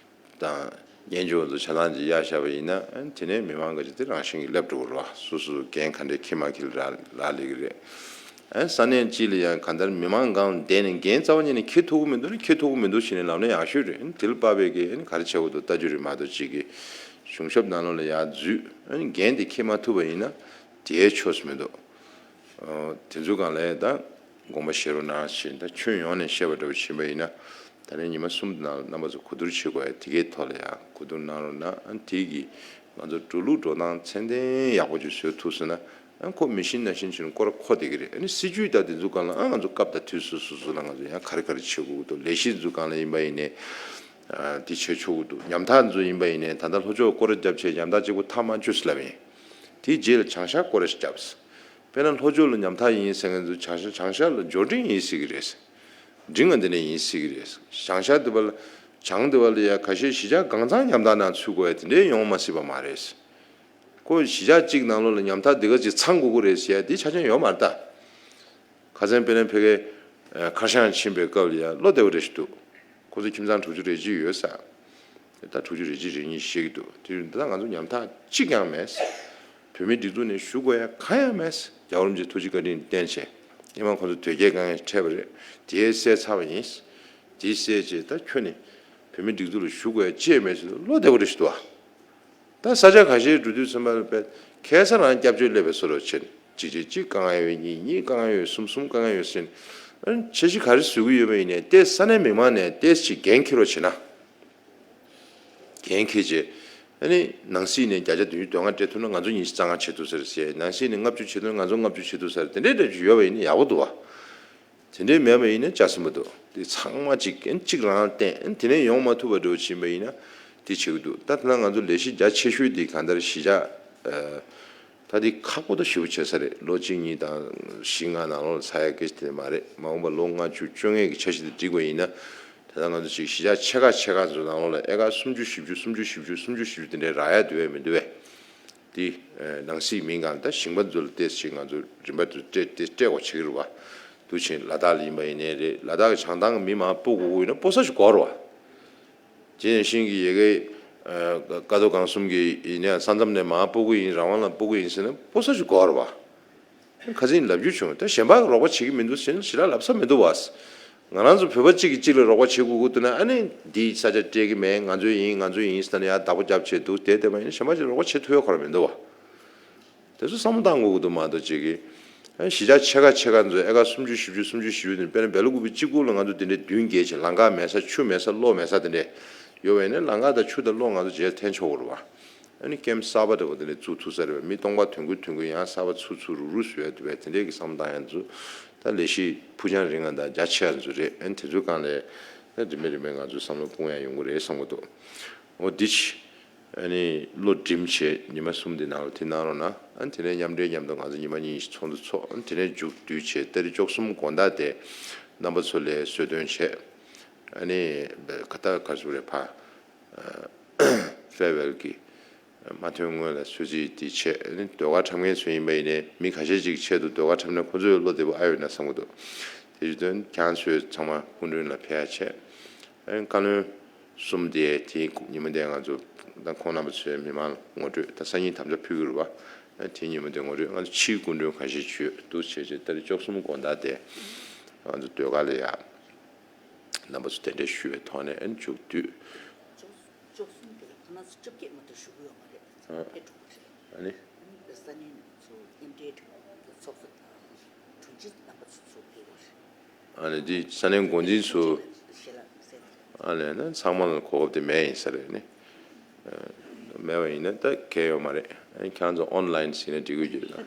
དང་། སྙན་ཞུ་ཚོ་ཆ་ཚང་ཅིག་གཡར་བཞག་པ་ཡིན་ན་ཨ་ནི་དེ་ནས་མི་མང་གི་ཅིག་དེ་རང་བཞིན་གྱིས་སླེབས་འགྲོ་གི་རེད་བ། སོ་སོ་འགན་ག་འདྲས་འཁྱེར་མ་འཁྱེར་ལ་རག་ལས་ཀྱི་རེད། ཨ་ནི་ས་གནས་སྤྱི་ལ་ཡང་གང་ལྟར་མི་མང་སྒང་བསྡད་ནས་འགན་རྩ་བ་ཉིད་ནས་འཁྱེར་ཐུབ་ཀྱི་མི་འདུག་ན་འཁྱེར་ཐུབ་ཀྱི་མི་འདུག་ཞེས་ནས་ལབ་ན་ཡག་ཤོས་རེད། ཨ་ནི་དེ་ལ་དཔག་པའི་གི་ཨ་ནི་ག་རེ་བྱེད་དགོས་འདུག་ལྟ་རྒྱུ་རེད་མ་གཏོགས་ཅིག་གི་གཞུང་ཞབས་ནང་ལོགས་ལ་ཡར་འཛུལ་ཨ་ནི་འགན་དེ་འཁྱེར་མ་ཐུབ་པ་ཡིན་ན་དེའི་ཆོས་སུ་མི་འདུག་ཨོ། དེ་ཚོའི་སྒང་ལ་ད་དགོངས་པ་བཞེས་རོགས་གནང་ཞེས་ད་ཁྱོན་ཡོངས་ནས་བཤད་པ་འདྲ་བོ་ཕྱིན་པ་ཡིན་ན། ད་ནི་ཉི་མ་གསུམ་དེ་ནང་ལ་རྣམ་པ་ཚོ་གོ་བསྡུར་བྱེད་དགོས་ཡ་དེ་གའི་ཐོག་ལ་ཡང་གོ་བསྡུར་གནང་རོགས་གནང་། ཨ་ནི་དེ་གིས་ང་ཚོ་འགྲོ་ལུགས་འགྲོ་སྟངས་ཚད་ལྡན་ཡག་པོ་ཅིག་བཟོ་ཐུབ་སོང་ན་ཨ་ཁོ་མི་ཤིན་ནང་བཞིན་བྱས་ནས་སྐོར་ར་འཁོར་བསྡད་ཀྱི་རེད། ཨ་ནི་སྲིད་ཇུས་དང་དེ་ཚོའི་སྒང་ལ་ཨ་ང་ཚོ་སྐབས་དང་དུས་སུ་སོ་སོ་ལ་ང་ཚོ་ཡང་ག་རེ་ག་རེ་བྱེད་དགོས་ཀྱི་འདུག་ལས་གཞི་ཚོའི་སྒང་ལ་ཡིན་པ་ཡིན་ནའི་ཨ་དེ་བྱེད་ཆོག་གི་འདུག་ཉམ་ཐག་ཚོ་ཡིན་པ་ཡིན་ནའི་ད་ལྟ་ལྷོ་ཕྱོགས་སྐོར་ར་བརྒྱབ་བྱས་ཉམ་ཐག་གཅིག་པོ་ཐག་མ་ཆོད་ཟེར་ལབ་ཡིན། དེའི་རྗེས་ལ་བྱང་ཤར་སྐོར་ར་ཞིག་བརྒྱབ། དཔེར་ན་ལྷོ་ཕྱོགས་ལ་ཉམ་ཐག་ཡིན་ཟེར་མཁན་ཚོ་བྱང་ཤར་བྱང་ཤར་ལ་འབྱོར་འབྲིང་ཡིན་ཟེར་གི་རེད། འབྲིང་བ་འདི་འདྲ་ཡིན་ཟེར་གི་རེད། བྱང་ཤར་འདི་པ་ལ་བྱང་འདི་པ་ལ་ཡ་ཁ་ཤས་གཞིས་ཆགས་གང་ཚང་ཉམ་ཐག་ནང་ཚུད་དགོས་ཡ་དེ་འདྲའི་ཡོང་མ་སྲིད་པ་མ་རེད། ཁོ་གཞིས་ཆགས་གཅིག་ནང་ལོགས་ལ་ཉམ་ཐག་འདི་ག་ཅིག་ཚང་དགོས་ཀྱི་རེད་ཟེར་ཡ་འདི་ཆ་རྐྱེན་ཡོད་མ་རེད་ད། ཁ་སང་དཔེར་ན་ཕ་གིའི་ཁར་ཤང་ཕྱིན་པའི་སྐབས་ལ་ཡ་བློ་བདེ་པོ་རེ་ཞིག་འདུག་ཁོ་ཚོ་ཁྱིམ་ཚང་དྲུག་ཅུ་རེ་གཅིག་ཡོད་ས། ད་དྲུག་ཅུ་རེ་གཅིག་རེ་གཉིས་ཤིག་འདུག་དེ་ཡིན་ད་ང་ཚོ་ཉམ་ཐག་གཅིག་ཀྱང་མེད། བོད་མིའི་སྒྲིག་འཛུགས་ནས་ཞུ་དགོས་ཡ་གང་ཡང་མེད། རྒྱལ་བ་རིན་པོ་ཆེའི་ཐུགས་རྗེ་བཀའ་དྲིན་བརྟེན་བྱས་ཉི་མ་ཁོང་ཚོ་དོལ་རྒྱལ་དཀའ་ངལ་འཕྲད་པ་རེད། དེའི་སེལ་ཚར་བ་ཡིན། དེའི་སེལ་རྗེས་ད་ཁྱོན་ནས་བོད་མིའི་སྒྲིག་འཛུགས་ལ་ཞུ་དགོས་ཡ་ཅི་ཡང་མེད་ཟེར་བློ་བདེ་པོ་རེ་ཞིག་འདུག་ཨ། ད་ས་ཆ་ཁ་ཤས་འགྲོ་དུས་ཚོད་མ་ལ་དཔེ་ཁ་སང་རང་སྐྱབས་བཅོལ་སླེབས་པའི་བཟོ་འདྲ་བྱས་ནས་གཅིག་གཅིག་གཅིག་དཀའ་ངལ་ཡོད། གཉིས་གཉིས་དཀའ་ངལ་ཡོད། གསུམ་གསུམ་དཀའ་ངལ་ཡོད་ཟེར་ནས་ཨ་ནི་འཆར་གཞི་ག་རེ་བཟོ་གི་ཡོད་པ་ཡིན་ནའི་ཏོག་ཙམ་མི་མང་ནས་ཏོག་ཙམ་འགན་འཁྱེར་རོགས་བྱེད་ན། འགན་འཁྱེར་བྱས་ཨ་ནི་ནང་སྲིད་ནས་བརྒྱ་ཆ་བདུན་ཅུ་དོན་ལྔ་སྤྲད་ཐུབ་ན་ང་ཚོ་ཉི་ཤུ་རྩ་ལྔ་བྱེད་ཐུབ་ས་རེད་ཟེར། ནང་སྲིད་ནས་ལྔ་བཅུ་བྱེད་ཐུབ་ན་ང་ཚོ་ལྔ་བཅུ་བྱེད་ཐུབ་ས་རེད། དེ་འདྲའི་འདྲ་ཅིག་ཡོད་པ་ཡིན་ན་ཡག་པོ་འདུག་བ། དེ་འདྲའི་མེད་པ་ཡིན་ན་ཅག་སེམས་པ་འདུག་དེ་ཚང་མ་གཅིག་གཅིག་རང་བརྟེན་དེ་ནས་ཡོང་མ་ཐུབ་པ་འདྲ་བོ་ཕྱིན་པ་ཡིན་ན་དེ་བྱེད་ཀྱི་འདུག་ད་ཐ་ན་ང་ཚོ་ལས་གཞི་རྒྱ་ཆེ་ཤོས་དེ་གང་ལྟར་གཞིས་ཆགས་ད་དེ་ཁག་པོ་དང་ཞེ་པོ་བྱེད་ས་རེད། ལོ་གཅིག་གཉིས་དང་བཞི་ལྔ་ནང་ལོགས་ལ་ཚར་ཡ་སྐད་ཆ་དེ་མ་རེད། མ་འོངས་པ་ལོ་ལྔ་བཅུ་བཅོ་ལྔའི་གི་འཆར་གཞི་དེ་བསྒྲིགས་པ་ཡིན་ན་ད་ལྟ་ང་ཚོ་ཅིག་གཞིས་ཆགས་ཆེ་ཁག་ཆེ་ཁག་ཚོའི་ནང་ལོགས་ལ་ཨེ་ཀར་སུམ་ཅུ་བཞི་བཅུ་སུམ་ཅུ་བཞི་བཅུ་སུམ་ཅུ་བཞི་བཅུ་དེ་འདྲའི་རག་ཡ་འདུག་བས་མི་འདུག་བས། དེ་ནང་སྲིད་མིན་གང་ལྟར་ཞིང་པ་ཚོ་ལ་ཏོག་ཙམ་ང་ཚོ་རིན་པ་དེ་སྤྲད་དེ་སྤྲད་དགོས་བྱེད་ཀྱི་རེད་བ། ཕྱིན་ལ་དྭགས་ལ་ཡིན་པ་ཡིན་ནའི་རེད། ལ་དྭགས་ཀྱི་བྱང་ཐང་གི་མི་མང་སྤོ་དགོས་ཀྱི་ཡོད་ན་སྤོ་ས་ཞིག་དགོས་རེད་བ། རྗེས་ནས་ཤིང་གི་ཡ་གི་ཀ་རྡོ་སྒང་གསུམ་གྱི་ཡིན་ན་ཡང་ས་མཚམས་ནས་མང་སྤོ་གི་ཡིན། རང་དབང་ལ་སྤོ་གི་ཡིན་ཟེར་ན་སྤོ་ས་ཞིག་དགོས་རེད་བ། ཁ་སང་ལབ་རྒྱུ་བྱུང་། ད་གཞན་པ་གི་རོགས་པ་བྱེད་ཀྱི་མི་འདུག་ཟེར་ན་ཞེ་དྲག་ལབ་ས་མི་འདུག་བ། ང་རང་ཚོ་བོད་པ་གཅིག་གིས་གཅིག་ལ་རོགས་པ་བྱེད་དགོས་ཀྱི་འདུག་ན། ཨ་ནི་འདིའི་ས་ཆ་སྤྲད་ཀྱི་མེད། ང་ཚོའི་ཡིན། ང་ཚོའི་ཡིན་ཟེར་ནས་ཡར་བདག་པོ་རྒྱབ་བྱས་འདུག་བསྡད་བསྡད་པ་ཡིན་ན་གཞན་པ་ཅིག་རོགས་པ་བྱེད་ཐུབ་ཡ་ཁོ་རང་མི་འདུག་བ། དེ་ཚོ་བསམ་བློ་བཏང་དགོས་ཀྱི་འདུག་མ་གཏོགས་ཅིག་གིས། ཨ་གཞིས་ཆགས་ཆེ་ཁག་ཆེ་ཁག་ཚོ་ཨེ་ཀར་སུམ་ཅུ་བཞི་བཅུ་སུམ་ཅུ་བཞི་བཅུ་དེ་དཔེར་ན་སྦེལ་ཀོབ་གཅིག་པུ་ལ་ང་ཚོ་དེ་འདྲའི་མདུན་བསྐྱེད་བྱས་ལམ་ཁ་མེད་ས་ཆུ་མེད་ས་གློག་མེད་ས་དེ་འདྲས་ཡོད་པ་ཡིན་ན་ལམ་ཁ་དང་ཆུ་དང་གློག་ང་ཚོ་རྗེས་འཐེན་ཆོག་གི་རེད་བ། ཨ་ནི་ཀེམ་གསར་པ་འདྲ་བོ་དེ་འདྲས་བཙུགས་ཐུབ་ས་རེད་བ། མི་སྟོང་པ་དོན་ཀུན་དོན་ཀུན་ཡང་གསར་པ་ཚུར་ཚུར་རུག་རུག་བཟོས་ཡ་འདུག་པས། དེ་འདྲས་ཀྱི་བསམ་བློ་བཏང་ཡ་ཚོ་ད་ལས་གཞི་ཕུགས་རྒྱང་རིང་ང་དང་རྒྱ་ཆེ་ཡ་ཚོ་རེད། ཨ་ནི་དེ་ཚོའི་སྒང་ལ་ད་རིམ་པས་རིམ་པས་ང་ཚོའི་བསམ་བློ་སྤུངས་ཡ་ཡོང་གི་རེད་བསམ་གི་འདུག་འོ་འདི་ཕྱི། ཨ་ནི་བློ་སྒྲིམ་བྱས་ཉི་མ་གསུམ་འདི་ནང་ལ་དེ་གནང་རོགས་གནང་། ཨ་ནི་དེ་ནས་མཉམ་འབྲེལ་མཉམ་དུ་ང་ཚོ་ཉི་མ་གཉིས་ཤིག་ཚོགས་འདུ་ཚོགས། ཨ་ནི་དེ་ནས་མཇུག་བསྡུ་བྱས་ཏ་རིག་བཅུ་གསུམ་དགོང་དག་དེ་རྣམ་པ་ཚོ་ལ་གསོལ་སྟོན་བྱས། ཨ་ནི་ཁ་ཏ་ག་ཚོད་རེད་ཕ། ཕེར་ཝེལ་གྱི་མ་ཐོན་སྔོན་ལ་གསོལ་ཚིགས་དེ་བྱས། ཨ་ནི་ཟློས་གར་འཁྲབ་མཁན་ཚོ་ཡིན་པ་ཡིན་ནའི་མི་ཁ་ཤས་ཅིག་ཆེད་དུ་ཟློས་གར་འཁྲབ་ན་ཁོ་ཚོའི་བློ་བདེ་པོ་ཨ་ཡོད་ན་བསམ་གྱི་འདུག་དེ་བཞིན་དོན་ཁྱེད་ཚོས་ཚང་མ་སྐུ་མགྲོན་ལ་ཕེབས་ཡ་བྱས། ཨ་ནི་བཀའ་བློན་གསུམ་དེ་དེའི་ཉིན་མོ་དེ་ང་ཚོ་ད་ཁོང་རྣམ་པ་ཚོས་མི་མང་ལ་ངོ་སྤྲོད་ད་སང་ཉིན་དམ་བཅའ་ཕུལ་གྱི་རེད་བ། དེའི་ཉིན་མོ་དེ་ངོ་སྤྲོད་ང་ཚོ་ཕྱིའི་སྐུ་མགྲོན་ཁ་ཤས་བྱོས་འདུག་བྱས་བྱས་ཏ་རིག་བཅུ་གསུམ་དགོང་དག་དེ་ང་ཚོ་ཟློས་གར་ལ་ཡ་རྣམ་པ་ཚོ་གདན་འདྲེན་ཞུས་པའི་ཐོག་ནས་ཨ་ནི་མཇུག་བསྡུས། བཅུ་གསུམ་དེ་ལ་ཁོ་ན་ཚོ་བཅོ་བརྒྱད་མ་གཏོགས་ཞུ་གི་ཡོད་མ་རེད། ཨ་ཕེབས་འགྲོ་གི་རེད། ཨ་ནི། ཨ་ནི་ས་གནས་ནས་ཚོ་མཉམ་འབྲེལ་ཚོགས་པ་དང་དྲུང་ཆེ་རྣམ་པ་ཚོ་ཚོ་ཕེབས་པ་རེད། ཨ་ནི་འདི་ས་གནས་འགོ་འཛིན་ཚོ། ཞལ་ལག་ཟེར། ཨ་ནི་ན་ཚང་མ་ལ་གོ་སྐབས་དེ་མེད་ཡིན་ས་རེད་ནི། མེད་པ་ཡིན་ན་ད་གལ་ཡོད་མ་རེད། ཨ་ནི་ཁྱེད་ཚོ་ཨོན་ལན་ཟིན་ན་འགྲིག་གི་ཡོད་ན།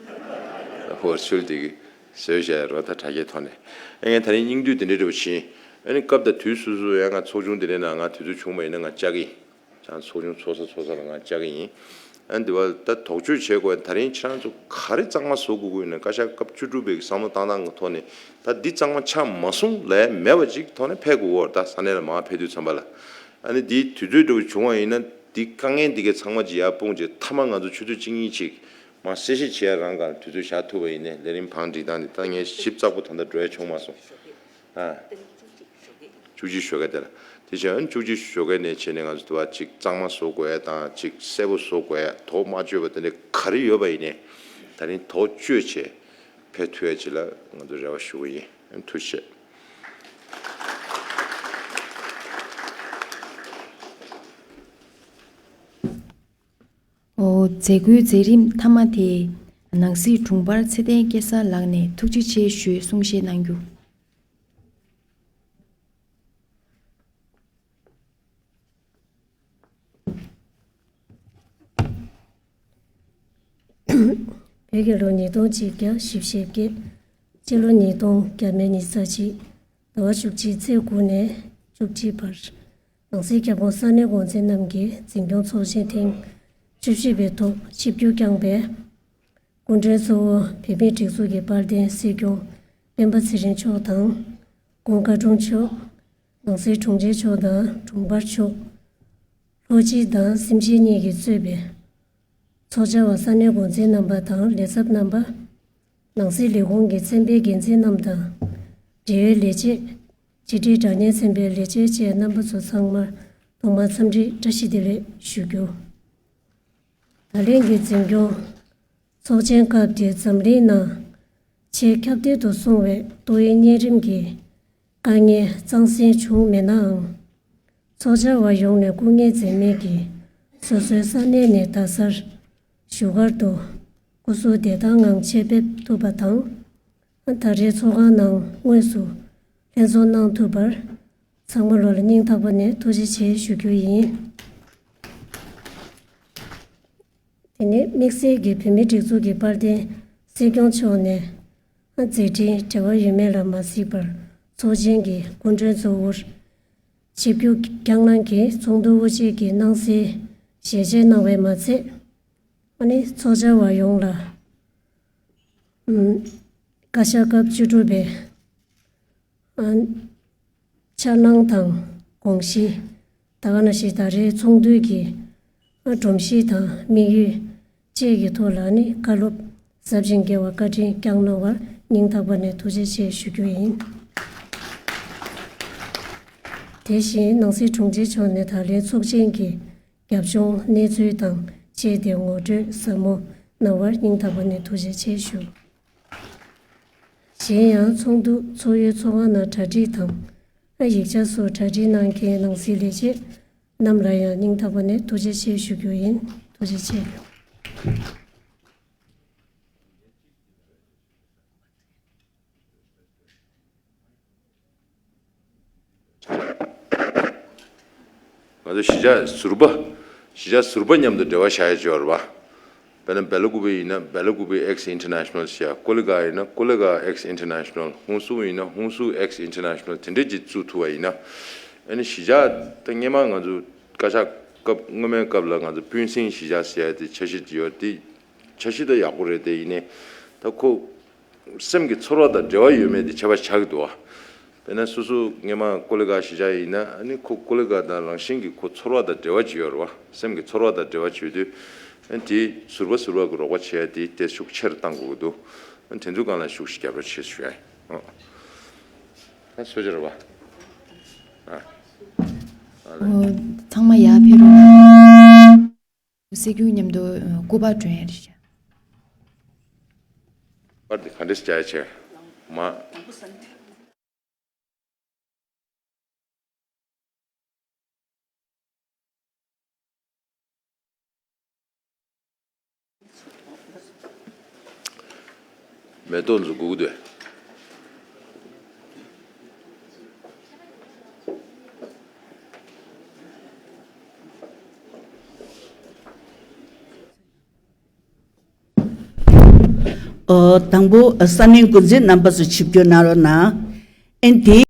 ཝར་ཅུལ་དེ་གི་བཟོས་བཞག་རོ་ད་དྲ་རྒྱའི་ཐོག་ནས། ཨ་ངས་ད་རིང་སྙིང་བསྡུས་དེ་འདྲའི་འདྲ་བོ་བྱིན། ཨ་ནི་སྐབས་དང་དུས་སོ་སོ་ཡང་ང་ཚོགས་ཆུང་དེ་འདྲའི་ནང་ང་དུས་ཚོད་བྱུང་བ་ཡིན་ན་ང་བཅར་གི་ཡིན། ཡང་ཚོགས་ཆུང་ཚོགས་ས་ཚོགས་ས་ལ་ང་བཅར་གི་ཡིན། ཨ་ནི་འདི་བ་ད་དོགས་གཅོད་བྱེད་དགོས། ད་རིང་ཁྱེད་རང་ཚོ་ག་རེ་གཙང་མ་བཟོ་དགོས་ཀྱི་ཡོད་ན་བཀའ་ཤག་སྐབས་བཅུ་དྲུག་པའི་བསམ་བློ་བཏང་སྟངས་ཀྱི་ཐོག་ནས་ད་འདི་གཙང་མ་ཆགས་མ་སོང་ལས་མེད་པ་ཅིག་ཐོག་ནས་ཕེབས་དགོས་འོར་ད་ས་གནས་ལ་མར་ཕེབས་དུས་ཙམ་པ་ལ། ཨ་ནི་འདི་དུས་ཚོད་འདྲ་བོ་བྱུང་བ་ཡིན་ན་འདི་དཀའ་ངལ་འདི་གའི་ཚང་མ་ཅིག་ཡར་སྤུངས་བྱས་མཐའ་མ་ང་ཚོ་ཆུ་ཚོད་གཅིག་གཉིས་ཅིག་མར་གསལ་བཤད་བྱེད་ཡ་རང་ག་ལ་དུས་ཚོད་བཞག་ཐུབ་པ་ཡིན་ནའི་ལས་རིམ་བང་སྒྲིག་སྟངས་འདི་ད་ངས་ཞིབ་ཚགས་པོ་ད་ལྟ་འགྲོ་ཡ་བྱུང་མ་སོང་། ཨ། བཅུ་གཅིག་ཞོགས་ཀས་དེ་ལ། དེ་བཞིན་བཅུ་གཅིག་ཞོགས་ཀས་ནས་བྱས་ནས་ང་ཚོ་དུ་བ་ཅིག་གཙང་མ་བཟོ་དགོས་ཡ་དང་ཅིག་གསལ་པོ་བཟོ་དགོས་ཡ་དོགས་མ་གཅོད་པ་དེ་འདྲ་ག་རེ་ཡོད་པ་ཡིན་ནའི་ད་རིང་དོགས་གཅོད་བྱས་ཕེབས་ཐུབ་ཡ་ཅིག་ལ་ང་ཚོ་རེ་བ་ཞུ་གི་ཡིན། ཐུགས་རྗེ་ཆེ། འོ་མཛད་སྒོའི་མཛད་རིམ་མཐའ་མ་དེ་ནང་སྲིད་དྲུང་འཕར་ཚེ་བརྟན་སྐལ་བཟང་ལགས་ནས་ཐུགས་རྗེ་ཆེ་ཞུས་གསུང་བཤད་གནང་རྒྱུ། བོད་ཀྱི་ལོ་ཉིས་སྟོང་གཅིག་བརྒྱ་བཞི་བཅུ་ཞེ་བརྒྱད། སྤྱི་ལོ་ཉིས་སྟོང་བརྒྱ་མེད་ཉི་ཤུ་རྩ་གཅིག་ཟླ་བ་བཅུ་གཅིག་ཚེས་དགུ་ནས་བཅུ་གཅིག་བར། ནང་སྲིད་ཁྱབ་ཁོངས་ས་གནས་འགོ་འཛིན་རྣམས་ཀྱིས་འཛིན་སྐྱོང་ཚོགས་ཆེན་ཐེངས་བཅུ་བཞི་པའི་ཐོག་ཆིབས་བསྒྱུར་བསྐྱངས་པའི་སྐུ་མགྲོན་གཙོ་བོ་བོད་མིའི་སྒྲིག་འཛུགས་ཀྱི་དཔལ་ལྡན་སྲིད་སྐྱོང་སྤེན་པ་ཚེ་རིང་མཆོག་དང་། ༸གོང་བཀའ་དྲུང་མཆོག་ནང་སྲིད་དྲུང་ཆེ་མཆོག་དང་དྲུང་འཕར་མཆོག་ལྷོ་སྤྱི་དང་སེམས་ཅན་གཉིས་ཀྱིས་གཙོས་པའི་ཚོགས་བཅར་བ་ས་གནས་འགོ་འཛིན་རྣམ་པ་དང་ལས་ཚབ་རྣམ་པ། ནང་སྲིད་ལས་ཁུངས་ཀྱི་ཚན་པའི་འགན་འཛིན་རྣམས་དང་། འབྲེལ་ཡོད་ལས་བྱེད། ཕྱི་དྲིལ་དྲ་བརྙན་ཚན་པའི་ལས་བྱེད་བཅས་རྣམ་པ་ཚོ་ཚང་མར་ཐོག་མར་འཚམས་འདྲི་བཀྲ་ཤིས་བདེ་ལེགས་ཞུ་རྒྱུ། ད་ལན་གྱི་འཛིན་སྐྱོང་ཚོགས་ཆེན་སྐབས་དེ་འཛམ་གླིང་ནང་ཆེས་ཁྱབ་གདལ་དུ་སོང་བའི་ཏོག་དབྱིབས་གཉན་རིམས་ཀྱི་དཀའ་ངལ་གཙང་སེལ་བྱུང་མེད་ནའང་། ཚོགས་བཅར་བ་ཡོངས་ནས་སྐུ་ངལ་འཛེམས་མེད་ཀྱིས་སོ་སོའི་ས་གནས་ནས་རྡ་སར་བཞུགས་སྒར་དུ་སྐུ་གཟུགས་བདེ་ཐང་ངང་ཆེད་ཕེབས་ཐུབ་པ་དང་། ད་རེས་ཚོགས་ཁང་ནང་དངོས་སུ་ལྷན་ཚོགས་གནང་ཐུབ་པར་ཚང་མ་ལོ་ལ་སྙིང་ཐག་པ་ནས་ཐུགས་རྗེ་ཆེ་ཞུ་རྒྱུ་ཡིན། དེ་ནས་དམིགས་བསལ་གྱིས་བོད་མིའི་སྒྲིག་འཛུགས་ཀྱི་དཔལ་ལྡན་སྲིད་སྐྱོང་མཆོག་ནས་མཛད་འཕྲིན་འབྲེལ་བ་ཡོད་མེད་ལ་མ་གཟིགས་པར་ཚོགས་ཆེན་གྱི་སྐུ་མགྲོན་གཙོ་བོར་ཆིབས་བསྒྱུར་བསྐྱངས་གནང་གིས་ཚོགས་འདུ་དབུ་འབྱེད་ཀྱི་གནང་སའི་ཞལ་བཞེས་གནང་བས་མ་ཚད། ཨ་ནི་ཚོགས་བཅར་བ་ཡོངས་ལ་ཨམ་བཀའ་ཤག་སྐབས་བཅུ་དྲུག་པའི་ཨ་འཆར་སྣང་དང་དགོངས་གཞི། ད་ག་ནང་བཞིན་ད་རེས་ཚོགས་འདུའི་གི་ཨ་སྒྲོམ་གཞི་དང་དམིགས་ཡུལ་བཅས་ཀྱི་ཐོག་ལ་ནི་བཀའ་སློབ་ ཟབ་ཅིང་རྒྱས་པ་བཀའ་དྲིན་བསྐྱངས་གནང་བར་སྙིང་ཐག་པ་ནས་ཐུགས་རྗེ་ཆེ་ཞུ་རྒྱུ་ཡིན། དེ་བཞིན་ནང་སྲིད་དྲུང་ཆེ་མཆོག་ནས་ད་ལན་ཚོགས་ཆེན་གྱི་རྒྱབ་ལྗོངས་གནས་ཚུལ་དང་བཅས་ཏེ་ངོ་སྤྲོད་ཟབ་མོ་གནང་བར་སྙིང་ཐག་པ་ནས་ཐུགས་རྗེ་ཆེ་ཞུ། གཞན་ཡང་ཚོགས་འདུ་ཚོགས་ཡུལ་ཚོགས་ཁང་ནང་གྲ་སྒྲིག་དང་། ཡིག་ཆ་སོགས་གྲ་སྒྲིག་གནང་མཁན་ནང་སྲིད་ལས་བྱེད་རྣམས་ལ་ཡང་སྙིང་ཐག་པ་ནས་ཐུགས་རྗེ་ཆེ་ཞུ་རྒྱུ་ཡིན། ཐུགས་རྗེ་ཆེ། ང་ཚོ་གཞིས་ཆགས་ཟུར་པ། གཞིས་ཆགས་ཟུར་པ་མཉམ་དུ་འབྲེལ་བ་བཞག་ཡ་ཅིག་ཡོད་རེད་པ། དཔེར་ན་སྦེ་ལ་ཀུ་པེ་ཡིན་ན་སྦེ་ལ་ཀུ་པེ་ཨེགས་ཨིན་ཊར་ནེ་ཤ་ནལ་ཟེར་ཡ། ཀོ་ལི་གྷལ་ཡིན་ན་ཀོ་ལི་གྷལ་ཨེགས་ཨིན་ཊར་ནེ་ཤ་ནལ། ཧུན་སུར་ཡིན་ན་ཧུན་སུར་ཨེགས་ཨིན་ཊར་ནེ་ཤ་ནལ་དེ་འདྲས་ཅིག་བཙུགས་ཐུབ་པ་ཡིན་ན། ཨ་ནི་གཞིས་ཆགས་ད་སྔོན་མ་ང་ཚོ་བཀའ་ཤག་སྐབས་སྔོན་མའི་སྐབས་ལ་ང་ཚོ་སྤུན་སྲིང་གཞིས་ཆགས་ཟེར་ཡ་དེ་འཆར་གཞི་ཅིག་ཡོད་དེ། འཆར་གཞི་ད་ཡག་པོ་རེད་དེ། ཡིན་ནའི་ད་ཁོ་སེམས་ཀྱི་ཚོར་བ་དང་འབྲེལ་བ་ཡོད་མེད་དེ་ཁྱད་པར་ཆགས་ཀྱི་འདུག་བ། དཔེར་ན་སོ་སོ་སྔོན་མ་ཀོ་ལི་གྷལ་གཞིས་ཆགས་ཡིན་ན། ཨ་ནི་ཁོ་ཀོ་ལི་གྷལ་དང་རང་བཞིན་གྱིས་ཁོ་ཚོར་བ་དང་འབྲེལ་བ་ཅིག་ཡོད་རེད་བ། སེམས་ཀྱི་ཚོར་བ་དང་འབྲེལ་བ་ཅིག་ཡོད་དུས། ཨ་ནི་དེ་ཟུར་པ་ཟུར་པ་གི་རོགས་པ་བྱེད་ཡ་དེ་དེ་ཤུགས་ཆེ་རུ་གཏང་དགོས་ཀྱི་འདུག་ཨ་ནི་དེ་ཚོའི་སྒང་ལ་ཤུགས་ཤིག་རྒྱབ་རོགས་བྱེད་ཞུ་ཡ་ཡིན། ཨ། ད་ཤོད་ཅིག་རེད་བ། ཨ། ཨ་ལེ། ཨོ། ཚང་མ་ཡར་ཕེབས་རོགས་གནང་། སྲིད་སྐྱོང་མཉམ་དུ་སྐུ་པར་སྒྲོན་ཡ་རེད་ཤག་པར་འདི་ག་འདྲས་བྱ་ཡ་བྱས། མ། མེ་ཏོག་འཛུགས་དགོས་ཀྱི་འདུག་ཨོ། དང་པོ་ས་གནས་འགོ་འཛིན་རྣམ་པ་ཚོ་ཆིབས་བསྒྱུར་གནང་རོགས་གནང་། ཨེ་འདི།